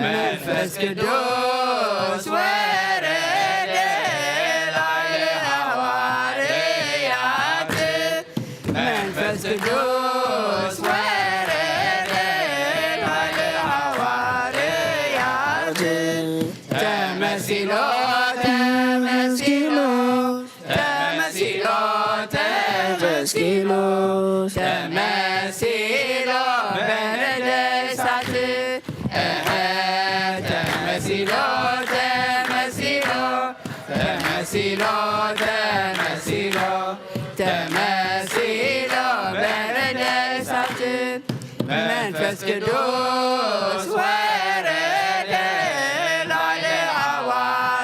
መንፈስ ቅዱስ ወረደ ላዕለ ሃዋርያት። መንፈስ ቅዱስ ወረደ ላዕለ ሃዋርያት። ተመሲሎ፣ ተመሲሎ፣ ተመሲሎ፣ ተመሲሎ፣ ተመሲሎ በነደ እሳት። እኸ ተመሲሎ፣ ተመሲሎ፣ ተመሲሎ፣ ተመሲሎ፣ ተመሲሎ በነደ እሳት። መንፈስ ቅዱስ ወረደ ላዕለ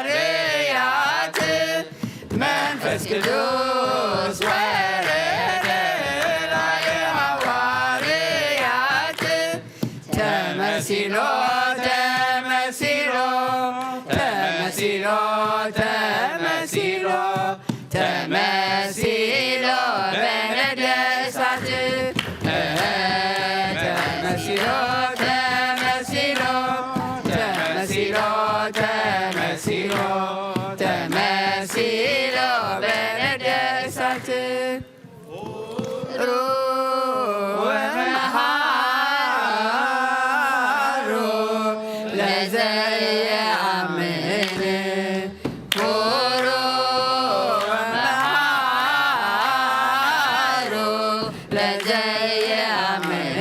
ሃዋርያት። መንፈስ ቅዱስ ወረደ ላዕለ ሃዋርያት። ተመሲሎ፣ ተመሲሎ፣ ተመሲሎ፣ ተመሲሎ፣ ተመሲሎ በነደ እሳት። ተመሲሎ፣ ተመሲሎ፣ ተመሲሎ፣ ተመሲሎ፣ ተመሲሎ በነደ እሳት። ሩ ወመሃሩ ለዘየአምን። ሩ ወመሃሩ ለዘየአምን።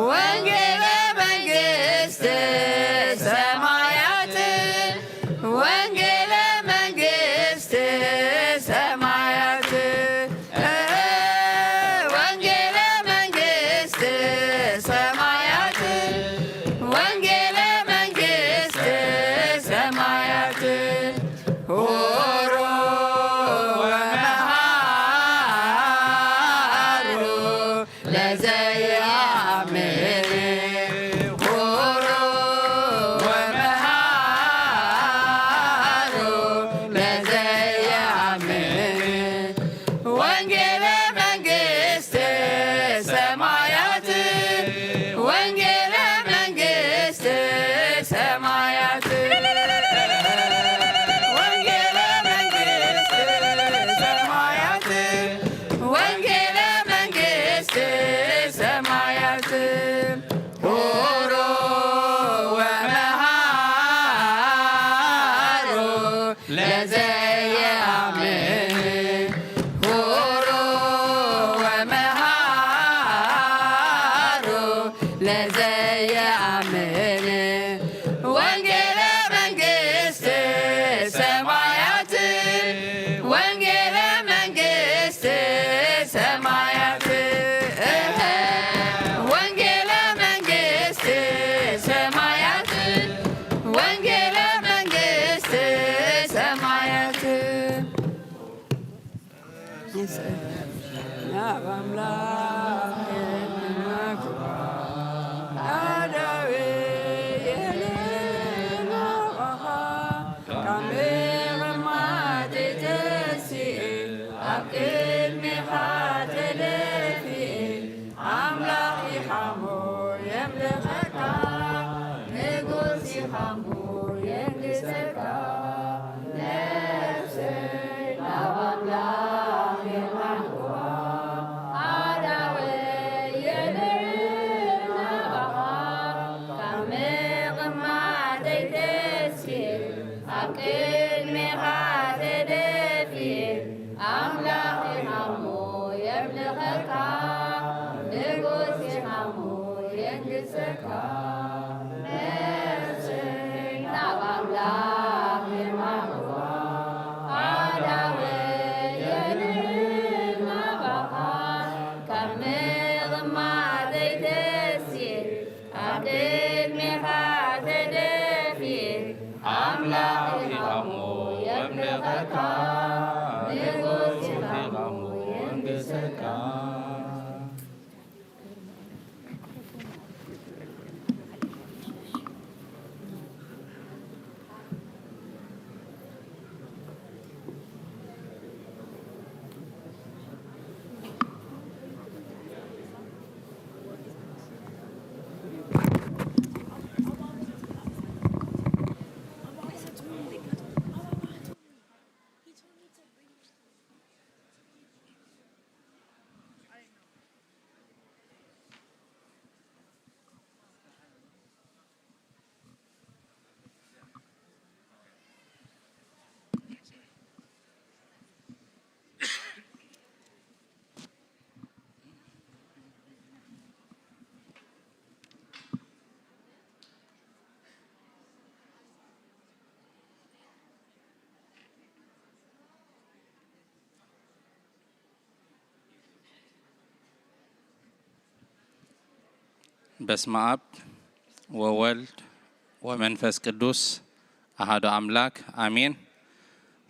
ወንጌለ መንግስት ሰማያት፣ ወንጌለ መንግስት ሰማያት፣ ወንጌለ መንግስት ሰማያት፣ ወንጌለ መንግስት ሰማያት፣ ሆሮ ወመሃሩ ለዘየአምን። ሆሮ ወመሃሩ ለዘየአምን። ወንጌለ መንግስት ሰማያት፣ ወንጌለ መንግስት ሰማያት፣ ወንጌለ መንግስት ሰማያት፣ ወንጌለ መንግስት ሰማያት፣ ሆሮ ወመሃሮ ለዘየአምን። ሆሮ ወመሃሮ ለዘየአምን። ወንጌለ መንግስት ሰማያት፣ ወንጌለ መንግስት ሰማያት፣ እህ፣ ወንጌለ መንግስት ሰማያት፣ ወንጌለ መንግስት ሰማያት። ናብ ኣምላኽ ንምግባር ኣዳዊ ሃሙ የንግሰካ፣ ነፍሰይ ናብ ኣምላኽ የማልዋ፣ ኣእዳወይ የልዕል ናባኻ፣ ካብ ምቕማጠይ ተስየ፣ ኣብ ቅድሜኻ ተደፍየ፣ ኣምላኽ ኢኻ እሞ የምልኸካ፣ ንጉስ ኢኻ እሞ የንግሰካ። ነፍሰይ ናብ ኣምላኽ የማልዋ፣ ኣእዳወይ የልዕል ናባኻ፣ ካብ ምቕማጠይ ተስየ፣ ኣብ ቅድሜኻ ተደፍየ፣ ኣምላኽ ኢኻ እሞ የምልኸካ፣ ንጉስ ኢኻ እሞ የንግሰካ። በስመ አብ ወወልድ ወመንፈስ ቅዱስ አሐዱ አምላክ አሜን።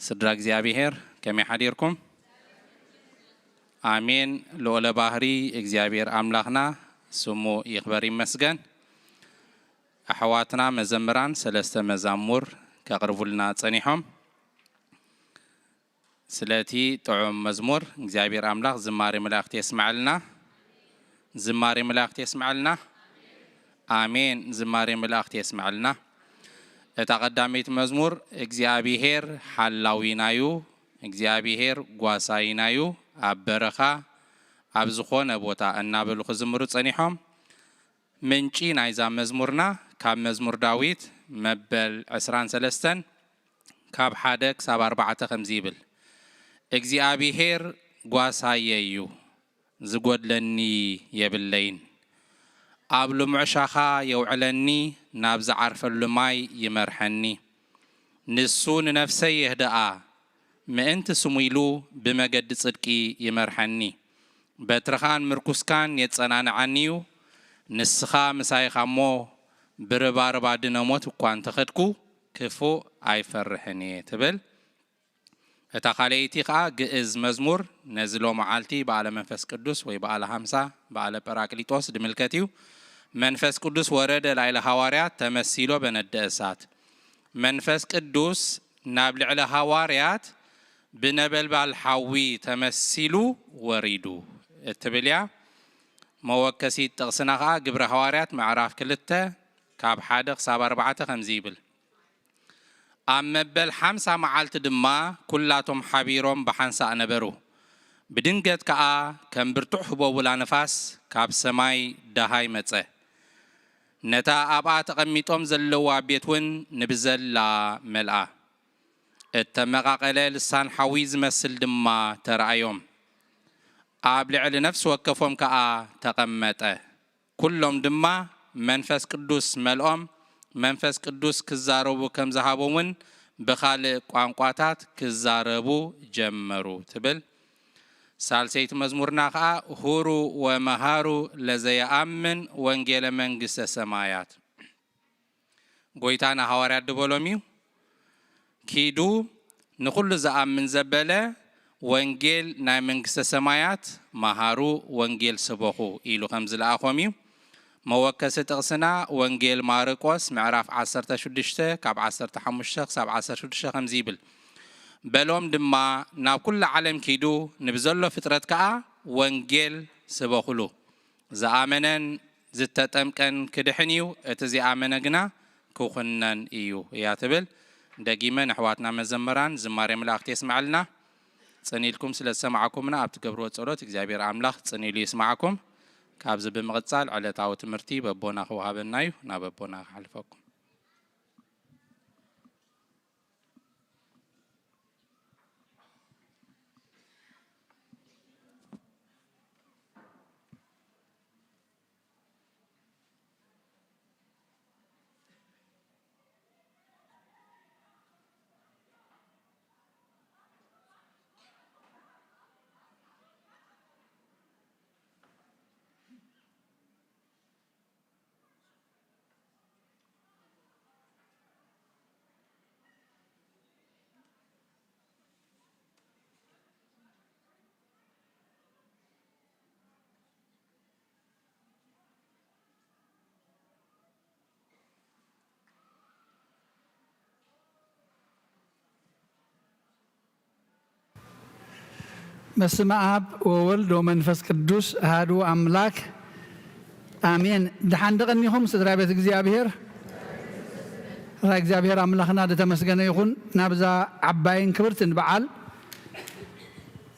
ስድራ እግዚኣብሔር ከመይ ሓዲርኩም? ኣሜን። ልዑለ ባህሪ እግዚኣብሔር ኣምላኽና ስሙ ይኽበር ይመስገን። ኣሕዋትና መዘምራን ሰለስተ መዛሙር ከቕርቡልና ጸኒሖም። ስለቲ ጥዑም መዝሙር እግዚኣብሔር ኣምላኽ ዝማሬ መላእኽቲ የስምዐልና። ዝማሬ መላእኽቲ የስምዐልና። ኣሜን። ዝማሬ መላእኽቲ የስምዐልና። እታ ቀዳመይቲ መዝሙር እግዚኣብሔር ሓላዊናዩ፣ እግዚኣብሔር ጓሳይናዩ፣ ኣብ በረኻ ኣብ ዝኾነ ቦታ እናበሉ ክዝምሩ ጸኒሖም። ምንጪ ናይዛ መዝሙርና ካብ መዝሙር ዳዊት መበል ዕስራን ሰለስተን ካብ ሓደ ክሳብ ኣርባዕተ ከምዚ ይብል፣ እግዚኣብሔር ጓሳየ እዩ፣ ዝጎድለኒ የብለይን። ኣብ ልሙዕ ሻኻ የውዕለኒ፣ ናብ ዝዓርፈሉ ማይ ይመርሐኒ። ንሱ ንነፍሰይ የህድኣ፣ ምእንቲ ስሙ ኢሉ ብመገዲ ጽድቂ ይመርሐኒ። በትርኻን ምርኩስካን የጸናንዓኒ እዩ። ንስኻ ምሳይ ኢኻ እሞ፣ ብርባርብ ኣድነ ሞት እኳ እንተኸድኩ፣ ክፉእ ኣይፈርሕን እየ ትብል። እታ ካልኣይቲ ኸኣ ግእዝ መዝሙር ነዚ ሎመዓልቲ በዓለ መንፈስ ቅዱስ ወይ በዓለ ሃምሳ በዓለ ጳራቅሊጦስ ድምልከት እዩ። መንፈስ ቅዱስ ወረደ ላዕለ ሃዋርያት ተመሲሎ በነደ እሳት። መንፈስ ቅዱስ ናብ ልዕሊ ሃዋርያት ብነበልባል ሓዊ ተመሲሉ ወሪዱ እትብል እያ። መወከሲት ጥቕስና ኸኣ ግብረ ሃዋርያት ምዕራፍ ክልተ ካብ ሓደ ክሳብ ኣርባዕተ ከምዚ ይብል። ኣብ መበል ሓምሳ መዓልቲ ድማ ኩላቶም ሓቢሮም ብሓንሳእ ነበሩ። ብድንገት ከኣ ከም ብርቱዕ ህቦቡላ ንፋስ ካብ ሰማይ ደሃይ መጸ። ነታ ኣብኣ ተቐሚጦም ዘለዋ ቤት እውን ንብዘላ መልኣ። እተመቓቐለ ልሳን ሓዊ ዝመስል ድማ ተራእዮም። ኣብ ልዕሊ ነፍሲ ወከፎም ከኣ ተቐመጠ። ኩሎም ድማ መንፈስ ቅዱስ መልኦም፣ መንፈስ ቅዱስ ክዛረቡ ከም ዝሃቦም እውን ብኻልእ ቋንቋታት ክዛረቡ ጀመሩ ትብል። ሳልሰይቲ መዝሙርና ኸኣ ሁሩ ወመሃሩ ለዘየኣምን ወንጌለ መንግስተ ሰማያት። ጎይታ ንሃዋርያት ድበሎም እዩ፣ ኪዱ ንኹሉ ዝኣምን ዘበለ ወንጌል ናይ መንግስተ ሰማያት መሃሩ፣ ወንጌል ስበኹ ኢሉ ከም ዝለኣኾም እዩ። መወከሲ ጥቕስና ወንጌል ማርቆስ ምዕራፍ ዓሰርተ ሽዱሽተ ካብ ዓሰርተ ሓሙሽተ ክሳብ ዓሰርተ ሽዱሽተ ከምዚ ይብል፣ በሎም ድማ ናብ ኩሉ ዓለም ኪዱ ንብዘሎ ፍጥረት ከኣ ወንጌል ስበኹሉ። ዝኣመነን ዝተጠምቀን ክድሕን እዩ፣ እቲ ዘይኣመነ ግና ክኹነን እዩ እያ ትብል። ደጊመ ንኣሕዋትና መዘምራን ዝማሬ መላእክት የስምዐልና። ጽን ኢልኩም ስለ ዝሰማዕኩምና ኣብ ትገብርዎ ጸሎት እግዚኣብሔር ኣምላኽ ጽን ኢሉ ይስማዕኩም። ካብዚ ብምቕጻል ዕለታዊ ትምህርቲ በቦና ክወሃበና እዩ። ናብ ኣቦና ክሓልፈኩም። በስመ አብ ወወልድ ወመንፈስ ቅዱስ አሐዱ አምላክ አሜን። ደሓን ደቐኒኹም ስድራ ቤት እግዚኣብሔር። ራ እግዚኣብሔር ኣምላኽና ዝተመስገነ ይኹን። ናብዛ ዓባይን ክብርትን በዓል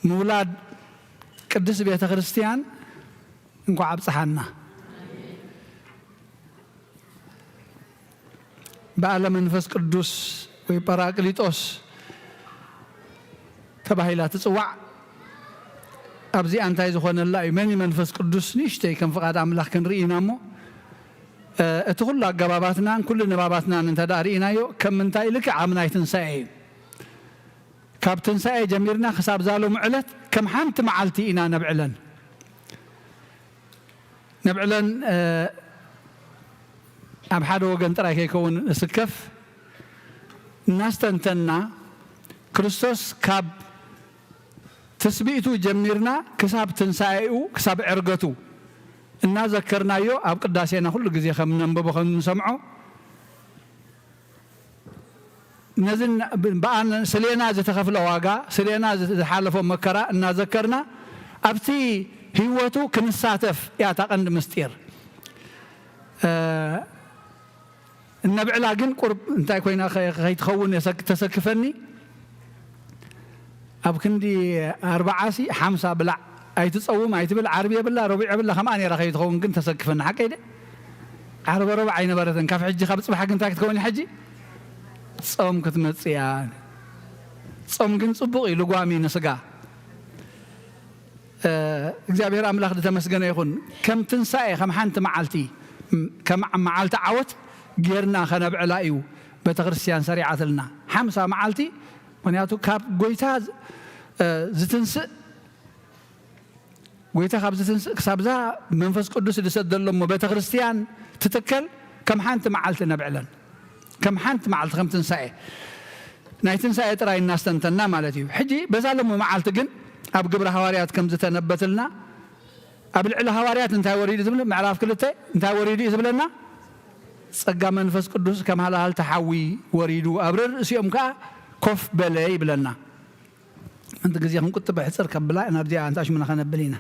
ምውላድ ቅድስት ቤተ ክርስቲያን እንኳዕ ኣብጽሓና። በዓለ መንፈስ ቅዱስ ወይ ጳራቅሊጦስ ተባሂላ ትጽዋዕ። ኣብዚኣ እንታይ ዝኾነላ እዩ? መን እዩ መንፈስ ቅዱስ? ንእሽተይ ከም ፍቓድ ኣምላኽ ክንርኢ ኢና እሞ፣ እ፣ እቲ ኩሉ ኣገባባትናን ኩሉ ንባባትናን እንተ ደኣ ርኢናዮ፣ ከም ምንታይ ልክዕ ኣብ ናይ ትንሳኤ እዩ። ካብ ትንሳኤ ጀሚርና ክሳብ ዛሎም ዕለት ከም ሓንቲ መዓልቲ ኢና ነብዕለን። ነብዕለን፣ እ፣ ኣብ ሓደ ወገን ጥራይ ከይከውን እስከፍ እናስተንተንና፣ ክርስቶስ ካብ ትስብእቱ ጀሚርና ክሳብ ትንሳኤኡ፣ ክሳብ ዕርገቱ እናዘከርናዮ፣ ኣብ ቅዳሴና ኩሉ ግዜ ከም ነንብቦ፣ ከም ንሰምዖ፣ ነዚ ን-፣ ብ-፣ ብኣን-፣ ስሌና ዝተኸፍለ ዋጋ፣ ስሌና ዝ-፣ ዝሓለፎ መከራ እናዘከርና፣ ኣብቲ ህይወቱ ክንሳተፍ እያ እታ ቀንዲ ምስጢር። እ፣ እነብዕላ ግን ቁርብ እንታይ ኮይና ከ-፣ ከይትኸውን የሰክ-፣ ተሰክፈኒ። ኣብ ክንዲ ኣርብዓ ሲ ሓምሳ ብላዕ ኣይትጸውም ኣይትብል፣ ዓርቢ የብላ፣ ረቡዕ የብላ፣ ከምኣ ነይራ ከይትኸውን ግን ተሰክፈኒ። ሓቀይ ደ? ዓርበ ረቡዕ ኣይነበረትን። ካብ ሕጂ፣ ካብ ጽባሕ ግን እንታይ ክትከውን እያ ሕጂ? ጾም ክትመጽእ እያ። ጾም ግን ጽቡቕ እዩ፣ ልጓም እዩ ንስጋ። እ፣ እግዚኣብሔር ኣምላኽ ዝተመስገነ ይኹን። ከም ትንሳኤ፣ ከም ሓንቲ መዓልቲ፣ ም-፣ ከም መዓልቲ ዓወት ጌርና ኸነብዕላ እዩ ቤተ ክርስቲያን ሰሪዓትልና። ሓምሳ መዓልቲ፣ ምኽንያቱ ካብ ጐይታ ዝ-፣ እ፣ ዝትንስእ፣ ጐይታ ካብ ዝትንስእ ክሳብዛ መንፈስ ቅዱስ ዝሰደሎ እሞ ቤተ ክርስቲያን ትትከል፣ ከም ሓንቲ መዓልቲ ነብዕለን። ከም ሓንቲ መዓልቲ ከም ትንሳኤ፣ ናይ ትንሳኤ ጥራይ እናስተንተና ማለት እዩ። ሕጂ በዛ ሎሚ መዓልቲ ግን ኣብ ግብረ ሃዋርያት ከም ዝተነበተልና፣ ኣብ ልዕሊ ሃዋርያት እንታይ ወሪዱ ዝብል፣ ምዕራፍ ክልተ እንታይ ወሪዱ እዩ ዝብለና? ጸጋ መንፈስ ቅዱስ ከም ሃልሃልቲ ሓዊ ወሪዱ፣ ኣብ ርእሲኦም ከኣ ኮፍ በለ ይብለና። ሓንቲ ግዜ ክንቁጥብ ሕጽር ከብላ፣ ናብዚኣ ኣንታ ሽሙና ከነብል ኢና።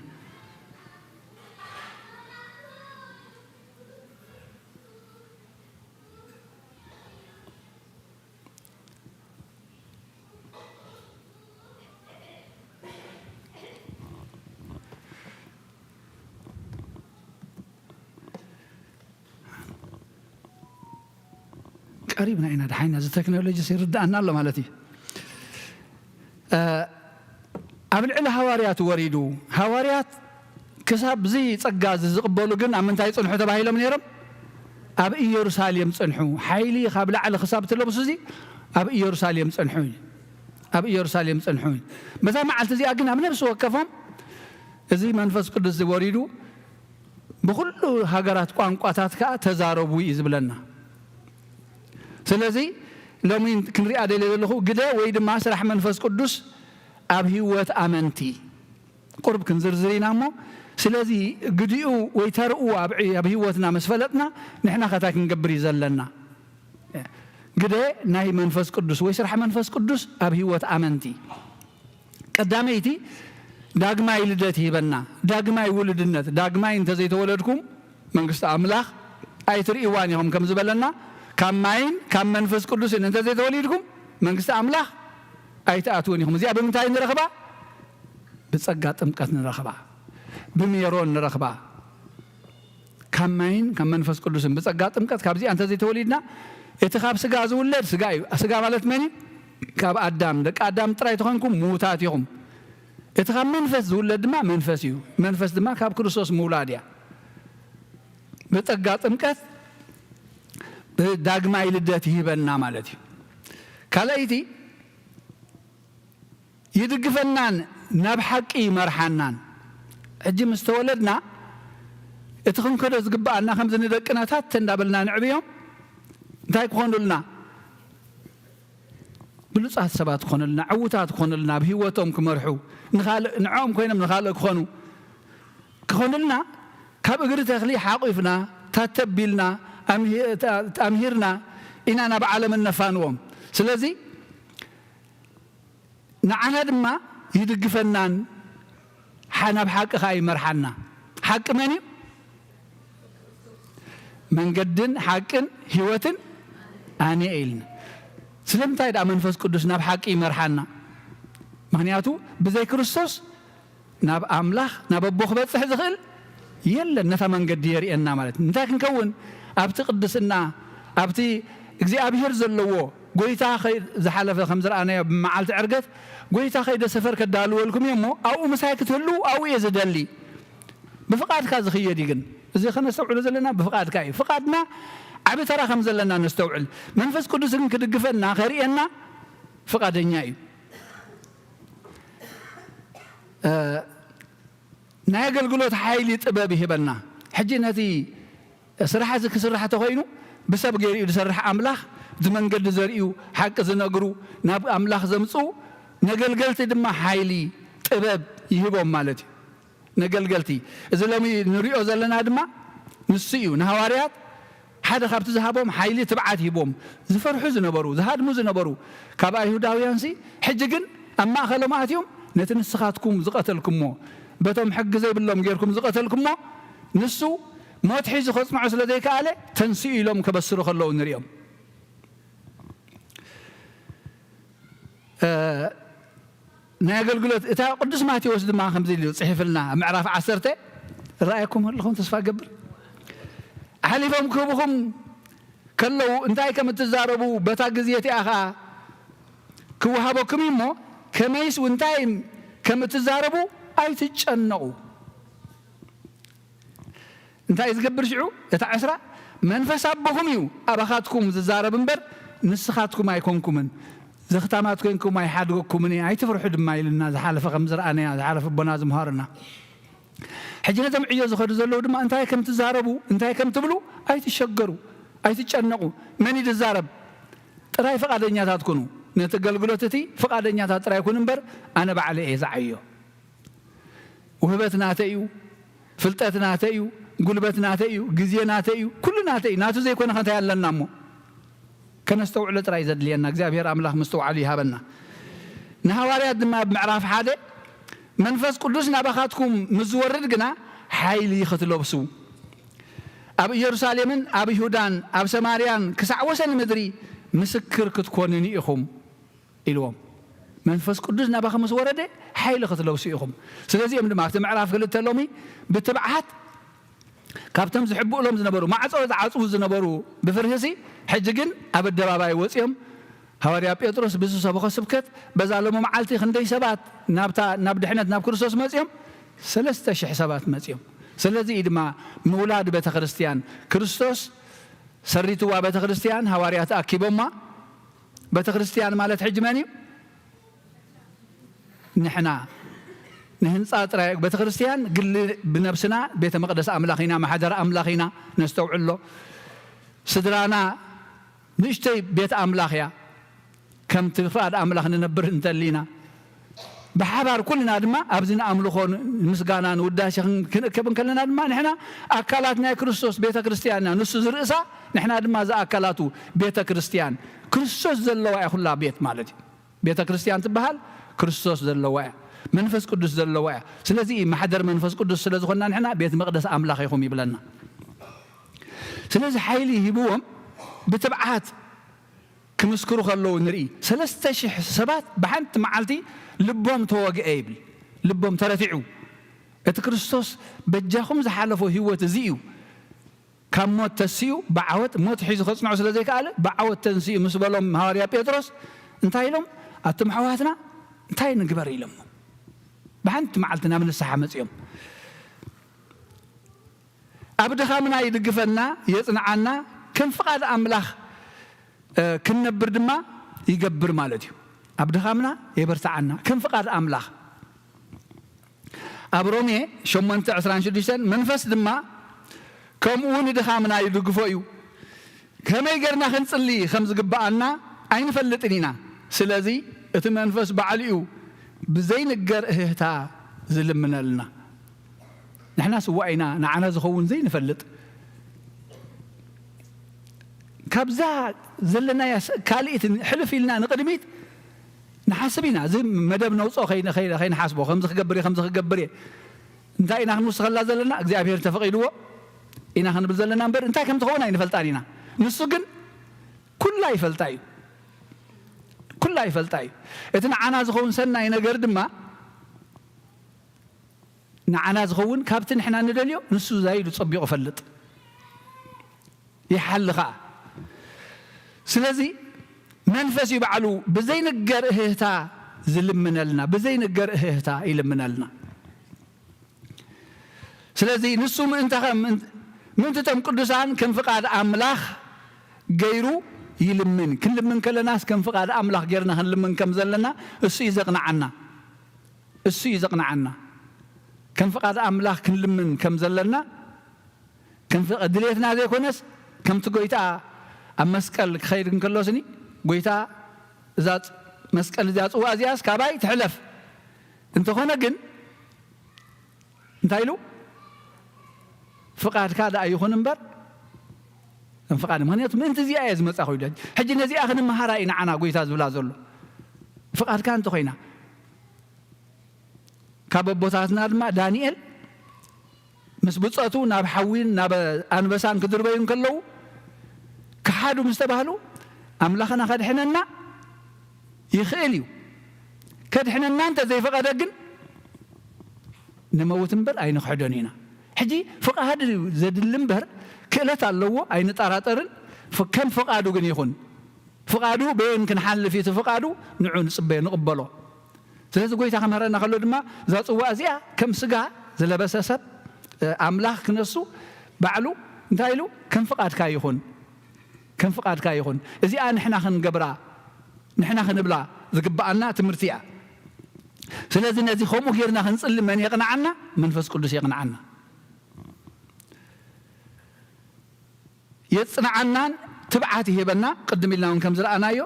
ቀሪብና ኢና፣ ደሓይና፣ እዚ ቴክኖሎጂስ ይርድኣና ኣሎ ማለት እዩ። እ፣ ኣብ ልዕሊ ሃዋርያት ወሪዱ፣ ሃዋርያት ክሳብ እዚ ጸጋ እዚ ዝቕበሉ ግን ኣብ ምንታይ ጽንሑ ተባሂሎም ነይሮም? ኣብ ኢየሩሳሌም ጽንሑ። ሓይሊ ካብ ላዕሊ ክሳብ ትለብሱ እዚ ኣብ ኢየሩሳሌም ጽንሑ እዩ። ኣብ ኢየሩሳሌም ጽንሑ እዩ። በዛ መዓልቲ እዚኣ ግን ኣብ ነፍሲ ወከፎም እዚ መንፈስ ቅዱስ እዚ ወሪዱ፣ ብኹሉ ሃገራት ቋንቋታት ከኣ ተዛረቡ እዩ ዝብለና። ስለዚ ሎሚ ክንሪኣ ደልየ ዘለኹ ግደ ወይ ድማ ስራሕ መንፈስ ቅዱስ ኣብ ህይወት ኣመንቲ ቁርብ ክንዝርዝር ኢና እሞ፣ ስለዚ ግዲኡ ወይ ተርኡ ኣብ ዕ-፣ ኣብ ህይወትና ምስ ፈለጥና ንሕና ከ እንታይ ክንገብር እዩ ዘለና? ግደ ናይ መንፈስ ቅዱስ ወይ ስራሕ መንፈስ ቅዱስ ኣብ ህይወት ኣመንቲ። ቀዳመይቲ ዳግማይ ልደት ይህበና። ዳግማይ ውሉድነት፣ ዳግማይ እንተዘይተወለድኩም መንግስቲ ኣምላኽ ኣይትርእይዋን ኢኹም ከም ዝበለና፣ ካብ ማይን ካብ መንፈስ ቅዱስን እንተዘይተወሊድኩም መንግስቲ ኣምላኽ ኣይትኣትውን ኢኹም። እዚኣ ብምንታይ ንረኽባ? ብጸጋ ጥምቀት ንረኽባ፣ ብሜሮን ንረኽባ። ካብ ማይን ካብ መንፈስ ቅዱስን ብጸጋ ጥምቀት ካብዚኣ እንተዘይተወሊድና፣ እቲ ካብ ስጋ ዝውለድ ስጋ እዩ። ስጋ ማለት መን እዩ? ካብ ኣዳም፣ ደቂ ኣዳም ጥራይ ተኾንኩም ምዉታት ኢኹም። እቲ ካብ መንፈስ ዝውለድ ድማ መንፈስ እዩ። መንፈስ ድማ ካብ ክርስቶስ ምውላድ እያ። ብጸጋ ጥምቀት ብዳግማይ ልደት ይህበና ማለት እዩ። ካልኣይቲ፣ ይድግፈናን ናብ ሓቂ ይመርሓናን። ሕጂ ምስ ተወለድና እቲ ክንከዶ ዝግብኣና ከምዚ ንደቅና ታተ እንዳበልና ንዕብዮም እንታይ ክኾኑልና? ብሉጻት ሰባት ክኾኑልና፣ ዕዉታት ክኾኑልና፣ ኣብ ህይወቶም ክመርሑ፣ ንኻልእ ንዕኦም ኮይኖም ንኻልእ ክኾኑ ክኾኑልና ካብ እግሪ ተኽሊ ሓቑፍና ታተቢልና ኣምሂርና ኢና ናብ ዓለም እነፋንዎም። ስለዚ ንዓና ድማ ይድግፈናን ናብ ሓቂ ኸዓ ይመርሓና። ሓቂ መን እዩ? መንገድን ሓቅን ህይወትን ኣነ እየ ኢልና። ስለምንታይ ደኣ መንፈስ ቅዱስ ናብ ሓቂ ይመርሓና? ምኽንያቱ ብዘይ ክርስቶስ ናብ ኣምላኽ ናብ ኣቦ ክበጽሕ ዝኽእል የለን። ነታ መንገዲ የርእየና ማለት እንታይ ክንከውን ኣብቲ ቅድስና ኣብቲ እግዚኣብሔር ዘለዎ ጎይታ ዝሓለፈ ከም ዝረኣናዮ ብመዓልቲ ዕርገት ጎይታ ከይደ ሰፈር ከዳልወልኩም እየ እሞ ኣብኡ ምሳይ ክትህሉ ኣብኡ እየ ዝደሊ። ብፍቓድካ ዝኽየድ እዩ ግን እዚ ከነስተውዕሎ ዘለና ብፍቓድካ እዩ። ፍቓድና ዓቢ ተራ ከም ዘለና ነስተውዕል። መንፈስ ቅዱስ ግን ክድግፈና ከርእየና ፍቓደኛ እዩ። ናይ ኣገልግሎት ሓይሊ ጥበብ ይህበና። ሕጂ ነቲ ስራሕ እዚ ክስራሕ ተኾይኑ ብሰብ ገይሩ እዩ ዝሰርሕ ኣምላኽ እቲ መንገዲ ዘርእዩ ሓቂ ዝነግሩ ናብ ኣምላኽ ዘምፅኡ ነገልገልቲ ድማ ሓይሊ ጥበብ ይህቦም ማለት እዩ። ነገልገልቲ እዚ ሎሚ ንሪኦ ዘለና ድማ ንሱ እዩ። ንሃዋርያት ሓደ ካብቲ ዝሃቦም ሓይሊ ትብዓት ሂቦም ዝፈርሑ ዝነበሩ ዝሃድሙ ዝነበሩ ካብ ኣይሁዳውያንሲ ሕጂ ግን ኣብ ማእኸሎም ኣትዮም ነቲ ንስኻትኩም ዝቐተልኩሞ በቶም ሕጊ ዘይብሎም ጌርኩም ዝቐተልኩሞ ንሱ ሞት ሒዙ ከጽንዖ ስለ ዘይከኣለ ተንስኡ ኢሎም ከበስሩ ከለዉ ንሪኦም። ናይ ኣገልግሎት እታ ቅዱስ ማቴዎስ ድማ ከምዚ ኢሉ ጽሒፍልና ኣብ ምዕራፍ ዓሰርተ ርኣየኩም ኣለኹም ተስፋ ገብር ሓሊፎም ክህብኹም ከለዉ እንታይ ከም እትዛረቡ በታ ግዜ እቲኣ ኸዓ ክወሃበኩም እዩ እሞ ከመይስ እንታይ ከም እትዛረቡ ኣይትጨነቑ። እንታይ እዩ ዝገብር ሽዑ? እታ ዕስራ መንፈስ ኣቦኹም እዩ ኣባኻትኩም ዝዛረብ እምበር ንስኻትኩም ኣይኮንኩምን። ዘኽታማት ኮንኩም ኣይሓድገኩምን እየ ኣይትፍርሑ ድማ ኢልና ዝሓለፈ ከም ዝረኣናያ ዝሓለፈ ኣቦና ዝምሃሩና። ሕጂ ነቶም ዕዮ ዝኸዱ ዘለዉ ድማ እንታይ ከም ትዛረቡ እንታይ ከም ትብሉ ኣይትሸገሩ ኣይትጨነቑ። መን እዩ ዝዛረብ? ጥራይ ፍቓደኛታት ኩኑ። ነቲ ኣገልግሎት እቲ ፍቓደኛታት ጥራይ ኩኑ እምበር ኣነ ባዕለ እየ ዝዓዮ። ውህበት ናተይ እዩ፣ ፍልጠት ናተይ እዩ፣ ጉልበት ናተይ እዩ፣ ግዜ ናተይ እዩ፣ ኩሉ ናተይ እዩ። ናቱ ዘይኮነ ከ እንታይ ኣለና እሞ? ከነስተውዕሎ ጥራይ ዘድልየና እግዚኣብሔር ኣምላኽ ምስትውዓሉ ይሃበና። ንሃዋርያት ድማ ኣብ ምዕራፍ ሓደ መንፈስ ቅዱስ ናባኻትኩም ምስ ዝወርድ ግና ሓይሊ ክትለብሱ ኣብ ኢየሩሳሌምን ኣብ ይሁዳን ኣብ ሰማርያን ክሳዕ ወሰን ምድሪ ምስክር ክትኮኑኒ ኢኹም ኢልዎም። መንፈስ ቅዱስ ናባኹም ምስ ወረደ ሓይሊ ክትለብሱ ኢኹም። ስለዚኦም ድማ ኣብቲ ምዕራፍ ክልተ ሎሚ ብትብዓት ካብቶም ዝሕብእሎም ዝነበሩ ማዕጾ ዝዓጽዉ ዝነበሩ ብፍርህሲ ሕጂ ግን ኣብ ኣደባባይ ወጺኦም ሃዋርያ ጴጥሮስ ብዝሰበኾ ስብከት በዛ ሎሚ መዓልቲ ክንደይ ሰባት ናብታ ናብ ድሕነት ናብ ክርስቶስ መጺኦም ሰለስተ ሽሕ ሰባት መጺኦም። ስለዚ እዩ ድማ ምውላድ ቤተ ክርስቲያን ክርስቶስ ሰሪትዋ ቤተ ክርስቲያን ሃዋርያት ኣኪቦማ። ቤተ ክርስቲያን ማለት ሕጂ መን እዩ? ንሕና ንህንፃ ጥራይ ቤተ ክርስቲያን ግሊ ብነብስና ቤተ መቅደስ ኣምላኽ ኢና፣ ማሕደር ኣምላኽ ኢና። ነስተውዕሎ ስድራና ንእሽተይ ቤት ኣምላኽ እያ። ከምቲ ፍቓድ ኣምላኽ ንነብር እንተሊና ብሓባር ኩልና ድማ ኣብዚ ንኣምልኾ ምስጋና ንውዳሴ ክንእከብ እንከለና ድማ ንሕና ኣካላት ናይ ክርስቶስ ቤተ ክርስቲያን ኢና። ንሱ ዝርእሳ ንሕና ድማ እዚ ኣካላቱ ቤተ ክርስቲያን ክርስቶስ ዘለዋ እያ ኩላ ቤት ማለት እዩ። ቤተ ክርስቲያን ትበሃል ክርስቶስ ዘለዋ እያ፣ መንፈስ ቅዱስ ዘለዋ እያ። ስለዚ ማሕደር መንፈስ ቅዱስ ስለ ዝኾንና ንሕና ቤት መቕደስ ኣምላኽ ኢኹም ይብለና። ስለዚ ሓይሊ ሂብዎም ብትብዓት ክምስክሩ ከለዉ ንርኢ። ሰለስተ ሽሕ ሰባት ብሓንቲ መዓልቲ ልቦም ተወግአ ይብል። ልቦም ተረቲዑ። እቲ ክርስቶስ በጃኹም ዝሓለፎ ህይወት እዚ እዩ። ካብ ሞት ተሲኡ ብዓወት፣ ሞት ሒዙ ከጽንዖ ስለ ዘይከኣለ ብዓወት ተንሲኡ ምስ በሎም ሃዋርያ ጴጥሮስ እንታይ ኢሎም? ኣቱም ኣሕዋትና እንታይ ንግበር ኢሎሞ። ብሓንቲ መዓልቲ ናብ ንስሓ መጺኦም። ኣብ ድኻምና ይድግፈና፣ የጽንዓና፣ ከም ፍቓድ ኣምላኽ፣ እ፣ ክንነብር ድማ ይገብር ማለት እዩ። ኣብ ድኻምና የበርትዓና፣ ከም ፍቓድ ኣምላኽ። ኣብ ሮሜ ሸሞንተ ዕስራን ሽዱሽተን፣ መንፈስ ድማ ከምኡ ንድኻምና ይድግፎ እዩ። ከመይ ጌርና ክንጽሊ ከም ዝግብኣና ኣይንፈልጥን ኢና። ስለዚ እቲ መንፈስ ባዕሉ እዩ ብዘይንገር እህህታ ዝልምነልና። ንሕና ስዋእ ኢና፣ ንዓና ዝኸውን ዘይንፈልጥ። ካብዛ ዘለናያ ስ-፣ ካልኢት ሕልፍ ኢልና ንቕድሚት ንሓስብ ኢና። እዚ መደብ ነውፅኦ ከይ-፣ ከይ-፣ ከይንሓስቦ፣ ከምዚ ክገብር እየ፣ ከምዚ ክገብር እየ። እንታይ ኢና ክንውስኸላ ዘለና? እግዚኣብሔር እንተፈቒድዎ ኢና ክንብል ዘለና እምበር፣ እንታይ ከም ትኸውን ኣይንፈልጣን ኢና። ንሱ ግን ኩላ ይፈልጣ እዩ። ኩላ ይፈልጣ እዩ። እቲ ንዓና ዝኸውን ሰናይ ነገር ድማ፣ ንዓና ዝኸውን ካብቲ ንሕና ንደልዮ ንሱ ዛይዱ ጸቢቑ ይፈልጥ፣ ይሓሊ ኸኣ። ስለዚ መንፈስ እዩ ባዕሉ ብዘይንገር እህህታ ዝልምነልና፣ ብዘይንገር እህህታ ይልምነልና። ስለዚ ንሱ ምእንተ ኸም-፣ ምእንቲ እቶም ቅዱሳን ከም ፍቓድ ኣምላኽ ገይሩ ይልምን። ክንልምን ከለናስ ከም ፍቓድ ኣምላኽ ጌርና ክንልምን ከም ዘለና እሱ እዩ ዘቕንዓና። እሱ እዩ ዘቕንዓና። ከም ፍቓድ ኣምላኽ ክንልምን ከም ዘለና፣ ከም ፍቕ-፣ ድሌትና ዘይኮነስ፣ ከምቲ ጐይታ ኣብ መስቀል ክኸይድ እንከሎ ስኒ፣ ጐይታ፣ እዛ ጽ-፣ መስቀል እዚኣ፣ ጽዋ እዚኣስ ካባይ ትሕለፍ፣ እንተኾነ ግን እንታይ ኢሉ? ፍቓድካ ደኣ ይኹን እምበር፣ ከም ፍቓድ፣ ምኽንያቱ ምእንቲ እዚኣ እየ ዝመጻኹ ኢሉ። ሕጂ ነዚኣ ክንመሃራ እዩ ንዓና ጐይታ ዝብላ ዘሎ። ፍቓድካ እንተኾይና፣ ካብ ኣቦታትና ድማ ዳንኤል ምስ ብጾቱ ናብ ሓዊን ናብ ኣንበሳን ክድርበዩ እንከለዉ፣ ክሓዱ ምስ ተባህሉ፣ ኣምላኽና ከድሕነና ይኽእል እዩ። ከድሕነና እንተ ዘይፈቐደ ግን፣ ንመውት እምበር ኣይንኽሕዶን ኢና። ሕጂ ፍቓድ እዩ ዘድሊ እምበር፣ ክእለት ኣለዎ፣ ኣይንጠራጠርን። ፍ-፣ ከም ፍቓዱ ግን ይኹን። ፍቓዱ በየን ክንሓልፍ እዩ? እቲ ፍቓዱ ንዑ ንጽበዮ፣ ንቕበሎ። ስለዚ ጐይታ ክምህረና ከሎ ድማ፣ እዛ ጽዋ እዚኣ ከም ስጋ ዝለበሰ ሰብ፣ እ፣ ኣምላኽ ክነሱ ባዕሉ እንታይ ኢሉ? ከም ፍቓድካ ይኹን፣ ከም ፍቓድካ ይኹን። እዚኣ ንሕና ክንገብራ፣ ንሕና ክንብላ ዝግብኣና ትምህርቲ እያ። ስለዚ ነዚ ከምኡ ጌርና ክንጽሊ መን የቕንዓና? መንፈስ ቅዱስ የቕንዓና። የጽንዓናን ትብዓት ይህበና። ቅድም ኢልና እውን ከም ዝረኣናዮ፣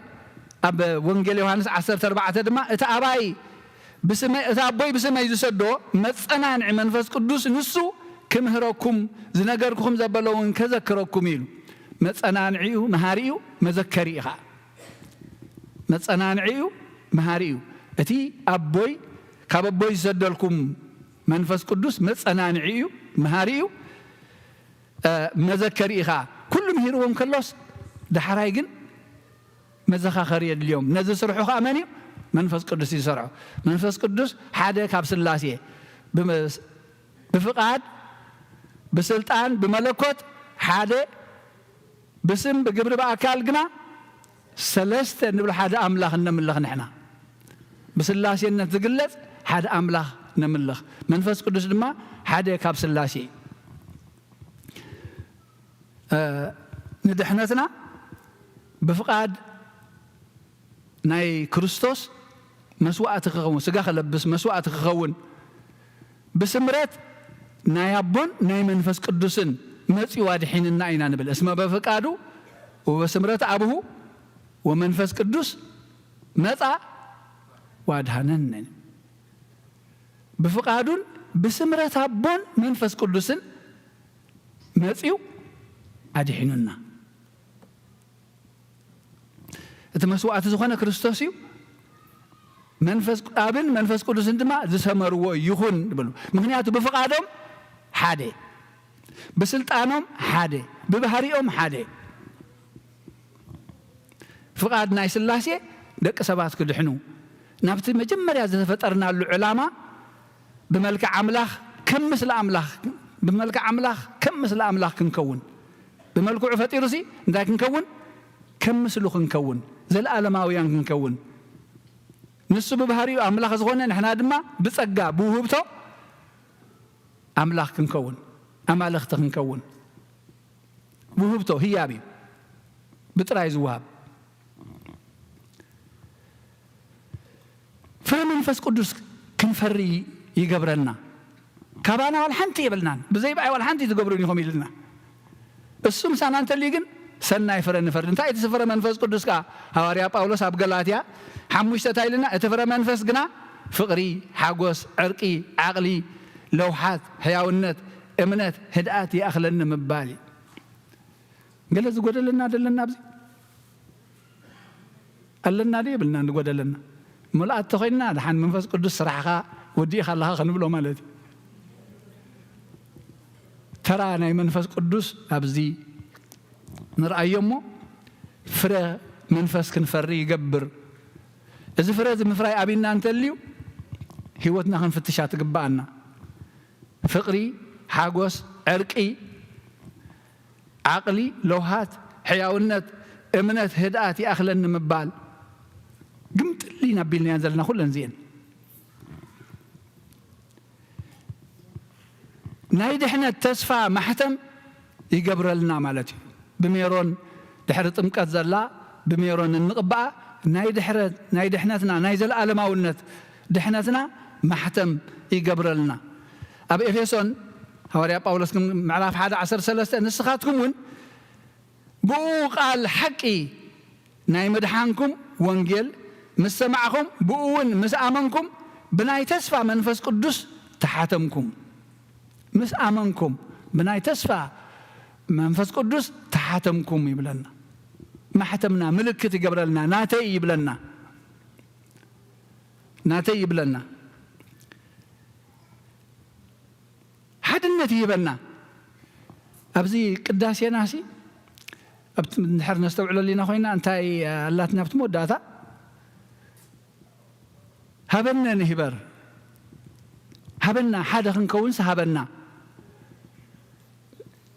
ኣብ ወንጌል ዮሃንስ ዓሰርተ ኣርባዕተ ድማ፣ "እቲ ኣባይ ብስመይ፣ እቲ ኣቦይ ብስመይ ዝሰዶ መጸናንዒ መንፈስ ቅዱስ ንሱ ክምህረኩም፣ ዝነገርኩኹም ዘበለ እውን ከዘክረኩም" እዩ ኢሉ። መጸናንዒኡ መሃሪ እዩ፣ መዘከሪ እዩ ኸዓ። መጸናንዒ እዩ፣ መሃሪ እዩ። እቲ ኣቦይ፣ ካብ ኣቦይ ዝሰደልኩም መንፈስ ቅዱስ መጸናንዒ እዩ፣ መሃሪ እዩ፣ እ፣ መዘከሪ እዩ ኸዓ። ኩሉ ምሂርዎም ከሎስ፣ ዳሕራይ ግን መዘኻኸሪ የድልዮም። ነዚ ስርሑ ኸዓ መን እዩ? መንፈስ ቅዱስ እዩ ዝሰርሖ። መንፈስ ቅዱስ ሓደ ካብ ስላሴ፣ ብመስ-፣ ብፍቓድ፣ ብስልጣን፣ ብመለኮት ሓደ፣ ብስም ብግብሪ ብኣካል ግና ሰለስተ እንብል ሓደ ኣምላኽ እነምልኽ ንሕና። ብስላሴነት ዝግለጽ ሓደ ኣምላኽ ነምልኽ። መንፈስ ቅዱስ ድማ ሓደ ካብ ስላሴ እዩ። እ፣ ንድሕነትና ብፍቓድ ናይ ክርስቶስ መስዋእቲ ክኸውን፣ ስጋ ክለብስ መስዋእቲ ክኸውን፣ ብስምረት ናይ ኣቦን ናይ መንፈስ ቅዱስን መጺኡ ኣድሒንና ኢና ንብል። እስመ በፍቃዱ ወበስምረት ኣብሁ ወመንፈስ ቅዱስ መጻ ወኣድሃነነ። ብፍቃዱን ብስምረት ኣቦን መንፈስ ቅዱስን መጺኡ ኣድሒኑና። እቲ መስዋእቲ ዝኾነ ክርስቶስ እዩ። መንፈስ፣ ኣብን መንፈስ ቅዱስን ድማ ዝሰመርዎ ይኹን ይብሉ። ምኽንያቱ ብፍቓዶም ሓደ፣ ብስልጣኖም ሓደ፣ ብባህሪኦም ሓደ። ፍቓድ ናይ ስላሴ ደቂ ሰባት ክድሕኑ፣ ናብቲ መጀመርያ ዝተፈጠርናሉ ዕላማ ብመልክዕ ኣምላኽ ከም ምስለ ኣምላኽ፣ ብመልክዕ ኣምላኽ ከም ምስለ ኣምላኽ ክንከውን፣ ብመልክዑ ፈጢሩሲ እንታይ ክንከውን? ከም ምስሉ ክንከውን፣ ዘለኣለማውያን ክንከውን። ንሱ ብባህሪኡ ኣምላኽ ዝኾነ፣ ንሕና ድማ ብጸጋ ብውህብቶ ኣምላኽ ክንከውን፣ ኣማልኽቲ ክንከውን። ውህብቶ ህያብ እዩ፣ ብጥራይ ዝወሃብ። ፍረ መንፈስ ቅዱስ ክንፈሪ ይገብረና። ካባና ዋላ ሓንቲ የብልናን፣ ብዘይ ብኣይ ዋላ ሓንቲ ትገብሩን ኢኹም ኢልና። እሱ ምሳና እንተልዩ ግን ሰናይ ፍረ ንፈሪ። እንታይ እቲ ፍረ መንፈስ ቅዱስ ከኣ? ሃዋርያ ጳውሎስ ኣብ ገላትያ ሓሙሽተ እንታይ ኢልና? እቲ ፍረ መንፈስ ግና ፍቕሪ፣ ሓጎስ፣ ዕርቂ፣ ዓቕሊ፣ ለውሓት፣ ሕያውነት፣ እምነት፣ ህድኣት ይኣኽለኒ ምባል እዩ። ገለ ዝጎደለና ደለና ኣብዚ? ኣለና ዶ የብልና ዝጎደለና? ምልኣት ተኾይንና ደሓን መንፈስ ቅዱስ ስራሕኻ ወዲእኻ ኣለኻ ክንብሎ ማለት እዩ። ተራ ናይ መንፈስ ቅዱስ ኣብዚ ንርኣዮ እሞ ፍረ መንፈስ ክንፈሪ ይገብር። እዚ ፍረ እዚ ምፍራይ ኣብና እንተልዩ ህይወትና ክንፍትሻ ትግብኣና። ፍቕሪ፣ ሓጎስ፣ ዕርቂ፣ ዓቕሊ፣ ለውሃት፣ ሕያውነት፣ እምነት፣ ህድኣት ይኣኽለኒ ምባል ግምጥል ኢና ኣቢልናየን ዘለና ኩለን እዚኤን። ናይ ድሕነት ተስፋ ማሕተም ይገብረልና ማለት እዩ። ብሜሮን ድሕሪ ጥምቀት ዘላ ብሜሮን እንቕብኣ ናይ ድሕረ-፣ ናይ ድሕነትና ናይ ዘለኣለማውነት ድሕነትና ማሕተም ይገብረልና። ኣብ ኤፌሶን ሃዋርያ ጳውሎስ ግን ምዕራፍ ሓደ ዓሰርተ ሰለስተ ንስኻትኩም እውን ብኡ ቃል ሓቂ ናይ ምድሓንኩም ወንጌል ምስ ሰማዕኹም ብኡ እውን ምስ ኣመንኩም ብናይ ተስፋ መንፈስ ቅዱስ ተሓተምኩም። ምስ ኣመንኩም ብናይ ተስፋ መንፈስ ቅዱስ ተሓተምኩም ይብለና። ማሕተምና ምልክት ይገብረልና፣ ናተይ ይብለና፣ ናተይ ይብለና። ሓድነት ይህበና። ኣብዚ ቅዳሴናሲ ኣብቲ እንድሕር ነስተውዕለሉ ኢና ኮይና እንታይ ኣላትና ኣብቲ መወዳእታ? ሃበነ ንህበር፣ ሃበና፣ ሓደ ክንከውንስ ሃበና።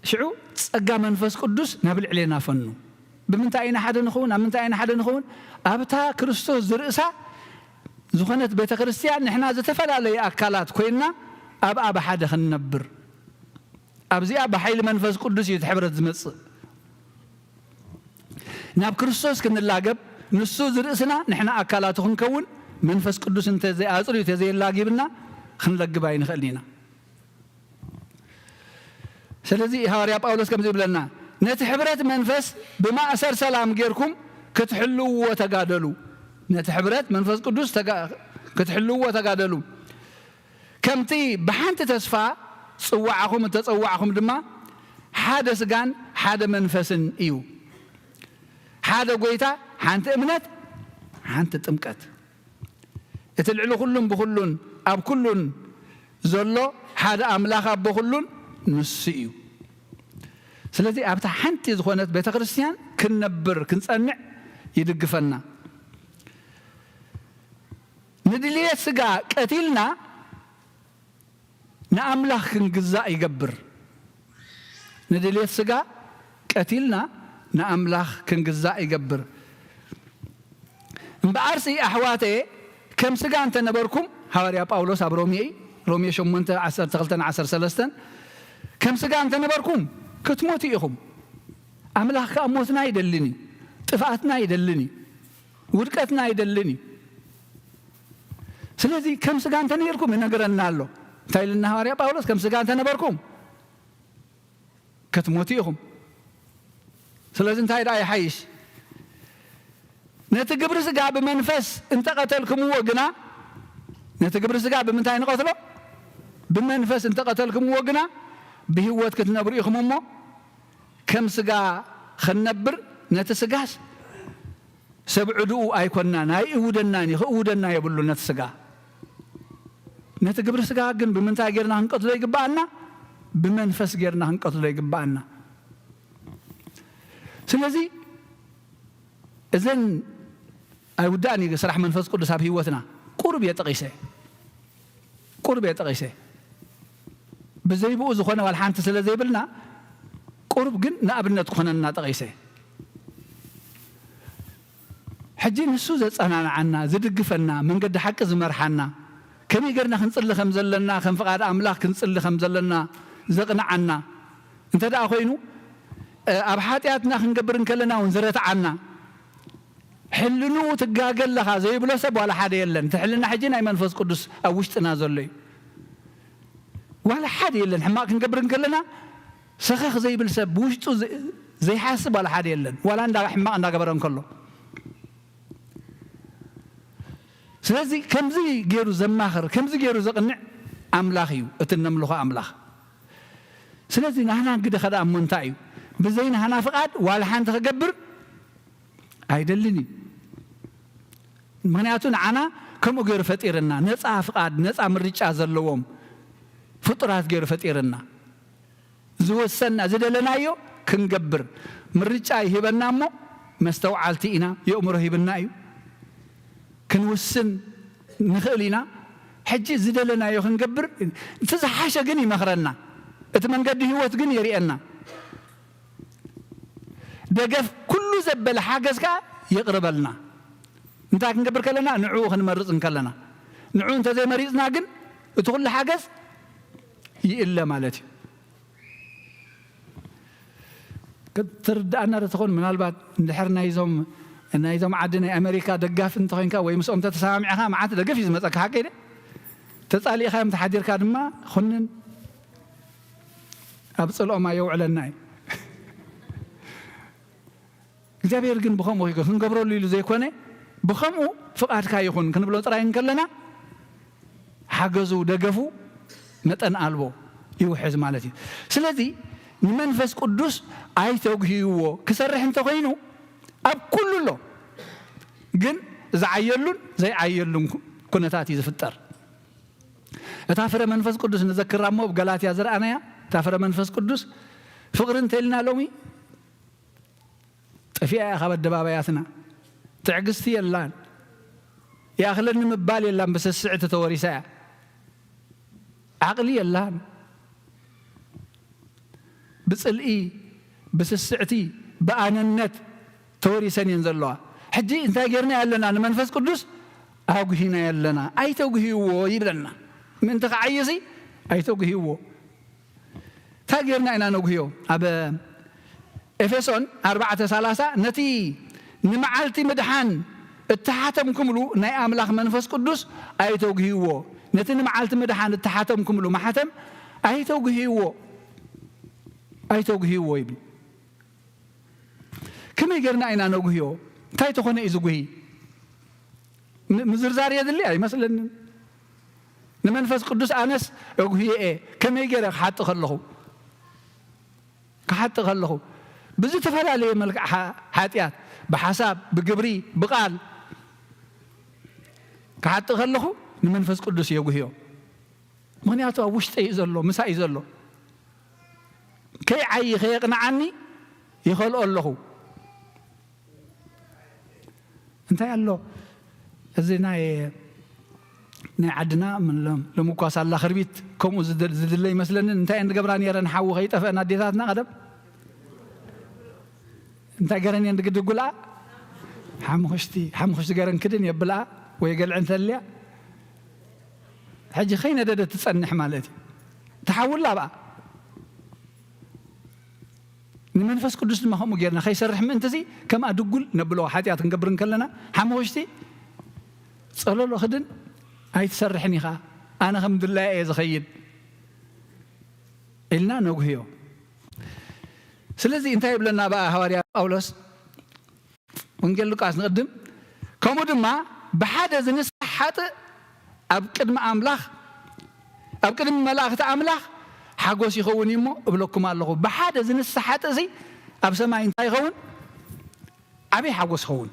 ሽዑ ጸጋ መንፈስ ቅዱስ ናብ ልዕሌና ፈኑ። ብምንታይ ኢና ሓደ ንኸውን? ኣብ ምንታይ ኢና ሓደ ንኸውን? ኣብታ ክርስቶስ ዝርእሳ ዝኾነት ቤተ ክርስቲያን ንሕና ዝተፈላለየ ኣካላት ኮይንና ኣብኣ ብሓደ ክንነብር። ኣብዚኣ ብሓይሊ መንፈስ ቅዱስ እዩ እቲ ሕብረት ዝመጽእ። ናብ ክርስቶስ ክንላገብ፣ ንሱ ዝርእስና ንሕና ኣካላቱ ክንከውን፣ መንፈስ ቅዱስ እንተዘይኣጽርዩ፣ እንተዘየላጊብና ክንለግብ ኣይንኽእልን ኢና። ስለዚ ሃዋርያ ጳውሎስ ከምዚ ይብለና፣ "ነቲ ሕብረት መንፈስ ብማእሰር ሰላም ጌርኩም ክትሕልውዎ ተጋደሉ።" ነቲ ሕብረት መንፈስ ቅዱስ ተጋ-፣ ክትሕልውዎ ተጋደሉ። "ከምቲ ብሓንቲ ተስፋ ጽዋዕኹም እተጸዋዕኹም ድማ ሓደ ስጋን ሓደ መንፈስን እዩ። ሓደ ጎይታ፣ ሓንቲ እምነት፣ ሓንቲ ጥምቀት። እቲ ልዕሊ ኩሉን ብኹሉን ኣብ ኩሉን ዘሎ ሓደ ኣምላኽ ኣቦ ኩሉን ንሱ እዩ።" ስለዚ ኣብታ ሓንቲ ዝኾነት ቤተ ክርስቲያን ክንነብር፣ ክንጸንዕ ይድግፈና። ንድልየት ስጋ ቀቲልና ንኣምላኽ ክንግዛእ ይገብር። ንድልየት ስጋ ቀቲልና ንኣምላኽ ክንግዛእ ይገብር። እምበኣርሲ ኣሕዋተየ፣ ከም ስጋ እንተነበርኩም፣ ሃዋርያ ጳውሎስ ኣብ ሮሜ፣ ሮሜ ሸሞንተ ዓሰርተ ክልተን ዓሰርተ ሰለስተን፣ ከም ስጋ እንተነበርኩም ክትሞቱ ኢኹም። ኣምላኽ ከኣ ሞትና ኣይደልን እዩ፣ ጥፍኣትና ኣይደልን እዩ፣ ውድቀትና ኣይደልን እዩ። ስለዚ ከም ስጋ እንተነይርኩም ይነግረና ኣሎ። እንታይ ኢልና ሃዋርያ ጳውሎስ? ከም ስጋ እንተነበርኩም ክትሞቱ ኢኹም። ስለዚ እንታይ ደኣ ይሓይሽ? ነቲ ግብሪ ስጋ ብመንፈስ እንተቐተልክምዎ ግና፣ ነቲ ግብሪ ስጋ ብምንታይ ንቐትሎ? ብመንፈስ እንተቐተልክምዎ ግና ብህይወት ክትነብሩ ኢኹም እሞ፣ ከም ስጋ ኽንነብር ነቲ ስጋስ ሰብ ዕዱኡ ኣይኮናን፣ ኣይእውደናን እዩ፣ ክእውደና የብሉ ነቲ ስጋ። ነቲ ግብሪ ስጋ ግን ብምንታይ ጌርና ክንቀትሎ ይግብኣና? ብመንፈስ ጌርና ክንቀትሎ ይግብኣና። ስለዚ እዘን ኣይውዳእን እዩ ስራሕ መንፈስ ቅዱስ ኣብ ህይወትና። ቁሩብ እየ ጠቒሰ፣ ቁሩብ እየ ጠቒሰ። ብዘይብኡ ዝኾነ ዋላ ሓንቲ ስለ ዘይብልና፣ ቁሩብ ግን ንኣብነት ክኾነና ጠቒሰ። ሕጂ ንሱ ዘጸናንዓና፣ ዝድግፈና፣ መንገዲ ሓቂ ዝመርሓና፣ ከመይ ጌርና ክንጽሊ ከም ዘለና፣ ከም ፍቓድ ኣምላኽ ክንጽሊ ከም ዘለና ዘቕንዓና እንተ ደኣ ኮይኑ፣ እ፣ ኣብ ሓጢኣትና ክንገብር እንከለና እውን ዝረትዓና፣ ሕልንኡ ትጋገ ኣለኻ ዘይብሎ ሰብ ዋላ ሓደ የለን። እቲ ሕልና ሕጂ ናይ መንፈስ ቅዱስ ኣብ ውሽጥና ዘሎ እዩ። ዋላ ሓደ የለን። ሕማቕ ክንገብር እንከለና ሰኸኽ ዘይብል ሰብ፣ ብውሽጡ ዘ-፣ ዘይሓስብ ዋላ ሓደ የለን። ዋላ እንዳ-፣ ሕማቕ እንዳገበረ እንከሎ። ስለዚ ከምዚ ገይሩ ዘማኽር፣ ከምዚ ገይሩ ዘቕንዕ ኣምላኽ እዩ፣ እቲ እነምልኾ ኣምላኽ። ስለዚ ናህና ግደ ከደኣ እሞ እንታይ እዩ? ብዘይ ናህና ፍቓድ ዋላ ሓንቲ ክገብር ኣይደልን እዩ። ምኽንያቱ ንዓና ከምኡ ገይሩ ፈጢርና፣ ነፃ ፍቓድ፣ ነፃ ምርጫ ዘለዎም ፍጡራት ገይሩ ፈጢርና። ዝወሰና፣ ዝደለናዮ ክንገብር ምርጫ ይህበና እሞ፣ መስተውዓልቲ ኢና፣ የእምሮ ሂብና እዩ። ክንውስን ንኽእል ኢና። ሕጂ ዝደለናዮ ክንገብር፣ እቲ ዝሓሸ ግን ይመኽረና፣ እቲ መንገዲ ህይወት ግን የርእየና። ደገፍ ኩሉ ዘበለ ሓገዝ ከኣ የቕርበልና። እንታይ ክንገብር ከለና? ንዕኡ ክንመርጽ እንከለና። ንዕኡ እንተዘይመሪጽና ግን እቲ ኩሉ ሓገዝ ይእለ ማለት እዩ። ክትርድኣና ዶ ትኾን? ምናልባት እንድሕር ናይዞም፣ ናይዞም ዓዲ ናይ ኣሜሪካ ደጋፊ እንተኾይንካ ወይ ምስኦም ተተሰማሚዕኻ መዓት ደገፍ እዩ ዝመጸካ፣ ሓቀይ ደ? ተጻሊእኻዮም ተሓዲርካ ድማ ኩንን ኣብ ጽልኦም ኣየውዕለና እዩ። እግዚኣብሔር ግን ብኸምኡ ይግበር፣ ክንገብረሉ ኢሉ ዘይኮነ፣ ብኸምኡ ፍቓድካ ይኹን ክንብሎ ጥራይ እንከለና፣ ሓገዙ፣ ደገፉ መጠን ኣልቦ ይውሕዝ ማለት እዩ። ስለዚ ንመንፈስ ቅዱስ ኣይተጉህይዎ፣ ክሰርሕ እንተኾይኑ ኣብ ኩሉ ኣሎ፣ ግን ዝዓየሉን ዘይዓየሉን ኩ-፣ ኩነታት እዩ ዝፍጠር። እታ ፍረ መንፈስ ቅዱስ ንዘክራ እሞ፣ ኣብ ገላትያ ዝረኣናያ እታ ፍረ መንፈስ ቅዱስ ፍቕሪ እንተኢልና ሎሚ ጠፊኣ እያ ካብ ኣደባባያትና። ትዕግስቲ የላን። ይኣኽለኒ ምባል የላን፣ ብስስዕቲ ተወሪሳ እያ። ዓቕሊ የላን። ብጽልኢ፣ ብስስዕቲ፣ ብኣነነት ተወሪሰን እየን ዘለዋ። ሕጂ እንታይ ጌርና ኣለና? ንመንፈስ ቅዱስ ኣጉሂና ኣለና። ኣይተጉህይዎ ይብለና። ምእንቲ ክዓይሲ ኣይተጉህይዎ። እንታይ ጌርና ኢና ነጉህዮ? ኣብ ኤፌሶን ኣርባዕተ ሰላሳ፣ ነቲ ንመዓልቲ ምድሓን እተሓተምኩምሉ ናይ ኣምላኽ መንፈስ ቅዱስ ኣይተጉህይዎ። ነቲ ንመዓልቲ ምድሓን እተሓተምኩምሉ ማሕተም ኣይተጉህይዎ፣ ኣይተጉህይዎ ይብል። ከመይ ጌርና ኢና ነጉህዮ? እንታይ ተኾነ እዩ ዝጉሂ? ም-፣ ምዝርዛር የድሊ ኣይመስለንን። ንመንፈስ ቅዱስ ኣነስ እጉህየ እየ። ከመይ ገይረ ክሓጢ ከለኹ? ክሓጢ ከለኹ ብዝተፈላለየ መልክዕ ሓ-፣ ሓጢኣት፣ ብሓሳብ፣ ብግብሪ፣ ብቓል ክሓጢ ከለኹ ንመንፈስ ቅዱስ የጉህዮ። ምኽንያቱ ኣብ ውሽጠይ እዩ ዘሎ፣ ምሳይ እዩ ዘሎ። ከይዓዪ፣ ከየቕንዓኒ ይኸልኦ ኣለኹ። እንታይ ኣሎ? እዚ ናይ፣ ናይ ዓድና ምን ሎም-፣ ሎሚ እኳ ሳላ ክርቢት ከምኡ ዝድ-፣ ዝድለ ይመስለኒ። እንታይ እየን ዝገብራ ነይረን? ሓዊ ከይጠፍአን ኣዴታትና ቀደም እንታይ ገረን እየን ዝግድጉላ? ሓሙኽሽቲ፣ ሓሙኽሽቲ ገረን ክድን የብልኣ ወይ ገልዐ እንተልያ፣ ሕጂ ከይነደደት ትጸንሕ ማለት እዩ። ትሓውላ ብኣ። ንመንፈስ ቅዱስ ድማ ከምኡ ጌርና ከይሰርሕ ምእንቲ እዚ ከምኣ ድጉል ነብሎ። ሓጢኣት ክንገብር እንከለና ሓሙኽሽቲ ጸለሎ ክድን ኣይትሰርሕን ኢኻ፣ ኣነ ከም ድላየ እየ ዝኸይድ ኢልና ነጉህዮ። ስለዚ እንታይ ይብለና ብኣ ሃዋርያ ጳውሎስ? ወንጌል ሉቃስ ንቕድም። ከምኡ ድማ ብሓደ ዝንሳሕ ሓጥእ ኣብ ቅድሚ ኣምላኽ፣ ኣብ ቅድሚ መላእኽቲ ኣምላኽ ሓጎስ ይኸውን እዩ እሞ እብለኩም ኣለኹ። ብሓደ ዝንሳሕ ሓጥእ እዚ ኣብ ሰማይ እንታይ ይኸውን? ዓብዪ ሓጎስ ይኸውን።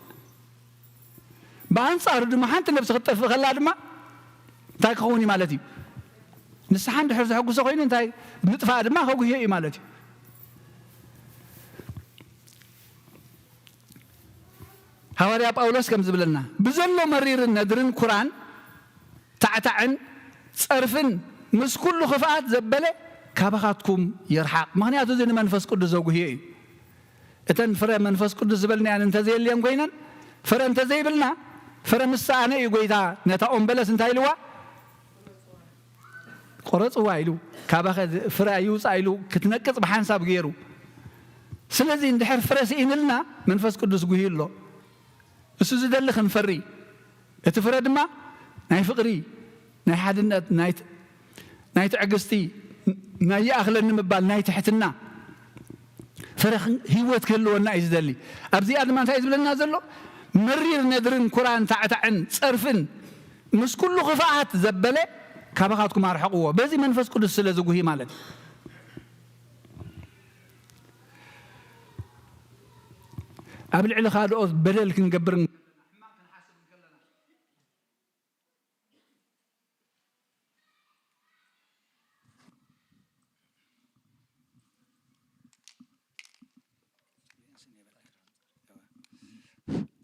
ብኣንጻሩ ድማ ሓንቲ ነብሲ ክትጠፍእ ከላ ድማ እንታይ ክኸውን እዩ ማለት እዩ? ንስሓ እንድሕር ዘሐጉሶ ኮይኑ እንታይ ምጥፋእ ድማ ከጉህዮ እዩ ማለት እዩ። ሃዋርያ ጳውሎስ ከም ዝብለና፣ ብዘሎ መሪርን ነድርን ኩራን ታዕታዕን ጸርፍን ምስ ኩሉ ክፍኣት ዘበለ ካባኻትኩም ይርሓቕ። ምኽንያቱ እዚ ንመንፈስ ቅዱስ ዘጉህዮ እዩ። እተን ፍረ መንፈስ ቅዱስ ዝበልናየን እንተዘየልየን ኮይነን፣ ፍረ እንተዘይብልና፣ ፍረ ምስ ሰኣነ እዩ ጎይታ ነታ ኦም በለስ እንታይ ኢልዋ? ቆረጽዋ ኢሉ፣ ካባኸ ፍረ ኣይውጻእ ኢሉ ክትነቅጽ ብሓንሳብ ገይሩ። ስለዚ እንድሕር ፍረ ስኢንልና መንፈስ ቅዱስ ጉሂ ኣሎ። እሱ ዝደሊ ክንፈሪ፣ እቲ ፍረ ድማ ናይ ፍቕሪ፣ ናይ ሓድነት፣ ናይ ት-፣ ናይ ትዕግስቲ፣ ናይ ይኣኽለኒ ምባል፣ ናይ ትሕትና ፍረ ኽ-፣ ህይወት ክህልወና እዩ ዝደሊ። ኣብዚኣ ድማ እንታይ እዩ ዝብለና ዘሎ? መሪር ነድርን ኩራን ታዕታዕን ጸርፍን ምስ ኩሉ ክፍኣት ዘበለ ካባኻትኩም ኣርሕቕዎ። በዚ መንፈስ ቅዱስ ስለ ዝጉሂ ማለት እዩ። ኣብ ልዕሊ ካልኦት በደል ክንገብር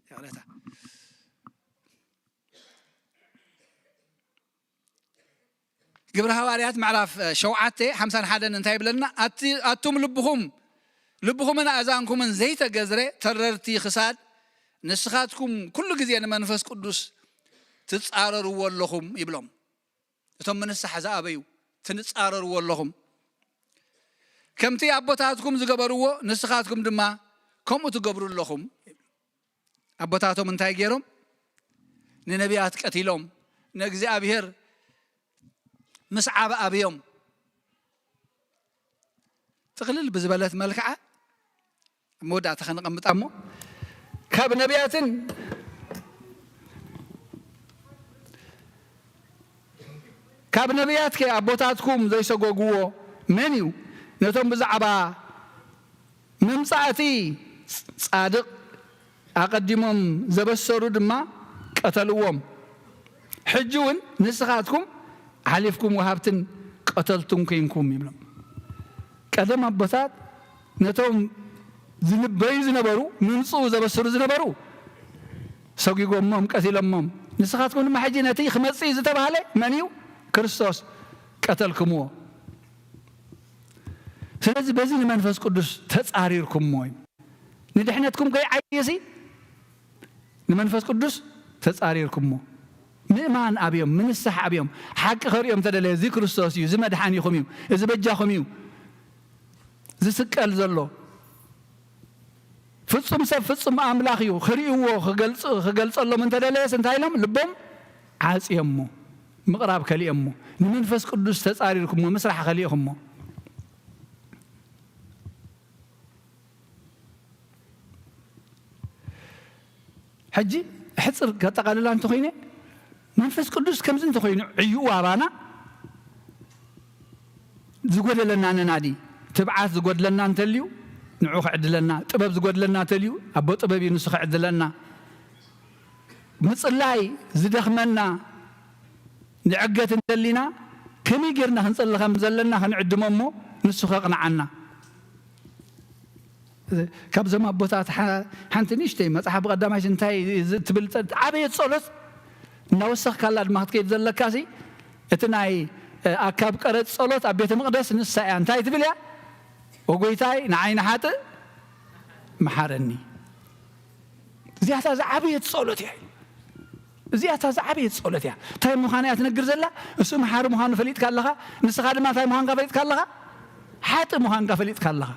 ይቕሬታ። ግብረ ሃዋርያት ምዕራፍ ሸውዓተ ሓምሳን ሓደን እንታይ ይብለና? ኣቲ-፣ ኣቱም ልብኹም፣ ልብኹምን ኣእዛንኩምን ዘይተገዝረ ተረርቲ ክሳድ፣ ንስኻትኩም ኩሉ ግዜ ንመንፈስ ቅዱስ ትጻረርዎ ኣለኹም ይብሎም። እቶም ምንሳሕ ዝኣበዩ ትንጻረርዎ ኣለኹም። ከምቲ ኣቦታትኩም ዝገበርዎ ንስኻትኩም ድማ ከምኡ ትገብሩ ኣለኹም። ኣቦታቶም እንታይ ገይሮም? ንነቢያት ቀቲሎም፣ ንእግዚኣብሔር ምስዓብ ኣብዮም። ጥቕልል ብዝበለት መልክዓ ኣብ መወዳእታ ከነቐምጣ እሞ፣ ካብ ነቢያትን፣ ካብ ነቢያት ከ ኣቦታትኩም ዘይሰጎግዎ መን እዩ? ነቶም ብዛዕባ ምምጻእቲ ጻድቕ ኣቐዲሞም ዘበሰሩ ድማ ቀተልዎም። ሕጂ እውን ንስኻትኩም ሓሊፍኩም ወሃብትን ቀተልቱን ኮንኩም ይብሎም። ቀደም ኣቦታት ነቶም ዝንበዩ ዝነበሩ፣ ምምጽኡ ዘበስሩ ዝነበሩ ሰጒጎሞም፣ ቀቲሎሞም። ንስኻትኩም ድማ ሕጂ ነቲ ክመጽእ እዩ ዝተባህለ መን እዩ? ክርስቶስ ቀተልክምዎ። ስለዚ በዚ ንመንፈስ ቅዱስ ተጻሪርኩሞ እዩ። ንድሕነትኩም ከይዓየሲ ንመንፈስ ቅዱስ ተጻሪርኩሞ። ምእማን ኣብዮም፣ ምንሳሕ ኣብዮም። ሓቂ ከርእዮም ተደለየ፣ እዚ ክርስቶስ እዩ፣ እዚ መድሓኒኹም እዩ፣ እዚ በጃኹም እዩ ዝስቀል ዘሎ። ፍጹም ሰብ ፍጹም ኣምላኽ እዩ። ክርእይዎ ክገልጽ-፣ ክገልጸሎም እንተደለየስ እንታይ ኢሎም? ልቦም ዓጽዮሞ፣ ምቕራብ ከሊኦሞ። ንመንፈስ ቅዱስ ተጻሪርኩሞ፣ ምስራሕ ከሊእኹሞ። ሕጂ ሕጽር ከጠቓልላ እንተኾይነ፣ መንፈስ ቅዱስ ከምዚ እንተኾይኑ ዕይኡ ኣባና፣ ዝጎደለና ነናዲ። ትብዓት ዝጎድለና እንተልዩ ንዑ ክዕድለና፣ ጥበብ ዝጎድለና እንተልዩ ኣቦ ጥበብ እዩ ንሱ ክዕድለና። ምጽላይ ዝደኽመና ንዕገት እንተሊና ከመይ ጌርና ክንጽሊ ከም ዘለና ክንዕድሞ እሞ ንሱ ከቕንዓና። ካብዞም ኣቦታት ሓ-፣ ሓንቲ ንእሽተይ መጽሓፍ ቀዳማይ እንታይ ዝ-፣ ትብል ጸ-፣ ዓበየት ጸሎት እናወሰኽካላ ድማ ክትከይድ ዘለካሲ እቲ ናይ፣ እ፣ ኣካብ ቀረጽ ጸሎት ኣብ ቤተ መቕደስ ንሳ እያ። እንታይ ትብል እያ? "ኦ ጎይታይ ንዓይ ንሓጥእ መሓረኒ።" እዚኣታ ዝዓበየት ጸሎት እያ። እዚኣታ ዝዓበየት ጸሎት እያ። እንታይ ምዃና እያ ትነግር ዘላ? እሱ መሓሪ ምዃኑ ፈሊጥካ ኣለኻ። ንስኻ ድማ እንታይ ምዃንካ ፈሊጥካ ኣለኻ? ሓጥእ ምዃንካ ፈሊጥካ ኣለኻ።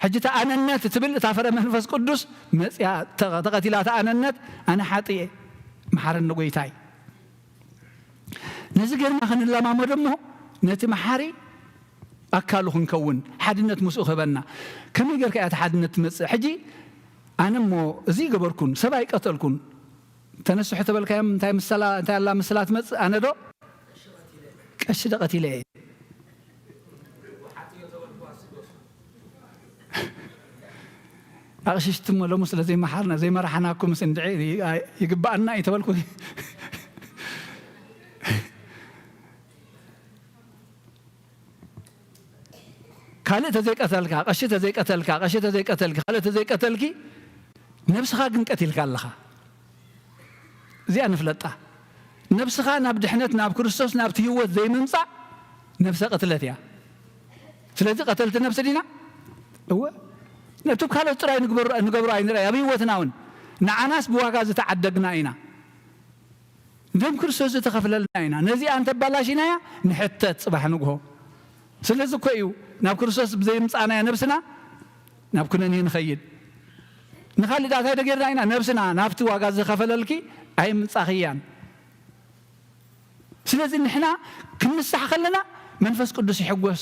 ሕጂ እታ ኣነነት እትብል እታ ፍረ መንፈስ ቅዱስ መጽያ ተ-፣ ተቐቲላ እታ ኣነነት፣ "ኣነ ሓጥእ እየ፣ መሓረኒ ጎይታይ።" ነዚ ጌርና ክንለማመዶ እሞ ነቲ መሓሪ ኣካሉ ክንከውን፣ ሓድነት ምስኡ ክህበና። ከመይ ጌርካ እያ እታ ሓድነት ትመጽእ? ሕጂ ኣነ እሞ እዚ ገበርኩን፣ ሰብ ኣይቀተልኩን፣ ተነስሑ ተበልካዮም እንታይ ምስላ፣ እንታይ ኣላ ምስላ ትመጽእ? ኣነ ዶ ቀሺ ዶ ቀቲለ እየ? ኣቕሽሽቲ እሞ ሎሚ ስለ ዘይመሓርና፣ ዘይመራሕናኩምስ እንድዒ ይግብኣና እዩ ተበልኩ። ካልእ ተዘይቀተልካ፣ ቀሺ ተዘይቀተልካ፣ ቀሺ ተዘይቀተልኪ፣ ካልእ ተዘይቀተልኪ፣ ነብስኻ ግን ቀቲልካ ኣለኻ። እዚኣ ንፍለጣ። ነብስኻ ናብ ድሕነት፣ ናብ ክርስቶስ፣ ናብቲ ህይወት ዘይምምጻእ ነብሰ ቅትለት እያ። ስለዚ ቀተልቲ ነብሲ ዲና? እወ። ነቲ ካልኦት ጥራይ ንግበሮ፣ ንገብሮ ኣይንርኣይ። ኣብ ህይወትና እውን ንዓናስ ብዋጋ ዝተዓደግና ኢና። ደም ክርስቶስ ዝተኸፍለልና ኢና። ነዚኣ እንተባላሽናያ ንሕተት ጽባሕ ንግሆ። ስለዚ እኮ እዩ ናብ ክርስቶስ ብዘይምጻእናያ ነብስና ናብ ኩነኔ ንኸይድ። ንኻልእ ዳኣ እንታይ ደጌርና ኢና? ነብስና ናብቲ ዋጋ ዝኸፈለልኪ ኣይምጻኽያን። ስለዚ ንሕና ክንንሳሕ ከለና መንፈስ ቅዱስ ይሕጎስ።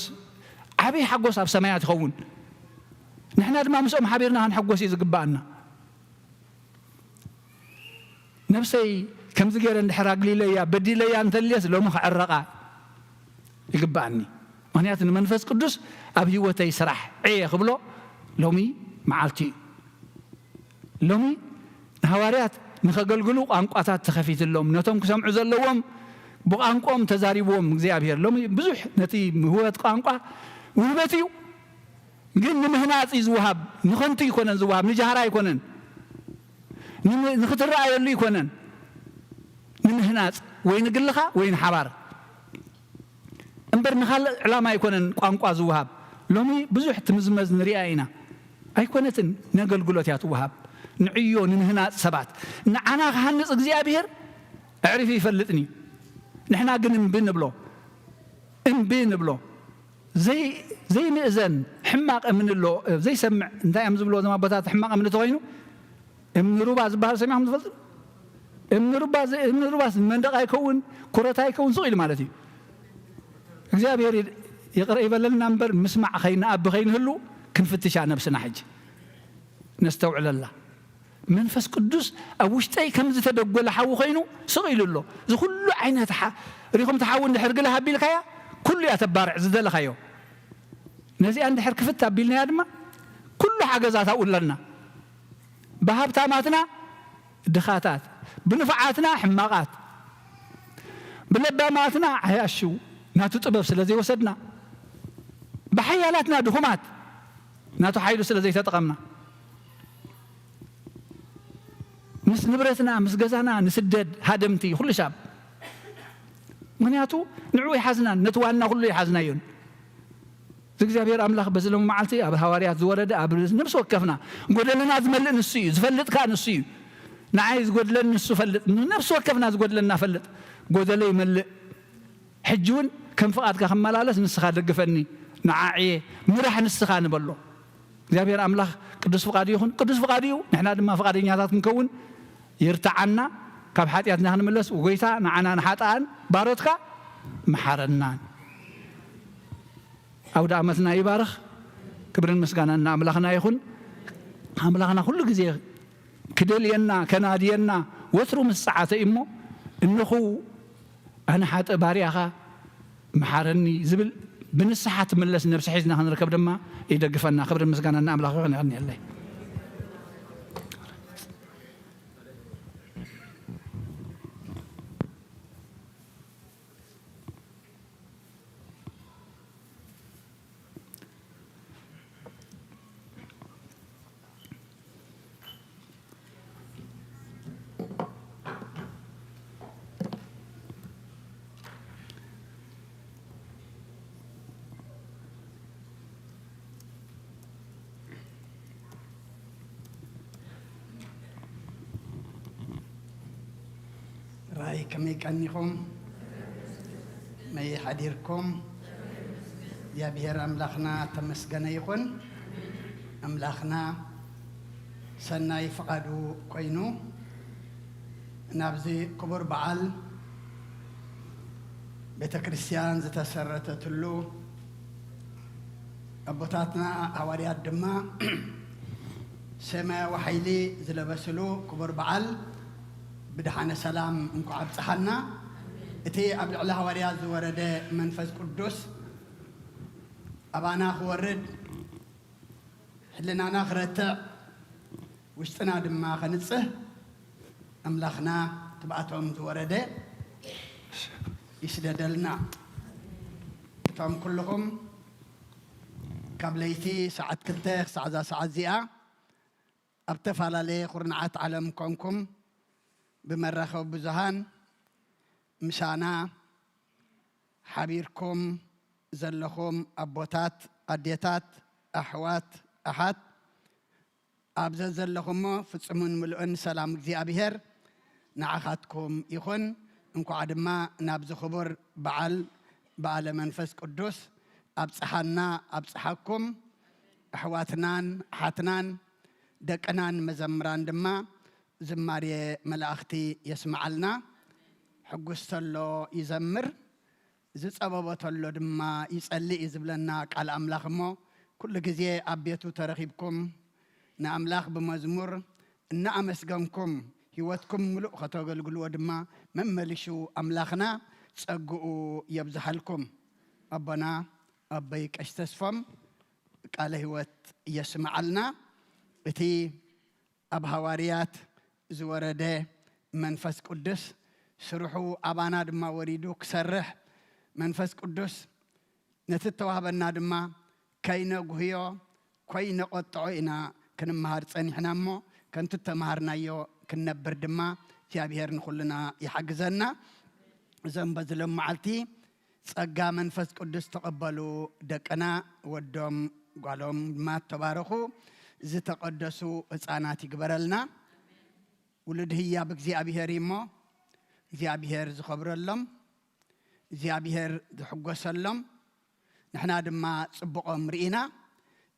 ዓብዪ ሓጎስ ኣብ ሰማያት ይኸውን። ንሕና ድማ ምስኦም ሓቢርና ክንሕጎስ እዩ ዝግብኣና። ነብሰይ ከምዚ ገይረ እንድሕር ኣግሊለያ፣ በዲለያ እንተልየስ ሎሚ ክዕረቓ ይግብኣኒ። ምኽንያቱ ንመንፈስ ቅዱስ ኣብ ህይወተይ ስራሕ ዕየ ክብሎ ሎሚ መዓልቲ እዩ። ሎሚ ንሃዋርያት ንኸገልግሉ ቋንቋታት ተኸፊትሎም፣ ነቶም ክሰምዑ ዘለዎም ብቋንቋኦም ተዛሪብዎም እግዚኣብሔር። ሎሚ ብዙሕ ነቲ ውህበት ቋንቋ ውህበት እዩ፣ ግን ንምህናጽ እዩ ዝወሃብ፣ ንኸንቱ ኣይኮነን ዝወሃብ፣ ንጃህራ ኣይኮነን፣ ን-፣ ንኽትረኣየሉ ኣይኮነን። ንምህናጽ ወይ ንግልኻ ወይ ንሓባር እምበር ንኻልእ ዕላማ ኣይኮነን ቋንቋ ዝወሃብ። ሎሚ ብዙሕ ትምዝመዝ ንሪኣ ኢና። ኣይኮነትን፣ ነገልግሎት እያ ትወሃብ። ንዕዮ ንምህናጽ ሰባት፣ ንዓና ክሃንጽ እግዚኣብሔር ኣዕሪፉ ይፈልጥን እዩ። ንሕና ግን እምቢ ንብሎ፣ እምቢ ንብሎ። ዘይ-፣ ዘይምእዘን ሕማቕ እምኒ ኣሎ፣ ዘይሰምዕ፣ እንታይ እዮም ዝብልዎ እዞም ኣቦታት? ሕማቕ እምኒ ተኾይኑ እምኒ ሩባ ዝበሃል ሰሚዕኩም ትፈልጡ? እምኒ ሩባ ዘ-፣ እምኒ ሩባስ መንደቕ ኣይከውን፣ ኩረት ኣይከውን፣ ሱቕ ኢሉ ማለት እዩ። እግዚኣብሔር ይቕረ ይበለልና እምበር ምስማዕ ከይንኣቢ ከይንህሉ ክንፍትሻ ነብስና ሕጂ ነስተውዕለላ። መንፈስ ቅዱስ ኣብ ውሽጠይ ከም ዝተደጎለ ሓዊ ኮይኑ ስቕ ኢሉ ኣሎ። እዚ ኩሉ ዓይነት ሓ-፣ ሪኹም እቲ ሓዊ እንድሕር ግለ ሃቢልካያ ኩሉ እያ ተባርዕ ዝደለኻዮ። ነዚኣ እንድሕር ክፍት ኣቢልናያ ድማ ኩሉ ሓገዛት ኣብኡ ኣለና። ብሃብታማትና ድኻታት፣ ብንፉዓትና ሕማቓት፣ ብለባማትና ዓያሹ ናቱ ጥበብ ስለ ዘይወሰድና፣ ብሓያላትና ድኹማት ናቱ ሓይሉ ስለ ዘይተጠቐምና፣ ምስ ንብረትና ምስ ገዛና ንስደድ ሃደምቲ ኩሉ ሻብ። ምኽንያቱ ንዕኡ ይሓዝናን ነቲ ዋና ኩሉ ይሓዝናዮን። እዚ እግዚኣብሔር ኣምላኽ በዚ ሎሚ መዓልቲ ኣብ ሃዋርያት ዝወረደ ኣብ ነፍሲ ወከፍና ጎደለና ዝመልእ ንሱ እዩ፣ ዝፈልጥ ከኣ ንሱ እዩ። ንዓይ ዝጎድለኒ ንሱ ፈልጥ፣ ነፍሲ ወከፍና ዝጎድለና ፈልጥ። ጎደለይ መልእ። ሕጂ እውን ከም ፍቓድካ ክመላለስ ንስኻ ደግፈኒ፣ ንዓዕየ ምራሕ ንስኻ ንበሎ። እግዚኣብሔር ኣምላኽ ቅዱስ ፍቓዱ ይኹን። ቅዱስ ፍቓዱ እዩ፣ ንሕና ድማ ፍቓደኛታት ክንከውን ይርትዓና፣ ካብ ሓጢኣትና ክንምለስ። ጎይታ ንዓና ንሓጥኣን ባሮትካ መሓረና። ኣውደ ዓመትና ይባርኽ። ክብርን ምስጋናን ንኣምላኽና ይኹን። ኣምላኽና ኩሉ ግዜ ክደልየና፣ ከናድየና ወትሩ ምስ ጸዓተ እዩ እሞ፣ እንኹ ኣነ ሓጥእ ባርያኻ መሓረኒ ዝብል ብንስሓ ትምለስ ነብሲ ሒዝና ክንርከብ ድማ ይደግፈና። ክብርን ምስጋናን ንኣምላኽ ይኹን። የቐንየለይ። ራእይ ከመይ ቀኒኹም? መይ ሓዲርኩም? እግዚኣብሔር ኣምላኽና ተመስገነ ይኹን። ኣምላኽና ሰናይ ፍቓዱ ኮይኑ ናብዚ ክቡር በዓል ቤተ ክርስቲያን ዝተሰረተትሉ ኣቦታትና ሃዋርያት ድማ ሰማያዊ ሓይሊ ዝለበስሉ ክቡር በዓል ብድሓነ ሰላም እንኳዕ ኣብጽሓና። እቲ ኣብ ልዕሊ ሃዋርያት ዝወረደ መንፈስ ቅዱስ ኣባና ክወርድ፣ ሕልናና ክረትዕ፣ ውሽጥና ድማ ከንጽህ ኣምላኽና ትብኣቶም ዝወረደ ይስደደልና። እቶም ኩልኹም ካብ ለይቲ ሰዓት ክልተ ክሳዕ እዛ ሰዓት እዚኣ ኣብ ዝተፈላለየ ኩርናዓት ዓለም ኮንኩም ብመራኸቢ ብዙሃን ምሳና ሓቢርኩም ዘለኹም ኣቦታት፣ ኣዴታት፣ ኣሕዋት፣ ኣሓት፣ ኣብ ዘዘለኹሞ ፍጹምን ምሉእን ሰላም እግዚኣብሔር ንዓኻትኩም ይኹን። እንኳዕ ድማ ናብዚ ክቡር በዓል በዓለ መንፈስ ቅዱስ ኣብጽሓና ኣብጽሓኩም። ኣሕዋትናን ኣሓትናን ደቅናን መዘምራን ድማ ዝማሬ መላእኽቲ የስምዓልና። ሕጉስ ተሎ ይዘምር፣ ዝጸበቦ ተሎ ድማ ይጸልእ እዩ ዝብለና ቃል ኣምላኽ። እሞ ኩሉ ግዜ ኣብ ቤቱ ተረኺብኩም ንኣምላኽ ብመዝሙር እናኣመስገንኩም ህይወትኩም ምሉእ ከተገልግልዎ ድማ መመሊሹ ኣምላኽና ጸግኡ የብዝሃልኩም። ኣቦና ኣቦይ ቀሺ ተስፎም ቃለ ህይወት የስምዓልና። እቲ ኣብ ሃዋርያት ዝወረደ መንፈስ ቅዱስ ስርሑ ኣባና ድማ ወሪዱ ክሰርሕ መንፈስ ቅዱስ ነቲ እተዋህበና ድማ ከይነጉህዮ ኮይነቆጥዖ ኢና ክንመሃር ጸኒሕና እሞ ከምቲ እተምሃርናዮ ክንነብር ድማ እግዚኣብሔር ንኹልና ይሓግዘና። እዞም በዚ ሎም መዓልቲ ጸጋ መንፈስ ቅዱስ ተቐበሉ ደቅና፣ ወዶም ጓሎም ድማ ተባረኹ፣ ዝተቐደሱ ህፃናት ይግበረልና። ውሉድ ህያብ እግዚኣብሔር እዩ እሞ እግዚኣብሔር ዝኸብረሎም፣ እግዚኣብሔር ዝሕጎሰሎም፣ ንሕና ድማ ጽቡቖም ርኢና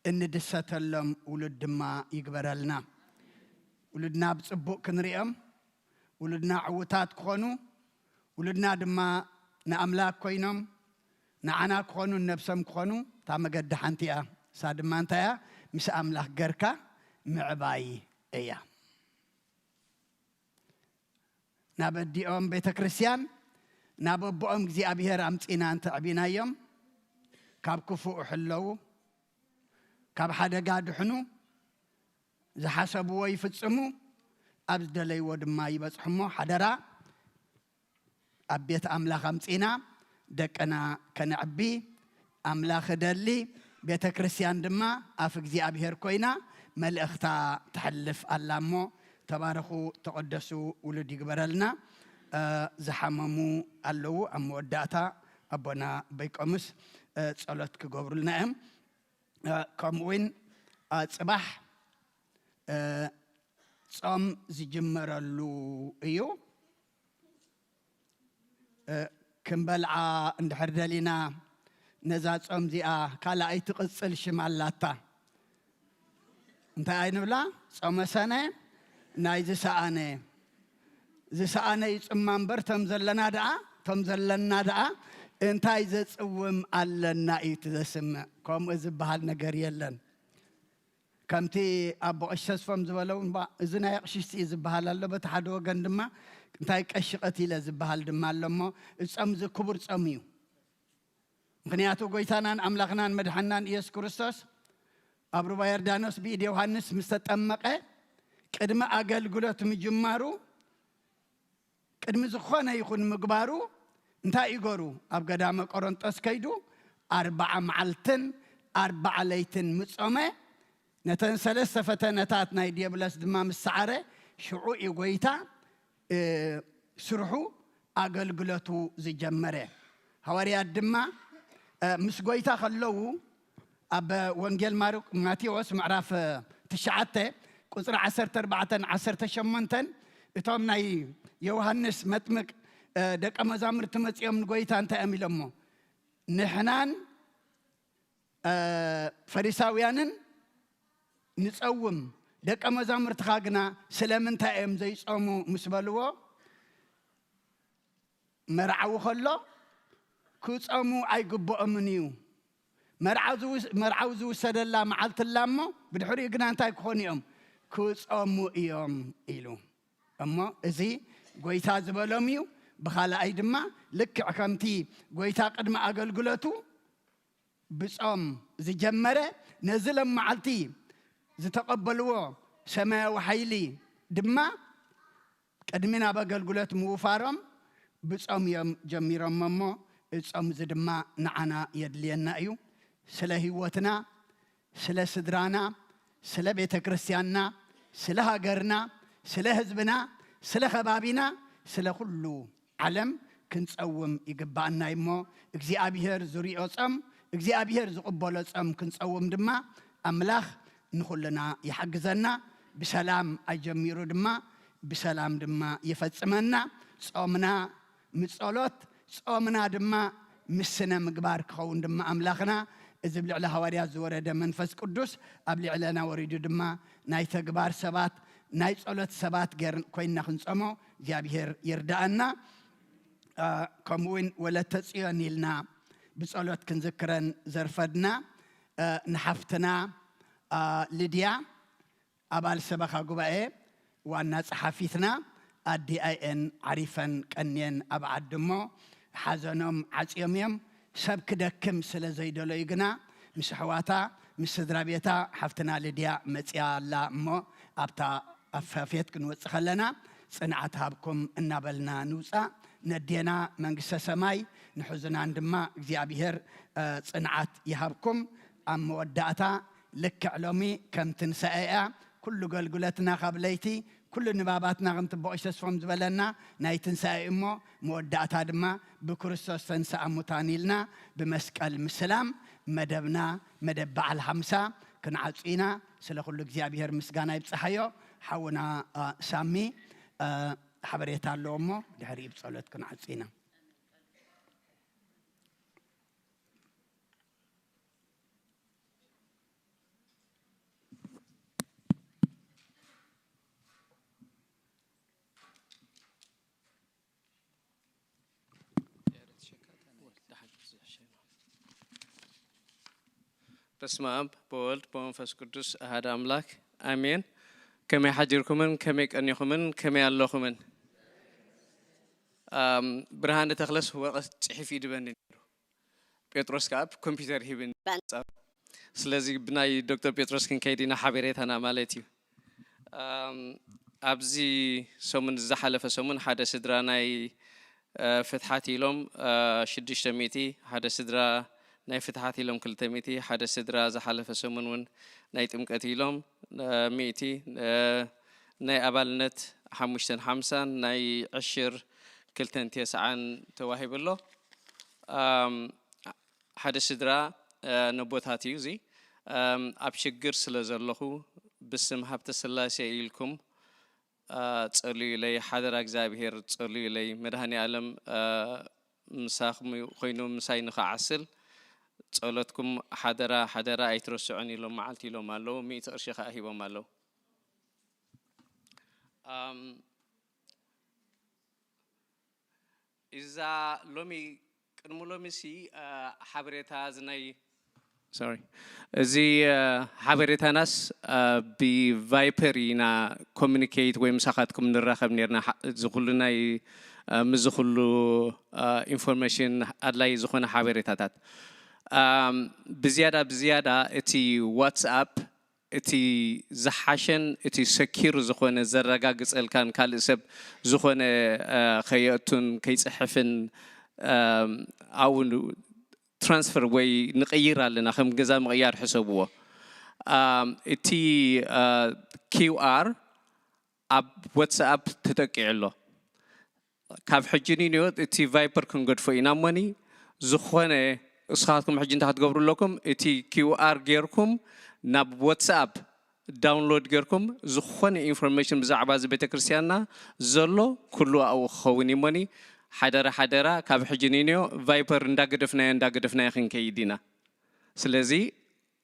እንድሰተሎም ውሉድ ድማ ይግበረልና። ውሉድና ብጽቡቕ ክንሪኦም፣ ውሉድና ዕዉታት ክኾኑ፣ ውሉድና ድማ ንኣምላክ ኮይኖም ንዓና ክኾኑ ነብሶም ክኾኑ እታ መገዲ ሓንቲ እያ። እሳ ድማ እንታይ እያ? ምስ ኣምላክ ገርካ ምዕባይ እያ። ናብ ኣዲኦም ቤተ ክርስቲያን ናብ ኣቦኦም እግዚኣብሔር ኣምጺና እንተዕቢናዮም ካብ ክፉእ ሕለዉ፣ ካብ ሓደጋ ድሕኑ፣ ዝሓሰብዎ ይፍጽሙ፣ ኣብ ዝደለይዎ ድማ ይበጽሑ። እሞ ሓደራ ኣብ ቤት ኣምላኽ ኣምጺና ደቅና ከነዕቢ ኣምላኽ እደሊ። ቤተ ክርስቲያን ድማ ኣፍ እግዚኣብሔር ኮይና መልእኽታ ተሕልፍ ኣላ። እሞ ተባረኹ፣ ተቐደሱ፣ ውሉድ ይግበረልና። እ፣ ዝሓመሙ ኣለዉ። ኣብ መወዳእታ ኣቦና በይቆምስ፣ እ፣ ጸሎት ክገብሩልና እዮም። እ፣ ከምኡ እውን፣ እ፣ ጽባሕ፣ እ፣ ጾም ዝጅመረሉ እዩ። እ፣ ክንበልዓ እንድሕር ደሊና ነዛ ጾም እዚኣ ካልኣይ ትቕጽል ሽም ኣላታ። እንታይ ኣይንብላ? ጾመ ሰነ ናይ ዝሰኣነ። ዝሰኣነ ይጽማ እምበር፣ ቶም ዘለና ደኣ፣ ቶም ዘለና ደኣ እንታይ ዘጽውም ኣለና እዩ እቲ ዘስምዕ። ከምኡ ዝበሃል ነገር የለን። ከምቲ ኣቦ ቀሺ ተስፎም ዝበሎ እውን፣ ባ፣ እዚ ናይ ኣቕሽሽቲ እዩ ዝበሃል ኣሎ። በቲ ሓደ ወገን ድማ እንታይ ቀሺ ቀቲለ ዝበሃል ድማ ኣሎ። እሞ እዚ ጾም እዚ ክቡር ጾም እዩ። ምኽንያቱ ጎይታናን ኣምላኽናን መድሓናን ኢየሱስ ክርስቶስ ኣብ ሩባ ዮርዳኖስ ብኢድ ዮሃንስ ምስ ተጠመቐ፣ ቅድሚ ኣገልግሎት ምጅማሩ፣ ቅድሚ ዝኾነ ይኹን ምግባሩ እንታይ ይገሩ? ኣብ ገዳመ ቆሮንጦስ ከይዱ ኣርባዓ መዓልትን ኣርባዓ ለይትን ምጾመ፣ ነተን ሰለስተ ፈተነታት ናይ ዲዮብሎስ ድማ ምስ ሰዓረ፣ ሽዑ እዩ ጎይታ፣ እ፣ ስርሑ፣ ኣገልግሎቱ ዝጀመረ። ሃዋርያት ድማ፣ እ፣ ምስ ጎይታ ከለዉ፣ ኣብ ወንጌል ማርቅ-፣ ማቴዎስ ምዕራፍ ትሽዓተ ቁጽሪ ዓሰርተ ኣርባዕተን ዓሰርተ ሸሞንተን፣ እቶም ናይ ዮሃንስ መጥምቅ፣ እ፣ ደቀ መዛሙርቲ መጺኦም ንጎይታ እንታይ እዮም ኢሎሞ? ንሕናን፣ እ፣ ፈሪሳውያንን ንጸውም፣ ደቀ መዛሙርትኻ ግና ስለምንታይ እዮም ዘይጾሙ? ምስ በልዎ፣ መርዓዊ ከሎ ክጸሙ ኣይግብኦምን እዩ። መርዓ ዝውስ-፣ መርዓዊ ዝውሰደላ መዓልቲ ኣላ እሞ፣ ብድሕሪኡ ግና እንታይ ክኾኑ እዮም? ክጸሙ እዮም ኢሉ። እሞ እዚ ጎይታ ዝበሎም እዩ። ብኻልኣይ ድማ ልክዕ ከምቲ ጎይታ ቅድሚ ኣገልግሎቱ ብጾም ዝጀመረ፣ ነዚ ሎም መዓልቲ ዝተቐበልዎ ሰማያዊ ሓይሊ ድማ ቅድሚ ናብ ኣገልግሎት ምውፋሮም ብጾም እዮም ጀሚሮሞ። እሞ እጾም እዚ ድማ ንዓና የድልየና እዩ። ስለ ህይወትና፣ ስለ ስድራና፣ ስለ ቤተ ክርስቲያንና፣ ስለ ሃገርና፣ ስለ ህዝብና፣ ስለ ከባቢና፣ ስለ ኩሉ ዓለም ክንጸውም ይግባኣና እሞ እግዚኣብሔር ዝሪኦ ጾም፣ እግዚኣብሔር ዝቕበሎ ጾም ክንጸውም ድማ ኣምላኽ ንኹልና ይሓግዘና። ብሰላም ኣጀሚሩ ድማ ብሰላም ድማ ይፈጽመና። ጾምና ምጸሎት፣ ጾምና ድማ ምስ ስነ ምግባር ክኸውን ድማ ኣምላኽና እዚ ኣብ ልዕሊ ሃዋርያት ዝወረደ መንፈስ ቅዱስ ኣብ ልዕለና ወሪዱ ድማ ናይ ተግባር ሰባት ናይ ጸሎት ሰባት ገር ኮይንና ክንጸሞ እግዚኣብሔር ይርዳኣና። ከምኡ እውን ወለተ ጽዮን ኢልና ብጸሎት ክንዝክረን ዘርፈድና ንሓፍትና ልድያ ኣባል ሰበኻ ጉባኤ ዋና ጸሓፊትና ኣዲኣይኤን ዓሪፈን ቀንየን ኣብ ዓዲ እሞ ሓዘኖም ዓጽዮም እዮም። ሰብ ክደክም ስለ ዘይደለዩ ግና ምስ ኣሕዋታ ምስ ስድራ ቤታ ሓፍትና ልድያ መጽያ ኣላ እሞ ኣብታ ኣፋፍየት ክንወጽእ ከለና ጽንዓት ሃብኩም እናበልና ንውጻእ። ነዴና መንግስተ ሰማይ ንሕዙናን ድማ እግዚኣብሔር ጽንዓት ይሃብኩም። ኣብ መወዳእታ ልክዕ ሎሚ ከም ትንሳኤ እያ። ኩሉ ገልግሎትና ካብ ለይቲ ኩሉ ንባባትና ከምቲ ቦኦሽ ተስፎም ዝበለና ናይ ትንሳኤ እሞ መወዳእታ ድማ ብክርስቶስ ተንስኣ ሙታን ኢልና ብመስቀል ምስላም መደብና መደብ በዓል ሓምሳ ክንዓጹ ኢና። ስለ ኩሉ እግዚኣብሔር ምስጋና ይብጽሓዮ። ሓውና ሳሚ ሓበሬታ ኣለዎ እሞ ድሕሪኡ ብጸሎት ክንዓጹ ኢና። በስመ አብ በወልድ በመንፈስ ቅዱስ አሐደ አምላክ አሜን። ከመይ ሓዲርኩምን ከመይ ቀኒኹምን ከመይ ኣለኹምን? ብርሃነ ተኽለስ ወረቐት ጽሒፍ ይድበኒ ነይሩ። ጴጥሮስ ከዓ ኮምፒውተር ሂብኒ። ስለዚ ብናይ ዶክተር ጴጥሮስ ክንከይድ ኢና ሓበሬታና ማለት እዩ። ኣብዚ ሰሙን ዝሓለፈ ሰሙን ሓደ ስድራ ናይ ፍትሓት ኢሎም ሽዱሽተ ሚእቲ፣ ሓደ ስድራ ናይ ፍትሓት ኢሎም ክልተ ሚእቲ፣ ሓደ ስድራ ዝሓለፈ ሰሙን እውን ናይ ጥምቀት ኢሎም ሚእቲ፣ ናይ ኣባልነት ሓሙሽተን ሓምሳን ናይ ዕሽር ክልተን ተስዓን ተዋሂቡ ኣሎ። ሓደ ስድራ ነቦታት እዩ እዚ። ኣብ ሽግር ስለ ዘለኹ ብስም ሃብተ ስላሴ ኢልኩም ጸልዩለይ፣ ሓደራ እግዚኣብሔር ጸልዩለይ። መድሃኔ ኣለም ምሳኹም ኮይኑ ምሳይ ንኽዓስል ጸሎትኩም ሓደራ ሓደራ ኣይትረስዑኒ ኢሎም መዓልቲ ኢሎም ኣለዉ። ሚእቲ ቅርሺ ከኣ ሂቦም ኣለዉ። እዛ ሎሚ ቅድሚ ሎሚ ሲ ሓበሬታ እዚ ናይ ሶሪ እዚ ሓበሬታናስ ብቫይፐር ኢና ኮሚኒኬት ወይ ምሳኻትኩም ንራኸብ ነርና። እዚ ኩሉ ናይ ምዚ ኩሉ ኢንፎርሜሽን ኣድላይ ዝኾነ ሓበሬታታት ብዝያዳ ብዝያዳ እቲ ዋትስኣፕ እቲ ዝሓሸን እቲ ሰኪር ዝኾነ ዘረጋግፀልካን ካልእ ሰብ ዝኾነ ከየእቱን ከይፅሕፍን ኣብኡ ትራንስፈር ወይ ንቕይር ኣለና። ከም ገዛ ምቕያር ሕሰብዎ። እቲ ኪው ኣር ኣብ ዋትስኣፕ ተጠቂዑ ኣሎ። ካብ ሕጂ ንንዮ እቲ ቫይፐር ክንገድፎ ኢና እሞኒ ዝኾነ እስኻትኩም ሕጂ እንታይ ክትገብሩ ኣለኩም? እቲ ኪውኣር ጌርኩም ናብ ዋትስኣፕ ዳውንሎድ ጌርኩም ዝኾነ ኢንፎርሜሽን ብዛዕባ እዚ ቤተክርስትያንና ዘሎ ኩሉ ኣብኡ ክኸውን እሞኒ ሓደራ ሓደራ ካብ ሕጂ ንንዮ ቫይፐር እንዳገደፍናዮ እንዳገደፍናዮ ክንከይድ ኢና። ስለዚ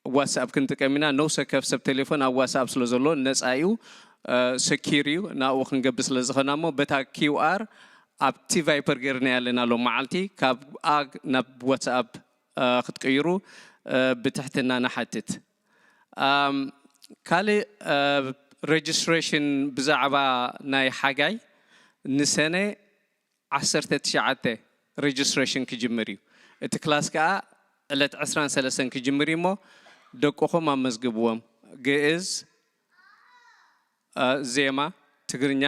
ዋትስኣፕ ክንጥቀም ኢና። ነውሰ ከፍ ሰብ ቴሌፎን ኣብ ዋትስኣፕ ስለ ዘሎ ነፃ እዩ፣ ሰኪር እዩ። ናብኡ ክንገብር ስለ ዝኸና እሞ በታ ኪውኣር ኣብቲ ቫይፐር ገይርናያ ኣለና ሎም መዓልቲ ካብኣ ናብ ዋትስኣፕ ክትቅይሩ ብትሕትና ንሓትት። ካልእ ሬጅስትሬሽን ብዛዕባ ናይ ሓጋይ ንሰነ ዓሰርተ ትሽዓተ ሬጅስትሬሽን ክጅምር እዩ። እቲ ክላስ ከዓ ዕለት ዕስራን ሰለስተን ክጅምር እዩ እሞ ደቅኹም ኣመዝግብዎም። ግእዝ፣ ዜማ፣ ትግርኛ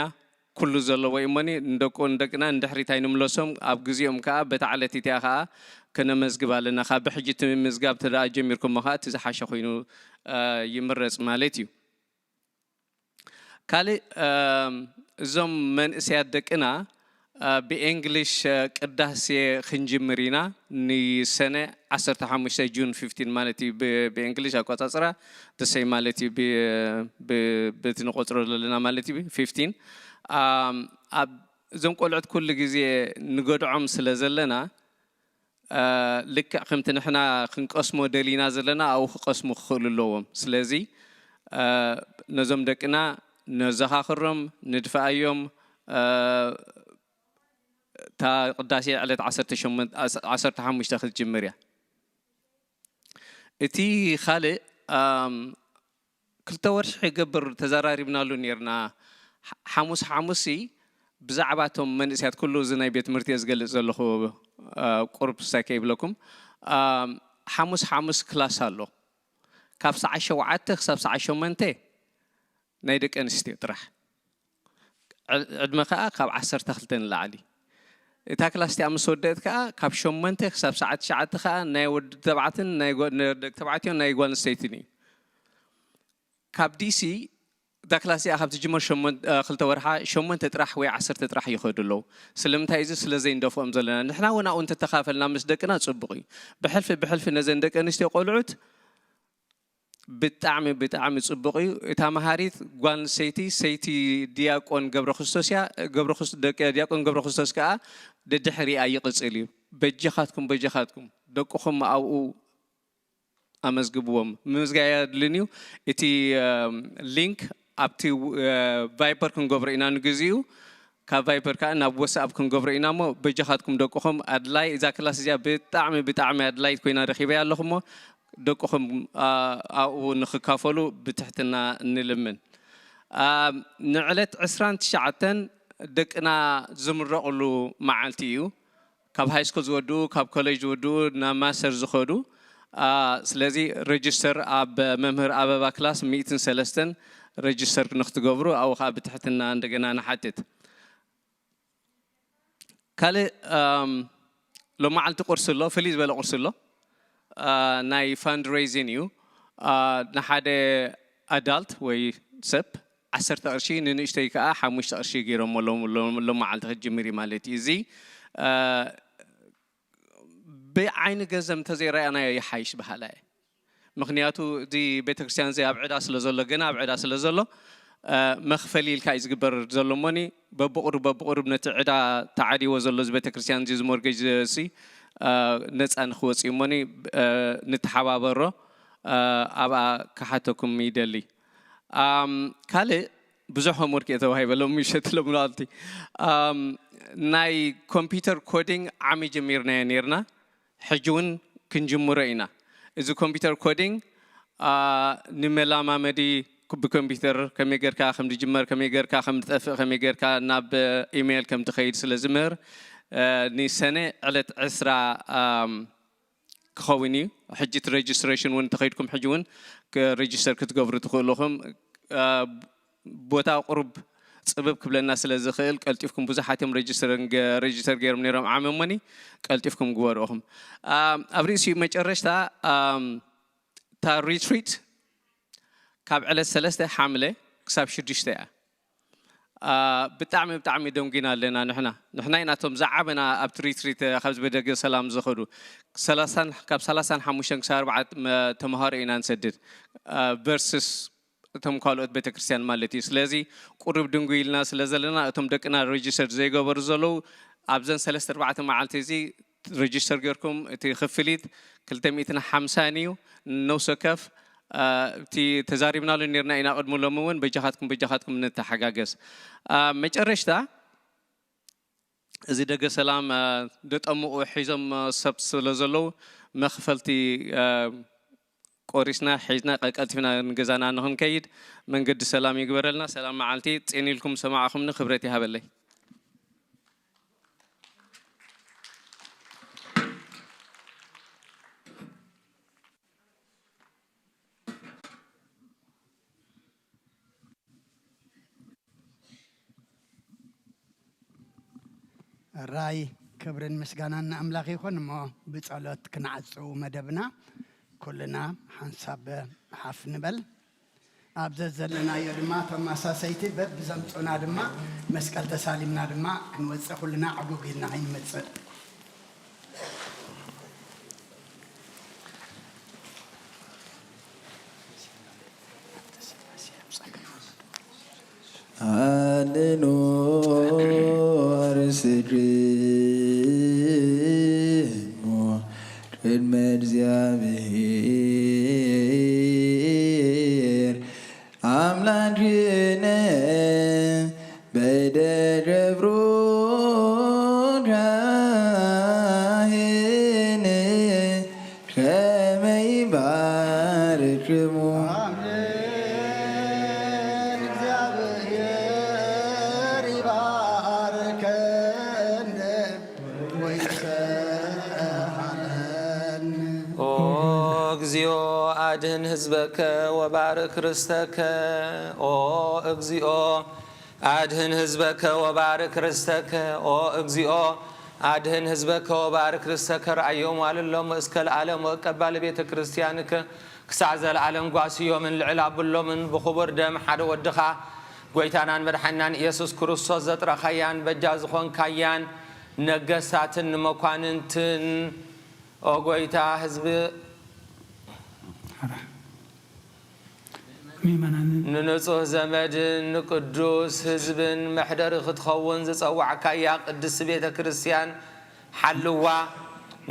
ኩሉ ዘለዎ እዩ እሞኒ ንደቁ ንደቅና ንድሕሪት ኣይንምለሶም። ኣብ ግዜኦም ከዓ በታ ዕለት እቲኣ ከዓ ከነመዝግብ ኣለና። ካብ ብሕጂ እቲ ምምዝጋብ ተደኣ ጀሚርኩሞ ከዓ እቲ ዝሓሸ ኮይኑ ይምረፅ ማለት እዩ። ካልእ እዞም መንእሰያት ደቅና ብኤንግሊሽ ቅዳሴ ክንጅምር ኢና። ንሰነ ዓሰርተ ሓሙሽተ፣ ጁን ፊፍቲን ማለት እዩ ብኤንግሊሽ ኣቆፃፅራ፣ ደሰይ ማለት እዩ። ብቲ ንቆፅሮ ዘለና ማለት እዩ ፊፍቲን። ኣብ እዞም ቆልዑት ኩሉ ግዜ ንገድዖም ስለ ዘለና፣ ልክዕ ከምቲ ንሕና ክንቀስሞ ደሊና ዘለና ኣብኡ ክቀስሙ ክኽእሉ ኣለዎም። ስለዚ ነዞም ደቅና ነዘኻኽሮም፣ ንድፍኣዮም። እታ ቅዳሴ ዕለት ዓሰርተ ሓሙሽተ ክትጅምር እያ። እቲ ካልእ ክልተ ወርሒ ክገብር ተዘራሪብናሉ ነርና። ሓሙስ ሓሙስ ብዛዕባ እቶም መንእስያት ኩሉ እዚ ናይ ቤት ትምህርቲ እየ ዝገልፅ ዘለኹ። ቁርብ ሳይ ከይብለኩም፣ ሓሙስ ሓሙስ ክላስ ኣሎ። ካብ ሰዓት ሸውዓተ ክሳብ ሰዓት ሸሞንተ ናይ ደቂ ኣንስትዮ ጥራሕ። ዕድመ ከዓ ካብ ዓሰርተ ክልተ ንላዕሊ። እታ ክላስ እቲኣ ምስ ወደእት ከዓ ካብ ሸሞንተ ክሳብ ሰዓት ትሽዓተ ከዓ ናይ ወዲ ተባዕትን ናይ ደቂ ተባዕትዮን ናይ ጓል ኣንስተይትን እዩ። ካብ ዲሲ እታ ክላስ እዚኣ ካብ ትጅመር ክልተ ወርሓ ሸሞንተ ጥራሕ ወይ ዓሰርተ ጥራሕ ይኸዱ ኣለዉ። ስለምንታይ? እዚ ስለ ዘይንደፍኦም ዘለና። ንሕና እውን ኣብኡ እንተተኻፈልና ምስ ደቅና ፅቡቕ እዩ። ብሕልፊ ብሕልፊ ነዘን ደቂ ኣንስትዮ ቆልዑት ብጣዕሚ ብጣዕሚ ፅቡቕ እዩ። እታ መሃሪት ጓል ኣንስተይቲ ሰይቲ ዲያቆን ገብረ ክርስቶስ እያ። ዲያቆን ገብረ ክርስቶስ ከዓ ደድሕሪኣ ይቕፅል እዩ። በጀኻትኩም በጀኻትኩም ደቅኹም ኣብኡ ኣመዝግብዎም። ምምዝጋይ ኣድልን እዩ። እቲ ሊንክ ኣብቲ ቫይበር ክንገብሮ ኢና ንግዚኡ። ካብ ቫይበር ከዓ ናብ ወትስኣፕ ክንገብሮ ኢና እሞ በጃኻትኩም ደቅኹም ኣድላይ እዛ ክላስ እዚኣ ብጣዕሚ ብጣዕሚ ኣድላይት ኮይና ረኺበያ ኣለኹ እሞ ደቅኹም ኣብኡ ንክካፈሉ ብትሕትና ንልምን። ንዕለት ዕስራን ትሽዓተን ደቅና ዝምረቕሉ መዓልቲ እዩ። ካብ ሃይስኩል ዝወድኡ፣ ካብ ኮሌጅ ዝወድኡ ናብ ማስተር ዝኸዱ። ስለዚ ረጅስተር ኣብ መምህር ኣበባ ክላስ ሚእትን ሰለስተን ረጅስተር ንክትገብሩ ኣብኡ ከዓ ብትሕትና እንደገና ንሓትት። ካልእ ሎማዓልቲ ቁርሲ ኣሎ፣ ፍልይ ዝበለ ቁርሲ ኣሎ። ናይ ፋንድሬዚን እዩ። ንሓደ ኣዳልት ወይ ሰብ ዓሰርተ ቅርሺ፣ ንንእሽተይ ከዓ ሓሙሽተ ቅርሺ ገይሮሞ። ሎማዓልቲ ክትጅምር እዩ ማለት እዩ። እዚ ብዓይኒ ገንዘብ እንተዘይረኣናዮ ይሓይሽ በሃላ እየ። ምክንያቱ እዚ ቤተክርስትያን እዚ ኣብ ዕዳ ስለ ዘሎ፣ ገና ኣብ ዕዳ ስለ ዘሎ መኽፈሊ ኢልካ እዩ ዝግበር ዘሎ እሞኒ፣ በብቁሩብ በብቁሩብ ነቲ ዕዳ ተዓዲዎ ዘሎ እዚ ቤተክርስትያን እዚ ዝሞርገጅ ሲ ነፃ ንክወፅእ እሞኒ ንተሓባበሮ። ኣብኣ ክሓተኩም ይደሊ። ካልእ ብዙሕ ሆምወርክ እየ ተዋሂበ ሎም ምሸት ሎም ናልቲ ናይ ኮምፒውተር ኮዲንግ ዓሚ ጀሚርናዮ ነርና። ሕጂ እውን ክንጅምሮ ኢና። እዚ ኮምፒውተር ኮዲንግ ንመላማመዲ ብኮምፒውተር ከመይ ጌርካ ከም ዝጅመር፣ ከመይ ጌርካ ከም ዝጠፍእ፣ ከመይ ጌርካ ናብ ኢሜይል ከም ትኸይድ ስለ ዝምህር ንሰነ ዕለት ዕስራ ክኸውን እዩ። ሕጂ እቲ ሬጅስትሬሽን እውን እንተኸይድኩም ሕጂ እውን ሬጅስተር ክትገብሩ ትኽእሉ ኢኹም። ቦታ ቁሩብ ፅብብ ክብለና ስለ ዝኽእል ቀልጢፍኩም፣ ብዙሓት እዮም ሬጅስተር ገይሮም ነይሮም ዓመሞኒ፣ ቀልጢፍኩም ግበሩ ኢኹም። ኣብ ርእሲኡ መጨረሽታ እታ ሪትሪት ካብ ዕለት ሰለስተ ሓምለ ክሳብ ሽዱሽተ እያ። ብጣዕሚ ብጣዕሚ ደንጉና ኣለና። ንሕና ንሕና ኢና እቶም ዝዓበና ኣብቲ ሪትሪት ካብዚ በደገ ሰላም ዝኸዱ። ካብ ሰላሳን ሓሙሽተን ክሳብ ኣርባዓ ተምሃሮ ኢና ንሰድድ ቨርስስ እቶም ካልኦት ቤተክርስትያን ማለት እዩ። ስለዚ ቁሩብ ድንጉ ኢልና ስለ ዘለና እቶም ደቅና ሬጅስተር ዘይገበሩ ዘለዉ ኣብዘን ሰለስተ ኣርባዕተ መዓልቲ እዚ ሬጅስተር ጌርኩም እቲ ክፍሊት ክልተ ሚእትን ሓምሳን እዩ። ነውሰ ከፍ እቲ ተዛሪብናሉ ነርና ኢና ቅድሚ ሎሚ እውን በጃኻትኩም በጃኻትኩም ንተሓጋገዝ። መጨረሽታ እዚ ደገ ሰላም ደጠምኡ ሒዞም ሰብ ስለ ዘለዉ መኽፈልቲ ቆሪስና ሒዝና ቀልጢፍና ንገዛና ንኽንከይድ መንገዲ ሰላም ይግበረልና። ሰላም መዓልቲ ፂን ኢልኩም ሰማዕኹምኒ ክብረት ይሃበለይ። ራይ ክብርን ምስጋናን ንኣምላኽ ይኹን። እሞ ብጸሎት ክንዓጹ መደብና ኩልና ሓንሳብ ሓፍ ንበል። ኣብ ዘዘለናዮ ድማ ተማሳሰይቲ በብዘምጾና ድማ መስቀል ተሳሊምና ድማ ክንወጽእ ኩልና ዕጉግ ኢልና ኣይንመጽእ። ሃሌሉያ ርእስክሙ ቅድመ እግዚኣብሔር ኣምላክነ በይደ ገብሩ ካህን ከመ ይባርክሙ። ኣሜን። እግዚኣብሔር ይባርከነ ወይሰሃለን። ኦ እግዚኦ፣ ኣድህን ህዝበከ ወባርክ ርስተከ። ኦ እግዚኦ፣ ኣድህን ህዝበከ ወባርክ ርስተከ። ኦ እግዚኦ፣ ኣድህን ህዝበከ ወባርክ ርስተከ። ርኣዮም ዋልሎም እስከ ለዓለም ወቀባ ለቤተ ክርስቲያንከ። ክሳዕ ዘለዓለም ጓስዮምን ልዕል ኣብሎምን ብኽቡር ደም ሓደ ወድኻ ጐይታናን መድሓኒናን ኢየሱስ ክርስቶስ ዘጥረኻያን በጃ ዝኾንካያን ነገስታትን መኳንንትን፣ ኦ ጐይታ፣ ህዝቢ ምእመናንን ንንጹህ ዘመድን ንቅዱስ ህዝብን መሕደሪ ክትኸውን ዝጸዋዕካያ ቅድስቲ ቤተ ክርስቲያን ሓልዋ።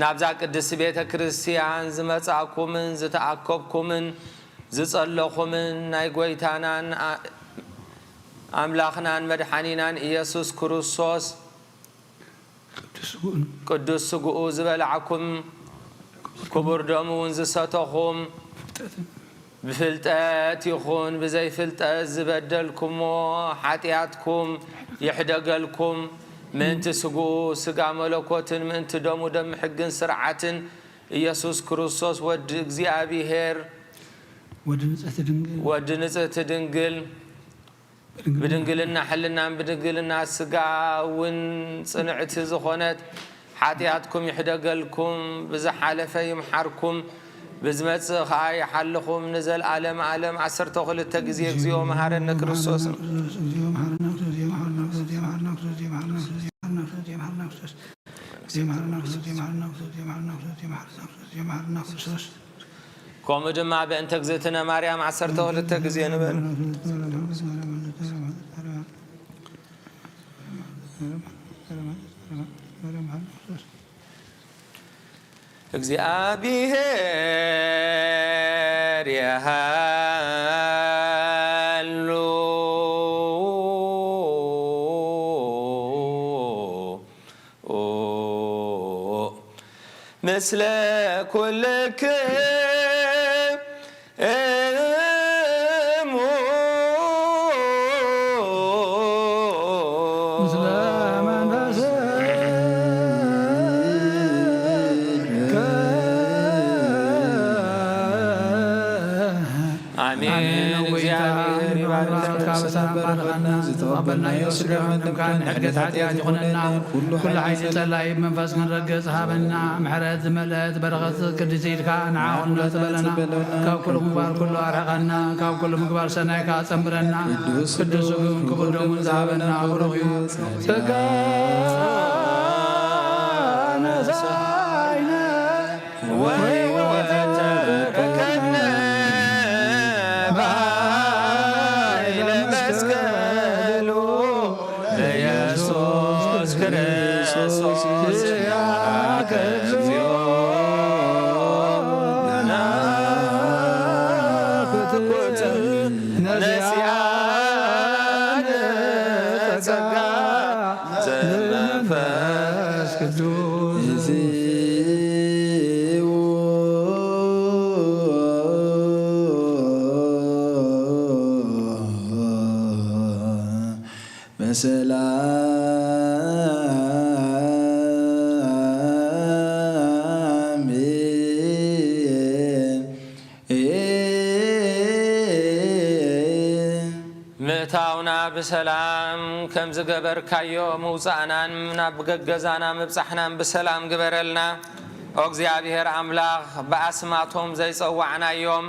ናብዛ ቅድስቲ ቤተ ክርስቲያን ዝመጻእኩምን ዝተኣከብኩምን ዝጸለኹምን ናይ ጐይታናን ኣ-፣ ኣምላኽናን መድሓኒናን ኢየሱስ ክርስቶስ ቅዱስ ስግኡን ቅዱስ ስግኡ ዝበላዕኩም፣ ክቡር ደሙ እውን ዝሰተኹም፣ ፍልጠትን ብፍልጠት ይኹን ብዘይፍልጠት ዝበደልኩሞ ሓጢኣትኩም ይሕደገልኩም። ምእንቲ ስግኡ ስጋ መለኮትን ምእንቲ ደሙ ደም ሕግን ስርዓትን ኢየሱስ ክርስቶስ ወዲ እግዚኣብሔር፣ ወዲ ንጽሕቲ ድንግል፣ ወዲ ንጽሕቲ ድንግል፣ ብድንግልና ሕልናን ብድንግልና ስጋ እውን ጽንዕቲ ዝኾነት፣ ሓጢኣትኩም ይሕደገልኩም፣ ብዝሓለፈ ይምሓርኩም፣ ብዝመጽእ ኸኣ ይሓልኹም፣ ንዘለዓለም ዓለም ዓሰርተ ክልተ ግዜ እግዚኦ መሓረነ ክርስቶስ። ከምኡ ድማ በእንተ እግዝእትነ ማርያም ዓሰርተ ክልተ ግዜ ንበል። እግዚኣብሔር የሃሉ ምስለ ኩልክሙ። ምስለ መንፈስከ። ኣሜን። ኣሜን። ኦ ጐይታ፣ እግዚኣብሔር ይባርክ። ካብ ሰላም ባርኸና፣ ዝተቐበልናዮ ስጋን ደምካን ንሕድገት ሓጢኣት ይኹነና። ኩሉ ሓይሊ ጸላኢ ብመንፈስ ክንረግጽ ሃበና። ምሕረት ዝመልአት በረኸት ቅድስቲ ኢድካ ንዓ ኩሉ ተበለና። ካብ ኩሉ ምግባር ኩሉ ኣርሕቐና። ካብ ኩሉ ምግባር ሰናይካ ጸንብረና። ቅዱስ ስግኡን ክቡር ደሙን ዝሃበና ብሩኽ እዩ። ጸጋ ነሳይነ ወሕይወት ተረከብነ በኃይለ መስቀሉ ኢየሱስ ክርስቶስ ያከ እግዚኦ ናፍቆት ነሲኣነ ጸጋ ዘመንፈስ ቅዱስ። በሰላም ምእታውና ብሰላም ከም ዝገበርካዮ፣ ምውጻእናን ናብ ገገዛና ምብጻሕናን ብሰላም ግበረልና። ኦ እግዚኣብሔር ኣምላኽ፣ ብኣስማቶም ዘይጸዋዕናዮም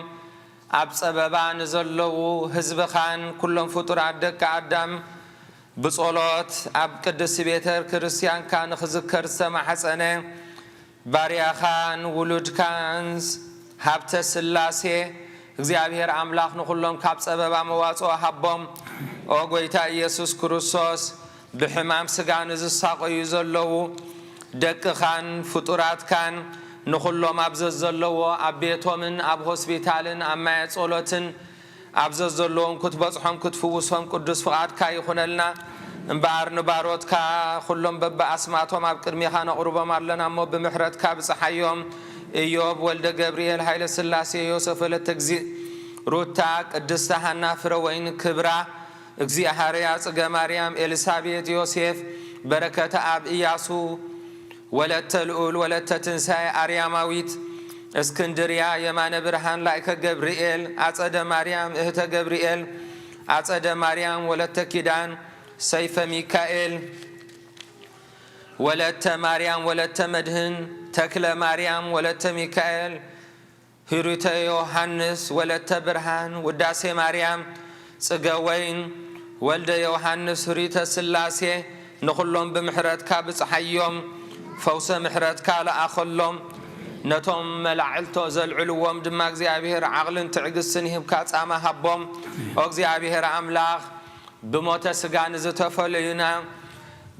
ኣብ ጸበባ ንዘለዉ ህዝብኻን ኩሎም ፍጡራት ደቂ ኣዳም ብጸሎት ኣብ ቅድስቲ ቤተ ክርስቲያንካ ንኽዝከር ዝተማሕጸነ ባርያኻን ውሉድካን ሃብተ ስላሴ እግዚኣብሔር ኣምላኽ ንኹሎም ካብ ጸበባ መዋጽኦ ሃቦም። ኦ ጐይታ ኢየሱስ ክርስቶስ፣ ብሕማም ስጋ ንዝሳቐዩ ዘለዉ ደቅኻን ፍጡራትካን ንኹሎም ኣብ ዘዘለዎ ኣብ ቤቶምን ኣብ ሆስፒታልን ኣብ ማየ ጸሎትን ኣብ ዘዘለዎም ክትበጽሖም ክትፍውሶም ቅዱስ ፍቓድካ ይኹነልና። እምበኣር ንባሮትካ ኩሎም በብኣስማቶም ኣብ ቅድሜኻ ነቕርቦም ኣለና እሞ ብምሕረትካ ብጽሓዮም። ኢዮብ ወልደ ገብርኤል፣ ሃይለ ስላሴ፣ ዮሴፍ ወለተ እግዚእ፣ ሩታ፣ ቅድስተ ሃና፣ ፍረ ወይን ክብራ፣ እግዚኣብሃርያ፣ ጽገ ማርያም፣ ኤልሳቤጥ፣ ዮሴፍ፣ በረከተ ኣብ፣ ኢያሱ፣ ወለተ ልዑል፣ ወለተ ትንሳኤ፣ ኣርያማዊት፣ እስክንድርያ፣ የማነ ብርሃን፣ ላይከ ገብርኤል፣ ኣጸደ ማርያም፣ እህተ ገብርኤል፣ ኣጸደ ማርያም፣ ወለተ ኪዳን፣ ሰይፈ ሚካኤል፣ ወለተ ማርያም፣ ወለተ መድህን፣ ተክለ ማርያም፣ ወለተ ሚካኤል፣ ሂሩተ ዮሃንስ፣ ወለተ ብርሃን፣ ውዳሴ ማርያም፣ ጽገ ወይን፣ ወልደ ዮሃንስ፣ ህሩተ ስላሴ፣ ንኹሎም ብምሕረትካ ብጽሓዮም፣ ፈውሰ ምሕረትካ ለኣኸሎም፣ ነቶም መላዕልቶ ዘልዕልዎም ድማ እግዚኣብሔር ዓቕልን ትዕግስትን ይህብካ፣ ጻማ ሃቦም። ኦ እግዚኣብሔር ኣምላኽ፣ ብሞተ ስጋ ንዝተፈለዩና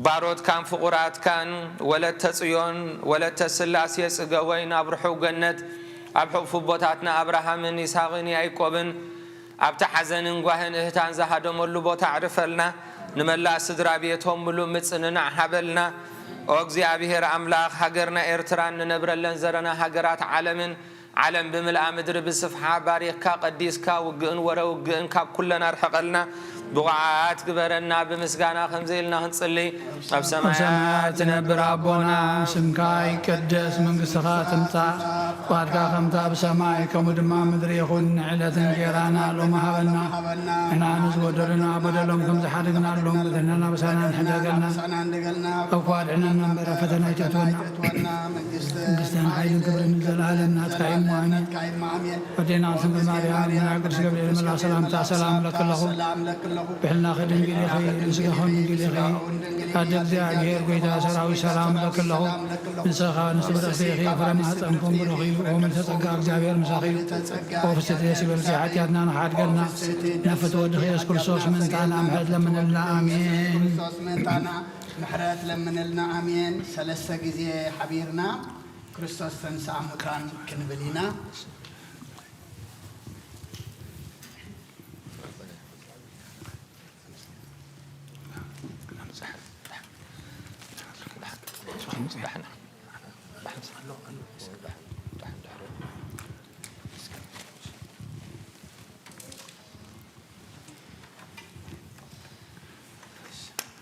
ባሮትካን ፍቑራትካን፣ ወለተ ጽዮን፣ ወለተ ስላሴ፣ ጽገ ወይን፣ ኣብ ርሑው ገነት፣ ኣብ ሕቑፉ ኣቦታትና ኣብርሃምን ይስሐቅን ያዕቆብን፣ ኣብቲ ሓዘንን ጓህን እህታን ዝሃደመሉ ቦታ ኣዕርፈልና። ንመላእ ስድራ ቤቶም ምሉእ ምጽንናዕ ሃበልና። ኦ እግዚኣብሔር ኣምላኽ፣ ሃገርና ኤርትራን ንነብረለን ዘረና ሃገራት ዓለምን፣ ዓለም ብምልኣ ምድሪ ብስፍሓ ባሪኽካ ቀዲስካ፣ ውግእን ወረ ውግእን ካብ ኩለን ኣርሕቐልና። ብቑዓት ግበረና። ብምስጋና ከምዚ ኢልና ክንጽሊ። ኣብ ኣብ ሰማያት ሰማያት ትነብር ኣቦና፣ ስምካ ይቀደስ፣ መንግስትኻ ትምጻእ፣ ፍቓድካ ከምታ ብሰማይ ከምኡ ድማ ምድሪ ይኹን። ንዕለት እንጌራና ሎሚ ሃበና፣ ንሕና ንዝበደሉና በደሎም ከም ዝሓደግናሎም፣ በደልናና በሳና ንሕደገልና፣ ካብ ክፉእ ኣድሕነና እምበር፣ ኣብ ፈተና ኣይተእትወና። መንግስትን ሓይልን ክብርን ንዘለኣለም ናትካ እዩ እሞ፣ ኣሜን። ኣዴና ስንግል ማርያም፣ መልኣክ ቅዱስ ገብርኤል መልኣ ሰላምታ ሰላም እለኪ ኣለኹ። ብሕልናኺ ድንግል ኢኺ፣ ንስጋኺ ድንግል ኢኺ። ኣደ እግዚኣብሔር፣ ጐይታ ሰራዊት፣ ሰላም እለኪ ኣለኹ። ንስኻ ንስብርኽቲ ኢኺ፣ ፍረ ማህፀንኩም ብሩኽ እዩ። ኦምልተ ጸጋ፣ እግዚኣብሔር ምሳኺ እዩ። ኦ ፍስሕቲ ደስ ይበልኪ፣ ሓጢኣትና ንኽሓድገልና፣ ናብ ፍትወ ወድኺ ኢየሱስ ክርስቶስ ምእንታና ምሕረት ለምንልና። ኣሜን። ምሕረት ለምንልና። ኣሜን። ሰለስተ ግዜ ሓቢርና ክርስቶስ ተንሥአ እሙታን ክንብል ኢና።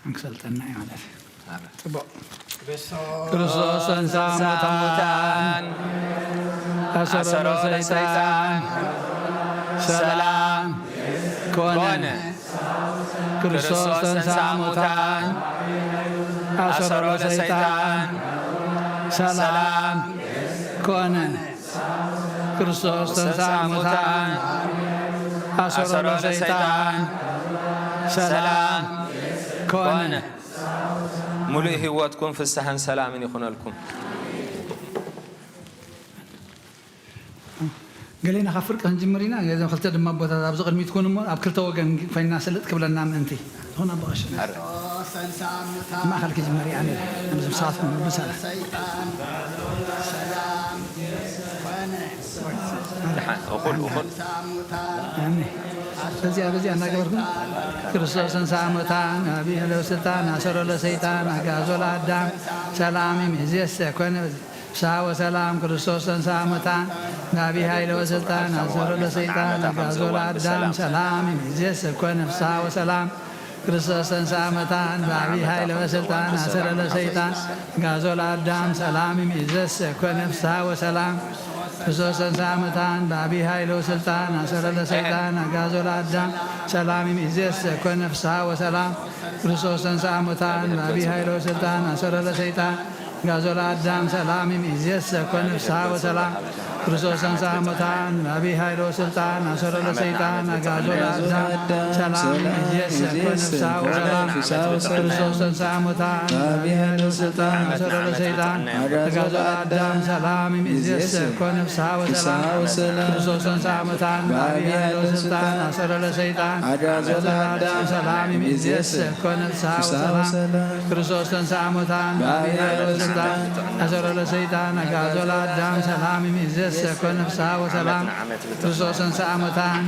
ክሰልጠና እዩ ማለት እዩ። ጽቡቕ። ክርስቶስ ተንሥአ እሙታን፣ ኣሰሮ ለሰይጣን፣ ሰላም ኮነ። ክርስቶስ ተንሥአ እሙታን፣ ኣሰሮ ለሰይጣን፣ ሰላም ኮነ። ክርስቶስ ተንሥአ እሙታን፣ ኣሰሮ ለሰይጣን፣ ሰላም ኮነ። ሙሉእ ህይወትኩም ፍስሐን ሰላምን ይኹነልኩም። ገሌና ካብ ፍርቂ ክንጅምር ኢና። እዞም ክልተ ድማ ኣቦታት ኣብዚ ቅድሚት ኩኑ እሞ፣ ኣብ ክልተ ወገን ኮይንና ስልጥ ክብለና ምእንቲ። ዝኾነ ኣቦ ቀሺ። ኣረ። ማእኸል ክጅመር እየ ኣነ። ኣብዚ ብሰዓትኩም ብሳላ። ደሓን፣ እኹል፣ እኹል። ኣሜን። በዚኣ፣ በዚኣ እናገበርኩም፣ ክርስቶስ ተንሥአ እሙታን፣ በአቢይ ኃይለ ወሥልጣን፣ አሰሮ ለሰይጣን፣ አግዓዞ ለአዳም፣ ሰላም እምይእዜሰ ኮነ። ፍስሐ ወሰላም። ክርስቶስ ተንሥአ እሙታን፣ በአቢይ ኃይለ ወሥልጣን፣ አሰሮ ለሰይጣን፣ አግዓዞ ለአዳም፣ ሰላም እምይእዜሰ ኮነ። ፍስሐ ወሰላም። ክርስቶስ ተንሥአ እሙታን፣ በአቢይ ኃይለ ወሥልጣን፣ አሰሮ ለሰይጣን፣ አግዓዞ ለአዳም፣ ሰላም እምይእዜሰ ኮነ። ፍስሐ ወሰላም። ክርስቶስ ተንሥአ እሙታን፣ በአቢይ ኃይለ ወሥልጣን፣ አሰሮ ለሰይጣን፣ አግዓዞ ለአዳም፣ ሰላም እምይእዜሰ ኮነ። ፍስሐ ወሰላም። ክርስቶስ ተንሥአ እሙታን፣ በአቢይ ኃይለ ወሥልጣን፣ አሰሮ ለሰይጣን፣ አግዓዞ ለአዳም፣ ሰላም እምይእዜሰ ኮነ። ፍስሐ ወሰላም። ክርስቶስ ተንሥአ እሙታን በአቢይ ኃይል ወሥልጣን አሰሮ ለሰይጣን አግዓዞ ለአዳም ሰላም እምይእዜሰ ኮነ ፍስሐ ወሰላም። ክርስቶስ ተንሥአ እሙታን በአቢይ ኃይል ወሥልጣን አሰሮ ለሰይጣን አግዓዞ ለአዳም ሰላም እምይእዜሰ ኮነ ፍስሐ ወሰላም። ክርስቶስ ተንሥአ እሙታን በአቢይ ኃይል ወሥልጣን አሰሮ ለሰይጣን አግዓዞ ለአዳም ሰላም እምይእዜሰ ኮነ ፍስሐ ወሰላም። ክርስቶስ ተንሥአ እሙታን በአቢይ ኃይል ወሥልጣን አሰሮ ለሰይጣን አግዓዞ ለአዳም ሰላም እምይእዜሰ ኮነ ፍስሐ ወሰላም። ክርስቶስ ተንሥአ እሙታን